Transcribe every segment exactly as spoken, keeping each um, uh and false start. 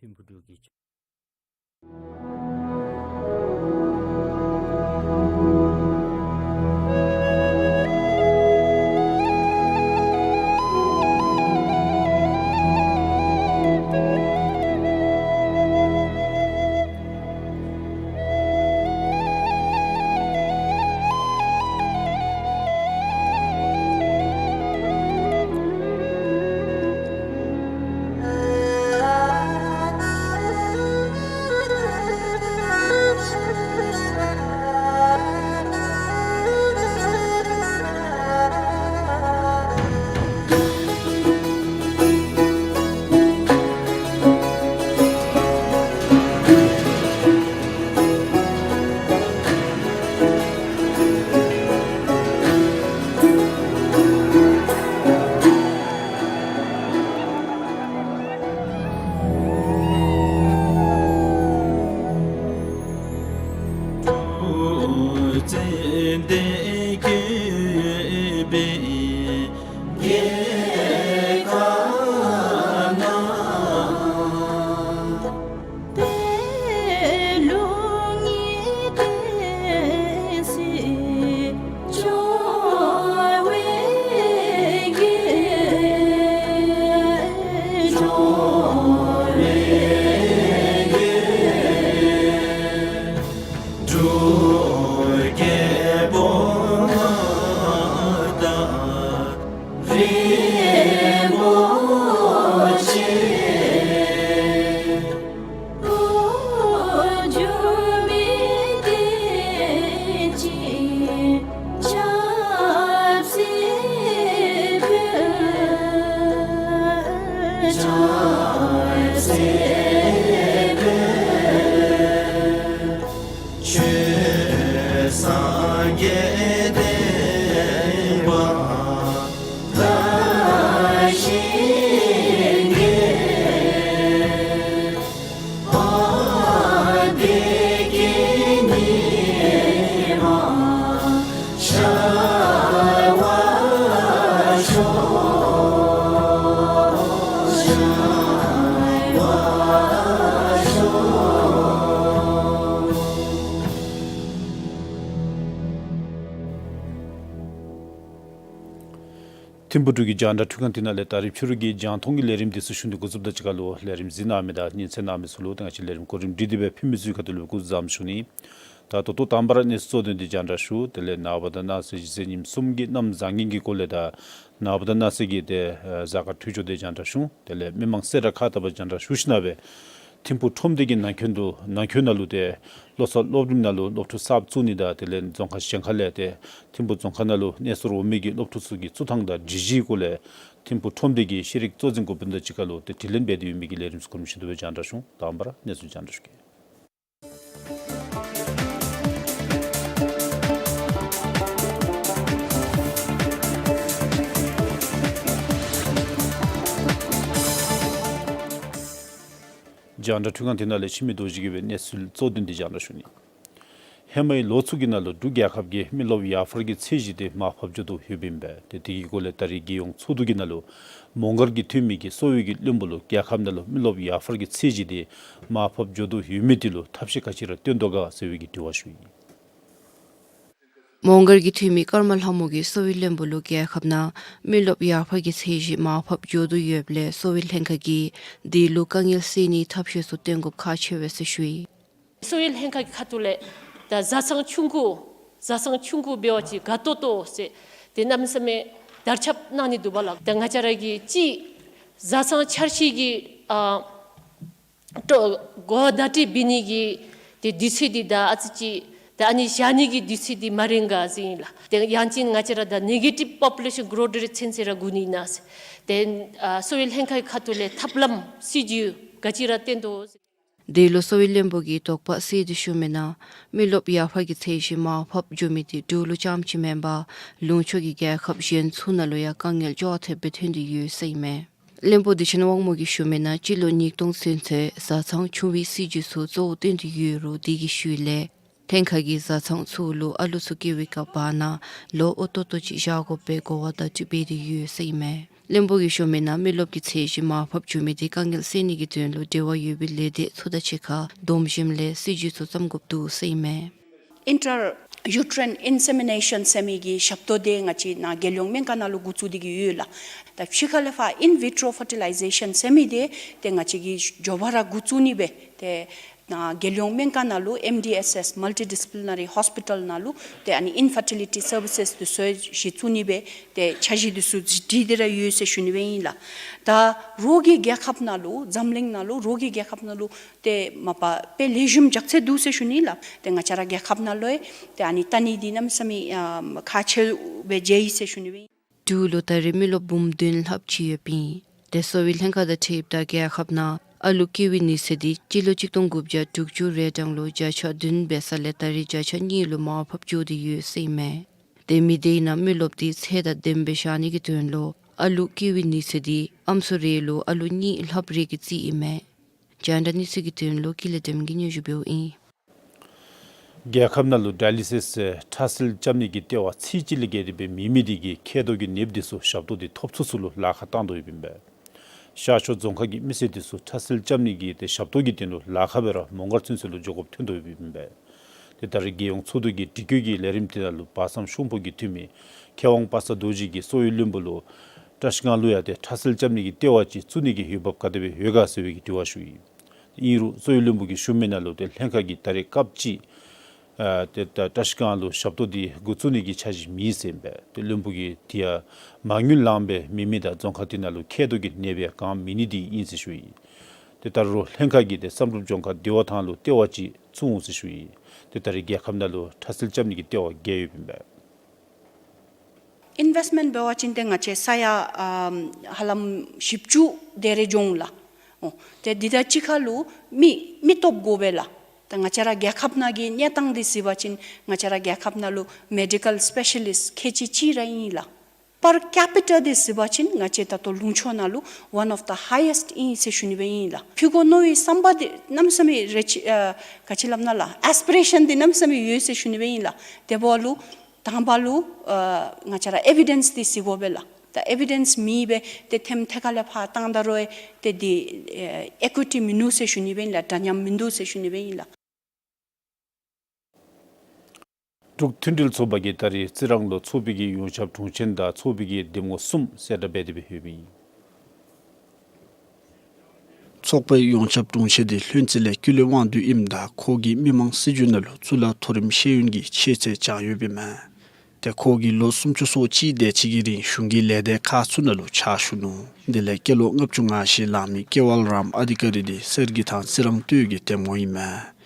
ཐིམ་ཕུ་འབྲུག་གི། ཐིམ་ཕུ་འབྲུག་གི་རྒྱང་བསྒྲགས་འཕྲུལ་ཁང་འདི་ནང་ལས་ད་རིས་ཕྱི་རུ་གི་རྒྱང་མཐོང་གི་ལས་རིམ་འདི་ཚུ་ཞུ་ནི་འགོ་བཙུགསཔ་དང་གཅིག་ཁར་ལུ་ལས་རིམ་གཟིགས་གནང་མི་དང་ཉན་གསན་གནང་མི་ཚུ་ལུ་ད་ང་བཅས་ལས་རིམ་གོ་རིམ་སྒྲིག་སྟེ་སྦེ་ཕུལ་མི་ཚུ་ག་ཏེ་ལུ་སྐུ་གཟུགས་བཟང་པོ་ཞུ་ནི། ད་ད་ལྟོ་དང་པ་ར་གནས་ཚུལ་གཙོ་དོན་འདི་རྒྱང་བསྒྲགས་ཞུ། དེ་ལས་ནངས་པ་དང་གནངས་ཚེ་གཞེས་ཚེས་ཉིནམ་གསུམ་གྱི་གནམ་བཟང་ངན་གྱི་སྐོར་ལས་དང་ནངས་པ་དང་གནངས་ཚེ་གི་ཏེ་གཟའ་སྐར་འཕྲོད་སྦྱོར་འདི་རྒྱང་བསྒྲགས་ཞུ། དེ་ལས་མི་མང་གསལ་བསྒྲགས་ཁག་ལྟ་བུ་རྒྱང་བསྒྲགས་ཞུ་ཞིནམ་སྦེ་ཐིམ་ཕུ་ཁྲོམ་སྡེ་གི་ནང་འཁོད་དུ་ནང་འཁོད་ནང་ལུ་ཏེ་བློ་གསར་སློབ་རིམ་ནང་ལུ་སློབ་ཕྲུག་གསརཔ་བཙུགས་ནི་དང་དེ་ལས་རྫོང་ཁག་གཞན་ཁ་ལས་ཏེ་ཐིམ་ཕུ་རྫོང་ཁག་ནང་ལུ་གནས་སོར་འོང་མི་གི་སློབ་ཕྲུག་ཚུ་གི་བཙུགས་ཐངས་དང་སྒྲིག་གཞིའི་སྐོར་ལས་ཐིམ་ཕུ་ཁྲོམ་སྡེ་གི་ཤེས་རིག་གཙོ་འཛིན་འགོ་དཔོན་དང་གཅིག་ཁར་ལུ་ཏེ་དྲི་ལན་འབད་དེ་ཡོད་མི་གི་ལས་རིམ་ཚུ་གོ་རིམ་བཞིན་དུ་སྦེ་རྒྱང་བསྒྲགས་ཞུ། དང་པ་ར་གནས་ཚུལ་རྒྱང་བསྒྲགས་ཞུ་གེ། རྒྱང་བསྒྲགས་འཕྲུལ་ཁང་འདི་ནང་ལས་འཆི་མེད་རྡོ་རྗེ་གིས་སྦེ་གནས་ཚུལ་གཙོ་དོན་འདི་རྒྱང་བསྒྲགས་ཞུ་ནི། ཧེ་མའི་ལོ་ཚུ་གི་ནང་ལུ་འབྲུག་རྒྱལ་ཁབ་ཀྱི་མི་རློབས་ཡར་འཕར་གྱི་ཚད་གཞི་འདི་མར་ཕབ་འགྱོ་དོ་ཡོདཔ་ཨིན་པས། ཏེ་དེ་གི་སྐོར་ལས་ད་རིས་རྒྱལ་ཡོངས་ཚོགས་འདུ་གི་ནང་ལུ་མོང་སྒར་གྱི་འཐུས་མི་གིས་གསོ་བའི་གི་བློན་པོ་ལུ་རྒྱལ་ཁབ་ནང་ལུ་མི་རློབས་ཡར་འཕར་གྱི་ཚད་གཞི་འདི་མར་ཕབ་འགྱོ་དོ་ཡོད་མི་འདི་ལུ་ཐབས་ཤེས་ག་ཅི་ར་བཏོན་དོ་ག་ཟེར་བའི་གི་དྲི་བ་ཞུ་ཡི། མོང་སྒར་གྱི་འཐུས་མི་ཀརྨ་ལྷ་མོ་གིས་གསོ་བའི་བློན་པོ་ལུ་རྒྱལ་ཁབ་ནང་མི་རློབས་ཡར་འཕར་གྱི་ཚད་གཞི་མར་ཕབ་འགྱོ་དོ་ཡོདཔ་ལས་གསོ་བའི་ལྷན་ཁག་གིས་དེ་ལུ་དཀའ་ངལ་སེལ་ནིའི་ཐབས་ཤེས་ཚུ་བཏོན་དགོཔ་ཁག་ཆེ་བས་ཟེར་ཞུ་ཡི། གསོ་བའི་ལྷན་ཁག་གི་ཁ་ཐུག་ལས་ད་བཟའ་ཚང་ཆུང་ཀུ་བཟའ་ཚང་ཆུང་ཀུ་འབད་བ་ཅིན་དགའ་ཏོག་ཏོ་ཟེར་ཏེ་གནམ་མེད་ས་མེད་དར་ཁྱབ་གནང་ནི་འདུག་པ་ལགས། ད་ང་བཅས་ར་གིས་ཅིག་བཟའ་ཚང་འཆར་གཞི་གི་ཨ་ཏོ་གོ་བརྡ་སྤྲོད་འབད་ནི་གི་ཏེ་དུས་ཚོད་འདི་ད་ཨ་ཙི་ཅིག་ད་ཨ་ནི་བཞག་ནི་གི་དུས་ཚོད་འདི་མ་རན་ག་ཟེར་ཨིན་ལགས། ཏེ་ཡང་ཅིན་ང་བཅས་ར་ད་ནེ་གེ་ཊིབ་པོ་པུ་ལེ་ཤཱན་གྲོ་ཝུཐ་རེཊ་ཚུན་ཚོད་ར་སྒུག་ནི་ཨིན་ན་ཟེར། ཏེ་ཨ་གསོ་བའི་ལྷན་ཁག་གི་ཁ་ཐུག་ལས་ཐབས་ལམ་སྲིད་བྱུས་ག་ཅི་ར་བཏོན་དོ་ཟེར། དེ་ལུ་གསོ་བའི་བློན་པོ་གིས་དོགས་པ་སེལ་ཏེ་ཞུ་མི་ནང་མི་རློབས་ཡར་འཕར་གྱི་ཚད་གཞི་མར་ཕབ་འགྱོ་མི་འདི་འབྲུག་ལུ་རྐྱངམ་ཅིག་མེན་པར་ལུང་ཕྱོགས་ཀྱི་རྒྱལ་ཁབ་གཞན་ཚུ་ནང་ལུ་ཡང་དཀའ་ངལ་ཅོག་འཐདཔ་སྦེ་ཐོན་ཏེ་ཡོད་ཟེར་ཨིན་མས། བློན་པོ་བདེ་ཆེན་དབང་མོ་གིས་ཞུ་མི་ནང་སྤྱི་ལོ་ཉིས་སྟོང་ཚུན་ཚོད་བཟའ་ཚང་ཆུང་བའི་སྲིད་བྱུས་ཚུ་གཙོ་བོ་བཏོན་ཏེ་ཡོད་རུང་དེ་གི་ཤུལ་ལས་ལྷན་ཁག་གིས་བཟའ་ཚང་ཚུ་ལུ་ཨ་ལུ་ཚུ་སྐྱེ་བའི་སྐབས་བར་ན་ལོ་ཨོ་ཏོག་ཏོ་ཅིག་བཞག་དགོ་པའི་གོ་བ་བརྡ་སྤྲོད་འབད་དེ་ཡོད་ཟེར་ཨིན་མས། བློན་པོ་གིས་ཞུ་མི་ནང་མི་རློབས་ཀྱི་ཚད་གཞི་མར་ཕབ་བཅུག་མི་དེ་དཀའ་ངལ་སེལ་ནི་གི་དོན་ལུ་འབྲེལ་བ་ཡོད་པའི་ལས་སྡེ་ཚུ་དང་གཅིག་ཁར་སྡོམ་ཞིནམ་ལས་སྲིད་བྱུས་ཚུ་བརྩམ་དགོཔ་འདུག་ཟེར་ཨིན་མས། Intrauterine insemination ཟེར་མི་གི་ཞབས་ཏོག་དེ་ང་བཅས་ནཱ་རྒྱལ་ཡོངས་སྨན་ཁང་ནང་ལུ་འགོ་བཙུགས་ཏེ་གི་ཡོད་ལགས། ད་ཕྱི་ཁ་ལས་ཕར་in vitro fertilization ཟེར་མི་དེ་ཏེ་ང་བཅས་ཀྱིས་མགྱོགས་པ་ར་འགོ་བཙུགས་ནི་སྦེ་ཏེ་ནཱ་རྒྱལ་ཡོངས་སྨན་ཁང་ནང་ལུ་M D S S multidisciplinary hospital ནང་ལུ་ཏེ་ཨ་ནི་infertility services དེ་ཚུ་གཞི་བཙུགས་ནི་སྦེ་ཏེ་འཆར་གཞི་དེ་ཚུ་བྲིས་ཏེ་ར་ཡོད་ཟེར་ཞུ་ནི་སྦེ་ཨིན་ལགས། ད་རོགས་ཀྱི་རྒྱལ་ཁབ་ནང་ལུ་འཛམ་གླིང་ནང་ལུ་རོགས་ཀྱི་རྒྱལ་ཁབ་ནང་ལུ་ཏེ་མ་པ་དཔེ་ལེགས་ཤོམ་རྒྱབ་ཚད་འདུག་ཟེར་ཞུ་ནི་ལགས། ཏེ་ང་བཅས་ར་རྒྱལ་ཁབ་ནང་ལུ་ཡང་ཏེ་ཨ་ནི་ལྟ་ནི་འདི་གནམ་མེད་ས་མེད་ཨམ་ཁག་ཆེ་སྦེ་མཇལ་ཡི་ཟེར་ཞུ་ནི་སྦེ་ཨིན། འབྲུག་ལུ་ད་རེས་མི་རློབས་འབུམ་བདུན་ལྷགཔ་ཅིག་ཡོདཔ་ཨིན། ཏེ་གསོ་བའི་ལྷན་ཁག་དང་འཁྲིལཝ་ད་རྒྱལ་ཁབ་ནང་ཨ་ལུ་སྐྱེ་བའི་ནུས་ཚད་དེ་སྤྱི་ལོ་གཅིག་སྟོང་དགུ་བརྒྱ་དྲུག་ཅུ་རེ་གྲངས་ལུ་བརྒྱ་ཆ་བདུན་འབད་ས་ལས་ད་རེས་བརྒྱ་ཆ་གཉིས་ལུ་མར་ཕབ་བཅུག་སྟེ་ཡོད་ཟེར་ཨིན་མས། ཏེ་མི་སྡེའི་ནང་མི་རློབས་དེ་ཚད་དང་ལྡནམ་སྦེ་བཞག་ནི་གི་དོན་ལུ་ཨ་ལུ་སྐྱེ་བའི་ནུས་ཚད་དེ་ཨམ་སྲུ་རེ་ལུ་ཨ་ལུ་གཉིས་ལྷགཔ་རེ་གི་རྩིས་ཨིན་མས། རྒྱང་བསྒྲགས་གནས་ཚུལ་གྱི་དོན་ལུ་ཀུན་ལེགས་སྒྲོལ་མ་གིས་སྙན་ཞུ་འབདཝ་ཨིན། རྒྱལ་ཁབ་ནང་ལུ་ཌའི་ལི་སིས་ཁྲག་སིལ་རྐྱབ་ནི་གི་ལྟེ་བ་ཚད་གཅིག་ལས་བརྒལ་ཏེ་སྦེ་མེད་མི་དེ་གིས་མཁལ་རྡོག་གི་ནདཔ་དེ་ཚུ་ཞབས་ཏོག་དེ་ཐོབ་ཚུགས་ཚུགས་ལུ་ལཱ་ཁག་བཏང་དོ་ཡོདཔ་ཨིན་པས། ཤར་ཕྱོགས་རྫོང་ཁག་གི་མི་སེར་དེ་ཚུ་ཁྲག་སིལ་རྐྱབ་ནི་གི་ཏེ་ཞབས་ཏོག་གི་དོན་ལུ་ལཱ་ཁག་འབད་རུང་མོང་སྒར་ཚུན་ཚོད་ལུ་འགྱོ་དགོཔ་ཐོན་དོ་ཡོདཔ་ཨིན་པས། ཏེ་ད་རེས་རྒྱལ་ཡོངས་ཚོགས་འདུ་གི་སྒྲིག་བཀོད་ཀྱི་ལས་རིམ་དེ་ནང་ལུ་དཔག་བསམ་ཤོང་ཕུག་གི་འཐུས་མི་མཁས་དབང་པ་སངས་རྡོ་རྗེ་གིས་གསོ་བའི་བློན་པོ་ལུ་བཀྲིས་སྒང་ལུ་ཡང་ཏེ་ཁྲག་སིལ་རྐྱབ་ནི་གི་ལྟེ་བ་ཅིག་བཙུགས་ནི་གི་འོས་འབབ་ག་དེ་སྦེ་ཡོད་ག་ཟེར་བའི་གི་དྲི་བ་ཞུ་ཡི། ཨིན་རུང་གསོ་བའི་བློན་པོ་གིས་ཞུ་མི་ནང་ལུ་ཏེ་ལྷན་ཁག་གིས་ད་རེས་སྐབས་ཅིག་ཨ་ཏེ་ད་བཀྲིས་སྒང་ལུ་ཞབས་ཏོག་དེ་འགོ་བཙུགས་ནི་གི་འཆར་གཞི་མེད་ཟེར་ཨིན་པས། ཏེ་བློན་པོ་གིས་དེ་ཡང་མ་དངུལ་ལངམ་སྦེ་མེད་མི་དང་རྫོང་ཁག་དེ་ནང་ལུ་མཁལ་རྡོག་གི་ནདཔ་ཡང་གང་མེད་ནི་དེ་ཨིན་ཟེར་ཞུ་ཡི། ཏེ་ད་རུང་ལྷན་ཁག་གིས་ཏེ་བསམ་གྲུབ་ལྗོངས་མཁར་བདེ་བ་ཐང་ལུ་ལྟེ་བ་ཅིག་བཙུགས་འོང་ཟེར་ཞུ་ཡི། ཏེ་ད་རེས་རྒྱལ་ཁབ་ནང་ལུ་ཁྲག་སིལ་རྐྱབ་ནི་གི་ལྟེ་བ་བརྒྱད་ཡོདཔ་ཨིན་པས། ཨིན་ཝེསཊ་མེནཊ་འབད་བ་ཅིན་ཏེ་ང་བཅས་ས་ཡ་ཨམ་ཧ་ལམ་བཞི་བཅུ་དེ་རེ་འགྱོ་འོང་ལགས། འོ་ཏེ་འདི་དང་གཅིག་ཁར་ལུ་མི་མི་སྟོབས་དགོ་པས་ལགས། ཏེ་ང་བཅས་ར་རྒྱལ་ཁབ་ནང་གི་གནས་སྟངས་འདི་གཟིགས་པ་ཅིན་ང་བཅས་ར་རྒྱལ་ཁབ་ནང་ལུ་མེ་ཌི་ཀཱལ་སི་པེ་ཤ་ལིསཊ་ཁལ་གཅིག་གཅིག་ར་ཨིན་ལགས། པར་ཀེ་པི་ཊ་འདི་གཟིགས་པ་ཅིན་ང་བཅས་ད་ལྟོ་ལུང་ཕྱོགས་ནང་ལུ་ཝན་ཨོཕ་ཛ་ཧའི་ཡེསཊ་ཨིན་ཟེར་ཞུ་ནི་སྦེ་ཨིན་ལགས། ཕུལ་དགོ་མནོ་བའི་བསམ་པ་འདི་གནམ་མེད་ས་མེད་རེ་ཆི་ཨ་ག་ཅི་སླབ་ན་ལགས། ཨེསི་པི་རེ་ཤཱན་འདི་གནམ་མེད་ས་མེད་ཡོད་ཟེར་ཞུ་ནི་སྦེ་ཨིན་ལགས། དེ་འབདཝ་ལུ་དང་པ་ལུ་ཨ་ང་བཅས་ར་ཨེ་བི་ཌེནསི་འདི་གཟིགས་དགོ་པས་ལགས། ད་ཨེ་བི་ཌེནསི་མེད་པས། ཏེ་ཐེམ་ཐད་ཁ་ལས་ཕར་བཏང་ད་རུང་ཏེ་འདི་ཨེ་ཨི་ཀུའི་ཊི་མིན་འདུག་ཟེར་ཞུ་ནི་སྦེ་ཨིན་ལགས། འདྲ་མཉམ་མིན་འདུག་ཟེར་ཞུ་ནི་སྦེ་ཨིན་ལགས། འབྲུག་མཐུན་སྒྲིལ་ཚོགས་པ་གིས་ད་རེས་རྩི་རང་ལུ་ཚོགས་པའི་གི་ཡོངས་ཁྱབ་དྲུང་ཆེན་དང་ཚོགས་པའི་གི་འདེམས་ངོ་གསུམ་གསལ་བསྒྲགས་འབད་དེ་སྦེ་ཡོདཔ་ཨིན། ཚོགས་པའི་ཡོངས་ཁྱབ་དྲུང་ཆེན་འདི་བློན་རྩེ་ལས་ཀུན་ལེགས་དབང་འདུས་ཨིནམ་ད་ཁོ་གིས་མི་དམངས་སྲིད་བྱུས་ནང་ལུ་གཙུག་ལག་མཐོ་རིམ་ཤེས་ཡོན་གྱི་ཤེས་ཚད་སྦྱངས་ཡོདཔ་ཨིན་མས། ཏེ་ཁོ་གིས་ལོ་སུམ་ཅུ་སོ་གཅིག་དེ་ཅིག་གི་རིང་གཞུང་གི་ལས་སྡེ་ཁག་ཚུ་ནང་ལུ་ཕྱག་ཞུ་ནུག། དེ་ལས་སྐྱེས་ལོ་ལྔ་བཅུ་ང་བཞི་ལང་མི་ཀེ་ཝལ་རམ་ཨ་དྷི་ཀ་རི་འདི་གསེར་གྱི་ཐང་རྩི་རང་སྟོད་ཀྱི་འདེམས་ངོ་ཨིན་མས།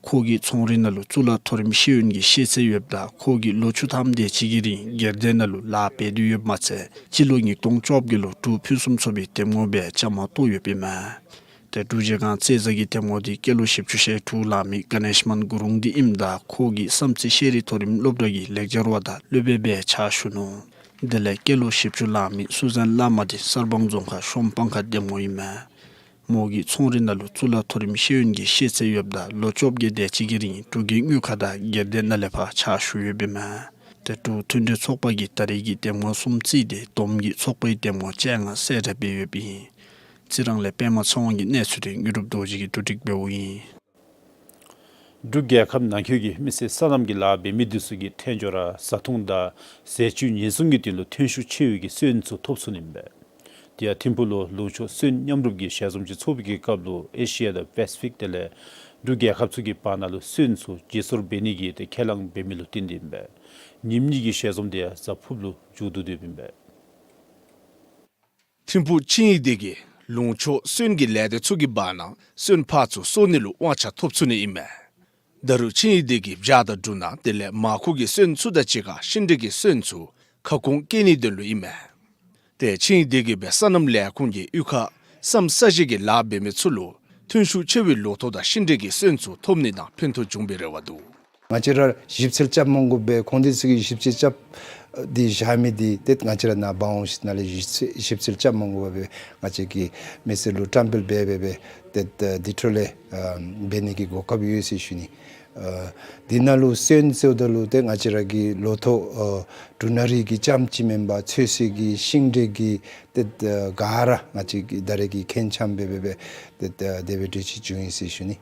ཁོ་གིས་ཚོང་རིག་ནང་ལུ་གཙུག་ལག་མཐོ་རིམ་ཤེས་ཡོན་གྱི་ཤེས་ཚད་ཡོདཔ་ད་ཁོ་གིས་ལོ་བཅུ་ཐམ་དེ་ཅིག་གི་རིང་སྒེར་སྡེ་ནང་ལུ་ལཱ་འབད་དེ་ཡོདཔ་མ་ཚད་སྤྱི་ལོ་ཉིས་སྟོང་བཅོ་བརྒྱད་ལུ་འབྲུག་ཕུན་སུམ་ཚོགས་པའི་འདེམས་ངོ་སྦེ་བཅའ་མར་གཏོགས་ཡོདཔ་ཨིན་མས། ཏེ་འབྲུག་རྗེས་འགོང་རྩེ་གཟའ་གི་འདེམས་ངོ་འདི་སྐྱེས་ལོ་བཞི་བཅུ་ཞེ་དྲུག་ལང་མི་ག་ནེཤ་མཱན་གུ་རུང་འདི་ཨིནམ་ད་ཁོ་གིས་བསམ་རྩེ་ཤེས་རིག་མཐོ་རིམ་སློབ་གྲྭ་གི་ལེགས་སྦྱར་བ་དང་སློབ་དཔོན་སྦེ་ཕྱག་ཞུ་ནུག། དེ་ལས་སྐྱེས་ལོ་བཞི་བཅུ་ལང་མི་སུ་ཛན་བླ་མ་འདི་གསར་སྤང་རྫོང་ཁག་ཤོམ་སྤང་ཁ་འདེམས་ངོ་ཨིན་མས། མོ་གིས་ཚོང་རིག་ནང་ལུ་གཙུག་ལག་མཐོ་རིམ་ཤེས་ཡོན་གྱི་ཤེས་ཚད་ཡོདཔ་ད་ལོ་བཅོ་བརྒྱད་དེ་ཅིག་གི་རིང་འབྲུག་གི་དངུལ་ཁང་དང་སྒེར་སྡེ་ནང་ལས་ཕར་ཕྱག་ཞུ་ཡོདཔ་ཨིན་མས། ཏེ་འབྲུག་མཐུན་སྒྲིལ་ཚོགས་པ་གིས་ད་རེས་ཀྱི་འདེམས་ངོ་གསུམ་བརྩིས་ཏེ་བསྡོམས་ཀྱིས་ཚོགས་པའི་འདེམས་ངོ་བཅོ་ལྔ་གསལ་བསྒྲགས་འབད་ཡོདཔ་ཨིན། རྩི་རང་ལས་པདྨ་ཚེ་དབང་གི་གནས་ཚུལ་དེ་དངོས་གྲུབ་རྡོ་རྗེ་གིས་བསྡུ་སྒྲིག་འབདཝ་ཨིན། འབྲུག་རྒྱལ་ཁབ་ནང་འཁོད་ཀྱི་མི་སེར་སོ་ནམ་གྱི་ལཱ་འབད་མི་དེ་ཚུ་གིས་ཐལ་འགྱུར་ར་བཟའ་འཐུང་དང་ཟས་བཅུད་ཉེན་སྲུང་གི་དོན་ལུ་ཐོན་ཤུགས་ཆེ་བའི་གི་སོན་ཚུ་ཐོབ་ཚུགས་ནི་ཨིན་པས། དེ་ཡང་ཐིམ་ཕུག་ལུ་ལུང་ཕྱོགས་སོན་མཉམ་རུབ་ཀྱི་ཞལ་འཛོམས་ཅིག་ཚོགས་པའི་གི་སྐབས་ལུ་ཨེ་ཤི་ཡ་དང་པེ་སི་ཕིག་དེ་ལས་འབྲུག་རྒྱལ་ཁབ་ཚུ་གི་བར་ན་ལུ་སོན་ཚུ་བརྗེ་སོར་འབད་ནི་གི་ཏེ་ཁས་བླངས་འབད་མི་ལུ་བརྟེན་ཏེ་ཨིན་པས། ཉིནམ་གཉིས་ཀྱི་ཞལ་འཛོམས་དེ་ཡང་གཟའ་ཕུརཔ་ལུ་མཇུག་བསྡུ་དོ་ཡོདཔ་ཨིན་པས། ཐིམ་ཕུག་ཆིངས་ཡིག་སྡེ་གིས་ལུང་ཕྱོགས་སོན་གྱི་ལས་སྡེ་ཚུ་གི་བར་ན་སོན་ཕར་ཚུར་སོར་ནི་ལུ་དབང་ཆ་ཐོབ་ཚུགས་ནི་ཨིན་མས། ད་རུང་ཆིངས་ཡིག་སྡེ་གིས་བྱཱར་དང་འབྲུ་སྣ་དེ་ལས་མར་ཁུ་གི་སོན་ཚུ་དང་གཅིག་ཁར་ཤིང་འབྲས་ཀྱི་སོན་ཚུ་ཁ་སྐོང་བཀལ་ནིའི་དོན་ལུ་ཨིན་མས། ཏེ་ཆིངས་ཡིག་སྡེ་གིས་སྦེ་སོ་ནམ་ལས་ཁུངས་ཀྱི་གཡུས་ཁར་སོན་ས་གཞི་གི་ལཱ་འབད་མི་ཚུ་ལུ་ཐོན་ཤུགས་ཆེ་བའི་ལོ་ཐོག་དང་ཤིང་འབྲས་ཀྱི་སོན་ཚུ་ཐོབ་ནི་དང་ཕན་ཐོགས་འབྱུང་བའི་རེ་བ་འདུག། ང་བཅས་ར་ཞིབ་འཚོལ་རྐྱབ་མ་དགོ་པར་ཁོང་དེ་ཚུ་གིས་ཞིབ་འཚོལ་རྐྱབ་འདི་བཞག་མི་འདི་ཏེ་ང་བཅས་ར་ནཱ་འབག་འོང་ཞིནམ་ལས་ཞིབ་འཚོལ་ཞིབ་འཚོལ་རྐྱབ་མ་དགོ་པར་ང་བཅས་ཀྱིས་མི་སེར་ལུ་བཀྲམ་སྤེལ་འབད་འབད་འབད་ཏེ་འདི་འཕྲོ་ལས་ཨ་འབད་ནི་གི་གོ་སྐབས་ཡོད་ཟེར་ཞུ་ནི། ཨ་འདི་ནང་ལུ་སོན་ཟེརཝ་ད་ལུ་ཏེ་ང་བཅས་ར་གི་ལོ་ཐོག་ཨ་འབྲུ་སྣ་རིགས་ཀྱི་ལྕངམ་ཅིག་མེན་པར་ཚོད་བསྲེ་གི་ཤིང་འབྲས་ཀྱི་ཏེ་ཨ་ག་ར་ང་བཅས་ཀྱིས་ད་རེས་ཀྱི་ཁེངས་ཆགས་འབད་འབད་འབད་ཏེ་ཨ་དེ་སྦེ་འབྲི་ཅི་བྱུང་ཡི་ཟེར་ཞུ་ནི།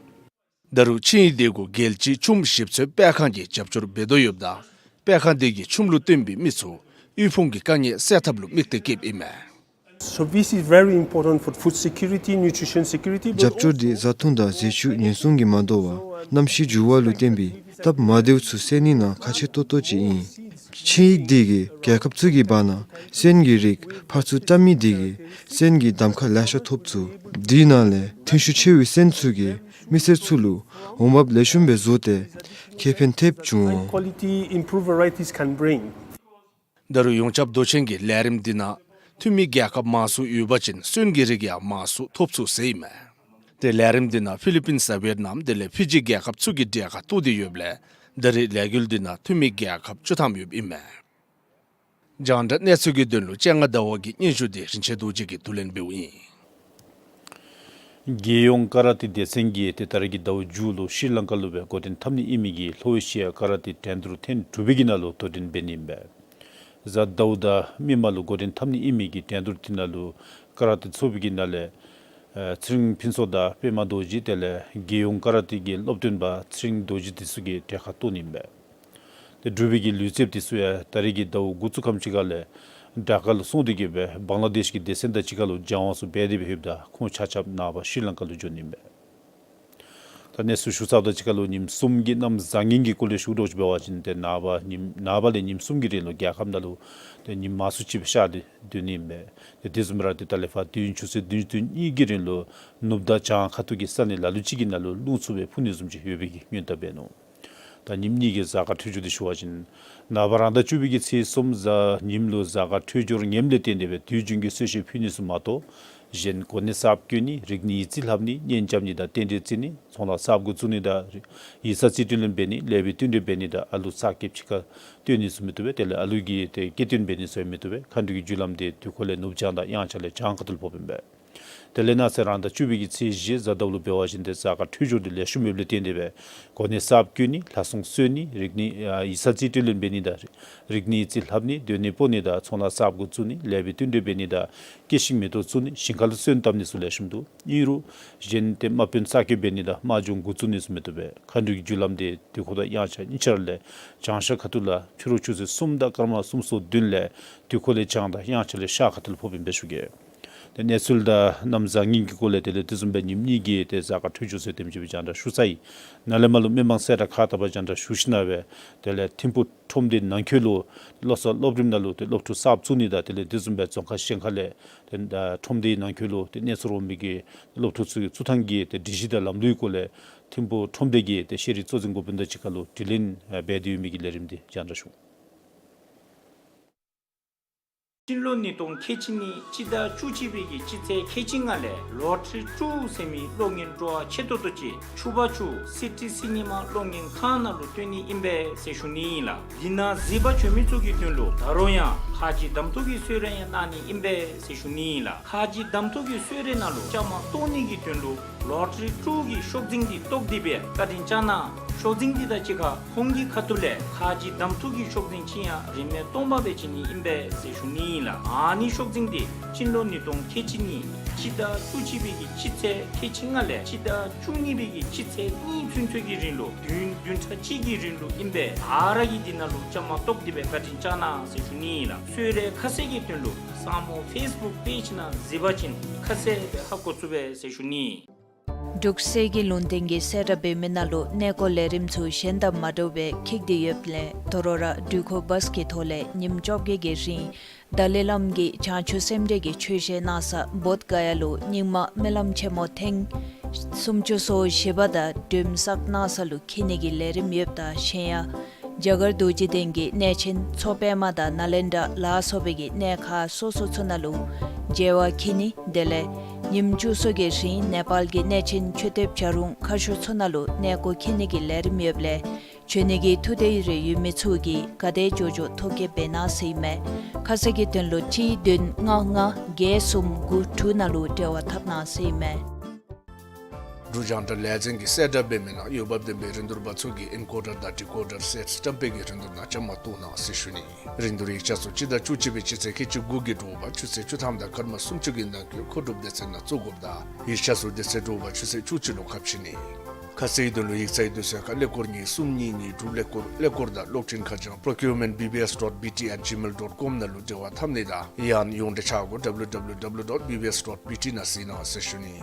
ད་རུང་ཆིངས་ཡིག་དེ་གུ་རྒྱལ་སྤྱིའི་ཆུམ་ཞིབ་འཚོལ་སྤེལ་ཁང་གིས་རྒྱབ་སྐྱོར་འབད་དོ་ཡོདཔ་ད་སྤེལ་ཁང་དེ་གིས་ཆུམ་ལུ་བརྟེན་པའི་མི་ཚུ་དབུལ་ཕོངས་ཀྱི་དཀའ་ངལ་སེལ་ཐབས་ལུ་དམིགས་ཏེ་བསྐྱེདཔ་ཨིན་མས། So this is very important for food security, nutrition security, but རྒྱབ་སྐྱོར་འདི་also བཟའ་འཐུང་དང་ཟས་བཅུད་ཉེན་སྲུང་གིས་མ་དོ་བར་གནམ་གཤིས་འགྱུར་བ་ལུ་བརྟེན་པའི་སྟབས་མ་བདེཝ་ཚུ་སེལ་ནི་ནང་ཁག་ཆེ་ཏོག་ཏོ་ཅིག་ཨིན། ཆིངས་ཡིག་འདི་གིས་རྒྱལ་ཁབ་ཚུ་གི་བར་ན་སོན་གྱི་རིགས་ཕར་ཚུར་བཀྲམ་མི་འདི་གིས་སོན་གྱི་གདམ་ཁ་ལེ་ཤ་ཐོབ་ཚུགས། དེ་ནང་ལས་ཐོན་ཤུགས་ཆེ་བའི་སོན་ཚུ་གིས་མི་སེར་ཚུ་ལུ་འོང་འབབ་ལེགས་ཤོམ་སྦེ་བཟོ་སྟེ་ཁེ་ཕན་ཐེབས་འབྱུང་འོང་། Quality improved varieties can bring. ད་རུང་ཡོངས་ཁྱབ་མདོ་ཆེན་གྱི་ལས་རིམ་འདི་ནང་འཐུས་མི་རྒྱལ་ཁབ་མང་སུ་ཡོད་པ་ཅིན་སོན་གྱི་རིགས་ཡང་མང་སུ་ཐོབ་ཚུགས་ཟེར་ཨིན་མས། ཏེ་ལས་རིམ་འདི་ནང་ཕི་ལི་པིན་སི་དང་ཝེཊ་ནམ་དེ་ལས་ཕི་ཇི་རྒྱལ་ཁབ་ཚུ་གིས་གྲལ་ཁར་གཏོགས་ཏེ་ཡོདཔ་ལས་ད་རེས་ལས་འགུལ་འདི་ནང་འཐུས་མི་རྒྱལ་ཁབ་བཅུ་ཐམ་ཡོདཔ་ཨིན་མས། རྒྱང་བསྒྲགས་གནས་ཚུལ་གྱི་དོན་ལུ་སྤྱན་སྔ་ཟླ་བ་གི་སྙན་ཞུ་དེ་རིན་ཆེན་རྡོ་རྗེ་གིས་བསྡུ་ལེན་འབདཝ་ཨིན། རྒྱལ་ཡོངས་ཀ་ར་ཏེ་སྡེ་ཚན་གྱིས་ཏེ་ད་རེས་ཀྱི་ཟླཝ་མཇུག་ལུ་ཤྲི་ལང་ཀ་ལུ་སྦེ་འགོ་འདྲེན་འཐབ་ནི་ཨིན་མི་གི་ལྷོ་ཨེ་ཤི་ཡ་ཀ་ར་ཏེ་འགྲན་བསྡུར་ཐེངས་དྲུག་པའི་གི་ནང་ལུ་དོ་འགྲན་འབད་ནི་ཨིན་པས། གཟའ་ཟླཝ་དང་མིག་དམར་ལུ་འགོ་འདྲེན་འཐབ་ནི་ཨིན་མི་གི་འགྲན་བསྡུར་དེ་ནང་ལུ་ཀ་ར་ཏེ་ཚོགས་པའི་གི་ནང་ལས་ཨེ་ཚེ་རིང་ཕུན་ཚོགས་དང་པདྨ་རྡོ་རྗེ་དེ་ལས་རྒྱལ་ཡོངས་ཀ་ར་ཏེ་གི་སློབ་སྟོན་པ་ཚེ་རིང་རྡོ་རྗེ་དེ་ཚུ་གིས་གྲལ་ཁར་གཏོགས་ནི་ཨིན་པས། ཏེ་འབྲུག་པའི་གི་ལུས་རྩལཔ་དེ་ཚུ་ཡང་ད་རེས་ཀྱི་ཟླཝ་འགོ་བཙུགས་ཁམས་ཅིག་ཁར་ལས་ཌ་ཀར་ལུ་སོང་སྟེ་གི་སྦེ་བང་ལ་དེཤ་གི་སྡེ་ཚན་དང་གཅིག་ཁར་ལུ་སྦྱང་བ་ཚུ་འབད་དེ་སྦེ་ཡོདཔ་ད་ཁོང་ཆ་ཁྱབ་ནངས་པ་ཤྲི་ལང་ཀ་ལུ་འགྱོ་ནི་ཨིན་པས། ད་གནས་ཚུལ་ཞུ་ཚརཝ་དང་གཅིག་ཁར་ལུ་ཉིནམ་གསུམ་གྱི་གནམ་བཟང་ངན་གྱི་སྐོར་ལས་ཞུ་དོ་ཅིག་འབད་བ་ཅིན་ཏེ་ནངས་པ་ཉིནམ་ནངས་པ་ལས་ཉིནམ་གསུམ་གྱི་རིང་ལུ་རྒྱལ་ཁབ་ནང་ལུ་ཏེ་ཉིམ་མང་སུ་ཅིག་སྦེ་ཤར་ཏེ་སྡོད་ནི་ཨིན་པས། ཏེ་དེ་བཟུམ་ར་ཏེ་ད་ལས་ཕར་དུས་ཡུན་ཆུ་ཚོད་བདུན་ཅུ་དོན་གཉིས་ཀྱི་རིང་ལུ་ནུབ་དང་བྱང་ཁ་ཐུག་གི་ས་གནས་ལ་ལུ་ཅིག་གི་ནང་ལུ་རླུང་འཚུབ་སྦེ་འཕུ་ནི་བཟུམ་ཅིག་ཡོད་པའི་གི་སྔོན་བརྡ་འབད་ནུག། ད་ཉིནམ་གཉིས་ཀྱི་གཟའ་སྐར་འཕྲོད་སྦྱོར་འདི་ཞུ་བ་ཅིན་ནངས་པ་རང་ཟླ་བཅུ་པའི་གི་ཚེས་གསུམ་གཟའ་ཉིམ་ལུ་གཟའ་སྐར་འཕྲོད་སྦྱོར་ངནམ་ལས་བརྟེན་ཏེ་སྦེ་དུས་རྒྱུན་གྱི་གསོལ་མཆོད་ཕུལ་ནི་ཚུ་མ་གཏོགས་གཞན་གོ་གནས་གསརཔ་བསྐོ་ནི་རིག་གནས་ཡིག་རྩིས་ལྷབ་ནི་གཉེན་རྐྱབ་ནི་དང་རྟེན་འབྲེལ་བརྩི་ནི་ཚོང་ལཱ་གསརཔ་འགོ་བཙུགས་ནི་དང་ཡིག་ཚང་རྩིས་སྤྲོད་ལེན་འབད་ནི་ལེགས་པའི་བསྟུན་གྲོས་འབད་ནི་དང་ཨ་ལུ་གསར་སྐྱེསཔ་ཅིག་ཁར་སྟོན་ནི་ཚུ་མི་བཏུབ་པས། དེ་ལས་ཨ་ལུ་གི་ཏེ་སྐྱེ་སྟོན་འབད་ནི་ཚུ་ཡང་མི་བཏུབ་པས། མཁའ་འགྲོ་གི་རྒྱུ་ལམ་དེ་དུས་འཁོར་ལས་ནུབ་བྱང་དང་དབྱངས་འཆར་ལས་བྱང་ཁ་ཐུག་ལུ་ཕོགཔ་ཨིན་པས། དེ་ལས་གནངས་ཚེ་རང་ཟླ་བཅུ་པའི་གི་ཚེས་བཞི་གཟའ་ཟླཝ་ལུ་འབད་བ་ཅིན་ཏེ་གཟའ་སྐར་འཕྲོད་སྦྱོར་འདི་ལེགས་ཤོམ་ཡོདཔ་ལས་བརྟེན་ཏེ་སྦེ་གོ་གནས་གསརཔ་བསྐོ་ནི་ལྷ་སྲུང་གསོལ་ནི་རིག་གནས་ཨ་ཡིག་ཚང་རྩིས་སྤྲོད་ལེན་འབད་ནི་དང་རིག་གནས་ཡིག་རྩིས་ལྷབ་ནི་སྡོད་གནས་སྤོ་ནི་དང་ཚོང་ལཱ་གསརཔ་འགོ་བཙུགས་ནི་ལེགས་པའི་བསྟུན་གྲོས་འབད་ནི་དང་སྐྱེ་ཤིང་མེ་ཏོག་བཙུགས་ནི་ཞིང་ཁ་ལུ་སོན་བཏབ་ནི་ཚུ་ལེགས་ཤོམ་འདུག། ཨིན་རུང་གཞན་ཏེ་དམག་དཔོན་གསར་སྐྱེས་འབད་ནི་དང་དམག་སྦྱོང་འགོ་བཙུགས་ནི་ཚུ་མི་བཏུབ་པས། མཁའ་འགྲོ་གི་རྒྱུ་ལམ་དེ་དུས་འཁོར་དང་དབྱངས་འཆར་གཉིས་ཆ་ར་ལས་བྱང་ཤར་ཁ་ཐུག་ལ་ཕྱི་རུ་ཆུ་ཚོད་གསུམ་དང་སྐར་མ་སུམ་ཅུ་སོ་བདུན་ལས་དུས་འཁོར་ལས་བྱང་དང་དབྱངས་འཆར་ལས་ཤར་ཁ་ཐུག་ལུ་ཕོགཔ་ཨིན་པས་ཞུ་གེ། ཏེ་གནས་ཚུལ་དང་གནམ་བཟང་ངན་གྱི་སྐོར་ལས་དེ་ལས་དེ་བཟུམ་སྦེ་ཉིནམ་གཉིས་ཀྱི་ཏེ་གཟའ་སྐར་འཕྲོད་སྦྱོར་ཚུ་དེམ་ཅིག་སྦེ་རྒྱང་བསྒྲགས་ཞུ་ཚར་ཡི། ནཱ་ལས་མར་ལུ་མི་མང་གསལ་བསྒྲགས་ཁག་དག་པ་རྒྱང་བསྒྲགས་ཞུ་ཞིནམ་ལས་ཏེ་ལས་ཐིམ་ཕུག་ཁྲོམ་སྡེ་ནང་འཁོད་ལུ་སློབ་གསོ་སློབ་རིམ་ནང་ལུ་ཏེ་སློབ་ཕྲུག་གསརཔ་བཙུགས་ནི་དང་དེ་ལས་དེ་བཟུམ་སྦེ་རྫོང་ཁག་གཞན་ཁ་ལས་ཏེ་ཁྲོམ་སྡེའི་ནང་འཁོད་ལུ་ཏེ་གནས་ཚུལ་འོང་མི་གི་སློབ་ཕྲུག་ཚུ་གི་བཙུགས་ཐངས་ཀྱི་ཏེ་སྒྲིག་གཞི་དང་ལམ་ལུགས་སྐོར་ལས་ཐིམ་ཕུག་ཁྲོམ་སྡེ་གི་ཏེ་ཤེས་རིག་གཙོ་འཛིན་འགོ་དཔོན་དང་གཅིག་ཁར་ལུ་དྲི་ལན་འབད་དེ་ཡོད་མི་གི་ལས་རིམ་འདི་རྒྱང་བསྒྲགས་ཞུ། སྤྱི་ལོ་ཉིས་སྟོང་ཁལ་གཅིག་གཉིས་སྤྱི་ཟླ་བཅུ་གཅིག་པའི་གི་སྤྱི་ཚེས་ཁལ་གཅིག་ལྔ་ལས་ལོ་ཊ་རི་ཊུ་ཟེར་མི་གློག་བརྙན་སྤྲོ་བ་ཆེ་ཏོག་ཏོ་ཅིག་ཕྱུ་པ་ཆུ་སི་ཊི་སི་ནི་མ་གློག་བརྙན་ཁང་ནང་ལུ་སྟོན་ནི་ཨིན་པས་ཟེར་ཞུ་ནི་ཨིན་ལགས། འདི་ནང་གཟིགས་པར་བྱོན་མི་ཚུ་གི་དོན་ལུ་ད་རུང་ཡང་ཁ་རྗེ་གདམ་འཐུ་གི་གསོལ་རས་ཡང་གནང་ནི་ཨིན་པས་ཟེར་ཞུ་ནི་ཨིན་ལགས། ཁ་རྗེ་གདམ་འཐུ་གི་གསོལ་རས་ནང་ལུ་བཅའ་མར་གཏོགས་ནི་གི་དོན་ལུ་ལོ་ཊ་རི་ཊུ་གི་ཤོག་འཛིན་འདི་བཏོག་སྟེ་སྦེ་བཀའ་དྲིན་བསྐྱང་གནང་། ཤོག་འཛིན་འདི་དང་གཅིག་ཁར་ཁོང་གི་ཁ་ཐུག་ལས་ཁ་རྗེ་གདམ་འཐུ་གི་ཤོག་འཛིན་ཅིག་ཡང་རིན་མེད་སྟོང་པ་སྦེ་བྱིན་ནི་ཨིན་པས་ཟེར་ཞུ་ནི་ཨིན་ལགས། ཨ་ནི་ཤོག་འཛིན་འདི་སྤྱི་ལོ་ཉིས་སྟོང་ཁལ་གཅིག་གཉིས་སྤྱི་ཟླ་བཅུ་གཅིག་པའི་གི་སྤྱི་ཚེས་ཁལ་གཅིག་ལྔ་ལས་སྤྱི་ཟླ་བཅུ་གཉིས་པའི་གི་སྤྱི་ཚེས་གཉིས་ཚུན་ཚོད་ཀྱི་རིང་ལུ་བདུན་བདུན་ཕྲག་གཅིག་གི་རིང་ལུ་ཨིན་པས། ཨ་ར་གིས་འདི་ནང་ལུ་བཅའ་མར་གཏོགས་ཏེ་སྦེ་བཀའ་དྲིན་བསྐྱང་གནང་ཟེར་ཞུ་ནི་ཨིན་ལགས། གསོལ་རས་ཁ་གསལ་གྱི་དོན་ལུ་སངས་མོ་ཕེསི་བུཀ་པེཇ་ནང་གཟིགས་པ་ཅིན་ཁ་གསལ་སྦེ་ཧ་གོ་ཚུགས་པས་ཟེར་ཞུ་ནི། འབྲུག་གསེར་གྱི་ལུང་བསྟན་གྱིས་གསལ་བསྒྲགས་འབད་མི་ནང་ལུ་གནས་སྐོར་ལས་རིམ་ཚུ་གཞན་དང་མ་འདྲཝ་སྦེ་འཁྱིད་དེ་ཡོདཔ་ལས་དོ་རུང་ར་འགྲུལ་འཁོར་བཱསི་གི་ཐོག་ལས་ཉིནམ་བཅོ་བརྒྱད་ཀྱི་རིང་དཱ་ལའི་བླམ་གྱིས་བྱང་ཆུབ་སེམས་འགྲེལ་གྱི་ཆོས་བཤད་གནང་ས་བོདྷ་ག་ཡ་ལུ་རྙིང་མ་སྨོན་ལམ་ཆེན་མོ་ཐེངས་སུམ་ཅུ་སོ་བཞི་པ་དང་སྒྲོལམ་བསགས་གནང་ས་ལུ་འཁྱིད་ནི་གི་ལས་རིམ་ཡོདཔ་དང་གཞན་ཡང་རྒྱ་གར་རྡོ་རྗེ་གདན་གྱི་གནས་ཆེན་མཚོ་པདྨ་དང་ནཱ་ལེནྡྲ་ལ་སོགས་པའི་གི་གནས་ཁག་སོ་སོ་ཚུ་ནང་ལུ་མཇལ་བར་འཁྱིད་ནི་དེ་ལས་ཉིནམ་བཅུ་གསུམ་གྱི་རིང་ནེ་པཱལ་གྱི་གནས་ཆེན་མཆོད་རྟེན་བྱ་རུང་མཁར་ཤུལ་ཚུ་ནང་ལུ་གནས་སྐོར་འཁྱིད་ནི་གི་ལས་རིམ་ཡོདཔ་ལས་ བྱོན་ནི་གི་ཐུགས་འདོད་རེ་ཡོད་མི་ཚུ་གིས་ག་དེ་མགྱོགས་མགྱོགས་ཐོ་བཀོད་འབད་གནང་ཟེར་ཨིན་མས། ཁ་གསལ་གྱི་དོན་ལུ་གཅིག་བདུན་ལྔ་ལྔ་བརྒྱད་གསུམ་དགུ་དྲུག་ནང་ལུ་འབྲེལ་བ་འཐབ་གནང་ཟེར་ཨིན་མས། འབྲུག་རྒྱང་བསྒྲགས་ལས་འཛིན་གྱིས་གསལ་བསྒྲགས་འབད་མི་ནང་འོས་འབབ་ལྡན་པའི་རིན་བསྡུར་པ་ཚུ་གིས་ཨེན་ཀོ་ཌར་དང་ཌི་ཀོ་ཌར་སེཊ་བཀྲམ་སྤེལ་གྱི་རིན་བསྡུར་ནང་བཅའ་མར་གཏོགས་གནང་ཟེར་ཞུ་ནི། རིན་བསྡུར་ཡིག་ཆ་ཚུ་སྤྱི་ཟླ་བཅུ་གཅིག་པའི་སྤྱི་ཚེས་ཁལ་གཅིག་དགུ་གི་དྲོ་པ་ཆུ་ཚོད་བཅུ་ཐམ་དང་སྐར་མ་སུམ་ཅུ་གི་ནང་འཁོད་མཁོ་སྒྲུབ་སྡེ་ཚན་ནང་བཙུགས་དགོཔ་དང་ཡིག་ཆ་ཚུ་དེ་ཚེ་དྲོ་པ་ཆུ་ཚོད་བཅུ་གཅིག་ལུ་ཁ་ཕྱེ་ནི། ཁ་གསལ་དོན་ལུ་ཡིག་ཚང་དུས་ཚོད་ཁར་ཀླད་ཀོར་གཉིས་གསུམ་གཉིས་གཉིས་དྲུག་ཀླད་ཀོར་ཀླད་ཀོར་དང་གློག་འཕྲིན་ཁ་བྱང་procurement B B S dot B T at gmail dot com ནང་ལུ་འབྲེལ་བ་འཐབ་ནི་དང་ཡང་ཡོངས་འབྲེལ་ཆ་སྒོ W W W dot B B S dot B T ནང་གཟིགས་གནང་ཟེར་ཞུ་ནི།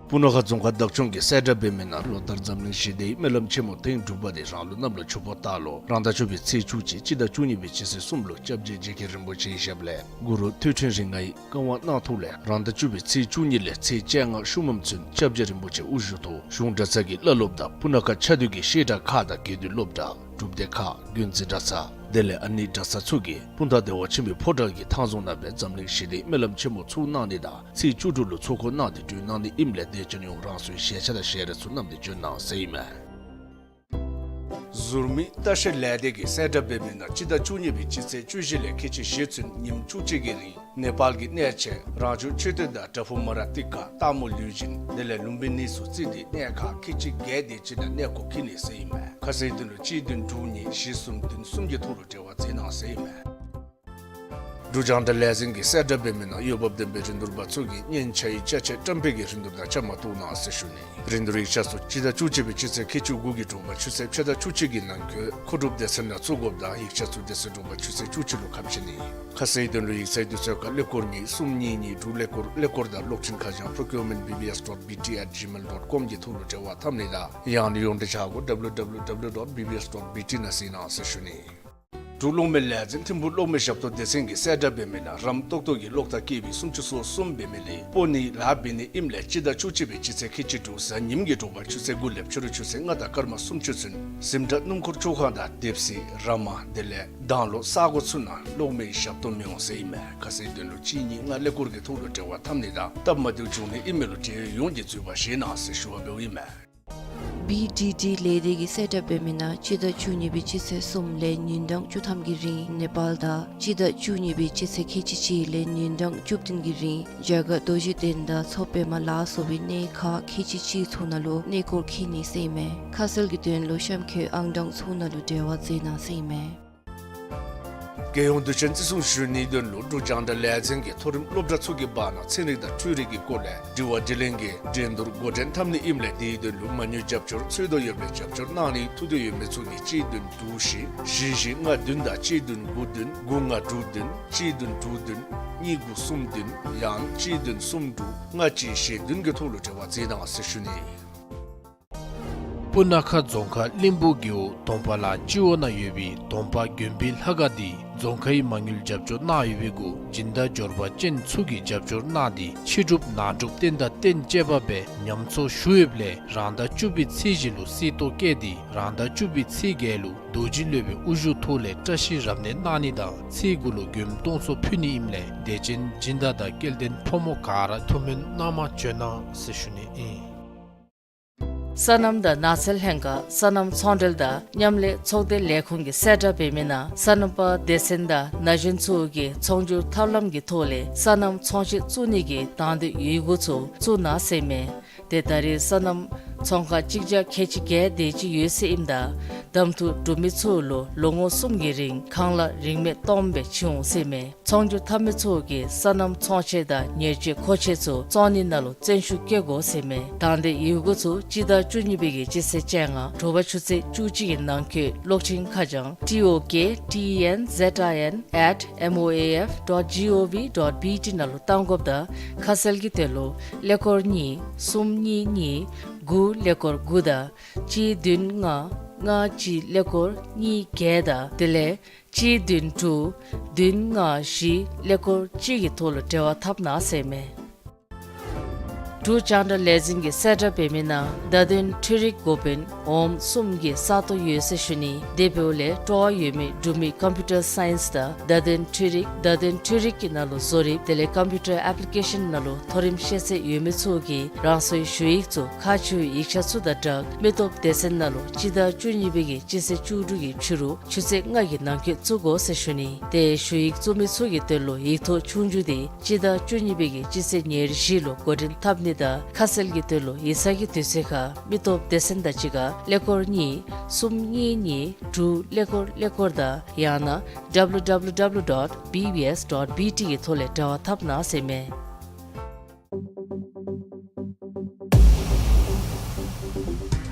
སྤུ་ན་ཁ་རྫོང་ཁག་བདག་སྐྱོང་གིས་གསལ་བསྒྲགས་འབད་མི་ནང་ལོ་ལྟར་འཛམ་གླིང་ཞི་བདེའི་སྨོན་ལམ་ཆེན་མོ་ཐེངས་དྲུག་པ་དེ་རང་ལུགས་གནམ་ལོ་ཆུ་ཕོ་སྟག་ལོ་རང་ཟླ་བཅུ་པའི་ཚེས་བཅུ་གཅིག་སྤྱི་ཟླ་བཅུ་གཉིས་པའི་སྤྱི་ཚེས་གསུམ་ལུ་སྐྱབས་རྗེ་རྗེ་མཁན་རིན་པོ་ཆེའི་ཞབས་ལས་གུ་རུ་ཐོད་ཕྲེང་རིགས་ལྔའི་བཀའ་དབང་གནང་ཐོག་ལས་རང་ཟླ་བཅུ་པའི་ཚེས་བཅུ་གཉིས་ལས་ཚེས་བཅོ་ལྔ་ཤུལ་མམ་ཚུན་སྐྱབས་རྗེ་རིན་པོ་ཆེ་དབུ་བཞུགས་ཐོག་གཞུང་གྲྭ་ཚང་གི་བླ་སློབ་དང་སྤུ་ན་ཁ་ཆ་སྡོད་ཀྱི་བཤད་གྲྭ་ཁག་དང་དགེ་འདུན་སློབ་གྲྭ་སྒྲུབ་སྡེ་ཁག་དགོན་རྩིས་གྲྭ་ཚང་དེ་ལས་ཨ་ནི་གྲྭ་ཚང་ཚུ་གིས་སྤུངས་ཐང་བདེ་བ་ཆེན་པོའི་ཕོ་བྲང་གི་ཐང་རྫོང་ནང་སྦེ་འཛམ་གླིང་ཞི་བདེའི་སྨོན་ལམ་ཆེན་མོ་ཚུགས་གནང་ནི་དང་ཚེས་བཅུ་དྲུག་ལུ་ཚོགས་འཁོར་གནང་སྟེ་གྲོལ་གནང་ནི་ཨིནམ་ལས་དད་ཅན་ཡོངས་རང་སོའི་ཞལ་ཆས་དང་ཞལ་རས་ཚུ་བསྣམས་ཏེ་བྱོན་གནང་ཟེར་ཨིན་མས། ཟུར་མིག་ལྟ་བཤལ་ལས་སྡེ་གིས་གསལ་བསྒྲགས་འབད་མི་ནང་སྤྱི་ཟླ་བཅུ་གཉིས་པའི་སྤྱི་ཚེས་བཅུ་བཞི་ལས་ཁལ་གཅིག་བཞི་ཚུན་ཉིནམ་བཅུ་གཅིག་གི་རིང་ནེ་པཱལ་གྱི་གནས་ཆེན་རང་བྱུང་མཆོད་རྟེན་དང་བྲག་ཕུག་མ་ར་ཏི་ཀ་སྟག་མོ་ལུས་སྦྱིན་དེ་ལས་ལུམ་བི་ནི་ཚུ་བརྩིས་ཏེ་གནས་ཁག་ཁལ་གཅིག་བརྒྱད་དེ་ཅིག་ནང་གནས་སྐོར་འཁྱིད་ནི་ཟེར་ཨིན་མས། ཁ་གསལ་དོན་ལུ་གཅིག་བདུན་དྲུག་གཉིས་བཞི་གསུམ་བདུན་གསུམ་གྱི་ཐོག་ལུ་འབྲེལ་བ་མཛད་གནང་ཟེར་ཨིན་མས། འབྲུག་རྒྱང་བསྒྲགས་ལས་འཛིན་གྱིས་གསལ་བསྒྲགས་འབད་མི་ནང་འོས་འབབ་ལྡན་པའི་རིན་བསྡུར་པ་ཚུ་གིས་སྙན་ཆ་ཡི་ཅ་ཆས་བཀྲམ་སྤེལ་གྱི་རིན་བསྡུར་ནང་བཅའ་མར་གཏོགས་གནང་ཟེར་ཞུ་ནི། རིན་བསྡུར་ཡིག་ཆ་ཚུ་སྤྱི་ཟླ་བཅུ་གཅིག་པའི་སྤྱི་ཚེས་ཁལ་གཅིག་དགུ་གི་དྲོ་པ་ཆུ་ཚོད་ཕྱེད་དང་བཅུ་གཅིག་གི་ནང་འཁོད་མཁོ་སྒྲུབ་སྡེ་ཚན་ནང་བཙུགས་དགོཔ་དང་ཡིག་ཆ་ཚུ་དེ་ཚེ་དྲོ་པ་ཆུ་ཚོད་བཅུ་གཅིག་ལུ་ཁ་ཕྱེ་ནི། ཁ་གསལ་དོན་ལུ་ཡིག་ཚང་དུས་ཚོད་ཁར་ཀླད་ཀོར་གཉིས་གསུམ་གཉིས་གཉིས་དྲུག་ཀླད་ཀོར་ཀླད་ཀོར་དང་གློག་འཕྲིན་ཁ་བྱང་procurement B B S dot B T at gmail dot com གི་ཐོག་ལུ་འབྲེལ་བ་འཐབ་ནི་དང་ཡང་ན་ཡོངས་འབྲེལ་ཆ་སྒོ W W W dot B B S dot B T ནང་གཟིགས་གནང་ཟེར་ཞུ་ནི། འབྲུག་གློག་མེ་ལས་འཛིན་ཐིམ་ཕུག་གློག་མེ་ཞབས་ཏོག་སྡེ་ཚན་གྱིས་གསལ་བསྒྲགས་འབད་མི་ནང་རམ་ཏོག་ཏོ་གི་གློག་ཐག་ཀེ་བི་སུམ་ཅུ་སོ་གསུམ་འབད་མི་ལས་སྤོ་ནི་ལཱ་འབད་ནི་ཨིནམ་ལས་སྤྱི་ཟླ་བཅུ་གཅིག་པའི་སྤྱི་ཚེས་ཁལ་གཅིག་དྲུག་གཟའ་ཉིམ་གྱི་དྲོ་པ་ཆུ་ཚོད་དགུ་ལས་ཕྱི་རུ་ཆུ་ཚོད་ལྔ་དང་སྐར་མ་སུམ་ཅུ་ཚུན་གཟིམ་འཁྲུག་སྣུམ་འཁོར་བཅོ་ཁང་དང་དེབ་གཟིགས་ར་མ་དེ་ལས་དང་ལོ་ས་གོ་ཚུ་ནང་གློག་མེའི་ཞབས་ཏོག་མི་འོང་ཟེར་ཨིན་མས། ཁ་གསལ་དོན་ལུ་གཅིག་གཉིས་ལྔ་ཀླད་ཀོར་གྱི་ཐོག་ལུ་འབྲེལ་བ་འཐབ་ནི་དང་སྟབས་མ་བདེཝ་འབྱུང་ནི་ཨིན་མི་ལུ་འབྲེལ་ཡོད་ཡོངས་ཀྱིས་འཛོལ་བ་བཞེས་གནང་ཟེར་ཞུ་བ་འབདཝ་ཨིན་མས། བི་ཌི་ཌི་ལས་སྡེ་གིས་གསལ་བསྒྲགས་འབད་མི་ནང་སྤྱི་ཟླ་བཅུ་གཉིས་པའི་སྤྱི་ཚེས་གསུམ་ལས་ཉིན་གྲངས་བཅུ་ཐམ་གྱི་རིང་ནེ་པཱལ་དང་སྤྱི་ཟླ་བཅུ་གཉིས་པའི་སྤྱི་ཚེས་ཁལ་གཅིག་གཅིག་ལས་ཉིན་གྲངས་བཅུ་བདུན་གྱི་རིང་རྒྱ་གར་རྡོ་རྗེ་གདན་དང་མཚོ་པདྨ་ལ་སོགས་པའི་གནས་ཁག་ཁལ་གཅིག་གཅིག་ཚུ་ནང་ལུ་གནས་སྐོར་འཁྱིད་ནི་ཟེར་ཨིན་མས། ཁ་གསལ་གྱི་དོན་ལུ་གཤམ་འཁོད་ཨང་གྲངས་ཚུ་ནང་ལུ་འབྲེལ་བ་མཛད་གནང་ཟེར་ཨིན་མས། རྒྱལ་ཡོངས་དུས་ཆེན་བརྩི་སྲུང་ཞུ་ནིའི་དོན་ལུ་འབྲུག་རྒྱང་བསྒྲགས་ལས་འཛིན་གྱིས་མཐོ་རིམ་སློབ་གྲྭ་ཚུ་གི་བར་ན་ཚན་རིག་དང་འཕྲུལ་རིག་གི་སྐོར་ལས་དྲི་བ་དྲིས་ལན་གྱི་འགྲན་བསྡུར་འགོ་འདྲེན་འཐབ་ནི་ཨིནམ་ལས་དེའི་དོན་ལུ་མ་དངུལ་རྒྱབ་སྐྱོར་འཚོལ་དོ་ཡོད་པའི་རྒྱབ་སྐྱོར་གནང་ནི་ཐུགས་འདོད་ཡོད་མི་ཚུ་གིས་གཅིག་བདུན་དྲུག་བཞི་བཞི་བཞི་ལྔ་བདུན་དང་གཅིག་བདུན་དགུ་བདུན་དགུ་ལྔ་དྲུག་བདུན་གཅིག་བདུན་དྲུག་བདུན་གཉིས་དགུ་གསུམ་བདུན་ཡང་གཅིག་བདུན་གསུམ་དྲུག་ལྔ་གཅིག་བཞི་བདུན་གྱི་ཐོག་ལུ་འབྲེལ་བ་མཛད་གནང་ཟེར་ཞུ་ནི། སྤུ་ན་ཁ་རྫོང་ཁག་གླིང་བུ་རྒེད་འོག་གདོང་པ་ལ་སྤྱི་འོག་ནང་ཡོད་པའི་གདོང་པ་མགོན་པོའི་ལྷ་ཁང་འདི་རྫོང་ཁའི་མ་དངུལ་རྒྱབ་སྐྱོར་གནང་ཡོད་པའི་གུ་སྦྱིན་བདག་འབྱོར་པ་ཅན་ཚུ་གིས་རྒྱབ་སྐྱོར་གནང་སྟེ་ཕྱི་སྒྲུབ་ནང་སྒྲུབ་རྟེན་དང་རྟེན་བཅས་པ་སྦེ་ཉམས་གསོ་ཞུ་ཡོདཔ་ལས་རང་ཟླ་བཅུ་པའི་ཚེས་བཞི་ལུ་གསེར་ཏོག་བཀལ་ཏེ་རང་ཟླ་བཅུ་པའི་ཚེས་བརྒྱད་ལུ་རྡོ་རྗེ་སློབ་དཔོན་དབུ་བཞུགས་ཐོག་ལས་བཀྲ་ཤིས་རབ་གནས་གནང་ནི་དང་ཚེས་དགུ་ལུ་མགོནམ་སྟོང་ཚོགས་ཕུལ་ནི་ཨིནམ་ལས་དད་ཅན་སྦྱིན་བདག་དང་སྐལ་ལྡན་ཕོ་མོ་ག་ར་ཐུགས་སྨོན་གནང་མ་བྱོན་གནང་ཟེར་ཞུ་ནི་ཨིན། སོ་ནམ་དང་ནགས་ཚལ་ལྷན་ཁག་སོ་ནམ་ཚོང་འབྲེལ་དང་མཉམ་ལས་ཚོགས་སྡེ་ལས་ཁུངས་ཀྱིས་གསལ་བསྒྲགས་འབད་མི་ནང་སོ་ནམ་པ་སྡེ་ཚན་དང་ན་གཞོན་ཚུ་གིས་ཚོང་སྒྱུར་ཐབས་ལམ་གྱི་ཐོག་ལས་སོ་ནམ་ཚོང་ཆས་བཙུགས་ནི་གི་དང་འདོད་ཡོད་མི་ཚུ་བཙུགས་གནང་ཟེར་ཨིན་མས། ཏེ་ད་རེས་སོ་ནམ་ཚོང་ཁང་གཅིག་བརྒྱ་ཁལ་གཅིག་བརྒལ་དེ་ཅིག་ཡོད་ཟེར་ཨིནམ་ད་གདམ་འཐུ་གྲུབ་མི་ཚུ་ལུ་ལོ་ངོ་གསུམ་གྱི་རིང་ཁང་གླ་རིན་མེད་སྟོངམ་སྦེ་བྱིན་འོང་ཟེར་ཨིན་མས། ཚོང་སྒྱུར་འཐབ་མི་ཚུ་གིས་སོ་ནམ་ཚོང་ཆས་དང་ཉེར་སྤྱོད་མཁོ་ཆས་ཚུ་བཙོང་ནི་ནང་ལུ་བརྩོན་ཤུགས་བསྐྱེད་དགོ་ཟེར་ཨིན་མས། དང་འདོད་ཡོད་མི་ཚུ་སྤྱི་ཟླ་བཅུ་གཉིས་པའི་གི་སྤྱི་ཚེས་བཅོ་ལྔ་དྲོ་པ་ཆུ་ཚོད་བཅུ་གཅིག་གི་ནང་འཁོད་གློག་འཕྲིན་ཁ་བྱང་T O K T E N Z I N at M O A F dot G O V dot B T ནང་ལུ་གཏང་དགོཔ་དང་ཁ་གསལ་གྱི་དོན་ལུ་ཀླད་ཀོར་གཉིས་གསུམ་གཉིས་གཉིས་དགུ་ཀླད་ཀོར་དགུ་དང་གཅིག་བདུན་ལྔ་ལྔ་གཅིག་ཀླད་ཀོར་གཉིས་བརྒྱད་དང་དེ་ལས་གཅིག་བདུན་དྲུག་བདུན་ལྔ་བཞི་ཀླད་ཀོར་གཅིག་གི་ཐོག་ལུ་འབྲེལ་བ་འཐབ་གནང་ཟེར་ཨིན་མས། འབྲུག་རྒྱང་བསྒྲགས་ལས་འཛིན་གྱིས་གསལ་བསྒྲགས་འབད་མི་ནང་བརྡ་དོན་འཕྲུལ་རིག་འགོ་དཔོན་འོགམ་གསུམ་གྱི་ས་སྟོང་ཡོད་ཟེར་ཞུ་ནི། དེ་འབདཝ་ལས་སྤྲོ་བ་ཡོད་མི་འབྲུག་མི་ཀམ་པིའུ་ཊར་སའིནསི་དང་བརྡ་དོན་འཕྲུལ་རིག་བརྡ་དོན་འཕྲུལ་རིག་གི་ནང་ལུ་བཟོ་རིགཔ་དེ་ལས་ཀམ་པིའུ་ཊར་ཨེཔ་ལི་ཀེ་ཤཱན་ནང་ལུ་མཐོ་རིམ་ཤེས་ཚད་ཡོད་མི་ཚུ་གིས་རང་སོའི་ཞུ་ཡིག་ཚུ་ཁག་ཆེ་བའི་ཡིག་ཆ་ཚུ་དང་སྦྲགས་མི་སྟོབས་སྡེ་ཚན་ནང་ལུ་སྤྱི་ཟླ་བཅུ་གཉིས་པའི་གི་སྤྱི་ཚེས་བཅུ་དྲུག་གི་ཕྱི་རུ་ཆུ་ཚོད་ལྔ་གི་ནང་འཁོད་བཙུགས་དགོ་ཟེར་ཞུ་ནི། ཏེ་ཞུ་ཡིག་བཙུགས་མི་ཚུ་གི་དོན་ལུ་ཡིག་ཐོག་ཆོས་རྒྱུགས་དེ་སྤྱི་ཟླ་བཅུ་གཉིས་པའི་གི་སྤྱི་ཚེས་ཉེར་བཞི་ལུ་འགོ་འདྲེན་འཐབ་ནི་དང་ཁ་གསལ་གྱི་དོན་ལུ་ཡིག་ཚང་གི་དུས་ཚོད་ཁར་མི་སྟོབས་སྡེ་ཚན་དང་གཅིག་ཁར་ཀླད་ཀོར་གཉིས་གསུམ་གཉིས་གཉིས་དྲུག་ཀླད་ཀོར་ཀླད་ཀོར་དང་ཡང་ན་W W W dot B B S dot B T གི་ཐོག་ལས་འབྲེལ་བ་འཐབ་གནང་ཟེར་མས།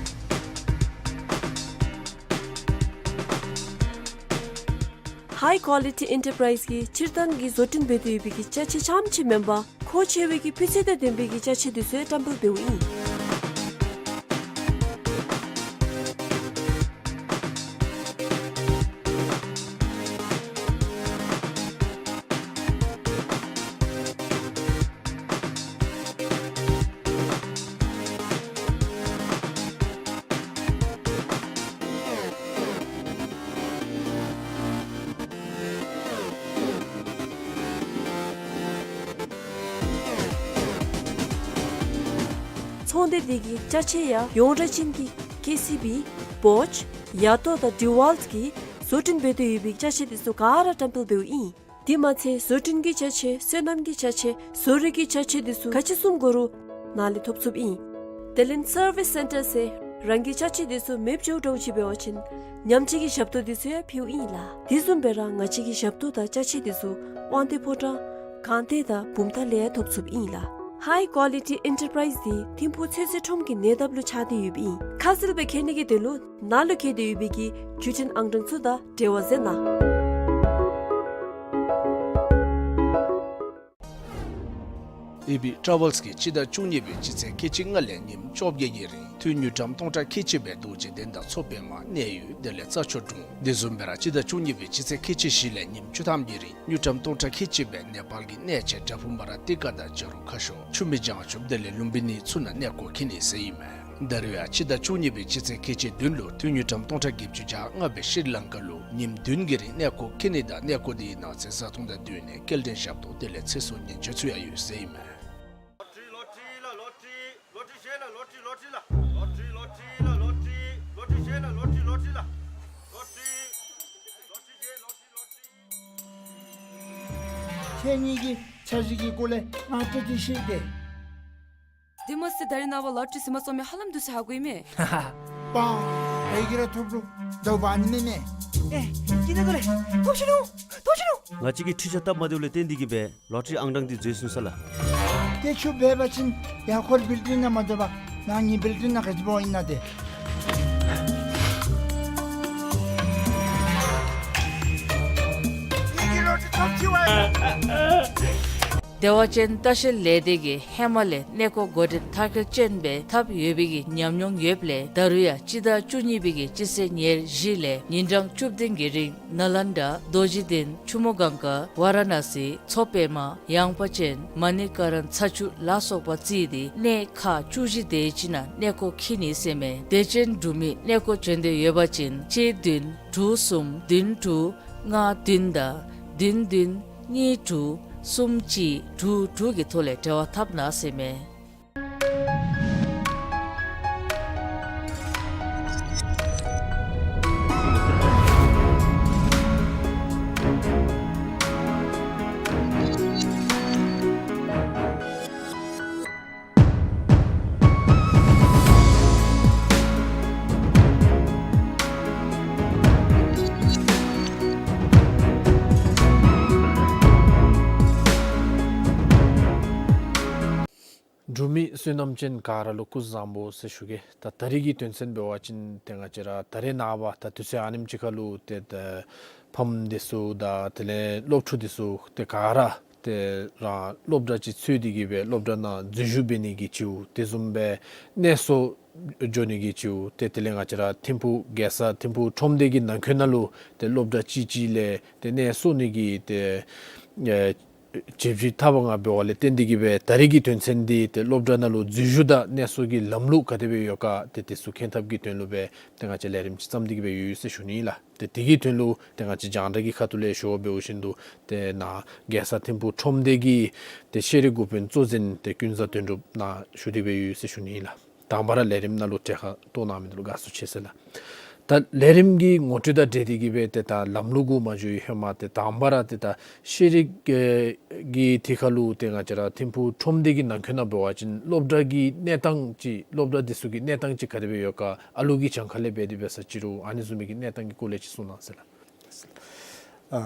ཧའི་ཀོ་ལི་ཊི་ཨེན་ཊར་པ་རའིཛ་གིས་སྤྱིར་བཏང་གི་བཟོ་སྐྲུན་འབད་དེ་ཡོད་པའི་གི་ཅ་ཆས་རྐྱངམ་ཅིག་མེན་པར་མཁོ་ཆེ་བའི་གི་སྤུས་ཚད་དང་ལྡན་པའི་གི་ཅ་ཆས་དེ་ཚུ་ཡང་བཀྲམ་སྤེལ་འབདཝ་ཨིན། ཚོང་སྡེ་འདི་གི་ཅ་ཆས་ཡང་ཡོངས་གྲགས་ཅན་གྱི་ཀེ་སི་བི། བོཆ། ཡ་ཏོ་དང་ཌི་ཝལཊ་གིས་བཟོ་སྐྲུན་འབད་དེ་ཡོད་པའི་ཅ་ཆས་དེ་ཚུ་ག་ར་བཀྲམ་སྤེལ་འབདཝ་ཨིན། དེ་མ་ཚད་བཟོ་སྐྲུན་གྱི་ཅ་ཆས་སོ་ནམ་གྱི་ཅ་ཆས་བཟོ་རིག་གི་ཅ་ཆས་དེ་ཚུ་ག་ཅི་བཟུམ་དགོ་རུང་ནཱ་ལས་ཐོབ་ཚུགསཔ་ཨིན། དེ་ལས་སར་བིསི་སེན་ཊར་ཟེར་རང་གི་ཅ་ཆས་དེ་ཚུ་མེདཔ་འགྱོཝ་འདྲཝ་ཅིག་འབད་བ་ཅིན་ཉམས་བཅོས་ཀྱི་ཞབས་ཏོག་དེ་ཚུ་ཡང་ཕུལཝ་ཨིན་ལགས། དེ་བཟུམ་སྦེ་ར་ང་བཅས་ཀྱི་ཞབས་ཏོག་དང་ཅ་ཆས་དེ་ཚུ་དབང་འདུས་ཕོ་བྲང་སྒང་སྟེང་དང་བུམ་ཐང་ལས་ཡང་ཐོབ་ཚུགསཔ་ཨིན་ལགས། ཧའི་ཀོ་ལི་ཊི་ཨེན་ཊར་པ་རའིཛ་འདི་ཐིམ་ཕུག་ཚོད་བསྲེ་ཁྲོམ་གྱི་ཉེ་འདབས་ལུ་ཆགས་ཏེ་ཡོདཔ་ཨིན། ཁ་གསལ་སྦེ་མཁྱེན་ནི་གི་དོན་ལུ་ནཱ་ལུ་བཀལ་ཏེ་ཡོད་པའི་གི་བརྒྱུད་འཕྲིན་ཨང་གྲངས་ཚུ་དང་འབྲེལ་བ་མཛད་གནང་། ཨེ་བི་ཊ་རེ་ཝལསི་གིས་སྤྱི་ཟླ་བཅུ་གཉིས་པའི་སྤྱི་ཚེས་ཁལ་གཅིག་ལྔ་ལས་ཉིནམ་བཅོ་བརྒྱད་ཀྱི་རིང་ཐུན་དངུལ་ཀྲམ་སྟོང་ཕྲག་ཁལ་གཅིག་སྦེ་རྡོ་རྗེ་གདན་དང་མཚོ་པདྨ་གནས་ཡུལ་དེ་ལས་རྩྭ་མཆོག་གྲོང་དེ་བཟུམ་སྦེ་ར་སྤྱི་ཟླ་བཅུ་གཉིས་པའི་སྤྱི་ཚེས་ཁལ་གཅིག་བཞི་ལས་ཉིནམ་བཅུ་ཐམ་གྱི་རིང་དངུལ་ཀྲམ་སྟོང་ཕྲག་ཁལ་གཅིག་སྦེ་ནེ་པཱལ་གྱི་གནས་ཆེན་བྲག་ཕུག་མ་ར་ཏི་ཀ་དང་བྱ་རུང་ཁ་ཤོར་ཆུ་མིག་བྱང་ཆུབ་དེ་ལས་ལུམ་བི་ནི་ཚུ་ནང་གནས་སྐོར་འཁྱིད་ནི་ཟེར་ཨིན་མས། ད་རུང་ཡང་སྤྱི་ཟླ་བཅུ་གཉིས་པའི་སྤྱི་ཚེས་ཁལ་གཅིག་བདུན་ལུ་ཐུན་དངུལ་ཀྲམ་སྟོང་ཕྲག་བརྒྱད་ཅུ་གྱ་ལྔ་སྦེ་ཤྲི་ལང་ཀ་ལུ་ཉིནམ་བདུན་གྱི་རིང་གནས་སྐོར་འཁྱིད་ནི་དང་གནས་སྐོར་དེའི་ནང་ཚེ་བཟའ་འཐུང་དང་བསྟུན་ནས་སྐྱེལ་འདྲེན་ཞབས་ཏོག་དེ་ལས་ཚེ་སྲོག་ཉེན་བཅོལ་ཚུ་ཡང་ཡོད་ཟེར་ཨིན་མས། ཁྱེད་གཉིས་ཀྱིས་འཆར་གཞི་གི་སྐོར་ལས་ང་བཀྲ་ཤིས་ཤིག་སྟེ། དེ་མ་ཚད་ད་རིས་ནངས་པ་ལོ་ཊ་རི་ཟིན་མ་ཚུགས་མི་ཧ་ལམ་འདུག་ཟེར་ཧ་གོ་ཡི་མས། པ། ཨེ་གི་ར་ཐོབ་རུང་དོ་བ་ནི་མེད་མས། ཨེ། ཀྱི་ན་ག་རེ། ཐོབ་ཤི་ནུག། ཐོབ་ཤི་ནུག། ང་བཅས་ཀྱིས་འཕྲུལ་ཆས་སྟབས་མ་བདེཝ་ལས་བརྟེན་ཏེ་གིས་སྦེ་ལོ་ཊ་རི་ཨང་གྲངས་འདི་འཛོལ་སོང་ས་ལགས། ཏེ་ཁྱོད་འབད་བ་ཅིན་ཡར་འཁོར་བིལ་ཌིང་ནང་མ་སྡོད་པར་ནང་ཉིད་བིལ་ཌིང་ནང་ག་ཅི་འབད་བ་ཨིན་ན་ཏེ། ཨེ་གི་ལོ་ཊ་རི་ཐོབ་ཅི་བ། བདེ་བ་ཅན་ལྟ་བཤལ་ལས་སྡེ་གིས་ཧེ་མ་ལས་གནས་སྐོར་འགོ་འདྲེན་མཐར་འཁྱོལ་ཅན་སྦེ་འཐབ་ཡོད་པའི་གི་ཉམས་མྱོང་ཡོདཔ་ལས་ད་རུང་ཡང་སྤྱི་ཟླ་བཅུ་གཉིས་པའི་གི་སྤྱི་ཚེས་ཉེར་བཞི་ལས་ཉིན་གྲངས་བཅུ་བདུན་གྱི་རིང་ནཱ་ལེནྡྲ་རྡོ་རྗེ་གདན་ཆུ་མོ་གངས་དཀར་ཝ་ར་ཎ་སི་མཚོ་པདྨ་ཡངས་པ་ཅན་མ་ཎི་ཀ་རན་ཚ་ཆུ་ལ་སོགས་པ་བརྩིས་ཏེ་གནས་ཁག་བཅུ་བཞི་དེ་ཅིག་ནང་གནས་སྐོར་འཁྱིད་ནི་ཟེར་མས། དད་ཅན་འབྲུག་མི་གནས་སྐོར་འབྱོན་འདོད་ཡོད་པ་ཅིན་གཅིག་བདུན་དྲུག་གསུམ་བདུན་དྲུག་ལྔ་བདུན་དང་བདུན་བདུན་གཉིས་དྲུག་གསུམ་གཅིག་དྲུག་དྲུག་གི་ཐོག་ལས་འབྲེལ་བ་འཐབ་གནང་ཟེར་མས། འབྲུག་མི་བསོད་ནམས་ཅན་ག་ར་ལུ་སྐུ་གཟུགས་བཟང་པོ་ཟེར་ཞུ་གེ། ད་ད་རིས་ཀྱི་དོན་ཚན་འབད་བ་ཅིན་ཏེ་ང་བཅས་ར་ད་རིས་ནངས་པ་ད་དུས་ཚོད་ཨ་ནེམ་ཅིག་ཁར་ལུ་ཏེ་ད་ཕམ་འདི་ཚུ་དང་དེ་ལས་སློབ་ཕྲུག་འདི་ཚུ་ཏེ་ག་ར་ཏེ་རང་སློབ་གྲྭ་ཅིག་འཚོལ་ཏེ་གིས་སྦེ་སློབ་གྲྭ་ནང་འཛུལ་ཞུགས་འབད་ནི་གི་ཅིག་དེ་བཟུམ་སྦེ་གནས་སོར་འགྱོ་ནི་གི་ཅིག་ཏེ་དེ་ལས་ང་བཅས་ར་ཐིམ་ཕུག་རྒྱལ་ས་ཐིམ་ཕུག་ཁྲོམ་སྡེ་གི་ནང་འཁོད་ནང་ལུ་ཏེ་སློབ་གྲྭ་ཅིག་ཅིག་ལས་ཏེ་གནས་སོར་ནི་གི་ཏེ་ཨེ་ བཅུ་བཞི་ཐེངས་ལྔ་འབདཝ་ལས་བརྟེན་ཏེ་གིས་སྦེ་ད་རེས་ཀྱི་དོན་ཚན་འདི་ཏེ་སློབ་གྲྭ་ནང་ལུ་འཛུལ་ཞུགས་དང་གནས་གསོ་གི་ལམ་ལུགས་ག་དེ་སྦེ་ཡོད་ག་ཏེ་དེ་ཚུ་མཁྱེན་ཐབས་ཀྱི་དོན་ལུ་སྦེ་ཏེ་ང་བཅས་ལས་རིམ་ཅིག་བརྩམས་ཏེ་གིས་སྦེ་ཡོད་ཡོད་ཟེར་ཞུ་ནི་ཨིན་ལགས། ཏེ་དེ་གི་དོན་ལུ་ཏེ་ང་བཅས་རྒྱང་བསྒྲགས་ཀྱི་ཁ་ཐུག་ལས་ཞུ་བ་འབད་བ་ཅིན་ཏེ་ནཱ་རྒྱལ་ས་ཐིམ་ཕུག་ཁྲོམ་སྡེ་གི་ཏེ་ཤེས་རིག་འགོ་དཔོན་གཙོ་འཛིན་ཏེ་ཀུན་བཟང་དོན་གྲུབ་ནཱ་བཞུགས་ཏེ་སྦེ་ཡོད་ཡོད་ཟེར་ཞུ་ནི་ཨིན་ལགས། དང་པ་ར་ལས་རིམ་ནང་ལུ་གྲལ་ཁར་གཏོགས་གནང་མི་འདི་ལུ་དགའ་བསུ་ཆེ་ཟེར་ལགས། ད་ལས་རིམ་གྱི་ངོ་སྤྲོད་དང་འབྲེལ་ཏེ་གིས་སྦེ་ཏེ་ད་ལམ་ལུགས་གུ་མ་འཛུལ་བའི་ཧེ་མ་ཏེ་དང་པ་ར་ཏེ་ད་ཤེས་རིག་གི་ཐད་ཁར་ལུ་ཏེ་ང་བཅས་ར་ཐིམ་ཕུག་ཁྲོམ་སྡེ་གི་ནང་འཁོད་ནང་འབད་བ་ཅིན་སློབ་གྲྭ་གི་གནས་སྟངས་ཅིག་སློབ་གྲྭ་འདི་ཚུ་གི་གནས་སྟངས་ཅིག་ག་དེ་སྦེ་ཡོད་ག། ཨ་ལུ་གི་གྱངས་ཁ་ལས་འབད་དེ་འབད་ས་ཅིག་རུང་ཨ་ནི་བཟུམ་མའི་གི་གནས་སྟངས་ཀྱི་སྐོར་ལས་ཅིག་གསུང་གནང་ཟེར་ལགས། ཨ་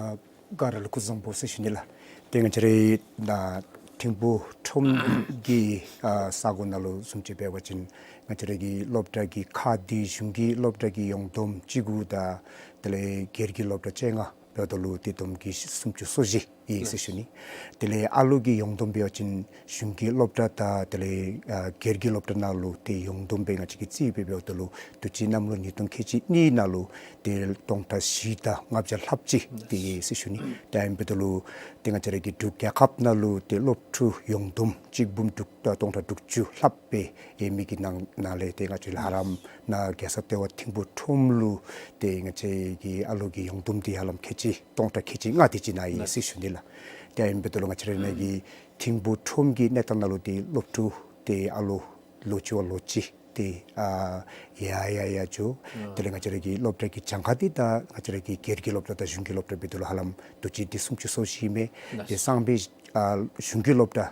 ག་ར་ལུ་སྐུ་གཟུགས་བཟང་པོ་ཟེར་ཞུ་ནི་ལགས། ཏེ་ང་བཅས་རའི་ད་ཐིམ་ཕུག་ཁྲོམ་གྱི་ཨ་ས་གོ་ནང་ལུ་བཟུམ་ཅིག་འབད་བ་ཅིན་ང་བཅས་ར་གི་སློབ་གྲྭ་གི་ཁག་འདི་གཞུང་གི་སློབ་གྲྭ་གི་ཡོངས་བསྡོམས་གཅིག་དགུ་དང་དེ་ལས་སྒེར་གྱི་སློབ་གྲྭ་བཅོ་ལྔ་འབདཝ་ད་ལུ་ཏེ་བསྡོམས་ཀྱིས་སུམ་ཅུ་སོ་བཞི་ཨིན་ཟེར་ཞུ་ནི། དེ་ལས་ཨ་ལུ་གི་ཡོངས་བསྡོམས་འབད་བ་ཅིན་གཞུང་གི་སློབ་གྲྭ་དང་དེ་ལས་ཨ་སྒེར་གྱི་སློབ་གྲྭ་ནང་ལུ་ཏེ་ཡོངས་བསྡོམས་སྦེ་ང་བཅས་ཀྱིས་རྩིས་སྦེ་འབདཝ་ད་ལུ་དུས་ཅི་གནམ་ལོ་ཉིས་སྟོང་ཁལ་གཅིག་གཉིས་ནང་ལུ་ཏེ་སྟོང་ཕྲག་བཞི་དང་ལྔ་བརྒྱ་ལྷགཔ་ཅིག་ཏེ་ཡོད་ཟེར་ཞུ་ནི། ཏེ་ཨིན་པའི་ད་ལུ་ཏེ་ང་བཅས་ར་གི་འབྲུག་རྒྱལ་ཁབ་ནང་ལུ་ཏེ་སློབ་ཕྲུག་ཡོངས་བསྡོམས་གཅིག་འབུམ་དྲུག་སྟོང་དང་དྲུག་ཅུ་ལྷགཔ་སྦེ་ཡོད་མི་གི་ནང་ནང་ལས་ཏེ་ང་བཅས་ཧ་ལམ་ནཱ་རྒྱལ་ས་ལྟེ་བ་ཐིམ་ཕུག་ཁྲོམ་ལུ་ཏེ་ང་བཅས་ཀྱི་ཨ་ལུ་གི་ཡོངས་བསྡོམས་འདི་ཧ་ལམ་ཁལ་གཅིག་སྟོང་ཕྲག་ཁལ་གཅིག་ལྔ་དེ་ཅིག་ནང་ཡོད་ཟེར་ཞུ་ནི་ལགས། ཏེ་ཨིན་པའི་ད་ལུ་ང་བཅས་ར་ནཱ་གི་ཐིམ་ཕུག་ཁྲོམ་གྱི་གནས་སྟངས་ནང་ལུ་ཏེ་སློབ་ཕྲུག་ཏེ་ཨ་ལུ་ལོ་གཅིག་བ་ལོ་གཅིག་ཏེ་ཨ་ཡར་ཡར་ཡར་འགྱོ། དེ་ལས་ང་བཅས་ར་གི་སློབ་གྲྭ་གི་གྱངས་ཁ་འདི་ད་ང་བཅས་ར་གི་སྒེར་གྱི་སློབ་གྲྭ་དང་གཞུང་གི་སློབ་གྲྭ་འབདཝ་ད་ལུ་ཧ་ལམ་དུས་ཅི་འདི་སུམ་ཅུ་སོ་བཞི་མས། ཏེ་གསང་སྦས་ཨ་གཞུང་གི་སློབ་གྲྭ་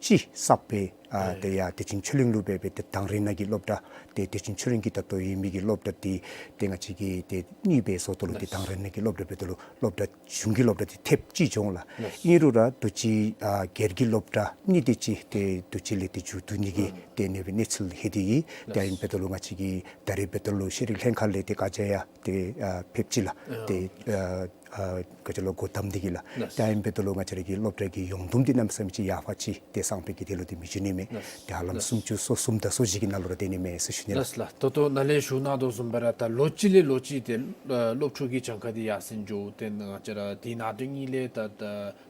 གཅིག་གསརཔ་སྦེ་ཨ་ཏེ་ཡར་བདེ་ཆེན་ཆོས་གླིང་ལུ་སྦེ་སྦེ་ཏེ་དང་རི་ནང་གི་སློབ་གྲྭ་ཏེ་བདེ་ཆེན་ཆོས་གླིང་གི་ད་ལྟོ་ཡོད་མི་གི་སློབ་གྲྭ་འདི་ཏེ་ང་བཅས་ཀྱིས་ཏེ་གཉིས་སྦེ་བཟོ་དོ་ལོ། ཏེ་དང་རི་ནང་གི་སློབ་གྲྭ་འབདཝ་ད་ལུ་སློབ་གྲྭ་གཞུང་གི་སློབ་གྲྭ་འདི་ཐེབས་གཅིག་འགྱོ་འོང་ལགས། ཨིན་རུང་ར་དུས་ཅི་ཨ་སྒེར་གྱི་སློབ་གྲྭ་གཉིས་དེ་ཅིག་ཏེ་དུས་ཅི་ལས་ཏེ་མཇུག་བསྡུ་ནི་གི་ཏེ་ཨ་ནི་སྦེ་གནས་ཚུལ་ལྷོད་དེ་ཡོད། ཏེ་ཨིན་པའི་ད་ལུ་ང་བཅས་ཀྱིས་ད་རིས་འབདཝ་ད་ལུ་ཤེས་རིག་ལྷན་ཁག་ལས་ཏེ་བཀའ་རྒྱ་ཡང་ཏེ་ཨ་ཕེབས་ཅི་ལགས། ཏེ་ཨ་ཨ་ག་ཅི་ལོ་སྒོ་བསྡམས་ཏེ་གིས་ལགས། ཏེ་ཨིན་པའི་ད་ལུ་ང་བཅས་ར་གི་སློབ་གྲྭ་གི་ཡོངས་བསྡོམས་འདི་གནམ་མེད་ས་མེད་ཅིག་ཡར་འཕར་ཅི། ཏེ་གསང་སྦས་ཀྱི་དེ་ལུ་ཏེ་མི་འགྱོ་ནི་མས། ཏེ་ཧ་ལམ་སུམ་ཅུ་སོ་གསུམ་དང་སོ་བཞི་གི་ནང་ལུ་ར་སྡོད་ནི་མས་ཟེར་ཞུ་ནི་ལགས། ལགས་ལགས། ད་ལྟོ་ནཱ་ལས་ཞུ་གནང་དོ་བཟུམ་སྦེ་ར་ད་ལོ་གཅིག་ལས་ལོ་གཅིག་ཏེ་ཨ་སློབ་ཕྲུག་གི་གྱངས་ཁ་འདི་ཡར་སེང་འགྱོ། ཏེ་ང་བཅས་ར་དེ་ནང་དོན་གཉིས་ལས་ད་ད་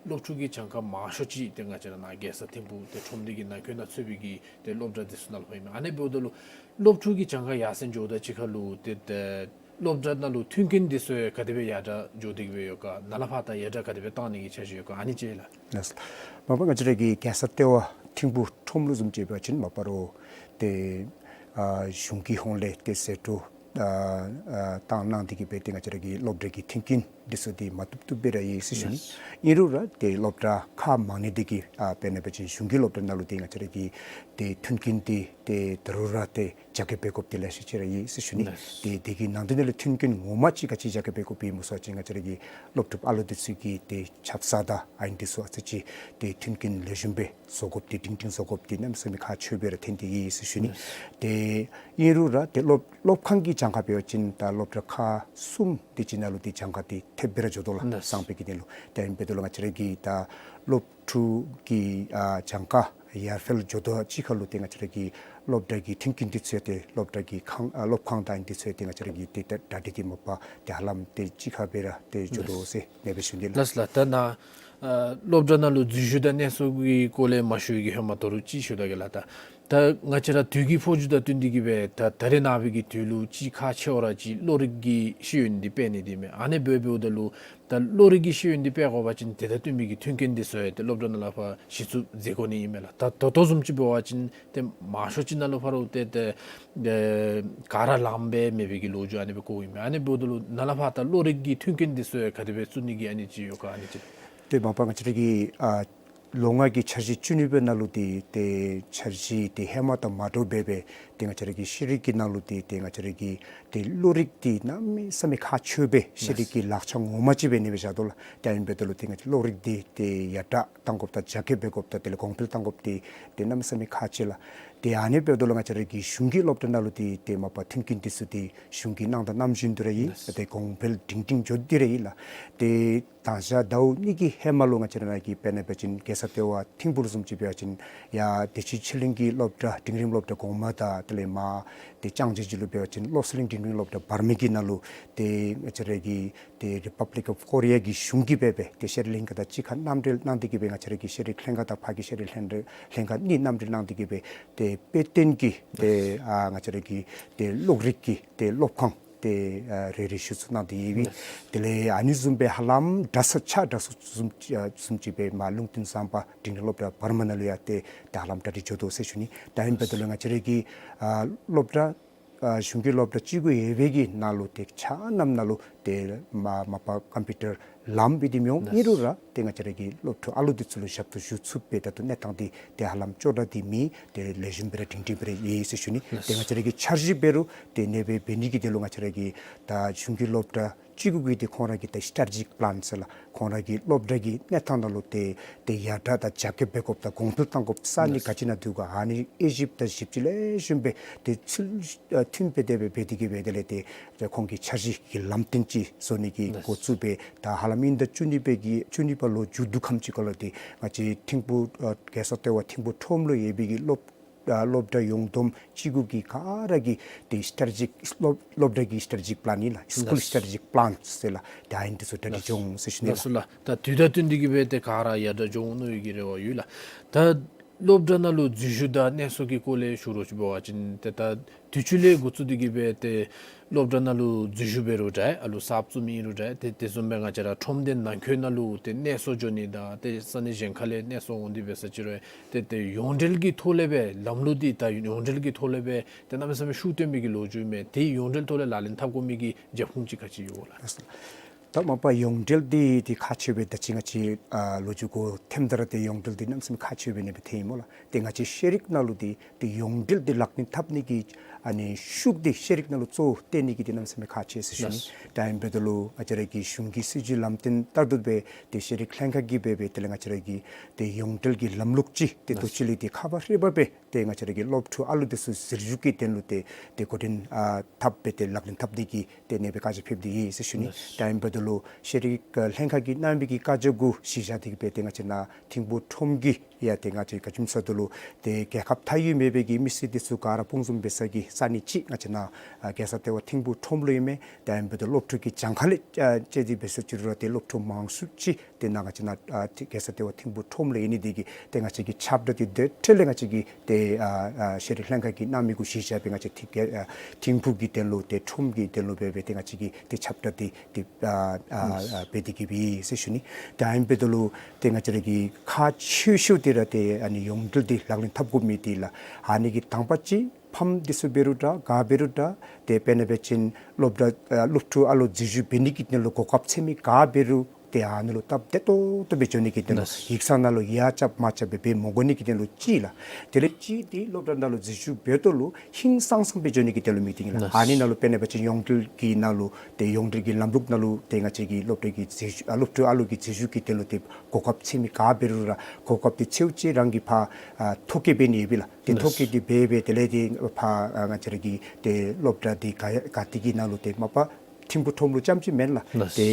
སློབ་ཕྲུག་གི་གྱངས་ཁ་མང་ཤོས་ཅིག་ཏེ་ང་བཅས་ར་ནཱ་རྒྱལ་ས་ཐིམ་ཕུག་ཏེ་ཁྲོམ་སྡེ་གི་ནང་འཁོད་ནང་ཚུད་པའི་གི་ཏེ་སློབ་གྲྭ་འདི་ཚུ་ནང་ལུ་ཕོགཔ་ཨིན་མས། ཨ་ནི་འབདཝ་ད་ལུ་སློབ་ཕྲུག་གི་གྱངས་ཁ་ཡར་སེང་འགྱོཝ་དང་གཅིག་ཁར་ལུ་ཏེ་ད་སློབ་གྲྭ་ནང་ལུ་མཐུན་རྐྱེན་འདི་ཚུ་ཡང་ག་དེ་སྦེ་ཡར་དྲག་འགྱོ་སྟེ་གིས་སྦེ་ཡོད་ག། ནཱ་ལས་ཕར་ད་ཡར་དྲག་ག་དེ་སྦེ་བཏང་ནི་གི་འཆར་གཞི་ཡོད་ག། ཨ་ནི་ཅིག་ལགས། ལགས། མ་པ་ང་བཅས་ར་གི་རྒྱལ་ས་ལྟེ་བ་ཐིམ་ཕུག་ཁྲོམ་ལུ་བཟུམ་ཅིག་འབད་བ་ཅིན་མ་པ་རོགས་ཏེ་ཨ་གཞུང་གི་ཧོངས་ལས་ཏེ་ཟད་འགྲོ་ཨ་ཨ་བཏང་གནང་སྟེ་གིས་སྦེ་ཏེ་ང་བཅས་ར་གི་སློབ་གྲྭ་གི་མཐུན་རྐྱེན་འདི་ཚུ་འདི་མ་བཏུབ་བཏུབ་སྦེ་ར་ཡོད་ཟེར་ཞུ་ནི། ཨིན་རུང་ར་ཏེ་སློབ་གྲྭ་ཁག་མང་ནི་དེ་གིས་ཨ་དཔེར་ན་འབད་བ་ཅིན་གཞུང་གི་སློབ་གྲྭ་ནང་ལུ་ཏེ་ང་བཅས་ར་གི་ཏེ་མཐུན་རྐྱེན་འདི་ཏེ་ད་རུང་ར་ཏེ་རྒྱ་སྐྱེད་འབད་དགོཔ་འདི་ལེ་ཤ་ཅིག་ར་ཡོད་ཟེར་ཞུ་ནི། ཏེ་དེ་གི་ནང་དོན་ལས་མཐུན་རྐྱེན་ངོ་མ་ཅིག་ག་ཅི་རྒྱ་སྐྱེད་འབད་དགོཔ་ཨིནམ་སྨོ་ཟེར་བ་ཅིན་ང་བཅས་ར་གི་སློབ་ཕྲུག་ཨ་ལུ་འདི་ཚུ་གི་ཏེ་ཆབ་གསང་དང་ཨ་ནི་འདི་ཚུ་ཨ་ཙི་ཅིག་ཏེ་མཐུན་རྐྱེན་ལེགས་ཤོམ་སྦེ་བཟོ་དགོཔ་འདི་སྒྲིང་སྒྲིང་བཟོ་དགོཔ་འདི་གནམ་མེད་ས་མེད་ཁག་ཆེཝ་སྦེ་ར་ཐོན་ཏེ་ཡོད་ཟེར་ཞུ་ནི། ཏེ་ཨིན་རུང་ར་ཏེ་སློབ་སློབ་ཁང་གི་གྱངས་ཁ་འབད་བ་ཅིན་ད་སློབ་གྲྭ་ཁག་གསུམ་དེ་ཅིག་ནང་ལུ་ཏེ་གྱངས་ཁ་འདི་ཐེབས་སྦེ་ར་འགྱོ་དོ་ལགས། གསང་སྦས་ཀྱི་དོན་ལུ། ཏེ་ཨིན་པའི་ད་ལུ་ང་བཅས་ར་གི་ད་སློབ་ཕྲུག་གི་ཨ་གྱངས་ཁ་ཡར་འཕེལ་འགྱོ་དོ་གཅིག་ཁར་ལུ་ཏེ་ང་བཅས་ར་གི་སློབ་གྲྭ་གི་མཐུན་རྐྱེན་འདི་ཚུ་ཡང་ཏེ་སློབ་གྲྭ་གི་ཁང་ཨ་སློབ་ཁང་དང་ཨ་ནི་འདི་ཚུ་ཡང་ཏེ་ང་བཅས་ར་གི་ཏེ་ད་གྲ་སྒྲིག་འདི་མ་པ་ཏེ་ཧ་ལམ་ཏེ་གཅིག་ཁར་སྦེ་ར་ཏེ་འགྱོ་དོ་ཟེར་ཨ་ནི་སྦེ་ཞུ་ནི་ལགས། ལགས་ལགས། ད་ནཱ་ཨ་སློབ་གྲྭ་ནང་ལུ་འཛུལ་ཞུགས་དང་གནས་གསོ་གི་སྐོར་ལས་མ་ཞུ་བའི་གི་ཧེ་མ་ད་རུང་ཅིག་ཞུ་ད་གེ་ལགས། ད་ད་ང་བཅས་ར་དུས་ཀྱི་འཕོ་འགྱུར་དང་བསྟུན་ཏེ་གིས་སྦེ་ད་ད་རེས་ནངས་པའི་གི་དུས་ལུ་ཅིག་ཁག་ཆེ་བ་ར་ཅིག་གློག་རིག་གི་ཤེས་ཡོན་འདི་སྤེལ་ནི་འདི་མས། ཨ་ནི་འབདཝ་འབདཝ་ད་ལུ་ད་གློག་རིག་གི་ཤེས་ཡོན་འདི་སྤེལ་དགོ་པ་ཅིན་དེ་དང་བསྟུན་པའི་གི་མཐུན་རྐྱེན་འདི་ཚུ་ཡང་ཏེ་སློབ་གྲྭ་ནང་ལས་ཕར་གཞི་བཙུགས་མཛད་དགོ་ནི་ཨིན་མས་ལགས། ད་ད་ལྟོ་བཟུམ་ཅིག་འབད་བ་ཅིན་ཏེ་མང་ཤོས་ཅིག་ནང་ལུ་ཕར་རུང་ཏེ་ཏེ་ཨེ་ག་ར་ལངམ་སྦེ་མེད་པའི་གི་ལོ་རྒྱུས་ཨ་ནི་སྦེ་གོཝ་ཨིན་མས། ཨ་ནི་འབདཝ་ད་ལུ་ནཱ་ལས་ཕར་ད་གློག་རིག་གི་མཐུན་རྐྱེན་འདི་ཚུ་ཡང་ག་དེ་སྦེ་བཙུགས་ནི་གི་ཨ་ནི་ཅིག་ཡོད་ག། ཨ་ནི་ཅིག། ཏེ་མ་པ་ང་བཅས་ར་གི་ཨ་ལོ་ལྔ་གི་འཆར་གཞི་བཅུ་གཉིས་པའི་ནང་ལུ་ཏེ་ཏེ་འཆར་གཞི་ཏེ་ཧེ་མ་དང་མ་འདྲཝ་སྦེ་སྦེ་ཏེ་ང་བཅས་ར་གི་ཤེས་རིག་གི་ནང་ལུ་ཏེ་ཏེ་ང་བཅས་ར་གི་ཏེ་གློག་རིག་འདི་གནམ་མེད་ས་མེད་ཁག་ཆེཝ་སྦེ་ཤེས་རིག་གི་ལག་ཆ་ངོ་མ་ཅིག་སྦེ་ཨ་ནི་སྦེ་བཞག་དོ་ལགས། ཏེ་ཨ་ནི་འབདཝ་ད་ལུ་ཏེ་ང་བཅས་གློག་རིག་འདི་ཏེ་ཡར་དྲག་གཏང་དགོཔ་དང་རྒྱ་སྐྱེད་འབད་དགོཔ་དང་དེ་ལས་གོང་འཕེལ་གཏང་དགོཔ་འདི་ཏེ་གནམ་མེད་ས་མེད་ཁག་ཆེ་ལགས། ཏེ་ཨ་ནི་འབདཝ་ད་ལུ་ང་བཅས་ར་གི་གཞུང་གི་སློབ་གྲྭ་ནང་ལུ་ཏེ་ཏེ་མ་པ་མཐུན་རྐྱེན་འདི་ཚུ་ཏེ་གཞུང་གིས་གནང་དོ་གནང་བཞིན་དུ་ར་ཨིན། ལགས། ཏེ་གོང་འཕེལ་སྒྲིང་སྒྲིང་འགྱོ་སྟེ་ར་ཨིན་ལགས། ཏེ་ད་ཞག་ཟླཝ་གཉིས་ཀྱི་ཧེ་མ་ལུ་ང་བཅས་ར་ནང་གི་དཔེར་ན་འབད་བ་ཅིན་རྒྱལ་ས་ལྟེ་བ་ཐིམ་ཕུག་ལུ་བཟུམ་ཅིག་འབད་བ་ཅིན་ཡར་བདེ་ཆེན་ཆོས་གླིང་གི་སློབ་གྲྭ་འབྲིང་རིམ་སློབ་གྲྭ་གོང་མ་དང་དེ་ལས་མར་ཏེ་ལྕང་རྩེ་བརྒྱུད་ལུ་འབད་བ་ཅིན་བློ་གསལ་གླིང་འབྲིང་རིམ་སློབ་གྲྭ་བར་མའི་གི་ནང་ལུ་ཏེ་ང་བཅས་ར་གི་ཏེ་Republic of Korea གི་གཞུང་གིས་འབད་སྦེ་ཏེ་ཤེས་རིག་ལྷན་ཁག་དང་གཅིག་ཁར་མཉམ་འབྲེལ་གནང་སྟེ་གིས་སྦེ་ང་བཅས་ར་གི་ཤེས་རིག་ལྷན་ཁག་དང་ཕར་གྱི་ཤེས་རིག་ལྷན་ལྷན་ཁག་གཉིས་མཉམ་འབྲེལ་གནང་སྟེ་གིས་སྦེ་ཏེ་དཔེ་སྟོན་གྱི་ཏེ་ཨ་ང་བཅས་ར་གི་ཏེ་གློག་རིག་གི་ཏེ་སློབ་ཁང་ཏེ་ཨ་རེ་རེ་ཞུ་ཚུགས་གནང་སྟེ་ཡོད་པས། དེ་ལས་ཨ་ནི་བཟུམ་སྦེ་ཧ་ལམ་གྲྭ་ས་ཆ་གྲྭ་ས་བཟུམ་ཨ་བཟུམ་ཅིག་སྦེ་མར་ལུང་བསྟན་བཟང་པ་འབྲིང་རིམ་སློབ་གྲྭ་བར་མ་ནང་ལུ་ཡང་ཏེ་ད་ཧ་ལམ་གྲ་སྒྲིག་འགྱོ་དོ་ཟེར་ཞུ་ནི། ད་ཨིན་པ་ད་ལུ་ང་བཅས་ར་གི་ཨ་སློབ་གྲྭ་ཨ་གཞུང་གི་སློབ་གྲྭ་བཅུ་དགུ་ཡོད་པའི་གི་ནང་ལུ་ཏེ་ཆ་མཉམ་ནང་ལུ་ཏེ་མ་མ་པ་ཀམ་པིའུ་ཊར་ལམ་སྦེ་འདི་མི་འོང་། ཨིན་རུང་ར་ཏེ་ང་བཅས་ར་གི་སློབ་ཕྲུག་ཨ་ལུ་འདི་ཚུ་ལུ་ཞབས་ཏོག་ཞུ་ཚུགས་པའི་ད་ལྟོ་གནས་སྟངས་འདི་ཏེ་ཧ་ལམ་ཅོག་འཐདཔ་འདི་མེད། ཏེ་ལེགས་ཤོམ་སྦེ་ར་སྒྲིང་སྒྲིང་སྦེ་ར་ཡོད་ཟེར་ཞུ་ནི། ཏེ་ང་བཅས་ར་གི་འཆར་གཞི་འབད་རུང་ཏེ་ཨ་ནེ་སྦེ་འབད་ནི་གི་དོན་ལུ་ང་བཅས་ར་གི་ད་གཞུང་གི་སློབ་གྲྭ་བཅུ་དགུ་གི་ཏེ་ཁོང་ར་གི་ད་སི་ཊེ་ཊེ་ཇིག་པི་ལཱན་ཟེར་ལགས། ཁོང་ར་གི་སློབ་གྲྭ་གི་གནས་སྟངས་ནང་ལུ་ཏེ་ཏེ་ཡར་དྲག་དང་རྒྱ་སྐྱེད་འབད་དགོཔ་དང་གོང་འཕེལ་གཏང་དགོཔ་ས་གནས་ག་ཅི་ནང་འདུག་ག་ཨ་ནི་དབྱེ་ཞིབ་དང་ཞིབ་དཔྱད་ལེགས་ཤོམ་སྦེ་ཏེ་ཚུལ་ཨ་མཐུན་སྦེ་དེ་སྦེ་འབད་དེ་གིས་སྦེ་དེ་ལས་ཏེ་ཁོང་གི་འཆར་གཞི་གི་ལམ་སྟོན་ཅིག་བཟོ་ནི་གི་འགོ་བཙུགས་སྦེ་ད་ཧ་ལམ་ཨིན་ཟླ་བཅུ་གཉིས་པའི་གི་བཅུ་གཉིས་པ་ལོ་མཇུག་བསྡུ་ཁམས་ཅིག་ཁར་ལུ་ཏེ་ང་བཅས་ཐིམ་ཕུག་ཨ་རྒྱལ་ས་ལྟེ་བ་ཐིམ་ཕུག་ཁྲོམ་ལུ་ཡོད་པའི་གི་སློབ་ཨ་སློབ་གྲྭ་ཡོངས་བསྡོམས་བཅུ་དགུ་གི་ག་ར་གི་ཏེ་སི་ཊེ་ཊེ་ཇིག་སློབ་སློབ་གྲྭ་གི་སི་ཊེ་ཊེ་ཇིག་པི་ལཱན་ཨིན་ལགས། སི་ཀུལ་ལགས། སི་ཊེ་ཊེ་ཇིག་པི་ལཱན་ཟེར་ལགས། ཏེ་ཨ་ནི་འདི་ཚུ་གྲ་སྒྲིག་འགྱོ་འོང་ཟེར་ཞུ་ནི་ལགས། ལགས་སོ་ལགས། ད་དུས་དང་བསྟུན་ཏེ་གིས་སྦེ་ཏེ་ག་ར་ཡར་དྲག་འགྱོ་འོང་མནོ་བའི་གི་རེ་བ་ཡོད་ལགས། ད་སློབ་གྲྭ་ནང་ལུ་འཛུལ་ཞུགས་དང་གནས་གསོ་གི་སྐོར་ལས་ཞུ་རོགས་ཅིག་འབད་བ་ཅིན་ཏེ་ད་དུས་ཅི་ལས་འགོ་བཙུགས་ཏེ་གིས་སྦེ་ཏེ་སློབ་གྲྭ་ནང་ལུ་འཛུལ་ཞུགས་འབད་རུང་འདྲ་ཨ་ལུ་གསརཔ་བཙུགས་མི་ཨིན་རུང་འདྲ་ཏེ་དེ་བཟུམ་སྦེ་ང་བཅས་ར་ཁྲོམ་སྡེ་ནང་འཁོད་ནང་ལུ་ཏེ་གནས་གསོ་འགྱོ་ནི་དང་ཏེ་ས་གནས་གཞན་ཁ་ལས་གནས་གསོ་འོང་སྟེ་འབད་ས་ཅིག་རུང་ཏེ་ཏེ་ཡོངས་འབྲེལ་གྱི་ཐོག་ལས་སྦེ་ལམ་ལུགས་འདི་ད་ཡོངས་འབྲེལ་གྱི་ཐོག་ལས་སྦེ་ཏེ་གནམ་མེད་ས་མེད་ཤུགས་བཏོན་མི་གི་ལོ་རྒྱུས་མས། ཏེ་ཡོངས་འབྲེལ་ཐོག་ལས་ལག་ལེན་འཐབ་དགོ་མི་གི་རྒྱབ་ཁུངས་ཅིག་ག་ཅི་ཡོད་ལགས། ད་མ་པ་ཡོངས་འབྲེལ་འདི་ཏེ་ཁག་ཆེ་བས། ད་ཅི་ང་བཅས་ཨ་ལོ་རྒྱུས་གོ་ཐེམ་ད་ར་ཏེ་ཡོངས་འབྲེལ་འདི་གནམ་མེད་ས་མེད་ཁག་ཆེ་བས་ཨ་ནི་སྦེ་ཐོནམ་སྨོ་ལགས། ཏེ་ང་བཅས་ཤེས་རིག་ནང་ལུ་འདི་ཏེ་ཡོངས་འབྲེལ་འདི་ལག་ལེན་འཐབ་ནི་གི་ཨ་ནི་ཤུགས་འདི་ཤེས་རིག་ནང་ལུ་གཙོ་བོ་བཏོན་ནི་གི་འདི་གནམ་མེད་ས་མེད་ཁག་ཆེ་ཟེར་ཞུ་ནི། ལགས། ད་ཨིན་པ་ད་ལུ་ང་བཅས་ར་གི་གཞུང་གི་སྲིད་བྱུས་ལམ་སྟོན་ལྟར་དུ་སྦེ་ཏེ་ཤེས་རིག་ལྷན་ཁག་གིས་འབད་སྦེ་དེ་ལས་ང་བཅས་ར་གི་ཏེ་ཡོངས་འབྲེལ་གྱི་ལམ་ལུགས་ཅིག་ཏེ་ལགས། དུས་ཅི་ལས་ཏེ་ཁ་བ་རི་བ་སྦེ་ཏེ་ང་བཅས་ར་གི་སློབ་ཕྲུག་ཨ་ལུ་འདི་ཚུ་འཛུལ་ཞུགས་ཀྱི་དོན་ལུ་ཏེ་ཏེ་འགོ་འདྲེན་ཨ་འཐབ་སྦེ་ཏེ་ལག་ལེན་འཐབ་ནི་གི་ཏེ་ཨ་ནི་སྦེ་བཀའ་རྒྱ་ཕེབས་ཏེ་ཡོད་ཟེར་ཞུ་ནི། ལགས། ད་ཨིན་པ་ད་ལུ་ཤེས་རིག་ལྷན་ཁག་གིས་གནང་མི་གི་བཀའ་རྒྱ་གུ་གཞི་བཞག་སྟེ་གིས་སྦེ་ཏེ་ང་བཅས་ནཱ་ཐིམ་ཕུག་ཁྲོམ་གྱི་ཡ་ཏེ་ང་བཅས་ག་ཅི་སྨོ་ཟེར་བ་ད་ལུ་ཏེ་རྒྱལ་ཁབ་མཐའ་དབུས་མེད་པའི་གི་མི་སེར་འདི་ཚུ་ག་ར་སྤུངས་འཛོམས་འབད་ས་གི་ས་གནས་ཅིག་ང་བཅས་ནཱ་ཨ་རྒྱལ་ས་ལྟེ་བ་ཐིམ་ཕུག་ཁྲོམ་ལུ་ཨིན་མས། ད་ཨིན་པ་ད་ལུ་སློབ་ཕྲུག་གི་གྱངས་ཁ་ལས་ཨ་དཔྱད་དེ་འབད་ས་ཅིག་རུང་ཏེ་སློབ་ཕྲུག་མང་ཤོས་ཅིག་ཏེ་ནཱ་ང་བཅས་ནཱ་ཨ་ཏེ་རྒྱལ་ས་ལྟེ་བ་ཐིམ་ཕུག་ཁྲོམ་ལུ་ཨིན་ནི་འདི་གིས་ཏེ་ང་བཅས་ཀྱི་ཁྱབ་བསྒྲགས་འདི་དེ་འཕྲལ་ལས་ང་བཅས་ཀྱིས་ཏེ་ཨ་ཨ་ཤེས་རིག་ལྷན་ཁག་གིས་གནང་མི་གུ་གཞི་བཞག་སྦེ་ང་བཅས་ཐིམ་ཨ་ཐིམ་ཕུག་གི་དོན་ལུ་ཏེ་ཁྲོམ་གྱི་དོན་ལུ་འབད་སྦེ་ཏེ་ང་བཅས་ཀྱིས་ཏེ་ཁྱབ་བསྒྲགས་འདི་ཏེ་ཨ་ཨ་ཨ་འབད་དེ་གིས་སྦེ་ཟེར་ཞུ་ནི། ད་ཨིན་པ་ད་ལུ་ཏེ་ང་བཅས་ར་གི་ཁག་ཆེ་ཤོས་འདི་ར་ཏེ་ཨ་ནི་ཡོངས་འབྲེལ་འདི་ལག་ལེན་འཐབ་དགོ་མི་འདི་ལགས། ཨ་ནི་གི་དང་པ་ཅིག་ཕམ་འདི་ཚུ་འབད་རུང་འདྲ་ག་འབད་རུང་འདྲ་ཏེ་དཔེར་ན་འབད་བ་ཅིན་སློབ་གྲྭ་ཨ་སློབ་ཕྲུག་ཨ་ལུ་འཛུལ་ཞུགས་འབད་ནི་གི་དོན་ལུ་གོ་སྐབས་འཚོལ་མི་ག་འབད་རུང་ཏེ་ཨ་ནི་ལུ་སྟབས་བདེ་ཏོག་ཏོ་སྦེ་འགྱོ་ནི་གི་དོན་ལུ་ལགས། ཡིག་ཚང་ནང་ལུ་ཡར་རྐྱབ་མར་རྐྱབ་སྦེ་འབད་མ་དགོ་ནི་གི་དོན་ལུ་ཅིག་ལགས། དེ་ལས་ཅིག་འདི་སློབ་གྲྭ་ནང་ལུ་འཛུལ་ཞུགས་འབདཝ་ད་ལུ་ཧིང་སངས་སངས་སྦེ་འགྱོ་ནི་གི་དོན་ལུ་མི་འདི་ཨིན་ལགས། ལགས། ཨ་ནི་ནང་ལུ་དཔེར་ན་འབད་བ་ཅིན་ཡོངས་འབྲེལ་གྱི་ནང་ལུ་ཏེ་ཡོངས་འབྲེལ་གྱི་ལམ་ལུགས་ནང་ལུ་ཏེ་ང་བཅས་ཀྱི་སློབ་གྲྭ་གི་འཛུལ་ཞུགས་ཨ་སློབ་ཕྲུག་ཨ་ལུ་གི་འཛུལ་ཞུགས་ཀྱི་དོན་ལུ་ཏེ་གོ་སྐབས་འཚོལ་མི་ག་འབད་རུང་ར་གོ་སྐབས་འདི་འཚོལ་ཅི་རང་གིས་ཕར་ཨ་ཐོ་བཀོད་འབད་ནི་ཡོད་པས་ལགས། ཏེ་ལགས། ཐོ་བཀོད་འདི་འབད་སྦེ་དེ་ལས་ཏེ་ཕར་ཨ་ང་བཅས་ར་གི་ཏེ་སློབ་གྲྭ་འདི་ག་ག་ཏེ་གི་ནང་ལུ་ཏེ་མ་པ་ཐིམ་ཕུག་ཁྲོམ་ལུ་རྐྱངམ་ཅིག་མེན་ལགས། ལགས། ཏེ་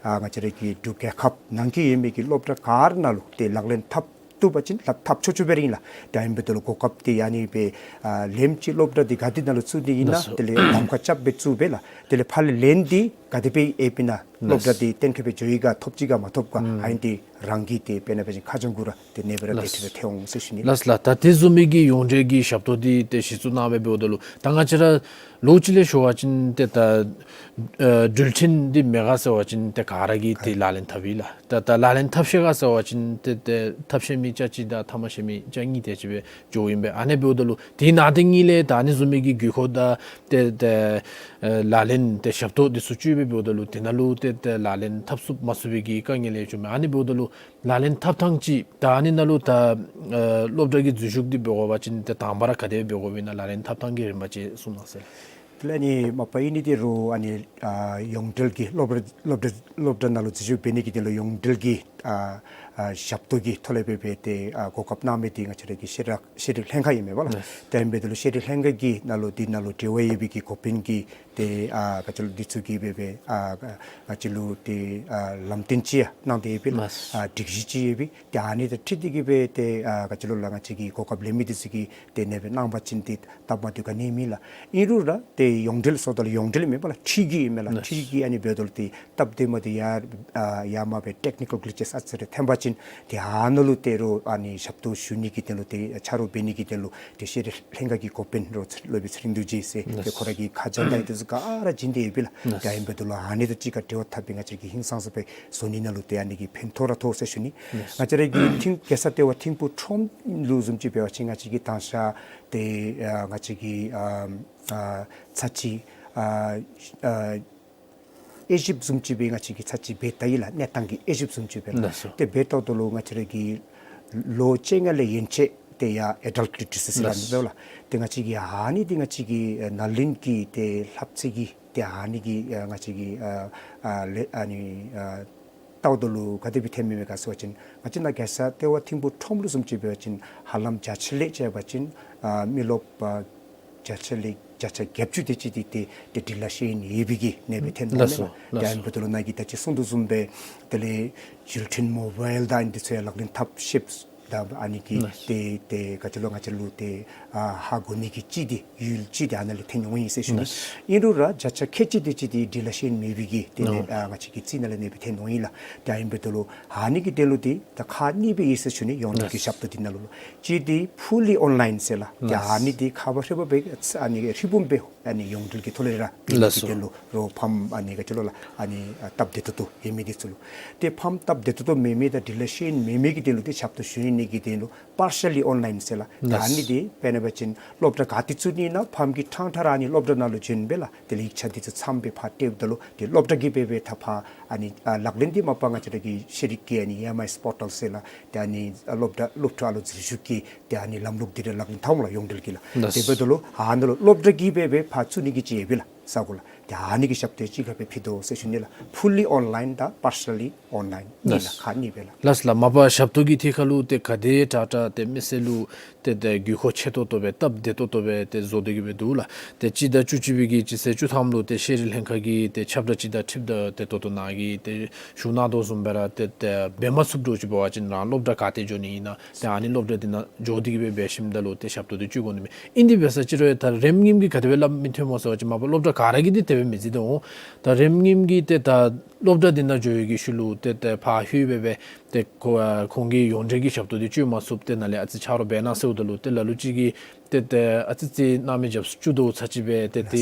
ཨ་ང་བཅས་ར་གི་འབྲུག་རྒྱལ་ཁབ་ནང་འཁོད་ཡོད་མི་གི་སློབ་གྲྭ་ག་ར་ནང་ལུ་ཏེ་ལག་ལེན་འཐབ་བཏུབ་པ་ཅིན་ལག་འཐབ་ཆོག་ཆོག་སྦེ་ར་ཨིན་ལགས། ད་ཨིན་པ་ད་ལུ་གོ་སྐབས་འདི་ཨ་ནི་སྦེ་ཨ་ལེནམ་ཅིག་སློབ་གྲྭ་འདི་ག་ཏེ་ནང་ལུ་བཙུགས་ནི་ཨིན་ན་ལགས་སོ། དེ་ལས་གདམ་ཁ་རྐྱབ་སྦེ་བཙུགས་པས་ལགས། དེ་ལས་ཕར་ལས་ལན་འདི་ག་དེ་སྦེ་ཨེ་འབད་ན་ལགས་སོ། སློབ་གྲྭ་འདི་གཏན་འཁེལ་སྦེ་འགྱོ་ཡི་ག་ཐོབ་ཅི་ག་མ་ཐོབ་ག་ཨུམ་ཨ་ནི་འདི་རང་གིས་ཏེ་དཔེར་ན་འབད་བ་ཅིན་ཁ་བྱང་གུ་ར་ཏེ་ཨ་ནི་སྦེ་ར་ཏེ་ལགས་སོ། ཁྲིད་ར་ཐོན་འོང་ཟེར་ཞུ་ནི། ལགས་ལགས། ད་དེ་བཟུམ་མའི་གི་ཡོངས་འབྲེལ་གྱི་ཞབས་ཏོག་འདི་ཏེ་གཞི་བཙུགས་གནང་སྦེ་འབདཝ་ད་ལུ་ད་ང་བཅས་ར་ལོ་གཅིག་ལས་ཞུ་བ་ཅིན་ཏེ་ད་ཨ་འགྲུལ་འཕྲིན་འདི་མེད་ག་ཟེར་བ་ཅིན་ཏེ་ག་ར་གིས་ཏེ་ལག་ལེན་འཐབ་ཨིན་ལགས། ད་ད་ལག་ལེན་འཐབ་ཤེས་ག་ཟེར་བ་ཅིན་ཏེ་ཏེ་འཐབ་ཤེས་མི་ཆ་གཅིག་དང་འཐབ་མ་ཤེས་མི་ཆ་གཉིས་དེ་ཅིག་སྦེ་འགྱོཝ་ཨིན་པས། ཨ་ནི་འབདཝ་ད་ལུ་དེ་ནང་དེ་གཉིས་ལས་ད་ཨ་ནི་བཟུམ་མའི་གི་དགོས་མཁོ་དང་ཏེ་ཏེ་ཨ་ལག་ལེན་ཏེ་ཞབས་ཏོག་འདི་ཚུ་བཙུགས་སྦེ་འབདཝ་ད་ལུ་དེ་ནང་ལུ་ཏེ་ཏེ་ལག་ལེན་འཐབ་ཚུགས་མ་ཚུགས་པའི་གི་དཀའ་ངལ་ལེ་ཤ་བྱུངམ་མས། ཨ་ནི་འབདཝ་ད་ལུ་ལག་ལེན་འཐབ་ཐངས་ཅིག་ད་ཨ་ནི་ནང་ལུ་ད་ཨ་སློབ་གྲྭ་གི་འཛུལ་ཞུགས་འདི་འབད་དགོ་པ་ཅིན་ཏེ་དང་པ་ར་ག་དེ་འབད་དགོཔ་ཨིན་ན་ལག་ལེན་འཐབ་ཐངས་ཀྱི་རིམ་པ་ཅིག་གསུང་གནང་ཟེར། དེ་ལས་ཨ་ནི་མ་པ་ཨིན་ནི་འདི་རུང་ཨ་ནི་ཨ་ཡོངས་འབྲེལ་གྱི་སློབ་གྲྭ་སློབ་གྲྭ་སློབ་གྲྭ་ནང་ལུ་འཛུལ་ཞུགས་འབད་ནི་གི་དོན་ལུ་ཡོངས་འབྲེལ་གྱི་ ཨ་ཨ་ཞབས་ཏོག་གི་ཐོག་ལས་སྦེ་སྦེ་ཏེ་ཨ་གོ་སྐབས་གནང་མི་འདི་ང་བཅས་ར་གི་ཤེས་རིག་ཤེས་རིག་ལྷན་ཁག་ཨིན་མས་པ་ལགས། ལགས། ཏེ་ཨིན་པའི་དོན་ལུ་ཤེས་རིག་ལྷན་ཁག་གི་ནང་ལུ་འདི་ནང་ལུ་འབྲེལ་བ་ཡོད་པའི་གི་འགོ་དཔོན་གྱིས་ཏེ་ཨ་ག་ཅི་ལོ་འདི་ཚུ་གི་སྦེ་སྦེ་ཨ་ང་བཅས་ལུ་ཏེ་ཨ་ལམ་སྟོན་ཅིག་ཡང་གནང་སྟེ་ཡོད་པས་ལགས། ལགས། ཨ་སྒྲིག་གཞི་ཅིག་ཡོད་པས། ཏེ་ཨ་ནི་དང་འཁྲིལ་ཏེ་གི་སྦེ་ཏེ་ཨ་ག་ཅི་ལོ་ལགས་ང་བཅས་ཀྱི་གོ་སྐབས་ལེན་མི་འདི་ཚུ་གིས་ཏེ་ཨ་ནེ་སྦེ་གནང་པ་ཅིན་ཏེ་སྟབས་མ་བདེཝ་ག་ནི་མེད་ལགས། ཨིན་རུང་ར་ཏེ་ཡོངས་འབྲེལ་ཟེརཝ་ད་ལུ་ཡོངས་འབྲེལ་མེན་པ་ལགས། འཁྲིས་ཀྱི་ཨིན་མས་ལགས། ལགས། འཁྲིས་ཀྱི་ཨ་ནི་འབདཝ་ད་ལུ་ཏེ་སྟབས་བདེ་མ་བདེ་ཡར་ཨ་ཡར་མར་སྦེ་ཊེཀ་ནི་ཀཱལ་གི་ལི་ཅེསི་ཨ་ཙི་རེ་ཐོན་པ་ཅིན་ཏེ་ཨ་ནཱ་ལུ་ཏེ་རོགས་ཨ་ནི་ཞབས་ཏོག་ཞུ་ནི་གི་དོན་ལུ་ཏེ་ཆ་རོགས་འབད་ནི་གི་དོན་ལུ་ཏེ་ཤེས་རིག་ལྷན་ཁག་གི་འགོ་དཔོན་རོགས་སློབ་དཔོན་ཚེ་རིང་རྡོ་རྗེ་ཟེར་ཏེ་ལགས། ཁོ་ར་གིས་ཁ་བྱང་དང་ཨ་ནི་ཚུ་ག་ར་བྱིན་ཏེ་ཡོད་པས་ལགས། ལགས། ཏེ་ཨ་ནི་འབདཝ་ད་ལུ་ཨ་ནི་དང་གཅིག་ཁར་འབྲེལ་བ་འཐབ་སྦེ་ང་བཅས་ཀྱིས་ཧིང་སངས་ས་སྦེ་བཟོ་ནི་ནང་ལུ་ཏེ་ཨ་ནི་གིས་ཕན་ཐོགས་ར་ཐོགས་ཟེར་ཞུ་ནི། ལགས། ང་བཅས་ར་གི་ཐིམ་རྒྱལ་ས་ལྟེ་བ་ཐིམ་ཕུག་ཁྲོམ་ལུ་བཟུམ་ཅིག་འབད་བ་ཅིན་ང་བཅས་ཀྱིས་དང་ཤ་ཏེ་ཨ་ང་བཅས་ཀྱིས་ཨ་ཨ་ཚར་གཅིག་ཨ་ཨ་དབྱེ་ཞིབ་བཟུམ་ཅིག་སྦེ་ང་བཅས་ཀྱིས་ཚར་གཅིག་འབད་ད་ཡི་ལགས། གནས་སྟངས་ཀྱི་དབྱེ་ཞིབ་བཟུམ་ཅིག་སྦེ་ལགས། ལགས་སོ། ཏེ་འབད་ད་ལྟོ་ལུ་ང་བཅས་ར་གི་ལོ་བཅོ་ལྔ་ལས་ཡན་ཆད་ཏེ་ཡར་ཨེ་ཌཱལཊ་ལི་ཊི་རེ་སི་ཟེར་སླབ་ནི་ལགས། འབདཝ་ལགས། ཏེ་ང་བཅས་ཀྱིས་ཨ་ནི་འདི་ང་བཅས་ཀྱི་ཨ་ནཱ་ལེནྡྲ་གི་ཏེ་ལྷབ་ཚད་ཀྱི་ཏེ་ཨ་ནི་གི་ཨ་ང་བཅས་ཀྱི་ཨ་ཨ་ལས་ཨ་ནི་ཨ་ལྟཝ་ད་ལུ་ག་དེ་སྦེ་ཐོནམ་མས་ག་ཟེར་བ་ཅིན་ང་བཅས་ནཱ་རྒྱལ་ས་ལྟེ་བ་ཐིམ་ཕུག་ཁྲོམ་ལུ་བཟུམ་ཅིག་འབད་བ་ཅིན་ཧ་ལམ་བརྒྱ་ཆ་ལས་བཅད་པ་ཅིན་ཨ་མི་རློབས་ཨ་བརྒྱ་ཆ་ལས་བརྒྱ་ཆ་བརྒྱད་ཅུ་དེ་ཅིག་འདི་ཏེ་ཏེ་འབྲི་ལྷག་ཤེས་ཡོན་ཡོད་པའི་གི་ཨ་ནེ་སྦེ་ཐོན་དོ་ལགས་སོ། མས་ལགས། ཏེ་ལགས་ཨ་ནི་སོ། འབདཝ་ད་ལུ་ནཱ་གིས་ད་ཅི་གསུང་དོ་བཟུམ་སྦེ་དེ་ལས་ཇུལ་ཊིན་མོ་བཱའིལ་དང་ཨ་ནི་འདི་ཚུ་ཡང་ལག་ལེན་འཐབ་ཤེསཔ་ད་ཨ་ནི་གིས་ལགས། ཏེ་ཏེ་ག་ཅི་ལོ་ང་བཅས་ལུ་ཏེ་ཨ་ཧ་གོ་ནི་གི་ཅིག་འདི་ཡུལ་ཅིག་འདི་ཨ་ནཱ་ལས་ཐོན་འོང་ཡི་ཟེར་ཞུ་ནི། ལགས། ཨིན་རུང་ར་བརྒྱ་ཆ་ཁལ་གཅིག་དེ་ཅིག་འདི་འབྲི་ལྷག་ཤེས་ཡོན་མེད་པའི་གི་དེ་ལས་ཨོ་ཨ་ང་བཅས་ཀྱི་རྩིས་ནང་ལས་ཨ་ནེ་སྦེ་ཐོན་འོང་ཡི་ལགས། ཏེ་ཨ་ནི་འབདཝ་ད་ལུ་ཨ་ནི་གི་དོན་ལུ་འདི་ད་ཁག་གཉིས་སྦེ་ཡོད་ཟེར་ཞུ་ནི། ཡོངས་འབྲེལ་གྱི་ལགས། ཞབས་ཏོག་འདི་ནང་ལུ་ལུ་གཅིག་འདི་ཕུ་ལི་ཨོན་ལའིན་ཟེར་ལགས། ཏེ་ལགས། ཨ་ནི་འདི་ཁ་བ་ཧྲིལ་བུམ་སྦེ་ཨ་ནི་ཧྲིལ་བུམ་སྦེ་ཨ་ནི་ཡོངས་འབྲེལ་གྱི་ཐོག་ལས་ར་འབད་ནི་ལགས་གི་སོ། དོན་ལུ་རོགས་ཕམ་ཨ་ནི་ག་ཅི་ལོ་ལགས་ཨ་ནི་ཨ་སྟབས་བདེ་ཏོག་ཏོ་ཡོད་མི་འདི་ཚུ་ལུ། ཏེ་ཕམ་སྟབས་བདེ་ཏོག་ཏོ་མེད་མི་དང་འབྲི་ལྷག་ཤེས་ཡོན་མེད་མི་གི་དོན་ལུ་ཏེ་ཞབས་ཏོག་ཞུ་ནི་གི་དོན་ལུ་པར་ཤལ་ལི་ཨོན་ལའིན་ཟེར་ལགས། ཏེ་ཨ་ནི་ལགས། འདི་དཔེར་ན་འབད་བ་ཅིན་སློབ་གྲྭ་ག་ཏེ་བཙུགས་ནི་ཨིན་ན་ཕམ་གྱིས་ཕྲང་ཕྲང་ར་ཨ་ནི་སློབ་གྲྭ་ནང་ལུ་བྱོན་སྦེ་ལགས། དེ་ལས་ཡིག་ཆ་འདི་ཚུ་ཚངམ་སྦེ་ཕར་སྤྲོདཔ་ད་ལུ་ཏེ་སློབ་གྲྭ་གིས་སྦེ་སྦེ་ད་ཕར་ཨ་ནི་ཨ་ལག་ལེན་འདི་མ་པ་ང་བཅས་ར་གི་ཤེས་རིག་གི་ཨ་ནི་ཨེམ་ཨའི་ཨེསི་པོར་ཊཱལ་ཟེར་ལགས། ཏེ་ཨ་ནི་ཨ་སློབ་གྲྭ་སློབ་ཕྲུག་ཨ་ལོ་འཛུལ་ཞུགས་ཀྱི་ཏེ་ཨ་ནི་ལམ་ལུགས་འདི་ར་ལག་ལེན་འཐབ་འོང་ལགས་ཡོངས་འབྲེལ་གྱི་ལགས། ལགས། དེ་འབདཝ་ད་ལུ་ཨ་ནཱ་ལུ་སློབ་གྲྭ་གིས་སྦེ་སྦེ་ཕར་བཙུགས་ནི་གི་ཅིག་ཡོད་པས་ལགས་ས་གོ་ལགས། ཏེ་ཨ་ནི་གི་ཞབས་ཏོག་ཅིག་ཁར་སྦེ་ཕུལ་དོ་ཟེར་ཞུ་ནི་ལགས། ཕུ་ལི་ཨོན་ལའིན་དང་པར་ཤལ་ལི་ཨོན་ལའིན་གཉིས་ལགས། ལགས། ཁག་གཉིས་སྦེ་ལགས། ལགས་ལགས། མ་པ་ཞབས་ཏོག་གི་ཐད་ཁར་ལུ་ཏེ་ག་དེ་དྲག་དྲག་ཏེ་མི་སེར་ལུ་ཏེ་ཏེ་དགོས་མཁོ་ཆེ་ཏོག་ཏོ་སྦེ་སྟབས་བདེ་ཏོག་ཏོ་སྦེ་ཏེ་བཟོ་སྟེ་གི་སྦེ་འདུག་ལགས། ཏེ་སྤྱི་ཟླ་བཅུ་གཅིག་པའི་གི་སྤྱི་ཚེས་བཅུ་ཐམ་ལུ་ཏེ་ཤེས་རིག་ལྷན་ཁག་གི་ཏེ་ཁྱབ་བསྒྲགས་ཅིག་དང་འཁྲིལཝ་ད་ཏེ་ད་ལྟོ་ནཱ་གིས་ཏེ་ཞུ་གནང་དོ་བཟུམ་སྦེ་ར་ཏེ་ཏེ་འབད་མ་ཚུགསཔ་འདྲཝ་ཅིག་འབད་བ་ཅིན་རང་སློབ་གྲྭ་ག་ཏེ་འགྱོ་ནི་ཨིན་ན་ཏེ་ཨ་ནི་སློབ་གྲྭ་འདི་ནང་འགྱོ་སྟེ་གི་སྦེ་འབད་ཞིནམ་ད་ལུ་ཏེ་ཞབས་ཏོག་འདི་སྤྱོད་དགོ་ནི་མས། ཨིན་དེ་འབད་ས་ཅིག་རུང་ད་རེམ་རྔམ་གྱིས་ག་དེ་སྦེ་སླབ་མི་ཐོནམ་སྨོ་ཟེར་བ་ཅིན་མ་པ་སློབ་གྲྭ་ག་ར་གིས་འདི་དེ་སྦེ་མི་བརྩི་དོ་འོང་། ད་རེམ་རྔམ་གྱིས་ཏེ་ད་སློབ་གྲྭ་འདི་ནང་འགྱོ་བའི་གི་ཤུལ་ལུ་ཏེ་ཏེ་ཕར་ལྷོད་སྦེ་སྦེ་ཏེ་ཁོ་ཨ་ཁོང་གིས་ཡོངས་འབྲེལ་གྱི་ཞབས་ཏོག་འདི་སྤྱོད་མ་ཚུགསཔ་ཏེ་ནཱ་ལས་ཨ་ཙི་ཆ་རོགས་འབད་གནང་ཟེརཝ་ད་ལུ་ཏེ་ལ་ལུ་ཅིག་གིས་ཏེ་ཏེ་ཨ་ཙི་ཙི་གནམ་མེད་ས་མེད་སྐྱོ་དོ་ཚར་ཅིག་སྦེ་ཏེ་ཏེ་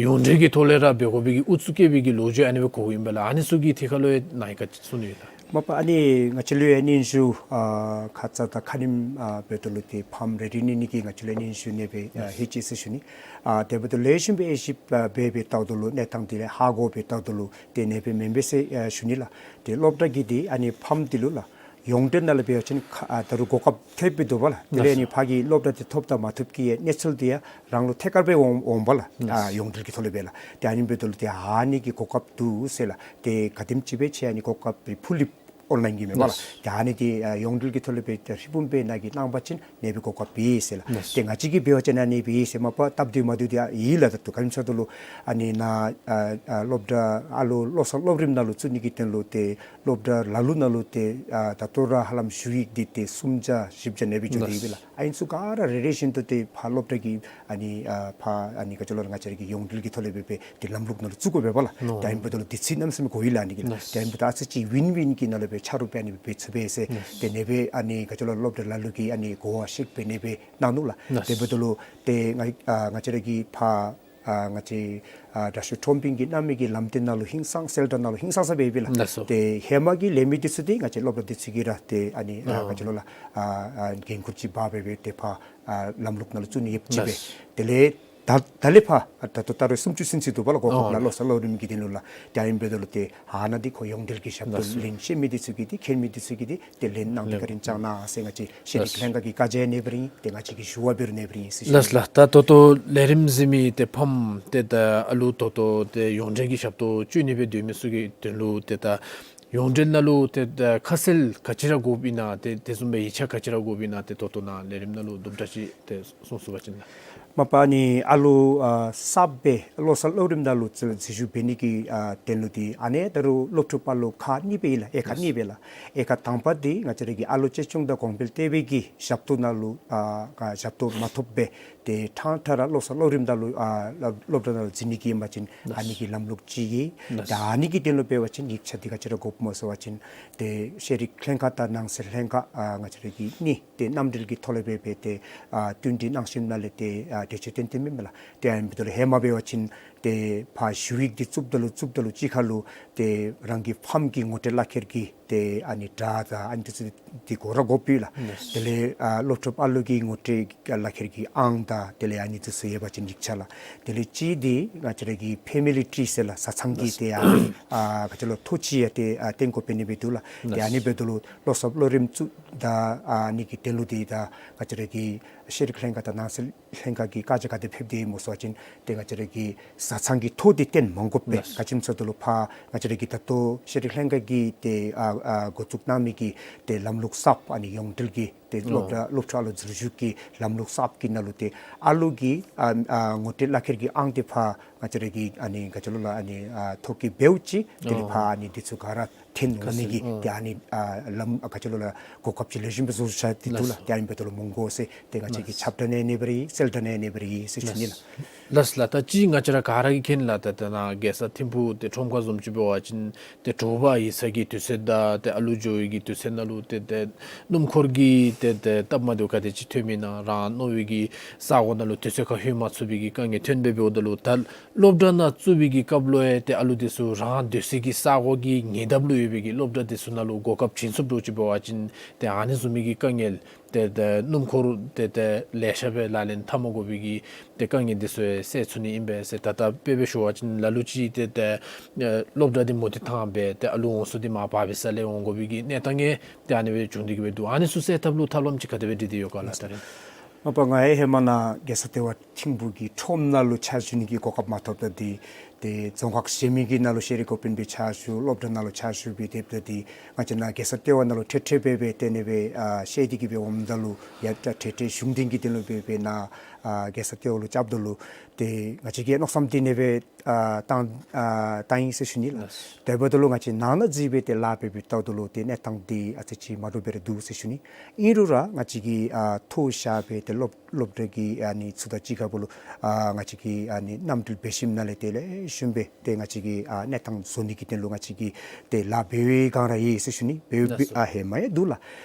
ཡོངས་འབྲེལ་གྱི་ཐོག་ལས་ར་འབད་དགོ་པའི་གི་ཨུ་ཚུགས་བསྐྱེད་པའི་གི་ལོ་རྒྱུས་ཨ་ནི་སྦེ་གོཝ་ཨིན་པས་ལགས། ཨ་ནི་ཚུ་གི་ཐད་ཁར་ལུ་ཡང་ནཱ་གིས་ག་ཅི་གསུང་ནི་ཡོད་ལགས། མ་པ་ཨ་ནི་ང་བཅས་ལུ་ཡང་སྙན་ཞུ་ཨ་ཁ་ཙ་དང་ཁ་ཉིནམ་ཨ་འབདཝ་ད་ལུ་ཏེ་ཕམ་རེ་རེ་ནི་ནི་གི་ང་བཅས་ལུ་སྙན་ཞུ་ཨ་ནེ་སྦེ་ཨ་ལགས། ལྷོད་ཅི་ཟེར་ཞུ་ནི། ཨ་དེ་འབདཝ་ད་ལེགས་ཤོམ་སྦེ་དབྱེ་ཞིབ་ཨ་འབད་འབདཝ་ད་ལུ་གནས་སྟངས་འདི་ལས་ཧ་གོ་འབདཝ་ད་ལུ་ཏེ་ཨ་ནེ་སྦེ་མེན་པས་ཟེར་ཨ་ཞུ་ནི་ལགས། ཏེ་སློབ་གྲྭ་གིས་འདི་ཨ་ནི་ཕམ་འདི་ལུ་ལགས་ཡོངས་འབྲེལ་ནང་ལས་འབད་བ་ཅིན་ཁ་ཨ་ད་རུང་གོ་སྐབས་ཐོབ་སྦེ་འདུག་པ་ལགས། དེ་ལས་ཨ་ནི་ལགས་སོ། ཕར་གྱི་སློབ་གྲྭ་འདི་ཐོབ་དང་མ་ཐོབ་ཀྱི་གནས་ཚུལ་འདི་ཡང་རང་ལུ་ཐད་ཀར་སྦེ་འོང་འོང་པས་ལགས། ལགས་ཨ་སོ། ཡོངས་འབྲེལ་གྱི་ཐོག་ལས་སྦེ་ལགས། ཏེ་ཨ་ནི་འབདཝ་ད་ལུ་ཏེ་ཨ་ནི་གི་གོ་སྐབས་འདུག་ཟེར་ལགས། ཏེ་ག་དེམ་ཅིག་སྦེ་ཁྱེད་ཨ་ནི་གོ་སྐབས་ཕུལ་ཡི་ཨོན་ལའིན་གྱིས་མེན་པ་ལགས། ལགས། ཏེ་ཨ་ནི་འདི་ཨ་ཡོངས་འབྲེལ་གྱི་ཐོག་ལས་སྦེ་ཏེ་ཧྲིལ་བུམ་སྦེ་ནཱ་གིས་གནང་པ་ཅིན་ཨ་ནེ་སྦེ་གོ་སྐབས་ཡོད་ཟེར་ལགས། ལགས། ཏེ་ང་བཅས་ཀྱིས་འབད་བ་ཅིན་ཨ་ནེ་སྦེ་ཡོད་ཟེར་མ་པ་སྟབས་བདེཝ་མ་བདེཝ་འདི་ཡོད་ལགས། ད་ལྟོ་ག་ཅི་སྨོ་ཟེརཝ་ད་ལུ་ཨ་ནི་ནཱ་ཨ་ཨ་སློབ་གྲྭ་ཨ་ལོ་བློ་བཟང་སློབ་རིམ་ནང་ལུ་བཙུགས་ནི་གི་དོན་ལུ་ཏེ་སློབ་གྲྭ་ལ་ལུ་ནང་ལུ་ཏེ་ཨ་ད་ལྟོ་ར་ཧ་ལམ་ཞུ་ཡིག་འདི་ཏེ་སུམ་བརྒྱ་བཞི་བརྒྱ་ཨ་ནེ་སྦེ་འགྱོ་སྟེ་ཡོད་པས་ལགས། ཨ་ནི་ཚུ་ག་ར་རེ་རེ་བཞིན་དུ་ཏེ་ཕར་སློབ་གྲྭ་གི་ཨ་ནི་ཨ་ཕར་ཨ་ནི་ག་ཅི་ལོ་ང་བཅས་ར་གི་ཡོངས་འབྲེལ་གྱི་ཐོག་ལས་སྦེ་སྦེ་ཏེ་ལམ་ལུགས་ནང་ལུ་བཙུགས་དགོ་པས་པ་ལགས། ནོ། ཏེ་ཨ་ནི་འབདཝ་ད་ལུ་དུས་ཚོད་གནམ་མེད་ས་མེད་འགོར་ཡི་ལགས་ཨ་ནི་གིས་ལགས། ལགས། ཏེ་ཨ་ནི་འབདཝ་ད་ཨ་ཙི་ཅིག་ཝིན་ཝིན་གྱི་ནང་ལུ་སྦེ་ཆ་རོགས་སྦེ་ཨ་ནི་སྦེ་འབད་ཚུགས་པས་ཟེར། ལགས། ཏེ་ཨ་ནེ་སྦེ་ཨ་ནི་ག་ཅི་ལོ་སློབ་གྲྭ་ལ་ལུ་གིས་ཨ་ནི་གོ་བ་བཤད་སྦེ་ཨ་ནེ་སྦེ་གནང་ནུག་ལགས། ལགས། ཏེ་འབདཝ་ད་ལུ་ཏེ་ང་ཨ་ང་བཅས་ར་གི་ཕར་ཨ་ང་བཅས་ཨ་དྲག་ཤོས་ཁྲོམ་སྤུན་གྱིས་གནང་མི་གི་ལམ་སྟོན་ནང་ལུ་ཧིང་སངས་གསལ་བསྒྲགས་ནང་ལུ་ཧིང་སངས་ས་སྦེ་ཡོད་པས་ལགས། ལགས་སོ། ཏེ་ཧེ་མ་གི་ལས་མི་འདི་ཚུ་ཏེ་ང་བཅས་སློབ་གྲྭ་འདི་ཚུ་གིས་ར་ཏེ་ཨ་ནི་ཨ་ཨ་ག་ཅི་ལོ་ལགས་ཨ་ཨ་འགན་ཁུར་ཅིག་འབག་སྦེ་སྦེ་ཏེ་ཕར་ཨ་ལམ་ལུགས་ནང་ལུ་བཙུགས་ནི་ཡོདཔ་ཅིག་སྦེ། ལགས། དེ་ལས་ད་ད་ལས་ཕར་ད་ལྟོ་ད་རེས་སུམ་ཅུ་ཚུན་ཚོད་འདུག་པ་ལགས། གོ་སྐབས་ཨོ་ལགས་སོ། སློབ་རིམ་གྱི་དོན་ལུ་ལགས། ཏེ་ཨ་ནི་འབདཝ་ད་ལུ་ཏེ་ཨ་ནཱ་འདི་ཁོ་ཡོངས་འབྲེལ་གྱི་ཞབས་ཏོག་ལགས་སོ། ལེན་ཤེས་མི་འདི་ཚུ་གིས་འདི་མཁྱེན་མི་འདི་ཚུ་གིས་འདི་ཏེ་ལེན་གནང་སྟེ་ལེན་བཀའ་དྲིན་བསྐྱང་གནང་ཟེར་ང་བཅས་ཤེས་རིག་ལགས་སོ། ལྷན་ཁག་གི་བཀའ་རྒྱ་ཨ་ནེ་སྦེ་ར་ཨིན། ཏེ་ང་བཅས་ཀྱི་ཞུ་བ་འབད་རུང་ཨ་ནེ་སྦེ་ར་ཨིན་ཟེར་ཞུ། ལགས་ལགས། ད་ད་ལྟོ་ལས་རིམ་གཟིགས་མི་ཏེ་ཕམ་ཏེ་ད་ཨ་ལུ་ད་ལྟོ་ཏེ་ཡོངས་འབྲེལ་གྱི་ཞབས་ཏོག་སྤྱོད་ནི་སྦེ་སྡོད་མི་ཚུ་གི་དོན་ལུ་ཏེ་ད་ ཡོངས་འབྲེལ་ནང་ལུ་ཏེ་ད་ཁ་གསལ་ག་ཅི་ར་དགོཔ་ཨིན་ན་ཏེ་དེ་བཟུམ་སྦེ་ཡིག་ཆ་ག་ཅི་ར་དགོཔ་ཨིན་ན་ཏེ་ད་ལྟོ་ནཱ་ལས་རིམ་ནང་ལུ་དུམ་གྲ་ཅིག་ཏེ་གསུང་ཚུགས་པ་ཅིན་ལགས། མ་པ་ནི་ཨ་ལོ་ཨ་གསརཔ་སྦེ་བློ་གསར་སློབ་རིམ་ནང་ལུ་འཛུལ་འཛུལ་ཞུགས་འབད་ནི་གི་ཨ་དོན་ལུ་འདི་ཨ་ནི་ད་རུང་སློབ་ཕྲུག་དཔའ་བློ་ཁག་གཉིས་སྦེ་ཨིན་ལགས། དབྱེ་ཁག་གཉིས་སྦེ་ལགས། དབྱེ་ཁག་དང་པ་འདི་ང་བཅས་ར་གི་ཨ་ལོ་གཅེས་སྐྱོང་དང་གོང་འཕེལ་གཏོད་པའི་གི་ཞབས་ཏོག་ནང་ལུ་ཨ་ཞབས་ཏོག་མ་ཐོབ་པར་ཏེ་ཕྲང་ཕྲང་ར་བློ་གསར་སློབ་རིམ་ནང་ལུ་ཨ་སློབ་སློབ་གྲྭ་ནང་ལུ་འཛུལ་ནི་གི་ཨིན་པ་ཅིན་ཨ་ནི་གི་ལམ་ལུགས་ཅིག་ཨིན། ཏེ་ཨ་ནི་གི་དོན་ལུ་འབད་བ་ཅིན་ཡིག་ཆ་འདི་ག་ཅི་ར་དགོཔ་སྨོ་ཟེར་བ་ཅིན་ཏེ་ཤེས་རིག་ལྷན་ཁག་དང་ནང་སྲིད་ལྷན་ཁག་ཨ་ང་བཅས་ར་གི་གཉིས་ཏེ་མཉམ་འབྲེལ་གྱི་ཐོག་ལས་འབད་འབད་ཏེ་ཨ་བསྟུན་གྲོས་གནང་ཞིནམ་ལས་ཏེ་ཨ་གྲོས་ཆོད་བཏོན་བཏོནམ་ཨིན་མས་ལགས། ཏེ་ཨ་ནི་འབདཝ་ད་ལུ་ཧེ་མ་འབད་བ་ཅིན་ཏེ་ཕར་ཞུ་ཡིག་འདི་བཙུགསཔ་ད་ལུ་བཙུགསཔ་ད་ལུ་གཅིག་ཁར་ལུ་ཏེ་རང་གི་ཕམ་གྱི་ངོ་སྤྲོད་ལག་ཁྱེར་གྱི་ཏེ་ཨ་ནི་སྒྲ་དང་ཨ་ནི་འདི་ཚུ་འདི་དགོ་ར་དགོཔ་ཨིན་ལགས། དེ་ལས་ཨ་སློབ་ཕྲུག་ཨ་ལོ་གི་ངོ་སྤྲོད་ལག་ཁྱེར་གྱི་ཨང་དང་དེ་ལས་ཨ་ནི་འདི་ཚུ་ཡོད་པ་ཅིན་ཡིག་ཆ་ལགས། དེ་ལས་གཅིག་འདི་ང་བཅས་ར་གི་ཕེ་མི་ལི་ཊི་རི་ཟེར་ལགས། བཟའ་ཚང་གི་ཏེ་ཨ་ནི་ཨ་ག་ཅི་ལོ་ཐོ་ཅིག་ཡང་ཏེ་ཨ་བཏོན་དགོཔ་འབད་ནི་འབད་འདུག་ལགས། ཏེ་ཨ་ནི་འབདཝ་ད་ལུ་བློ་གསར་སློབ་རིམ་བཙུགས་ད་ཨ་ནི་གི་དོན་ལུ་འདི་ད་ང་བཅས་ར་གི་ཤེས་རིག་ལྷན་ཁག་དང་ནང་སྲིད་ལྷན་ཁག་གིས་བཀའ་རྒྱ་ག་དེ་ཕེབས་དེས་སྨོ་ཟེར་བ་ཅིན་ཏེ་ང་བཅས་ར་གི་བཟའ་ཚང་གི་ཐོ་འདི་བཏོན་མ་དགོཔ་སྦེ་ག་ཅི་སྨོ་ཟེརཝ་ད་ལུ་ཕར་ང་བཅས་ར་གི་ད་ལྟོ་ཤེས་རིག་ལྷན་ཁག་གིས་ཏེ་ཨ་ཨ་འགོ་བཙུགས་གནང་མི་གི་ཏེ་ལམ་ལུགས་གསརཔ་ཨ་ནི་ཡོངས་འབྲེལ་གྱི་ཏེ་སློབ་གྲྭ་སློབ་ཕྲུག་ཨ་ལོ་འཛུལ་ཞུགས་ཀྱི་ལམ་ལུགས་གསརཔ་གི་ནང་ལུ་ཏེ་ཨ་ལོ་གི་ཨ་ཨ་ངོ་སྤྲོད་ལག་ཁྱེར་གྱི་ཨང་འདི་ཕར་ང་བཅས་ར་གི་ཨ་ནི་ག་ཅི་ལོ་ལགས་ཨ་ནི་ཨ་ཐོ་བཀོད་འབདཝ་ཅིག་དེ་ལས་ཕར་ཨ་ནི་འདི་ཚུ་ག་ར་འཐོན་འོང་ནི་གི་ཏེ་ཨ་ནི་ཨ་ལམ་ཨ་ག་ཅི་ལོ་ལགས་གོ་སྐབས་ཅིག་ལེགས་ཤོམ་སྦེ་བཟོ་བཞག་སྟེ་འདུག་ལགས། ཏེ་ཨ་ནི་འབདཝ་ད་ལུ་མ་དགོ་ཟེར་ཏེ་ང་བཅས་ཀྱིས་ཁྱབ་བསྒྲགས་ནང་ཨ་ནི་སྦེ་ར་ཨིན་གསལ་བསྒྲགས་ནང་ཨ་ནི་སྦེ་ར་ཨིན་ཟེར་ཞུ་ནི་ལགས། ལགས་ལགས། ད་ཅི་ང་བཅས་ར་ག་ར་གིས་མཁྱེན་ལགས། ད་ད་ནཱ་རྒྱལ་ས་ཐིམ་ཕུག་ཏེ་ཁྲོམ་ཁ་བཟུམ་ཅིག་འབད་བ་ཅིན་ཏེ་དྲོ་པ་ཡི་ས་གི་དུས་ཚོད་དང་ཏེ་ཨ་ལུ་འགྱོ་བའི་གི་དུས་ཚོད་ནང་ལུ་ཏེ་ཏེ་སྣུམ་འཁོར་གྱི་ཏེ་ཏེ་སྟབས་མ་བདེཝ་ག་དེ་ཅིག་ཐོན་མི་ན་རང་མནོ་བའི་གི་ས་གོ་ནང་ལུ་དུས་ཚོད་ཁར་ལྷོད་མ་ཚུགས་པའི་གི་དཀའ་ངལ་ཐོན་སྦེ་འབདཝ་ད་ལུ་ད་སློབ་གྲྭ་ནང་བཙུགས་པའི་གི་སྐབས་ལུ་ཡང་ཏེ་ཨ་ལུ་འདི་ཚུ་རང་སྡོད་སའི་གི་ས་གོ་གི་ཉེ་འདབས་ལུ་ཡོད་པའི་གི་སློབ་གྲྭ་འདི་ཚུ་ནང་ལུ་གོ་སྐབས་བྱིན་ཚུགསཔ་འདྲཝ་ཅིག་འབད་བ་ཅིན་ཏེ་ཨ་ནི་བཟུམ་མའི་གི་དཀའ་ངལ་ཏེ་ཏེ་སྣུམ་འཁོར་ཏེ་ཏེ་ལེ་ཤ་སྦེ་ལག་ལེན་འཐབ་མ་དགོ་པའི་གི་ཏེ་དཀའ་ངལ་འདི་ཚུ་ཡང་སེལ་ཚུགས་ནི་ཨིན་པས་ཟེར། ད་ད་དཔེ་སྦེ་ཞུ་བ་ཅིན་ལ་ལུ་ཅིག་ཏེ་ཏེ་ཨེ་སློབ་གྲྭ་འདི་མུ་སྟེགས་ཐང་སྦེ་ཏེ་ཨ་ལུ་འོང་ས་འདི་མར་བར་བི་ས་ལས་འོང་དགོ་པའི་གི་གནས་སྟངས་ཡང་ཏེ་ཨ་ནི་སྦེ་བྱུང་སྟེ་གི་སྦེ་འདུག། ཨ་ནི་ཚུ་སེལ་ཐབས་ལུ་ཐབས་ལམ་ཅིག་ག་དེ་སྦེ་སྒྲིག་སྟེ་ཡོད་ག་ལགས། ད་རེས་མ་པ་ང་ཡང་ཧེ་མ་ནཱ་རྒྱལ་ས་ལྟེ་བ་ཐིམ་ཕུག་གི་ཁྲོམ་ནང་ལུ་ཕྱག་ཞུ་ནི་གི་གོ་སྐབས་མ་ཐོབ་ད་འདི་ཏེ་རྫོང་ཁག་གཞན་མི་གི་ནང་ལུ་ཤེས་རིག་འགོ་དཔོན་སྦེ་ཕྱག་ཞུ་སློབ་གྲྭ་ནང་ལུ་ཕྱག་ཞུ་སྦེ་སྡོདཔ་ད་འདི་ང་བཅས་ནཱ་རྒྱལ་ས་ལྟེ་བ་ནང་ལུ་ཐེངས་ཐེངས་སྦེ་སྦེ་ཏེ་ཨ་ནི་སྦེ་ཨ་བཤད་དེ་གི་སྦེ་འོངམ་ད་ལུ་ཡ་ད་ཐེངས་ཐེངས་གཞུང་འབྲེལ་གྱི་དོན་ལུ་སྦེ་སྦེ་ནཱ་ཨ་རྒྱལ་ས་ལྟེ་བ་ལུ་རྐྱབ་ད་ལུ་ཏེ་ང་བཅས་ཀྱིས་མནོ་བསམ་འདི་ཨ་ནི་སྦེ་ཨ་བཏང་ཨ་བཏང་ཡི་ཟེར་ཞུ་ནི་ལགས། དེ་འབདཝ་ད་ལུ་ང་བཅས་ནང་ན་འཛུལ་སྦེ་ཏེ་ལཱ་འབད་འབདཝ་ད་ལུ་ཏེ་གནས་སྟངས་འདི་ཨ་ཙི་ཅིག་མ་འདྲཝ་སྦེ་ར་འདུག་ཟེར་ཞུ་ནི། ཨིན་རུང་ར་ང་བཅས་ཀྱིས་ཨ་ཐོ་བཞག་སྦེ་ཏེ་སློབ་སློབ་གྲྭ་གི་ཨ་ནི་ཚུ་དང་གཅིག་ཁར་ལུ་ཨ་ང་བཅས་ཀྱིས་ཨ་ནི་མཉམ་འབྲེལ་འབད་ཞིནམ་ལས་ཏེ་ལེགས་ཤོམ་སྦེ་ཏེ་ང་བཅས་ཀྱིས་ཨ་གནས་སྟངས་བཟོ་ནི་གི་དོན་ལུ་ང་བཅས་ཀྱིས་ཏེ་ལཱ་འབད་བའི་སྒང་ར་ཡོད་ཟེར་ཞུ་ནི། འབད་འབད་ཨ་ཧེ་མ་ཡང་འདུག་ལགས།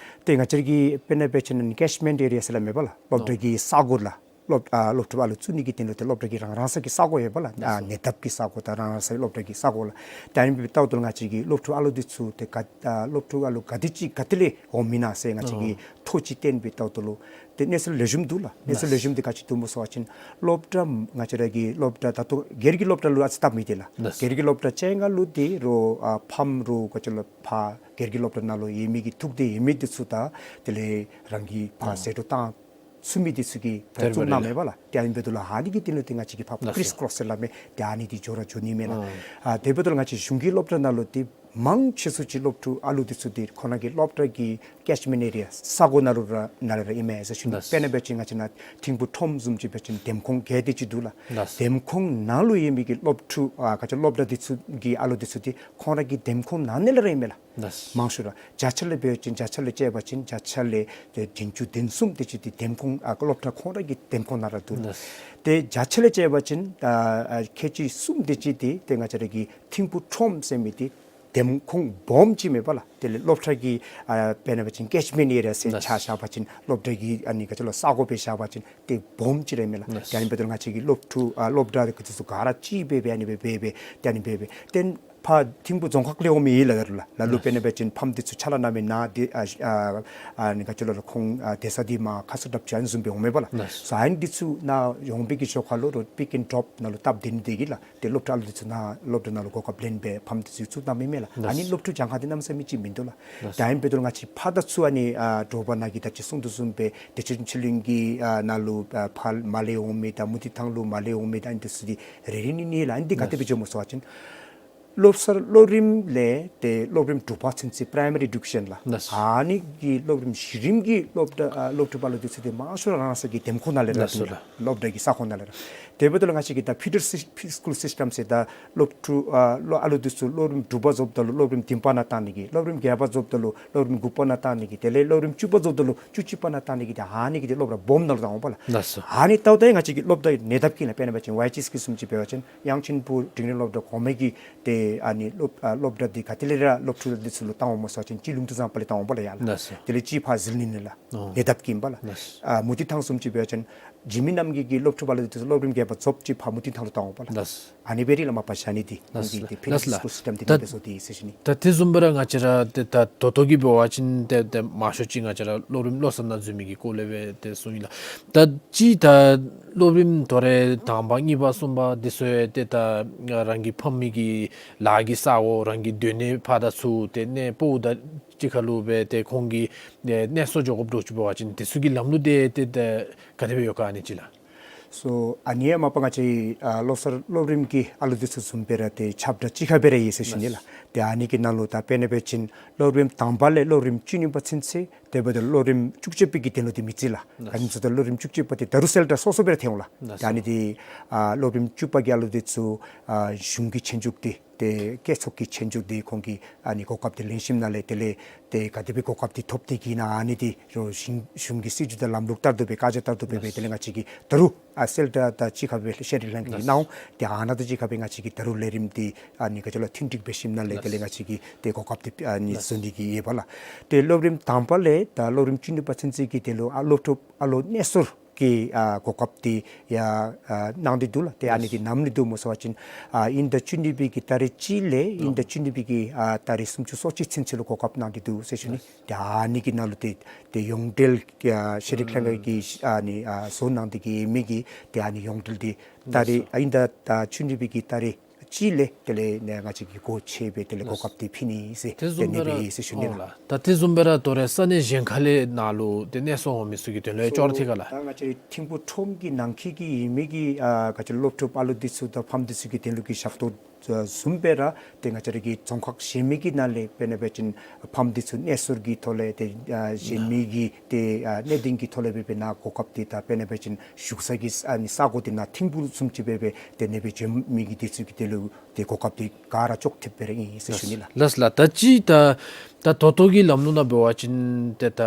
ཏེ་ང་བཅས་ཀྱི་དཔེར་ན་འབད་བ་ཅིན་ཀེཆ་མེནཊ་ཨེ་རི་ཡ་ཟེར་སླབ་མས་པ་ལགས། སློབ་གྲྭ་གི་ས་གོ་ལགས། སློབ་ཨ་སློབ་ཕྲུག་ཨ་ལུ་བཙུགས་ནི་གི་དོན་ལུ་ཏེ་སློབ་གྲྭ་གི་རང་རང་སོའི་གི་ས་གོ་ཡོད་པ་ལགས། ཨ་ཉེ་འདབས་ཀྱི་ས་གོ་དང་རང་རང་སོའི་སློབ་གྲྭ་གི་ས་གོ་ལགས། ཏེ་ཨ་ནི་འབདཝ་ད་ལུ་ང་བཅས་ཀྱིས་སློབ་ཕྲུག་ཨ་ལུ་འདི་ཚུ་ཏེ་ག་ཨ་སློབ་ཕྲུག་ཨ་ལུ་ག་དེ་ཅིག་ག་ཏེ་ལས་འོང་མི་ན་ཟེར་ང་བཅས་ཀྱིས་ཐོ་ཅིག་བཏོན་འབདཝ་ད་ལུ་ཏེ་གནས་ཚུལ་ལེགས་ཤོམ་འདུག་ལགས། གནས་ཚུལ་ལེགས་ཤོམ་འདི་ག་ཅི་འདུག་སྨོ་ཟེར་བ་ཅིན་སློབ་གྲྭ་ང་བཅས་ར་གི་སློབ་གྲྭ་ད་ལྟོ་སྒེར་གྱི་སློབ་གྲྭ་ལུ་ཨ་ཙི་སྟབས་མི་བདེ་ལགས། སྒེར་གྱི་སློབ་གྲྭ་ཅིག་ཁར་ལུ་འདི་རུང་ཨ་ཕམ་རུང་ག་ཅི་ལོ་ཕར་སྒེར་གྱི་སློབ་གྲྭ་ནང་ལུ་ཡོད་མི་གི་ཐུགས་བདེ་ཡོད་མི་འདི་ཚུ་དང་དེ་ལས་རང་གི་ཕར་ཟད་འགྲོ་བཏང་ཚུགས་མི་འདི་ཚུ་གིས་ཕར་བཙུགས་གནང་མས་པ་ལགས། ཏེ་ཨ་ནི་འབདཝ་ད་ལུ་ཨ་ནི་གི་དོན་ལུ་ཏེ་ང་བཅས་ཀྱིས་ཕར་ཀྲིས་ཀྲོས་ཟེར་སླབ་མས། ཏེ་ཨ་ནི་འདི་འགྱོ་ར་འགྱོ་ནི་མས་ལགས། ཨ་དེ་འབདཝ་ད་ལུ་ང་བཅས་གཞུང་གི་སློབ་གྲྭ་ནང་ལུ་འདི་མང་ཆེ་ཤོས་ཅིག་སློབ་ཕྲུག་ཨ་ལུ་འདི་ཚུ་འདི་ཁོང་ར་གི་སློབ་གྲྭ་གི་ཀེཆ་མེནཊ་ཨེ་རི་ཡ་ས་གོ་ནང་ལུ་ར་ནང་ལུ་ར་ཨིན་མས་ཟེར་ཞུ་ནི། དཔེར་ན་འབད་བ་ཅིན་ང་བཅས་ནཱ་ཐིམ་ཕུག་ཁྲོམ་བཟུམ་ཅིག་འབད་བ་ཅིན་འདེམས་ཁོངས་བརྒྱད་དེ་ཅིག་འདུག་ལགས། འདེམས་ཁོངས་ནང་ལུ་ཡོད་མི་གི་སློབ་ཕྲུག་ཨ་ག་ཅི་སློབ་གྲྭ་འདི་ཚུ་གི་ཨ་ལུ་འདི་ཚུ་འདི་ཁོང་ར་གི་འདེམས་ཁོངས་ནང་ན་ལས་ར་ཨིན་མས་ལགས། མང་ཤོས་ར་བརྒྱ་ཆ་ལས་འབད་བ་ཅིན་བརྒྱ་ཆ་ལས་བཅད་པ་ཅིན་བརྒྱ་ཆ་ལས་ཏེ་བདུན་ཅུ་དོན་གསུམ་དེ་ཅིག་འདི་འདེམས་ཁོངས་ཨ་སློབ་གྲྭ་ཁོང་ར་གི་འདེམས་ཁོངས་ནང་ར་འདུག། ཏེ་བརྒྱ་ཆ་ལས་བཅད་པ་ཅིན་ཨ་ཁལ་གཅིག་གསུམ་དེ་ཅིག་འདི་ཏེ་ང་བཅས་ར་གི་ཐིམ་ཕུག་ཁྲོམ་ཟེར་མི་འདི་འདེམས་ཁོངས་སྦོམ་ཅིག་མས་པ་ལགས། དེ་ལས་སློབ་གྲྭ་གི་ཨ་དཔེར་ན་འབད་བ་ཅིན་ཀེཆ་མེནཊ་ཨེ་རི་ཡ་ཟེར་ཆ་བཞག་པ་ཅིན་སློབ་གྲྭ་གི་ཨ་ནི་ག་ཅི་ལོ་ས་གོ་སྦེ་བཞག་པ་ཅིན་ཏེ་སྦོམ་ཅིག་ར་ཨིན་མས་ལགས། ཏེ་ཨ་ནི་འབདཝ་ད་ང་བཅས་ཀྱི་སློབ་ཕྲུག་ཨ་སློབ་གྲྭ་འདི་ཚུ་ག་ར་གཅིག་སྦེ་སྦེ་ཨ་ནི་སྦེ་སྦེ་སྦེ་ཏེ་ཨ་ནི་སྦེ་སྦེ་ཏེ་ཕར་ཐིམ་ཕུག་རྫོང་ཁག་ལས་འོང་མི་ཨིན་ལགས། ད་རུང་ལགས་ལ་ལུ་དཔེར་ན་འབད་བ་ཅིན་ཕམ་འདི་ཚུ་ཕྱག་ལཱ་གནང་མི་ནཱ་འདི་ཨ་ཨ་ཨ་ནི་ག་ཅི་ལོ་ལགས་ཁོང་ཨ་སྡོད་ས་འདི་མར་ཁ་སོ་བྲགཔ་ཅིག་ཨ་ནི་བཟུམ་སྦེ་འོང་མས་པ་ལགས། སོ་ཨ་ནི་འདི་ཚུ་ནཱ་འོང་བའི་གི་ཞོར་ཁར་ལུ་རོགས་པིཀ་ཨེན་ཌི་ཌོབ་ནང་ལུ་སྟབས་བདེ་ནི་དེ་གིས་ལགས། ཏེ་སློབ་གྲྭ་ཨ་ལུ་འདི་ཚུ་ནཱ་སློབ་གྲྭ་ནང་ལུ་གོ་སྐབས་ལེན་སྦེ་ཕམ་འདི་ཚུ་བཙུགས་གནང་མི་མས་ལགས། ཨ་ནི་སློབ་ཕྲུག་གྱངས་ཁ་འདི་གནམ་མེད་ས་མེད་ཅིག་མིན་འདུག་ལགས། ད་ཨ་ནི་འབདཝ་ད་ལུ་ང་བཅས་ཕར་དང་ཚུར་ཨ་ནི་ཨ་དྲོ་པ་ནཱ་གི་ད་ཅི་གསུང་དོ་བཟུམ་སྦེ་བདེ་ཆེན་ཆོས་གླིང་གི་ཨ་ནང་ལུ་ཨ་ཕར་མར་ལས་འོང་མི་དང་མུ་ཏིག་ཐང་ལུ་མར་ལས་འོང་མི་དང་ཨ་ནི་འདི་ཚུ་འདི་རེ་རེ་གཉིས་གཉིས་ལགས། ཨ་ནི་འདི་ག་དེ་སྦེ་འགྱོཝ་སྨོ་ཟེར་བ་ཅིན་ སློབ་གསར་སློབ་རིམ་ལས་ཏེ་སློབ་རིམ་དྲུག་པ་ཚུན་ཚོད་པ་རའི་མ་རི་ཨེ་ཌུ་ཀེ་ཤཱན་ལགས། ལགས་སོ། ཨ་ནི་གི་སློབ་རིམ་གཞི་རིམ་གྱི་སློབ་གྲྭ་ཨ་སློབ་ཕྲུག་པ་ལུ་དེ་ཚུ་ཏེ་མང་ཤོས་ར་རང་སོའི་གི་འདེམས་ཁོངས་ནང་ལས་ར་ལགས་སོ་ལགས། སློབ་གྲྭ་གི་ས་ཁོངས་ནང་ལས་ར། དེ་འབདཝ་ད་ལུ་ང་བཅས་ཀྱི་ད་ཕི་ཌར་སི་ཕི་སི་ཀུལ་སིསི་ཊམ་ཟེར་ད་སློབ་ཕྲུག་ཨ་སློབ་ཨ་ལུ་དེ་ཚུ་སློབ་རིམ་དྲུག་པ་རྫོགསཔ་ད་ལུ་སློབ་རིམ་བདུན་པ་ནང་བཏང་ནི་གི། སློབ་རིམ་བརྒྱད་པ་རྫོགསཔ་ད་ལུ་སློབ་རིམ་དགུ་པ་ནང་བཏང་ནི་གི། དེ་ལས་སློབ་རིམ་བཅུ་པ་རྫོགསཔ་ད་ལུ་བཅུ་གཅིག་པ་ནང་བཏང་ནི་གི། ཏེ་ཨ་ནི་གི་ཏེ་སློབ་གྲྭ་སྦོམ་ནང་ལུ་བཏང་འོང་པ་ལགས། ལགས་སོ། ཨ་ནི་ལྟཝ་ད་ཡང་ང་བཅས་ཀྱི་སློབ་གྲྭ་ནད་ཡམས་ཀྱི་ནང་དཔེར་ན་འབད་བ་ཅིན་ཝའི་ཨེཆ་ཨི་སི་ཀྱི་བཟུམ་ཅིག་འབད་བ་ཅིན་དབྱང་ཆེན་ཕུ་འབྲིང་རིམ་སློབ་གྲྭ་གོང་མའི་གི་ཏེ་ཨ་ནི་སློབ་ཨ་སློབ་གྲྭ་འདི་ག་ཏེ་ལས་ར་སློབ་ཕྲུག་དེ་ཚུ་ལུ་བཏང་འོང་སྨོ་ཟེར་བ་ཅིན་གཅིག་ལུང་བསྟན་བཟང་པོ་ལས་བཏང་འོང་པ་ལགས་ཡར་ལགས། ལགས་སོ། དེ་ལས་གཅིག་ཕར་ཟིལ་གནོན་ལས་ལགས། ཨོ། ནད་ཡམས་ཀྱི་པ་ལགས། ལགས་སོ། ཨ་མུ་ཏིག་ཐང་བཟུམ་ཅིག་འབད་བ་ཅིན་འཇིགས་མེད་རྣམ་རྒྱལ་གྱི་སློབ་ཕྲུག་པ་ལུ་དེ་ཚུ་སློབ་རིམ་བརྒྱད་པ་རྫོགསཔ་ཅིག་ཕར་མུ་ཏིག་ཐང་ལུ་བཏང་འོང་པ་ལགས། ལགས་སོ། ཨ་ནི་སྦེ་ར་ལགས། མ་པ་བཞག་ནི་འདི་ལགས་ཁོང་གི་ལགས་ཏེ་ཕི་ཌར་ལགས་སི་ལགས། ཀུལ་སིསི་ཊམ་འདི་ད་ནང་སྦེ་བཟོ་སྟེ་ཟེར་ཞུ་ནི། ད་དེ་བཟུམ་སྦེ་ར་ང་བཅས་ར་ཏེ་ད་ད་ལྟོ་གི་འབད་བ་ཅིན་ཏེ་ཏེ་མང་ཤོས་ཅིག་ང་བཅས་ར་སློབ་རིམ་བློ་གསར་ནང་འཛུལ་མི་གི་སྐོར་ལས་སྦེ་ཏེ་གསུངས་ཡི་ལགས། ད་ཅི་ད་སློབ་རིམ་དོ་རུང་དང་པ་གཉིས་པ་གསུམ་པ་དེ་ཚུ་ཡང་ཏེ་ད་རང་གི་ཕམ་མི་གི་ལཱ་གི་ས་གོ་རང་གི་སྡོད་གནས་ཕར་དང་ཚུར་ཏེ་གནས་སྤོཝ་ད་ཅིག་ཁར་ལུ་སྦེ་ཏེ་ཁོང་གི་ཨེ་གནས་སོར་འགྱོ་དགོཔ་འདྲཝ་ཅིག་འབད་བ་ཅིན་དེ་ཚུ་གི་ལམ་ལུགས་དེ་ཏེ་ད་ག་དེ་སྦེ་ཡོད་ག་ཨ་ནི་ཅིག་ལགས། སོ་ཨ་ནི་ཡང་མ་པ་ང་བཅས་ཨ་བློ་གསར་སློབ་རིམ་གྱི་ཨ་ལུ་དེ་ཚུ་བཟུམ་སྦེ་ར་ཏེ་ཁྱབ་བསྒྲགས་གཅིག་ཁར་སྦེ་ར་ཡོད་ཟེར་ཞུ་ནི་ལགས། ཏེ་ཨ་ནི་གི་ནང་ལུ་ད་དཔེར་ན་འབད་བ་ཅིན་སློབ་རིམ་དང་པ་ལས་སློབ་རིམ་བཅུ་གཉིས་པ་ཚུན་ཚོད་དེ་འབདཝ་ད་སློབ་རིམ་བཅུ་གཅིག་པའི་གི་དོན་ལུ་འདི་མི་རྩི་ལགས། ལགས། ཨ་ནི་ཚུ་ད་སློབ་རིམ་བཅུ་གཅིག་པ་འདི་ད་རུང་གསལ་བསྒྲགས་སོ་སོ་སྦེ་ར་ཐོན་འོང་ལགས། ལགས། ཏེ་ཨ་ནི་འདི་ཨ་སློབ་རིམ་བཅུ་པ་གི་ཨ་ལུ་དེ་ཚུ་ཨ་གཞུང་གི་ཆོས་རྒྱུགས་འདི་ཏེ་སྐྱེད་ཚོགས་ཀྱི་ཆོས་རྒྱུགས་འདི་ཁོང་གིས་ཨ་ནི་གོ་སྐབས་འདི་ལེན་ཞིནམ་ལས་དེ་ལས་ཏེ་ག་དེ་སྦེ་གོ་སྐབས་འདི་ཐོབ་སྟེ་གི་ཨིན་ན་ཨ་ནི་འདི་རོགས་གཞུང་གཞུང་གི་སྲིད་བྱུས་དང་ལམ་ལུགས་ལྟར་དུ་སྦེ་བཀའ་རྒྱ་ལྟར་དུ་སྦེ་སྦེ་དེ་ལས་ང་བཅས་ཀྱིས་ད་རུང་ཨ་གསལ་བསྒྲགས་དང་གཅིག་ཁར་སྦེ་ཤེས་རིག་ལྷན་ཁག་གིས་གནང་འོང་། ཏེ་ཨ་ནཱ་དང་གཅིག་ཁར་སྦེ་ང་བཅས་ཀྱིས་ད་རུང་ལས་རིམ་འདི་ཨ་ནི་ག་ཅི་ལོ་མཐུན་འགྲིག་འབད་ཞིནམ་ལས་དེ་ལས་ང་བཅས་ཀྱིས་ཏེ་གོ་སྐབས་འདི་ཨ་ནི་བཟོ་ནི་གི་ཡོདཔ་ལགས། ཏེ་སློབ་རིམ་དང་པ་ལས་ད་སློབ་རིམ་བཅུ་གཉིས་པ་ཚུན་ཚོད་ཀྱི་དོན་ལུ་ཨ་སློབ་ཕྲུག་ཨ་ལུ་གནས་སོར་གྱི་ཨ་གོ་སྐབས་འདི་ཡང་ཨ་གནང་སྟེ་འདུག་ལགས། ཏེ་ཨ་ནི་འདི་ནམ་ལས་འདུག་སྨོ་ཟེར་བ་ཅིན་ཨ་དབྱིན་ཟླ་བཅུ་གཉིས་པའི་གི་ཏ་རིག་གཅིག་ལས་དབྱིན་ཟླ་བཅུ་གཉིས་པའི་གི་ཨ་ཏ་རིག་སུམ་ཅུ་སོ་གཅིག་ཚུན་ཚོད་ལུ་གོ་སྐབས་གནང་སྟེ་འདུག་ཟེར་ཞུ་ནི། ཏེ་ཨ་ནི་གི་ནང་ལུ་ཏེ་ཏེ་ཡོངས་འབྲེལ་ཨ་ཤེས་རིག་ལྷན་ཁག་གིས་ཨ་ནི་ཨ་བཟོ་གནང་སྟེ་གི་ཡོད་མི་གི་ཏེ་ཨ་ནི་ཡོངས་འབྲེལ་འདི་ཏ་རིག་ཨ་དབྱིན་ཟླ་ཨ་བཅུ་གཉིས་པའི་གི་ཏ་རིག་གཅིག་ལས་དེ་ལས་ནཱ་ང་བཅས་ཀྱིས་སྒོ་ཕྱེ་སྦེ་དེ་ལས་གོ་སྐབས་འདི་ཕུལ་ནི་ཟེར་དེ་བཟུམ་སྦེ་ར་ཏེ་ཨིན་ཟེར་ཞུ་ནི་ལགས། ད་དེ་བཟུམ་སྦེ་ར་དོ་རུང་ས་གནས་གཞན་ཁ་ལས་ནཱ་ལུ་ཏེ་གནས་སོར་འོང་མི་ཚུ་གི་དོན་ལུ་ཡང་ཅོག་ར་འཐད་ག་ལགས། ད་ང་བཅས་ཐིམ་ཕུག་ཁྲོམ་གྱི་ནང་འཁོད་ཀྱི་ཡོད་མི་གི་ཨ་ག་ཅི་སློབ་ཕྲུག་ཨ་ལུ་འདི་ཚུ་དང་ཕམ་འདི་ཚུ་གི་དོན་ལུ་གི་ཞབས་ཏོག་བཟུམ་སྦེ་ར་ཏེ་ང་བཅས་ར་གི་རྫོང་ཁག་གཞན་མི་གི་ནང་ལས་དཔེར་ན་འབད་བ་ཅིན་ཕམ་འདི་ཚུ་གནས་སོར་གྱི་ཐོག་ལས་ཏེ་ཨ་གཞན་མི་གི་ཏེ་ཨ་གནད་དོན་གྱི་ཐོག་ལས་སྦེ་སྦེ་ནཱ་གོ་སྐབས་འདི་ད་དཔེར་ན་འབད་བ་ཅིན་བཞུགས་ས་གི་ཨ་ནི་ས་གོ་འདི་ནཱ་ཐིམ་ཕུག་བཟུམ་ཅིག་སྦེ་སྦེ་ཏེ་ནཱ་སྦེ་བྱོན་མི་གི་འདི་ཚུ་གི་དོན་ལུ་ཏེ་གོ་སྐབས་འདི་ག་ར་ཅོག་འཐདཔ་སྦེ་ར་ཨིན་ཟེར་ཞུ་ནི་ལགས། ལགས་ལགས། ད་ཅི་ད་ད་ད་ལྟོ་གི་ལམ་ལུགས་ནང་འབད་བ་ཅིན་ཏེ་ད་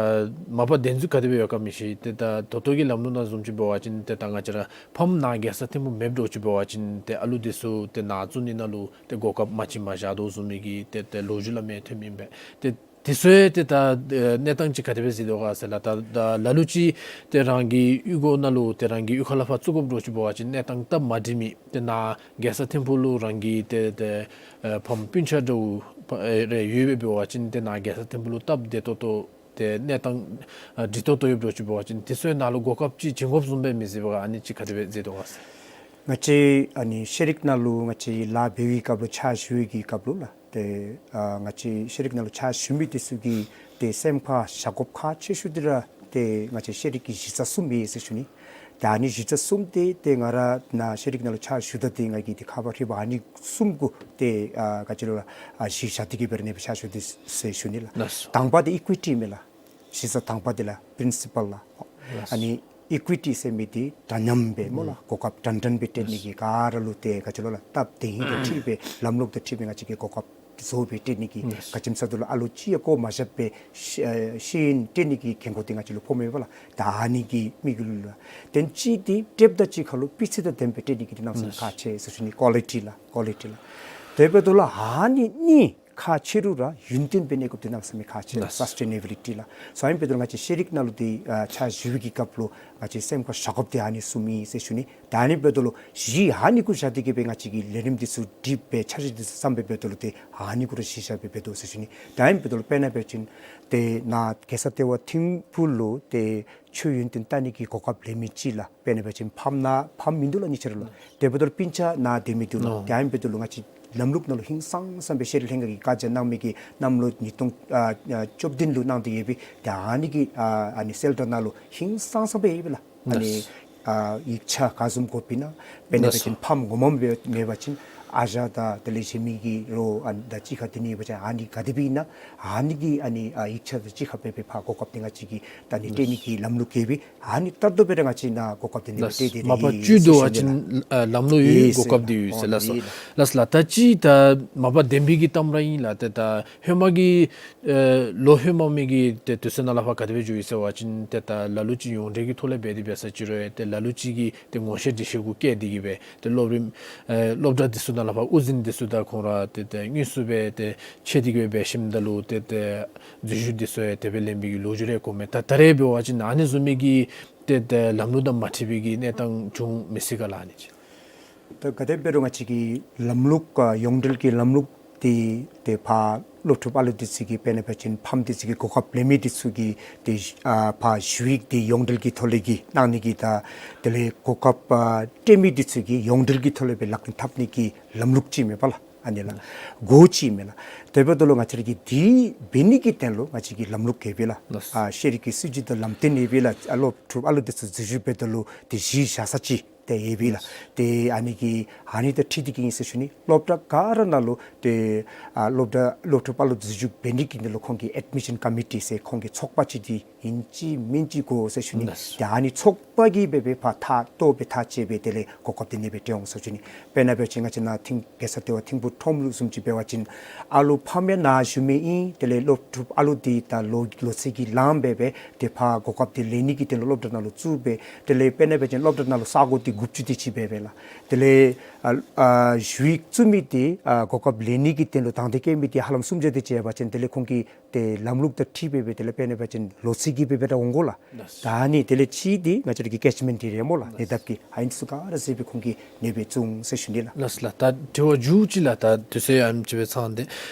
མ་པ་དེ་ཚུ་ག་དེ་སྦེ་ཡོད་ག་མི་ཤེས། ཏེ་ད་ད་ལྟོ་གི་ལམ་ལུགས་ནང་བཟུམ་ཅིག་འབད་བ་ཅིན་ཏེ་ད་ང་བཅས་ར་ཕམ་ནཱ་རྒྱལ་ས་ཐིམ་ཕུག་མེདཔ་འདྲཝ་ཅིག་འབད་བ་ཅིན་ཏེ་ཨ་ལུ་འདི་ཚུ་ཏེ་ནཱ་བཙུགས་ནི་ནང་ལུ་ཏེ་གོ་སྐབས་མ་ཅིག་མ་བཞག་དོ་བཟུམ་མའི་གི་ཏེ་ཏེ་ལོ་རྒྱུས་ལུ་མས་ཐོན་མི་ཨིན་པས། ཏེ་དེ་ཚུ་ཡང་ཏེ་ད་ཨེ་གནས་སྟངས་ཅིག་ག་དེ་སྦེ་གཟིགས་དོ་ག་ཟེར་ལགས། ད་ད་ལ་ལུ་ཅིག་ཏེ་རང་གི་གཡུས་སྒོ་ནང་ལུ་ཏེ་རང་གི་གཡུས་ཁ་ལས་ཕར་བཙུགས་དགོཔ་འདྲཝ་ཅིག་འབད་བ་ཅིན་གནས་སྟངས་སྟབས་མ་འགྲིག་མི་ཏེ་ནཱ་རྒྱལ་ས་ཐིམ་ཕུག་ལུ་རང་གི་ཏེ་ཏེ་ཨེ་ཕམ་སྤུན་ཆ་འདྲཝ་ཨེ་རེ་ཡོད་པའི་འབད་བ་ཅིན་ཏེ་ནཱ་རྒྱལ་ས་ཐིམ་ཕུག་ལུ་སྟབས་བདེ་ཏོག་ཏོ་ཏེ་གནས་སྟངས་ཨ་འགྲིག་ཏོག་ཏོ་ཡོདཔ་འདྲཝ་ཅིག་འབད་བ་ཅིན་དེ་ཚུ་ཡང་ནཱ་ལུ་གོ་སྐབས་ཅིག་བྱིན་དགོཔ་བཟུམ་སྦེ་མི་གཟིགས་པས་ག། ཨ་ནི་ཅིག་ག་དེ་སྦེ་གཟིགས་དོ་ག་ཟེར། ང་བཅས་ཨ་ནི་ཤེས་རིག་ནང་ལུ་ང་བཅས་ལཱ་འབད་བའི་སྐབས་ལུ་ཕྱག་ཞུ་བའི་གི་སྐབས་ལུ་ལགས། ཏེ་ཨ་ང་བཅས་ཤེས་རིག་ནང་ལུ་ཕྱག་ཞུ་མི་འདི་ཚུ་གིས་ཏེ་སེམས་ཁར་བཞག་དགོཔ་ཁག་ཆེ་ཤོས་འདི་ར་ཏེ་ང་བཅས་ཤེས་རིག་གི་གཞི་རྩ་གསུམ་ཡོད་ཟེར་ཞུ་ནི། ད་ཨ་ནི་གཞི་རྩ་གསུམ་འདི་ཏེ་ང་ར་ནཱ་ཤེས་རིག་ནང་ལུ་ཕྱག་ཞུ་ད་འདི་ང་གིས་ཏེ་ཁ་བ་ཧྲིལ་བ་ཨ་ནི་གསུམ་གུ་ཏེ་ཨ་ག་ཅི་ལོ་ལགས་ཨ་གཞི་བཞག་སྟེ་གི་སྦེ་ར་ནཱ་སྦེ་ཕྱག་ཞུ་དེས་ཟེར་ཞུ་ནི་ལགས། ལགས་སོ། དང་པ་འདི་ཨི་ཀུའི་ཊི་མས་ལགས། གཞི་རྩ་དང་པ་འདི་ལགས་པི་རིན་སི་པཱལ་ལགས། ལགས་སོ། ཨ་ནི་ཨི་ཀུའི་ཊི་ཟེར་མི་འདི་འདྲ་མཉམ་སྦེ་སྨོ་ལགས། ཨུམ། གོ་སྐབས་འདྲན་འདྲ་སྦེ་སྤྲོད་ནི་གི་ག་ར་ལུ་ཏེ་ག་ཅི་ལོ་ལགས་སྟབས་བདེ་ཧིང་དང་འཁྲིལ་སྦེ་ལམ་ལུགས་དང་འཁྲིལ་སྦེ་ང་བཅས་ཀྱིས་གོ་སྐབས་བཟོ་སྦེ་སྤྲོད་ནི་གི། ལགས་སོ། ག་ཅི་སྨོ་ཟེར་བ་ཅིན་ཨ་ལུ་གཅིག་ཡང་བཀོ་མ་བཞག་པར་ཤེས་ཤེས་ཡོན་སྤྲོད་ནི་གི་འགན་ཁུར་འདི་ང་བཅས་ལུ་ཕོགཔ་མས་པ་ལགས། ད་ཨ་ནི་གི་དམིགས་ཡུལ་ལུ་ལགས། དེ་ཅིག་འདི་སྤྲོདཔ་ད་གཅིག་ཁར་ལུ་སྤུས་ཚད་དང་ལྡནམ་སྦེ་སྤྲོད་ནི་གི་འདི་གནམ་མེད་ས་མེད་ཁག་ཆེ་ཟེར་ཞུ་ནི། ཀོ་ལི་ཊི་ལགས་ཀོ་ལི་ཊི་ལགས། དེ་འབདཝ་ད་ལུ་ཨ་ནི་གཉིས་ཁག་ཆེ་རུང་ར་ཡུན་བརྟན་སྦེ་གནས་དགོཔ་འདི་གནམ་མེད་ས་མེད་ཁག་ཆེ་ལགས། ལགས་སོ། སཱསི་ཊེ་ནེ་བི་ལི་ཊི་ལགས། སོ་ཨ་ནི་འབདཝ་ད་ལུ་ང་བཅས་ཤེས་རིག་ནང་ལུ་འདི་ཨ་ཕྱག་ཞུ་བའི་གི་སྐབས་ལུ་ང་བཅས་སེམས་ཁར་བཞག་དགོཔ་འདི་ཨ་ནི་གསུམ་ཨིན་ཟེར་ཞུ་ནི། ད་ཨ་ནི་འབདཝ་ད་ལུ་གཞི་ཨ་ནི་གུ་བཞག་སྟེ་གི་སྦེ་ང་བཅས་ཀྱིས་ལས་རིམ་འདི་ཚུ་སྒྲིག་སྦེ་འཆར་གཞི་འདི་ཚུ་བརྩམས་སྦེ་འབདཝ་ད་ལུ་ཏེ་ཨ་ནི་གུ་ར་གཞི་བཞག་སྦེ་འབད་དོ་ཟེར་ཞུ་ནི། ད་ཨ་ནི་འབདཝ་ད་ལུ་དཔེར་ན་འབད་བ་ཅིན་ཏེ་ནཱ་རྒྱལ་ས་ལྟེ་བ་ཐིམ་ཕུག་ལུ་ཏེ་ཆོས་ཡོན་ཏན་བལྟ་ནི་གི་གོ་སྐབས་ལེན་མི་ཅིག་ལགས། དཔེར་ན་འབད་བ་ཅིན་ཕམ་ནཱ་ཕམ་མིན་འདུག་ལགས་གཉིས་ཆ་ར་ལུ། དེ་འབདཝ་ད་ལུ་སྤུན་ཆ་ནཱ་སྡོད་མི་འདུག་ལགས། ཨོ། དེ་ཨ་ནི་འབདཝ་ད་ལུ་ང་བཅས་ལམ་ལུགས་ནང་ལུ་ཧིང་སངས་ས་སྦེ་ཤེས་རིག་ལྷན་ཁག་གིས་བཀའ་རྒྱ་གནང་མི་གི་གནམ་ལོ་ཉིས་སྟོང་ཨ་ཨ་བཅུ་བདུན་ལུ་གནང་སྟེ་ཡོད་པས། ཏེ་ཨ་ནི་གི་ཨ་ཨ་ནི་གསལ་བསྒྲགས་ནང་ལུ་ཧིང་སངས་ས་སྦེ་ཡོད་པས་ལགས། ཨ་ནི་ལགས། ཨ་ཡིག་ཆ་ག་བཟུམ་དགོཔ་ཨིན་ན། དཔེར་ན་འབད་བ་ཅིན་ལགས་སོ། ཕམ་ངོ་མ་མེད་མེད་པ་ཅིན་ ཨ་ཞང་དང་དེ་ལས་གཞན་མི་གི་རོགས་ཨ་ནི་དང་གཅིག་ཁར་སྡོད་ནི་ཡོད་པ་ཅིན་ཨ་ནི་ག་དེ་སྦེ་ཨིན་ན་ཨ་ནི་གི་ཨ་ནི་ཨ་ཡིག་ཆ་དང་གཅིག་ཁར་སྦེ་སྦེ་ཕར་གོ་སྐབས་འདི་ང་བཅས་ཀྱིས་ད་ཨ་ནི་སྤྲོད་ནི་གི་ལམ་ལུགས་བཀལ་སྦེ། ཨ་ནི་ལྟར་དུ་སྦེ་ར་ང་བཅས་ནཱ་གོ་སྐབས་འདི་ནི་ལགས། སྤྲོད་དེ་ར་མ་པ་ཡོད་བཅུད་ཟེར་དུ་ཞུ་བ་ནི་ཅིན་ལགས། ཨ་ལམ་ལུགས་ཡོད། ཡོད་གོ་ཟེར་སྐབས་འདི་ཡོད་ཟེར། ཨོ་ལགས་སོ། ལགས་ལགས། ད་ཅི་ད་མ་པ་བདེན་པའི་གི་གཏམ་ར་ཨིན་ལགས། ཏེ་ད་ཧེ་མ་གི་ཨེ་ལོ་ཧེ་མ་མི་གི་ཏེ་དུས་ཚོད་ནང་ལས་ཕར་ག་དེ་སྦེ་འགྱོ་ཡི་ཟེར་བ་ཅིན་ཏེ་ད་ལ་ལུ་ཅིག་ཡོངས་འབྲེལ་གྱི་ཐོག་ལས་འབད་དེ་འབད་ས་ཅིག་རུང་ཏེ་ལ་ལུ་ཅིག་གིས་ཏེ་ངོ་ཤེས་འདྲིས་ཤེས་གུ་བཀལ་ཏེ་གིས་སྦེ་ཏེ་སློབ་རིམ་ཨེ་སློབ་གྲྭ་འདི་ཚུ་ནང་ལས་ཕར་དབུ་འཛིན་འདི་ཚུ་དང་ཁོང་ར་ཏེ་ཏེ་དངོས་སུ་སྦེ་ཏེ་འཕྱད་དེ་གིས་སྦེ་འབད་ཞིནམ་ད་ལུ་ཏེ་ཏེ་འཛུལ་ཞུགས་འདི་ཚུ་ཡང་དེ་སྦེ་ལེན་པའི་གི་ལོ་རྒྱུས་རེ་གོཝ་མས། ད་ད་རེས་འབད་བ་ཅིན་ཨ་ནི་བཟུམ་མའི་གི་ཏེ་ཏེ་ལམ་ལུགས་དང་མ་འཁྲིལ་བའི་གི་གནས་སྟངས་བྱུང་མི་སྲིད་ག་ལགས། ཨ་ནི་ཅིག་ད་ག་དེ་འབད་རུང་ང་བཅས་ཀྱི་ལམ་ལུགས་ཨ་ཡོངས་འབྲེལ་གྱི་ལམ་ལུགས་འདི་ཏེ་ཕར་སློབ་ཕྲུག་ཨ་ལུ་འདི་ཚུ་གི་དཔེར་ན་འབད་བ་ཅིན་ཕམ་འདི་ཚུ་གི་གོ་སྐབས་ལེན་མི་འདི་ཚུ་གི་ཏེ་ཨ་ཕར་ཞུ་ཡིག་འདི་ཡོངས་འབྲེལ་གྱི་ཐོག་ལས་ཀྱི་གནང་ནི་གི་དང་དེ་ལས་གོ་སྐབས་ཨ་སྤྲོད་མི་འདི་ཚུ་གི་ཡོངས་འབྲེལ་གྱི་ཐོག་ལས་སྦེ་ལག་ལེན་འཐབ་ནི་གི་ལམ་ལུགས་ཅིག་མས་པ་ལགས། ཨ་ནི་ལགས། སྒོ་ཅིག་མས་ལགས། དེ་འབདཝ་ད་ལུ་ང་བཅས་ར་གིས་འདི་འབད་ནི་གི་དོན་ལུ་ང་བཅས་ཀྱིས་ལམ་ལུགས་བཀལ་སྦེ་ལགས། ལགས། ཨ་ཤེས་རིག་གི་སྲིད་བྱུས་དང་ལམ་སྟོན་ཨིན་པས་ལགས། ཨ་སློབ་ཕྲུག་ཨ་ལུ་འདི་ཚུ་འཛུལ་ཞུགས་འབདཝ་ད་ལུ་ཏེ་གཞི་བཞག་ས་ཅིག་ཏེ་ཨིན་པས་ལགས། ལགས། ཏེ་ཨ་ནི་གི་ཨ་ནི་དང་འཁྲིལ་ཏེ་གིས་ཨིན་ཟེར་ཞུ་ནི། སློབ་གྲྭ་ག་ར་ནང་ལུ་ཏེ་ཨ་སློབ་གྲྭ་སློབ་ཕྲུག་ཨ་ལུ་འཛུལ་ཞུགས་འབད་ནི་གི་དོན་ལུ་ཁོང་གི་ཨེཌ་མི་ཤཱན་ཀོ་མི་ཊི་ཟེར་ཁོང་གི་ཚོགས་པ་ཅིག་འདི་ཨིན་ཅི་མིན་ཅི་དགོ་ཟེར་ཞུ་ནི། ལགས། ཏེ་ཨ་ནི་ཚོགས་པ་གིས་འབད་སྦེ་ཕར་ཐག་བཏོག་སྦེ་ཐག་བཅད་སྦེ་དེ་ལས་གོ་སྐབས་འདི་ཨ་ནི་སྦེ་སྤྲོད་འོང་ཟེར་ཞུ་ནི། དཔེར་ན་འབད་བ་ཅིན་ང་བཅས་ནཱ་ཐིམ་གེ་སར་ལྟེ་བ་ཐིམ་ཕུག་ཁྲོམ་ལུ་བཟུམ་ཅིག་འབད་བ་ཅིན་ཨ་ལུ་ཕམ་ཡང་ནཱ་བཞུགས་མི་ཨིན། དེ་ལས་སློབ་ཕྲུག་ཨ་ལུ་འདི་ད་ལོ་ལོ་ཚད་ཀྱིས་ལངམ་སྦེ་སྦེ་ཏེ་ཕར་གོ་སྐབས་འདི་ལེན་ནི་གི་དོན་ལུ་སློབ་གྲྭ་ནང་ལུ་བཙུགས་སྦེ་དེ་ལས་དཔེར་ན་འབད་བ་ཅིན་སློབ་གྲྭ་ནང་ལུ་ས་གོ་འདི་དགུ་བཅུ་དེ་ཅིག་འབད་སྦེ་ལགས། དེ་ལས་ཨ་ཨ་ཞུ་ཡིག་བཙུགས་མི་འདི་ཨ་གོ་སྐབས་ལེན་ནི་གི་དོན་ལུ་དང་འདོད་བསྐྱེད་མི་འདི་ཧ་ལམ་སུམ་བརྒྱ་དེ་ཅིག་འབད་བ་ཅིན་དེ་ལས་ཁོང་གི་ཏེ་ལམ་ལུགས་དང་འཁྲིལ་སྦེ་སྦེ་དེ་ལས་དཔེར་ན་འབད་བ་ཅིན་ལོ་ཚད་ཀྱིས་སྦེ་སྦེ་ར་འོང་དགོ་ལགས། ལགས། ད་ཨ་ནི་དེ་ལས་གཅིག་འདི་ང་བཅས་ར་གི་ཀེ་ཆི་མེནཊ་འདི་རེ་སྨོ་ལགས། ལགས། ཉེ་འདབས་ཀྱི་ཨ་ཨིན་ཚུ་ག་ར་གཟིགས་སྦེ་ཁོང་གིས་ཨ་ནི་སྦེ་བཙུགས་འོང་ཟེར་ཞུ་ནི་ལགས། ལགས་ལགས། ད་དྲི་བ་མཇུག་ཅིག་ལགས། ད་དུས་ཚོད་ཡང་ཅིག་སྦེ་ཚང་སྟེ།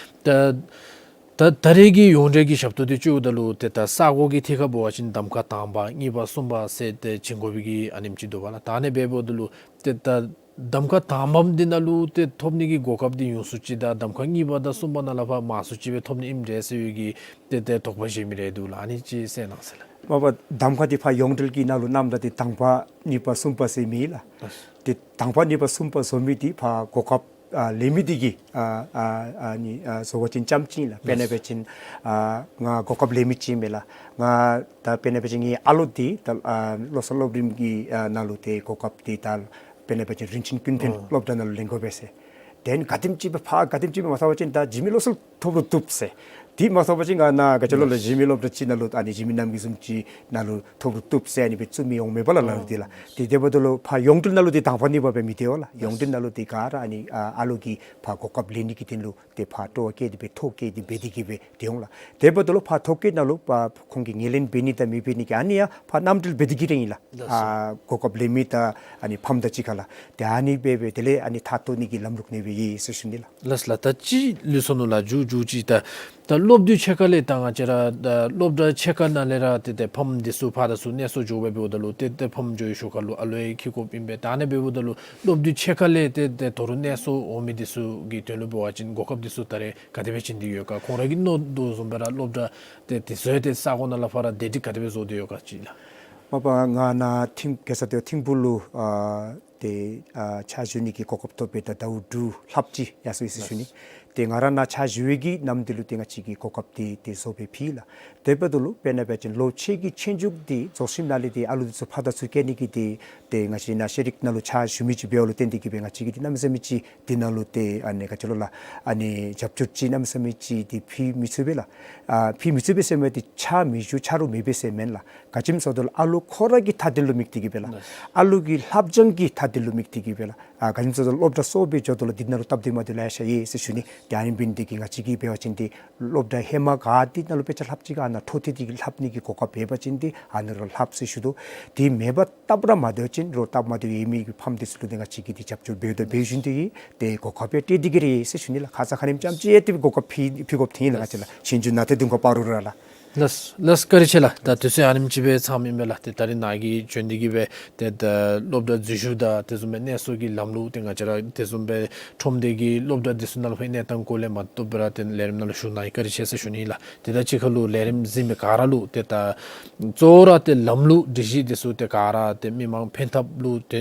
ད་ད་ད་རེས་ཀྱི་ཡོངས་འབྲེལ་གྱི་ཞབས་ཏོག་འདི་བཙུགསཔ་ད་ལུ་ཏེ་ད་ས་གོ་གི་ཐད་ཁར་འབད་བ་ཅིན་གདམ་ཁ་དང་པ་གཉིས་པ་གསུམ་པ་ཟེར་ཏེ་བྱིན་དགོ་པའི་གི་ཨ་ནེམ་ཅིག་འདུག་པ་ལགས། ད་ཨ་ནི་འབདཝ་ད་ལུ་ཏེ་ད་གདམ་ཁ་དང་པམ་འདི་ནང་ལུ་ཏེ་ཐོབ་ནི་གི་གོ་སྐབས་འདི་ཡོངས་སུ་ཅིག་དང་གདམ་ཁ་གཉིས་པ་དང་གསུམ་པ་ནང་ལས་ཕར་མང་སུ་ཅིག་སྦེ་ཐོབ་ནི་ཨིནམ་འདྲས་ཟེར་བའི་གི་ཏེ་ཏེ་དོགས་པ་བཞེས་མི་རེ་འདུག་ལགས། ཨ་ནི་ཅིག་གསལ་གནང་ཟེར་ལགས། མ་པ་གདམ་ཁ་འདི་ཕར་ཡོངས་འབྲེལ་གྱི་ནང་ལུ་གནངམ་ད་འདི་དང་པ་གཉིས་པ་གསུམ་པ་ཟེར་མེད་ལགས། ལགས། ཏེ་དང་པ་གཉིས་པ་གསུམ་པ་བཟོ་མི་འདི་ཕར་གོ་སྐབས་ཨ་ལེན་མི་འདི་གིས་ཨ་ཨ་ཨ་ནི་ཨ་བཟོ་བ་ཅིན་རྐྱངམ་ཅིག་ལགས། དཔེར་ན་འབད་བ་ཅིན་ཨ་ང་གོ་སྐབས་ལེན་མི་ཅིག་མས་ལགས། ང་ད་དཔེར་ན་འབད་བ་ཅིན་ངེའི་ཨ་ལོ་འདི་ད་ཨ་བློ་གསར་སློབ་རིམ་གྱི་ཨ་ནང་ལུ་ཏེ་གོ་སྐབས་འདི་ད་དཔེར་ན་འབད་བ་ཅིན་རིན་ཆེན་ཀུན་ཕན་ཨོ་སློབ་གྲྭ་ནང་ལུ་ལེན་དགོ་པས་ཟེར། དེ་ནི་ག་དེམ་ཅིག་སྦེ་ཕར་ག་དེམ་ཅིག་སྦེ་མ་ཚར་བ་ཅིན་ད་འཇིགས་མེད་བློ་གསར་ཐོབ་རུང་བཏུབ་ཟེར། དེ་མ་ཚར་བ་ཅིན་ང་ནཱ་ག་ཅི་ལོ་ལགས། ལགས་འཇིགས་མེད་སློབ་གྲྭ་ཅིག་ནང་ལུ་ཨ་ནི་འཇིགས་མེད་རྣམ་རྒྱལ་བཟུམ་ཅིག་ནང་ལུ་ཐོབ་རུང་བཏུབ་ཟེར་ཨ་ནི་སྦེ་བཙུགས་མི་འོང་མས་པ་ལགས། ཨོ་ལགས་འདི་ལགས། ཏེ་དེ་འབདཝ་ད་ལུ་ཕར་ཡོངས་འབྲེལ་ནང་ལུ་འདི་དང་པ་གཉིས་པ་སྦེ་མི་སྡོད་པས་ལགས། ཡོངས་འབྲེལ་ནང་ལུ་འདི་ག་ར་ཨ་ནི་ཨ་ཨ་ལོ་གིས་ཕར་གོ་སྐབས་ལེན་ནི་གི་དོན་ལུ་ཏེ་ཕར་སྤྲོ་བ་བསྐྱེད་དེ་སྦེ་ཐོ་བཀོད་དེ་སྦེ་འདི་གིས་སྦེ་ཏེ་འོང་ལགས། དེ་འབདཝ་ད་ལུ་ཕར་ཐོ་བཀོད་ནང་ལུ་ཕར་ཁོང་གིས་ངོས་ལེན་འབད་ནི་དང་མི་འབད་ནི་གི་ཨ་ནི་ཡང་ཕར་རྣམ་འགྲེལ་འབད་དེ་གིས་ར་ཨིན་ལགས། ལགས་སོ། ཨ་གོ་སྐབས་ལེན་མི་དང་ཨ་ནི་ཕམ་དང་གཅིག་ཁར་ལགས། ཏེ་ཨ་ནི་སྦེ་སྦེ་དེ་ལས་ཨ་ནི་ཐག་བཏོག་ནི་གི་ལམ་ལུགས་ཨ་ནི་སྦེ་ཡོད་ཟེར་ཞུ་ནི་ལགས། ལགས་ལགས། ད་ཅི་ལུས་སོ་ནུག་ལགས། མཇུག་མཇུག་ཅིག་ད་ད་སློབ་དུས་ཕྱེད་ཀ་ལས་ད་ང་བཅས་ར་ད་སློབ་གྲྭ་ཕྱེད་ཀ་ནང་ལས་ར་ཏེ་ཏེ་ཕམ་འདི་ཚུ་ཕར་དང་ཚུར་གནས་སོར་འགྱོ་སྦེ་འབདཝ་ད་ལུ་ཏེ་ཏེ་ཕམ་འགྱོ་བའི་ཤུལ་ཁར་ལུ་ཨ་ལོ་ཡང་འཁྱིད་དགོཔ་ཨིན་པས། ད་ཨ་ནི་འབདཝ་ད་ལུ་སློབ་དུས་ཕྱེད་ཀ་ལས་ཏེ་ཏེ་ད་རུང་གནས་སོར་འོང་མི་འདི་ཚུ་གི་དོན་ལུ་འབད་བ་ཅིན་གོ་སྐབས་འདི་ཚུ་ད་རེས་ག་དེ་སྦེ་བྱིན་ཏེ་ཡོད་ག། ཁོང་ར་གིས་མནོ་དོ་བཟུམ་སྦེ་ར་སློབ་གྲྭ་ཏེ་དེ་ཚུ་ཡང་ཏེ་ས་གོ་ནང་ལས་ཕར་ར་བདེ་སྒྲིག་ག་དེ་སྦེ་བཟོ་སྟེ་ཡོད་ག་ཅིག་ལགས། མ་པ་ང་ནཱ་ཐིམ་གེ་སར་ལྟེ་བ་ཐིམ་ཕུག་ལུ་ཨ་ཏེ་ཨ་ཕྱག་ཞུ་ནི་གི་གོ་སྐབས་ཐོབ་སྦེ་ད་ཟླཝ་དྲུག་ལྷགཔ་ཅིག་ཡར་སོ་ཡི་ཟེར་ཞུ་ནི། ཏེ་ང་ར་ནཱ་ཕྱག་ཞུ་བའི་གི་ནམ་དེ་ལུ་ཏེ་ང་བཅས་ཀྱི་གོ་སྐབས་འདི་ཏེ་བཟོ་སྦེ་ཕུལ་ལགས། དེ་འབདཝ་ད་ལུ་དཔེར་ན་འབད་བ་ཅིན་ལོ་ཕྱེད་ཀྱི་ཆོས་རྒྱུགས་འདི་རྫོགས་ཞིནམ་ལས་ཏེ་ཨ་ལོ་འདི་ཚུ་ཕར་དང་ཚུར་བསྐྱལ་ནི་གི་ཏེ་ཏེ་ང་བཅས་ནཱ་ཤེས་རིག་ནང་ལུ་ཕྱག་ཞུ་མི་ཅིག་འབདཝ་ལུ་བརྟེན་ཏེ་གིས་སྦེ་ང་བཅས་ཀྱིས་ཏེ་གནམ་མེད་ས་མེད་ཅིག་འདི་ནང་ལུ་ཏེ་ཨ་ནི་ག་ཅི་ལོ་ལགས་ཨ་ནི་རྒྱབ་སྐྱོར་ཅིག་གནམ་མེད་ས་མེད་ཅིག་འདི་ཕུལ་མི་ཚུགས་པས་ལགས། ཨ་ཕུལ་མི་ཚུགས་པས་ཟེར་མི་འདི་ཕྱག་མི་ཞུ་ཕྱག་རོགས་མེད་པས་ཟེར་མེན་ལགས། ག་ཅི་སྨོ་ཟེརཝ་ད་ལུ་ཨ་ལོ་ཁོ་ར་གི་མཐའ་དོན་ལུ་དམིགས་ཏེ་གིས་སྦེ་ལགས། ཨ་ལོ་གི་ལྷབ་སྦྱང་གི་མཐའ་དོན་ལུ་དམིགས་ཏེ་གིས་སྦེ་ལགས། ཨ་ག་ཅི་སྨོ་ཟེརཝ་ད་ལུ་སློབ་གྲྭ་སོ་སྦེ་འགྱོཝ་ད་ལུ་འདི་ནང་ལུ་སྟབས་བདེ་མ་བདེཝ་ལེ་ཤ་ཡོད་ཟེར་ཞུ་ནི། ཏེ་ཨ་ནི་འབད་ནི་འདི་གིས་ང་བཅས་ཀྱིས་འབད་བ་ཅིན་ཏེ་སློབ་གྲྭ་ཧེ་མ་ག་འདི་ནང་ལུ་དཔེ་ཆ་ལྷབ་ཅི་ག་ཨ་ནཱ་འཕྲོ་མཐུད་དེ་གིས་ལྷབ་ནི་གི་གོ་སྐབས་ཡོད་པ་ཅིན་ཏེ་ཨ་ནཱ་ར་ལྷབ་ཟེར་ཞུ་དོ། དེ་མེད་པར་སྟབས་ར་མ་བདེཝ་ཅིན་རོགས་སྟབས་མ་བདེཝ་ཡོད་མི་གི་ཕམ་འདི་ཚུ་ལུ་ཏེ་ང་བཅས་ཀྱིས་ཏེ་རྒྱབ་སྐྱོར་འབདཝ་ད་འབད་བཞིན་དུ་ཡོད། ཏེ་གོ་སྐབས་ཡང་སྤྲོད་དེ་གིས་ར་ཡོད་ཟེར་ཞུ་ནི་ལགས། ཁ་ཙ་ཁ་ཉིནམ་ཙམ་ཅིག་ཡང་ཏེ་གོ་སྐབས་ཕུལ་ཕུལ་དགོཔ་ཐོན་ཡི་ལགས། ང་བཅས་ལགས་ཆོས་རྒྱུགས་ནང་ཏེ་དུང་ཁ་སྤར་རུང་ར་ལགས། ལགས་ལགས། བཀའ་དྲིན་ཆེ་ལགས། ད་དུས་ཚོད་ཨ་ནེམ་ཅིག་སྦེ་ཚངམ་ཨིན་མས་ལགས། ཏེ་ད་རིས་ནཱ་གིས་བྱོན་ཏེ་གིས་སྦེ་ཏེ་ད་སློབ་གྲྭ་འཛུལ་ཞུགས་དང་དེ་བཟུམ་སྦེ་གནས་ཚུལ་གྱི་ལམ་ལུགས་ཏེ་ང་བཅས་ར་དེ་བཟུམ་སྦེ་ཁྲོམ་སྡེ་གི་སློབ་གྲྭ་དེ་ཚུ་ནང་ལུ་ཕར་གནས་སྟངས་སྐོར་ལས་མ་བཏུབ་པར་ཏེ་ལས་རིམ་ནང་ལུ་ཞུགས་གནང་བཀའ་དྲིན་ཆེ་ཟེར་ཞུ་ནི་ལགས། ཏེ་ད་ཅིག་ཁར་ལུ་ལས་རིམ་གཟིགས་མི་ག་ར་ལུ་ཏེ་ད་གཙོ་བོ་ར་ཏེ་ལམ་ལུགས་སྒྲིག་གཞི་དེ་ཚུ་ཏེ་ག་ར་ཏེ་མི་མང་ཕན་ཐབས་ལུ་ཏེ་